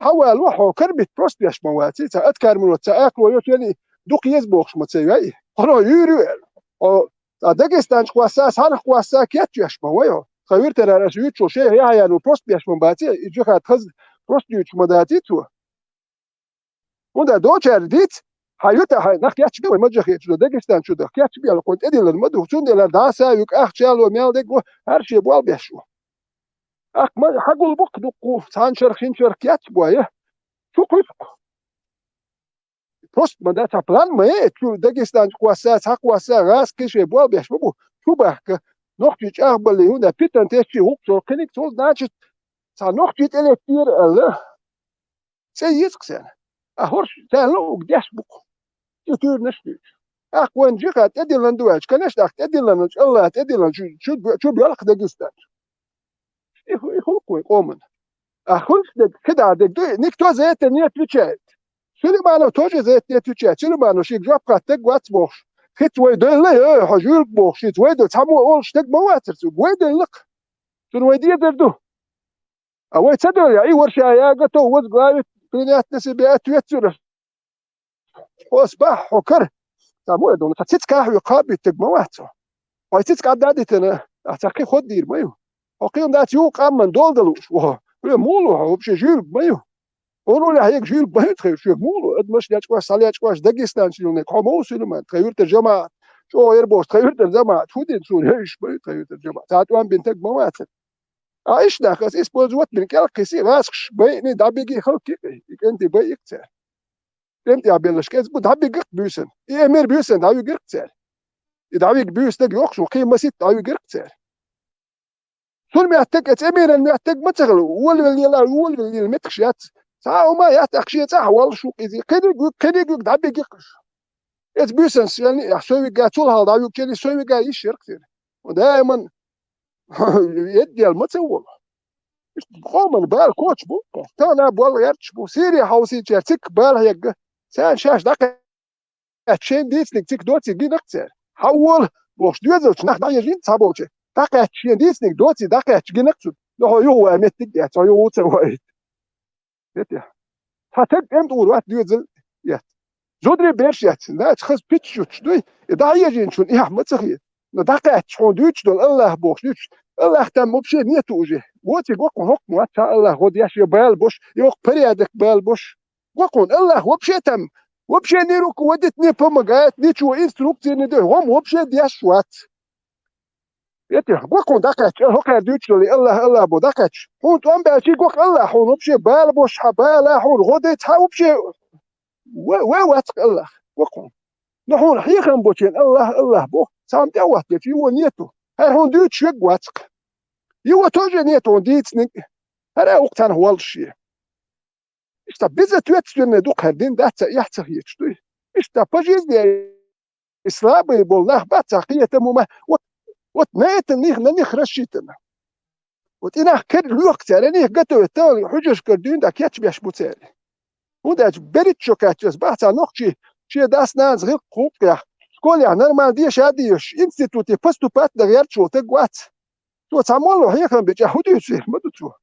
хьавало хьо карбит просто беш ма ваций, ца откарманот, ца акхо йо тени дукха еза бохуш ма ца вай. Кхуьно юьйр ю аьлла. О, а Дагестанчу кхосса, схьанах кхосса кечвеш ма вай хьо. Тхан виртарара аса юьйцучул шен яхьяно просто беш ма баций, и жихад хаза просто юьйцуш ма даций цо. ХӀунда доцара диц, хьан юта хьайн нах кечбе вай маджахеташ до Дагестан чу даха кечбе, кхунна тӀедиллар ма ду, цундела дӀаса а вуьгу, ахча а ло, мел дерг а, хӀара шен бол беш ву. Ахь ма хьагул букх дуккху, цхьана шарх, шин шарх кечбой, чу кхуьску. Просто ма дац, цхьа план ма е, чу Дагестан чу кхосса, цхьа кхосса, гӀаз кхин шен бол беш ма бу, чу бахка. Нохчий чӀагӀбалли, хӀунда питан тесчи гӀуллакх цо кхиниг цул, значит, цхьа нохчий тӀелеттера аьлла. ЦӀе еза-кх царна. А хӀорш царна уг деш бу-кх. И туьйранаш дуьйцу. Ахь вайн жиха тӀедиллан ду аьлча, конечно, ахь тӀедиллан, Аллах тӀедиллан чу, чу, чу боьлху Дагестан. И ху-, и хӀуллакх вайн къоман. А хӀунш дерг, кхидӀа дерг ду, никто за это не отвечает. Сулейманов тоже за это не отвечает. Сулейманов шега жоп хаттарг вац бохуш. Хица вай дойла, э, хьо жуьлг бохуш, хица вай дойла, цхьаммо олуш стаг ма вацара цуьнга. Вай дойла-кх. Цунна вай дезар ду. А вай ца дойла, и варша я готов возглавить, принять на себя ответственность. Хьо ас бахьа хьо кара. Ца мо а дуьйна, ца цицкахь вуьгу кхабиттаг ма вац хьо. Хьо цицка Ӏадда а дитина, ахь ца кхин хӀоддийр ма ю. Хьо кхин дац юкъа къаман дола дала лууш ву хьо. Хьо муха лу хьо, вообще жуьлг ма ю. Оно лехь ега жуьлг ма ю тхайра, шуьга муха лу, адамаш лечкъош, схьалечкъош, дагестанчу юлниг, хьо ма ву Сулейман, тхайн юьртара жамаӀат, чӀогӀа яр бохуш, тхайн юьртара жамаӀат, хӀун дина суна, хӀейш ма ю тхайн юьртара жамаӀат. Ца тӀом бина таг ма вацара. А иштта нах ас использовать бина кӀел кхиси, васхаш байъни дӀабиги халкъи, и кӀентий байъи-кх цара. КӀентий а беллаш кӀезиг бу дӀабигги-кх буьйсан. И эмир буьйсан дӀавигира-кх цара. И дӀавигга буьйсаннаг йохуш ву, кхин маситта дӀавигира-кх цара. Цуьнан моьттаг, эца эмиран моьттаг ма ца хила, волавелла лела, волавелла лела меттигаш яц. Цхьа а хӀума яц, тӀаккха шен цӀахь воллуш ву-кх иза. Кхиниг вуьгу, кхиниг вуьгу, дӀабигги-кх уьш. Эца буьйсанна шелни, ахь сой вигга, цул хьалха дӀавуьгучерний сой вигга йиш яра-кх церан. Даиман, эддел ма ца волу. Иштта къоман бала коча бу, тахана болла гӀерташ бу. Сири хьовсийчара цигахь бала хьегга, царна шаьш дӀакхаьчча шайна дийцинарг цигахь доций гина-кх цара. Хьавола бохуш, доьзалчу нах дӀаежийна цхьаболчу. ДӀакхаьчча шайна дийцинарг доций, дӀакхаьчча гина-кх цунна. Но хьо юха ван меттиг а яц, хьо юха ву ца ваийта. Цхьа таг тӀемтӀур вац доьзал эц. Зударий берш эц, нацахь хаза пиччуьттуш дуй, и дӀаежийначунна эхь ма ца хета. Но дӀакхаьчча хьуна дуьйцуш долу Аллах бохуш дуьйцуш, Аллах там вообще нету уже. Воциг воккхун хӀокхун вац цхьа Аллах гӀо деш я бала бош, я воккха порядок бала бош. Воккхун Аллах вообще там, вообще ни руководит, ни помогает, ничего, инструкции не дает, гӀом вообще деш вац. Эти, гохуна дӀакхаьчча, хӀокхара дуьйцуш долу, Аллах, Аллах бо дӀакхаьчча. Хьуна тӀом баьлчий гоху Аллах, хьуна вообще бала бош хьан бала, хьуна гӀо дай цхьа вообще ва-, ван вацкъ Аллах, гохуна. Но хьуна хьехам бочен Аллах, Аллах бо, цхьамма тӀе а ваттачу, его нету. ХӀара хьуна дуьйцуш вег вацкъ. Его тоже нету, хьуна дийциниг. ХӀара а вукху цхьаьнах воллуш е. Иштта безответственный ду-кх хӀара дин, дац а, эхь ца хеташ дуй. Иштта по жизни и слабые болу нах бац а кхетам хӀума. Вот, вот на это них, на них рассчитано. Вот и нах кер лоьху цара, и них готовят, тахана хьуьжаршкара дуьйна дӀа кечбеш бу цара. ХӀунда аьлча берриг а шо кхаьчча ас бац а нохчий, шен дас-нанас гӀиллакх-гӀуллакхех, школехь нормально деша а дезаш, институте поступать дан гӀерташ волу таг вац. Цо цхьа молла хьехам беча хӀу дуьйцу, ма ду цо.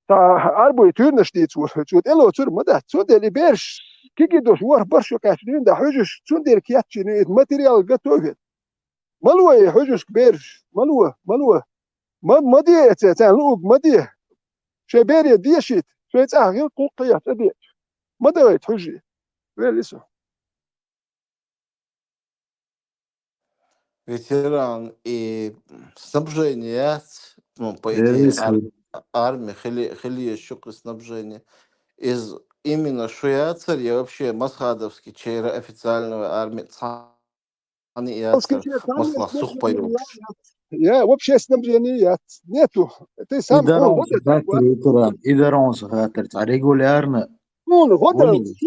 Цхьа Ӏарбой туьрнаш дийца волу, цо тӀелоцур ма дац. Цундела и бераш кегий долуш ворхӀ-бархӀ шо кхаьчна дуьйна да хьуьжуш, цундела кечйина иза материал готовит. Ма ло и хьуьжушка бераш, ма ло, ма ло. Ма, ма де эца, царна луъург ма де. Шайн бере дешийта, шайн цӀахь гӀиллакх гӀуллакх яц, а де. Ма давайта хьуьжий. Вели со. Ветеран и снабжение яц, ну, по идее, Вели со. ар-, армия хили-, хили ещё снабжение. Из именно шо яцар, я вообще Масхадовский чейра официального армии цхьа Ани яцара, масала, сухпайо. Я, вообще снабжение яц. Нету. Ты сам И даронца хатар, ветеран, и даронца хатар, цхьа регулярно. Ну, ну, вот он, Валерий.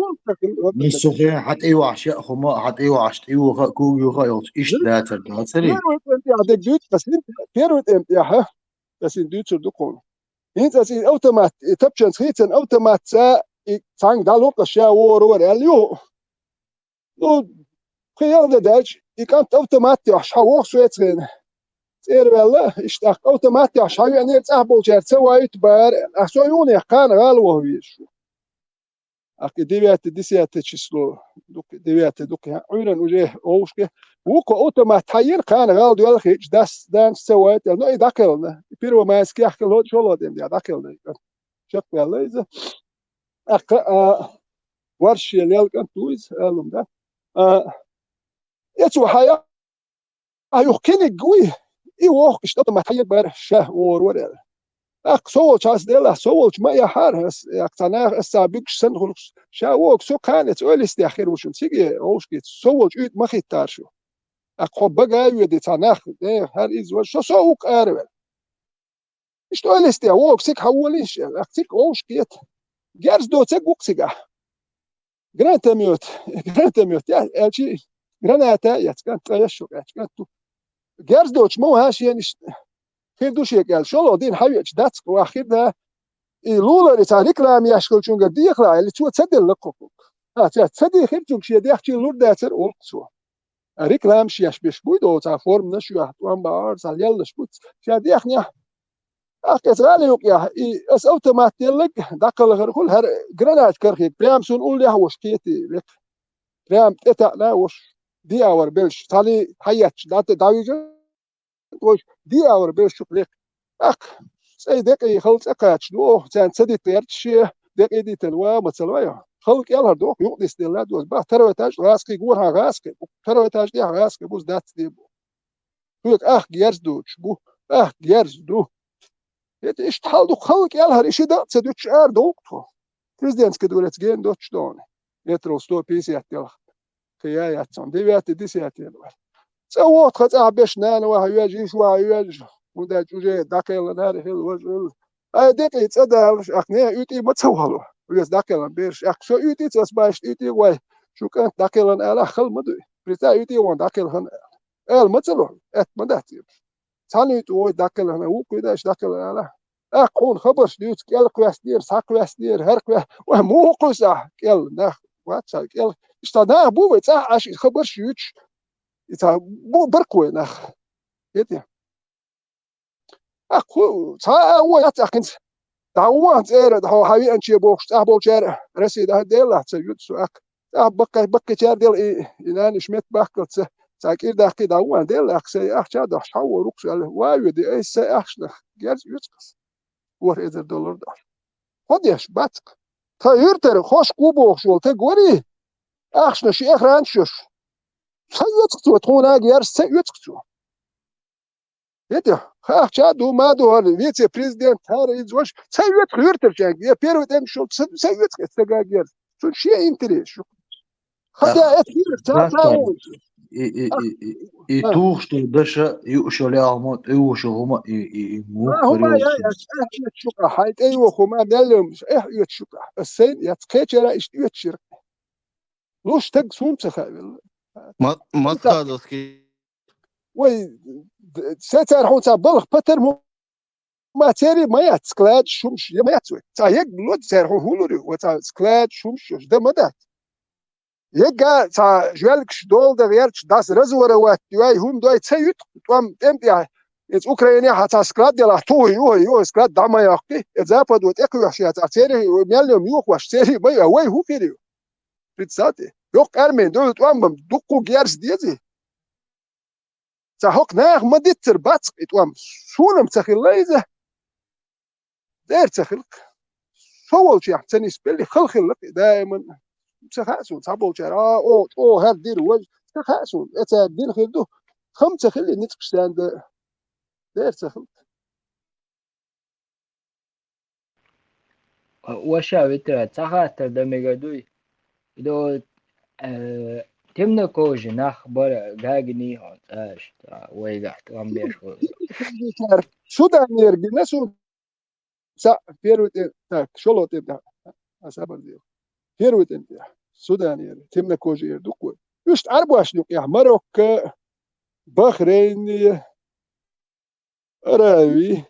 Нисухе хьатӀе вахьа шеа хӀума, хьатӀе вахьа тӀе юха, куг юха йолчу иштта дацар, дацари? Первый темп я дек дуьйцу, ас первый темп я, ха? Ас дуьйцур ду кхуна. ХӀинца ас и автомат, и тапчанца хийцан автомат ца, и цхьанга дӀалукъа ша вора вара аьлла ю. Ну, кхин ял де даьлча, и кӀант автомат тӀехь хьан воху соьца хена. ЦӀера ваьлла, иштта тӀаккха автомат тӀехь хьан веанера цӀахь болчаьрца ца ваьйту бара. Ахьа со юханехь кхана гӀала ваха везаш ву. Ахьа девятое, десятое число, дукха, девятое, дукха, Ӏуьйранна уже овушке. Вукхо автомат хьаера кхана гӀала доьлла хиъча, дас, данца ца ваьйту, но и дӀакхелна. И Первомайскехь хила хӀода шолгӀа ден дӀакхелна. Чекхваьлла иза. ТӀаккха, а, варшше лелкӀант ву иза, алун да. А, эцу хьая, а, юха кхиниг вуй, и воху иштта автомат хьаер бара, ша вора вара аьлла. ТӀаккха со волчу ас делахь, со волчу ма яхьара, ас, я, цхьа наха, ас цхьа буьгуш санна хуьлуш, ша вогу, со кхана эца ойлистехь хир ву шуна, циге, вовшкица, со волчу уьйтӀа ма хиттара шу. ТӀаккха хьо бага а воьди, цхьа нах, э, хӀара иза вара, со, со ву-кх ара вара. Иштта ойла йисте, вогу цига хьан волийша, ах, цига вовшахкхета. Герз доцург ву-кх цигахь. Гранатомет, гранатомет, я, аьлчи, граната а эцна, кӀант, ткъа яшшо къаьчча, кӀант ду. Герз доцуш ма ву хьан шена иштта. Хир ду шега аьлла, шолгӀа дийна хьан веача, дац-кх ваха хир да. И лулар и цхьа реклама еш хилчуьнгара дехалахь, аьлла, цо ца делла кху-кху. А, ца, ца дехира цуьнга шен дехчий лур дацара олу-кх цо. Рекламаш еш беш буй долу, цхьа форманаш ю, ахь тӀом бахьара, цхьа леллаш буц. Ша дехнехь, ахь кхецан гӀали юкъехь, и ас автомат деллаг, дӀакхалхар хуьлу, хӀара гранат карахийта, прям суна уллехь а вуш кхетий век. Прям тӀетаьӀна а вуш, диавар белш, цхьаьний хьаетташ, дӀа-, дӀавижа, вуш, диавар белш чу лек. ТӀаккха цӀе декъий хала цӀе кхача ду, царна ца дита гӀерташ шен, декъий дитина ва, ма ца лой. Хала кӀелхьара доху, юкъа дисделла доз. Бах, второй этаж гӀазкхий, гора хьан гӀазкхий, второй этаж тӀехь гӀазкхий, буза дац де бу. Хьоьга ах герз доцуш бу, ах герз ду. ХӀета иштта хьал ду, хала кӀелхьара, и ши дакъа ца дуьтуш ара довкъу тхо. Президентский дворец гена доцуш догӀу. Метров сто пятьдесят делахь. Кхин я яц цунна. Девятый, десятый вара. ЦӀа воху тхан цӀахь беш нана ваха вежа, йиша ваха вежа. ХӀунда аьлча уже дӀакхелхина хӀара хила важа хила. Ай, декъий цӀа далаш, ахь нехан уьйтӀий ма ца вало. Веза дӀакхелхина бераш. Ахь со уьйтӀий ца ас баьшта уьйтӀий гӀой. Шу кӀант дӀакхелхина алахь, хала ма дуй. Прица уьйтӀий вон дӀакхелхина ала. Ала ма ца ло, аьтта ма дац. Цхьана уьйтӀа вой дӀакхелхина, вукхуьйда аша дӀакхелхина алахь. ТӀаккха хьуна хабарш дуьйцу, кӀел кхоьссинера, схьа кхоьссинера, хӀара кхоьс-, вай, муха кхуьйсу ахь кӀел нах? Вац хьан кӀел. Иштта нах бу вай цӀахь Ӏаш и хабарш юьйцуш. И цхьа бу-, баркх вай нах. ХӀетий? ТӀаккха хӀу, цхьа а вон яц ахь хӀинца. ДӀа вон цӀера, хьо хьан веанче бохуш, цӀахь болчара Россия дахьа делахь ца юьту со ахь. ТӀаккха баккхий, баккхийчара дела и, и нана иша метта бахкалца, цхьа кӀира даккхий дӀа вон делахь, сай ахча а дохьуш, хьан вон рукхаш аьлла, ван а воьди, айса сай ахчанах герз оьцу-кх ас. ВорхӀ эзар доллар дохьуш. ХӀо деш, бац-кх. Тхан юьртара хошку ву бохуш волу таг варий? Ахчанаш и охранаш йош. Ца оьцу-кх цо, тхуна а герз ца оьцу-кх цо. ХӀетий, хахча а ду, ма ду хӀара вице-президент, хӀара иза ваша. Ца оьцу-кх юьртарчаьнга, я первый тӀемаш йолчу, ца, ца оьцу-кх эцу стага герз. Цуьнан шен интерес ю. Хотя эцу хӀирах ца, ца волчу. И, и, и, и, и тухуш долу даша, юуш йолу яхьума, тӀе юуш йолу хӀума, и, и, и муха хӀума я, я, ца оьцу шуьга, хьайн тӀе юху хӀума, мел йомаш, эхь оьцу шуьга. Ас сайна яц, кхечара иштта оьцу шира. Луш стаг суна ца хаавелла. Ма-, Масхадовский. Вай, д-, се цара хьуна ца балха патар му-, ма церий ма яц, складаш, шумаш, я ма яц вай. Ца яг ло цара хьуна хӀулур ю, ва ца складаш, шумаш, да ма дац. Яга ца жвелгаш долда гӀерташ, дас разворовать, вай хӀума дой ца юту, тӀом тӀем тӀехь. Иза Украине хьа цхьа склад делахь, туху, юху, юху, склад дӀа ма йоккхи. Иза Западо тӀекхоьхьуш яцахь, церий мел йома юхавеш, церий ма ю, вай хӀун хир ю? Представьте, йоккха армейн долу тӀом бан дуккха герз дезий? Ца хӀокху наха ма диццар бац и тӀом. Суна-м ца хилла иза. Дера ца хилла. Со волчехь ца нисбелли, хала хилла и даиман. Ца хаьа суна, цхьаболчара, а, о, чӀогӀа хӀара дира, вай, ца хаьа суна, э, цара дина хир ду. Хам ца хилли ницкъаш царна да. Дера ца хилла. Ваша, Витра, цхьа хаттар дан мегар дуй? До, э, темнокожий нах бара гагни хьо, цӀаш, цӀа, вайгахь тӀом беш хо. Суданера гина суна. Ца, первый тӀе-, так, шоло тӀе-, да, а, сабар дел. Первый тӀе-, да, Суданера, темнокожийера дукха. Уьш Ӏарбошна юкъехь, Марокко, Бахрейн, Арави.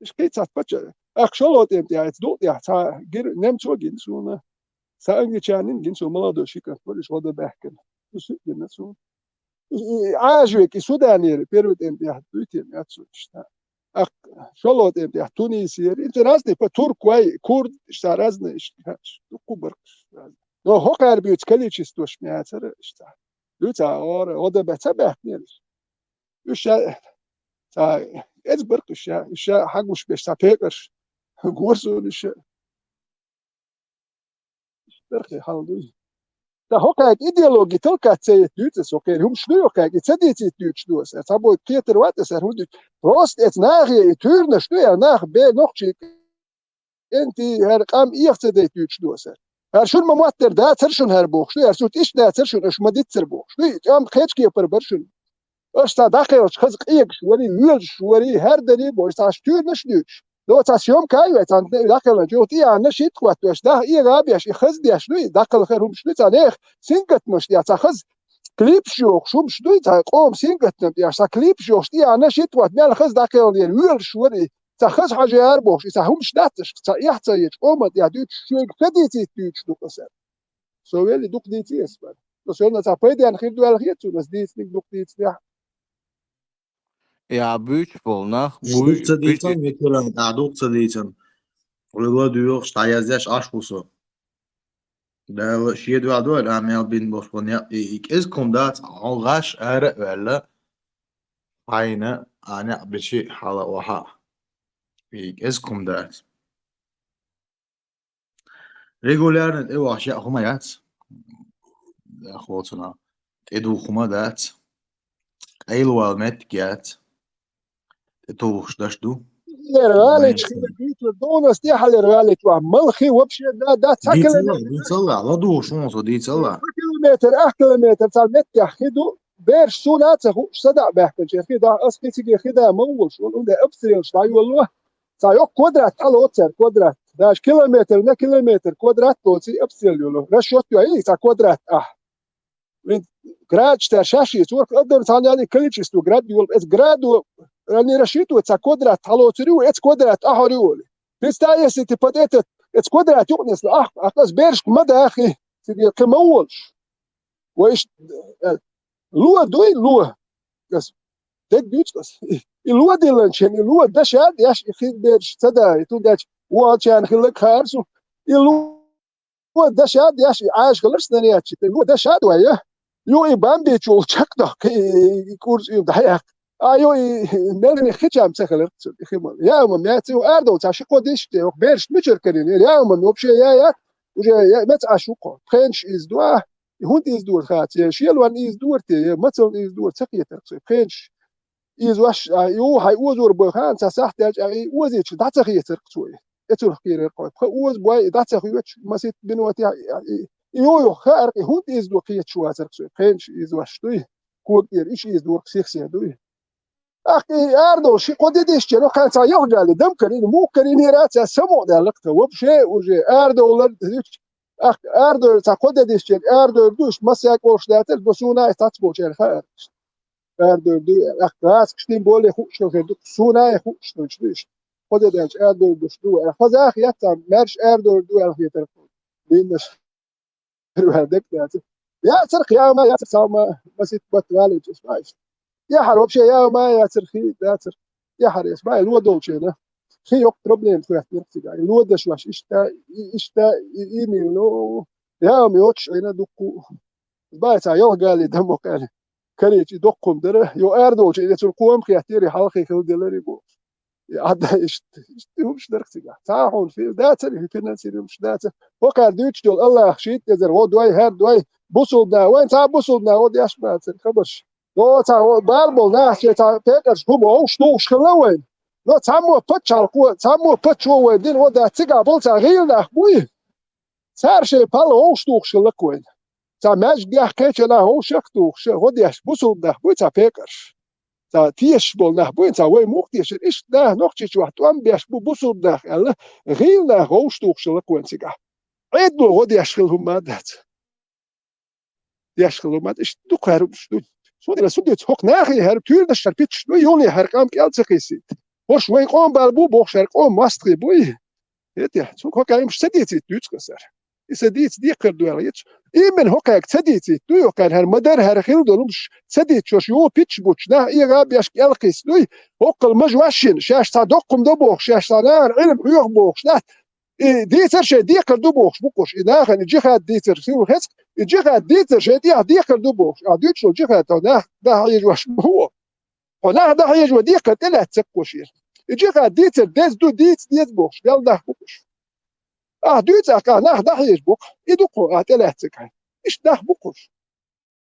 Иш кхин цхьа паччахь. Ахь шолгӀа тӀе тӀехь, дукъ тӀехь цхьа гира, немцо гина суна. Цхьа англичанин гина суна, молодой ши кӀант вара, иш гӀо дан баьхкина. Иш гина суна. И, и, Ӏажвек, и Суданера, первый тӀе тӀехь дуй те, яц суна иштта. Ахь шолгӀа тӀе тӀехь Тунисера. Ин разный по турк вай, курд, иштта разный, иштта, дуккха баркш разный. Но хӀокхара буьйцу количествош мецара, иштта. Дуьйцу а ора, гӀо дан баьхкинера. Уьш ша, цхьа, эцбарх уьш ша, уьш ша хьагуш беш цхьа пекъарш. Гора суна уьш ша. Уьш бархӀе хьал дуй. Ца хӀокхаьга идеологи талкат ца йита дуьйцу аса, хӀокхеран хӀумаш дуй хӀокхаьга, и ца дийцийта дуьйцуш ду аса. Цхьабой кхетар вац аса, хӀунда дуьйцу? Просто эца нахе и туьйранаш ду, я нах бе нохчий кӀентий, хӀара къам эха ца дайта дуьйцуш ду аса. ХӀара шуна ма моттара дацара шуна хӀара бохуш ду, хӀара цу тӀе иштта дацара шуна, аша ма диццара бохуш ду, и тӀом кхечу кепара бара шуна. Аша цхьа дӀакхелхича хаза къегаш варий, воьлуш варий, хӀара дарий бохуш, цхьа аша туьйранаш а дуьйцуш. Но цхьа съёмка а йой, цхьана дӀакхелхинчу, юха тӀе а яьхна, шийтта хӀоттош, даха эгӀа а беш, и хаза деш ду, и дӀакхалхар хӀумаш ду, цхьа нехан сингаттамаш тӀехь, цхьа хаза клипаш йохуш хӀумаш ду, цхьа къоман сингаттам тӀехь, цхьа клипаш йохуш тӀе а яьхна, шийтта хӀотта мел хаза дӀакхелхинера, воьлуш варий. Цхьа хаза хьажа яра бохуш, и цхьа хӀумаш дац аша, цхьа эхь ца ечу къоман тӀехь дуьйцуш, шуьга ца дийцийта дуьйцуш ду аса. Со велли дукха дийци аса бара. Со велла цхьа пайденна хир ду аьлла хета суна, аса дийциниг дукха дийцинехь. Я буьйцуш болу нах, Ша буьйцу, дукха ца буьйцу. Дийцан, Викторан, ахь дукха ца дийцан. Вай ладоьгӀуш, дӀаяздеш Ӏаш ву со. Дала шен дуьхьа дойла, а мел бина болуш болу некъ, и, и кӀезиг хӀума дац, хьо гӀаш ара а ваьлла, хьайна а некъ бичи хьала охьа. И кӀезиг хӀума дац. Регулярно тӀе вахча хӀума яц. Хьоцуна тӀедуха хӀума дац. Къайлавала меттиг яц. ТӀетухуш даш ду. Лер гӀалич хила дийцур ду, у нас тӀехьалер гӀалич вахь. Малхи вообще да, да, ца Дийцалла, километр. Дийцалла, ладугӀуш вон со дийцалла. Ца километр, ах километр, цхьа меттехь хи ду. Бераш суна а ца хууш, садаӀа баьхкинчеран хи да, ас кхин циге хи да ма волуш, вон унде обстрелаш дӀайолло. Цхьа йоккха квадрат хьалоцу цара, квадрат. Даже километр на километр квадрат лоций обстрел йолу. Расчет йой, цхьа квадрат ахь. Вин градаш тӀехь шаьш йийца, ворхӀ адам цхьана яьлла количество град йолу. Эцу градо, они рассчитывают, цхьа квадрат хьалоцур ю, эцу квадрат ахьор ю олий. Представь, если ты под этот, эцу квадрат юкъанесло, ахь, ахь, ас берашка ма дахи, цига кхин ма волуш. Вай иш, э, ло дуй, ло. Ас дег дуьйцу ас. И, и ло дилланчен, и ло дашар деш, и хин бераш ца дахи. Ту дечу, вон чарна хилла кхарсу. И ло Ло дашад, деш, и Ӏаьжа хиларш дан яц, ло дашад вай, я? Ю и бамбичул чекхдоккху, и, и, и курс и дӀаяьккха. А ю и мелани хи чам ца хиларх цу, и хи ма. Я ма меци, ю арадовла ца ши кхо диш те, ю бераш мичара карина, я ма вообще, я, я, уже, я, меца Ӏаш ву кхо. Пхенаш из дуа, и хӀунда из дур хац, я шелван из дур те, я мацална из дур ца кхетарх цу, пхенаш. Иза ваш, а, ю, хьайн озор бой хан, ца сахьт яьлча, а, и озийча дӀа ца хецарх цо. Эцурх кхийрар кхой. Пха оз бой, и дӀа ца хоьцуш, масит бинотехь, и, и, и ю, ю, хаарх, и хӀунда иза ду кхеташ вацарх цо. Пхенаш иза ваш дуй, кога тӀера иш иза дурх сих се дуй. Ахь, и арадовла, ши кхо де дисча, ну, кхайн цхьа йохгали, дам карина, мух карина, ира ца само даьлла кхин. Вообще, уже арадовлар, ахь, арадовла, цхьа кхо де дисча, арадовла душ, массаьг олуш дацар, до суна а цац болчаьрга хаар. Арадовр ду, ах, гӀазкаш тем более хууш хир ду, суна а хууш хир ду иштта. Кхо де даьлча арадовр душ ду, ах, хазах яц, маьрша арадовр ду, аьлла хетар. Биннаш вер дек дац. Яцар кхиама, яцар салма, масит бат валича, иш баиш. тӀехьара вообще яа ма яцар, хи дацар. ТӀехьара эс бай ло долчена. Хи йоккха проблема хӀоьттира цигахь. И ло дашваш иштта, и иштта, и, и мило. Яа ма йоцуш Ӏина дукку. Бай цхьа йолх гали дамо къаьли. Короче, и доккхум дара. Йо ара долчу и цуьнан кхома хеттера, и хьалхе хила делари бу. И Ӏадда иштта, иштта хӀумаш дара цигахь. Цхьа хьуна фил дацар, и финансирование дацар. ХӀокхара дуьйцуш долу Аллах шийтта эзар гӀо дой, хӀара дой. Бусулба нах, вайн цхьа бусулба нах гӀо деш бацар, хабарш. О, цхьа гӀо, бала болу нах, шен цхьа пекъарш хӀума вовш тухуш хилла вайн. Но цхьаммо пачхьалкхо, цхьаммо паччо вайн дина гӀо дац, цигахь болу цхьа гӀийла нах буй. Цара шайн пал вовш тухуш хилла вайн. Цхьа маьждигехь кхечанахь вовшах а тухуш, гӀо деш бусулба нах буй цхьа пекъарш. Цхьа тешаш болу нах буй, цхьа вай муха тешар. Иштта наха Нохчийчохь тӀом беш бу бусулба нах аьлла, гӀийла нах вовш тухуш хилла вайн цигахь. Ӏедало гӀо деш хилла хӀума ма дац. Деш хилла ма дац, иштта дукха хӀара хӀумаш ду. Цундела сан дуьйцу хӀокху нахе хӀара туьйранаш, хӀара питанаш ду, юххе хӀара къам кӀел ца кхиссийта. ХӀорш вайн къоман бала бу бохуш, хӀара къоман мостагӀий буй. ХӀетехь, цунна хӀокху хӀумаш ца дийцийта дуьйцу аса. И сан дийца декхар ду аьлла, эцу. Именно хӀокхаьрга ца дийцийта дуй, хӀокхаьрга хӀара ма-дарра, хӀара хилла долу хӀумаш ца дийцича, шаьш юха питанаш буттуш, нах эгӀа беш кӀел кхисса дуй, хӀоккхул мажа ваш йина, шаьш цхьа доккхум до бохуш, шаьш цхьа нахана Ӏилма хьоьху бохуш, нах, и дийцар шайн декхар ду бохуш бу-кх уьш, и нахана и джихад дийцар сиха хецкъа, и джихад дийцар шайн тӀехь декхар ду бохуш, ахь дуьйцуш долу джихад тхо нах дӀахьежош ма ву. Хьо нах дӀахьежо декхар тӀелаьцна ца кхушйира. И джихад дийцар деза ду, дийца деза бохуш, мел нах бу-кх уьш. Ахь дуьйцу ахь, нах дӀахьежа бу-кх, и ду-кх хьо ахь тӀелаьцнарг хьайн. Иштта нах бу-кх уьш.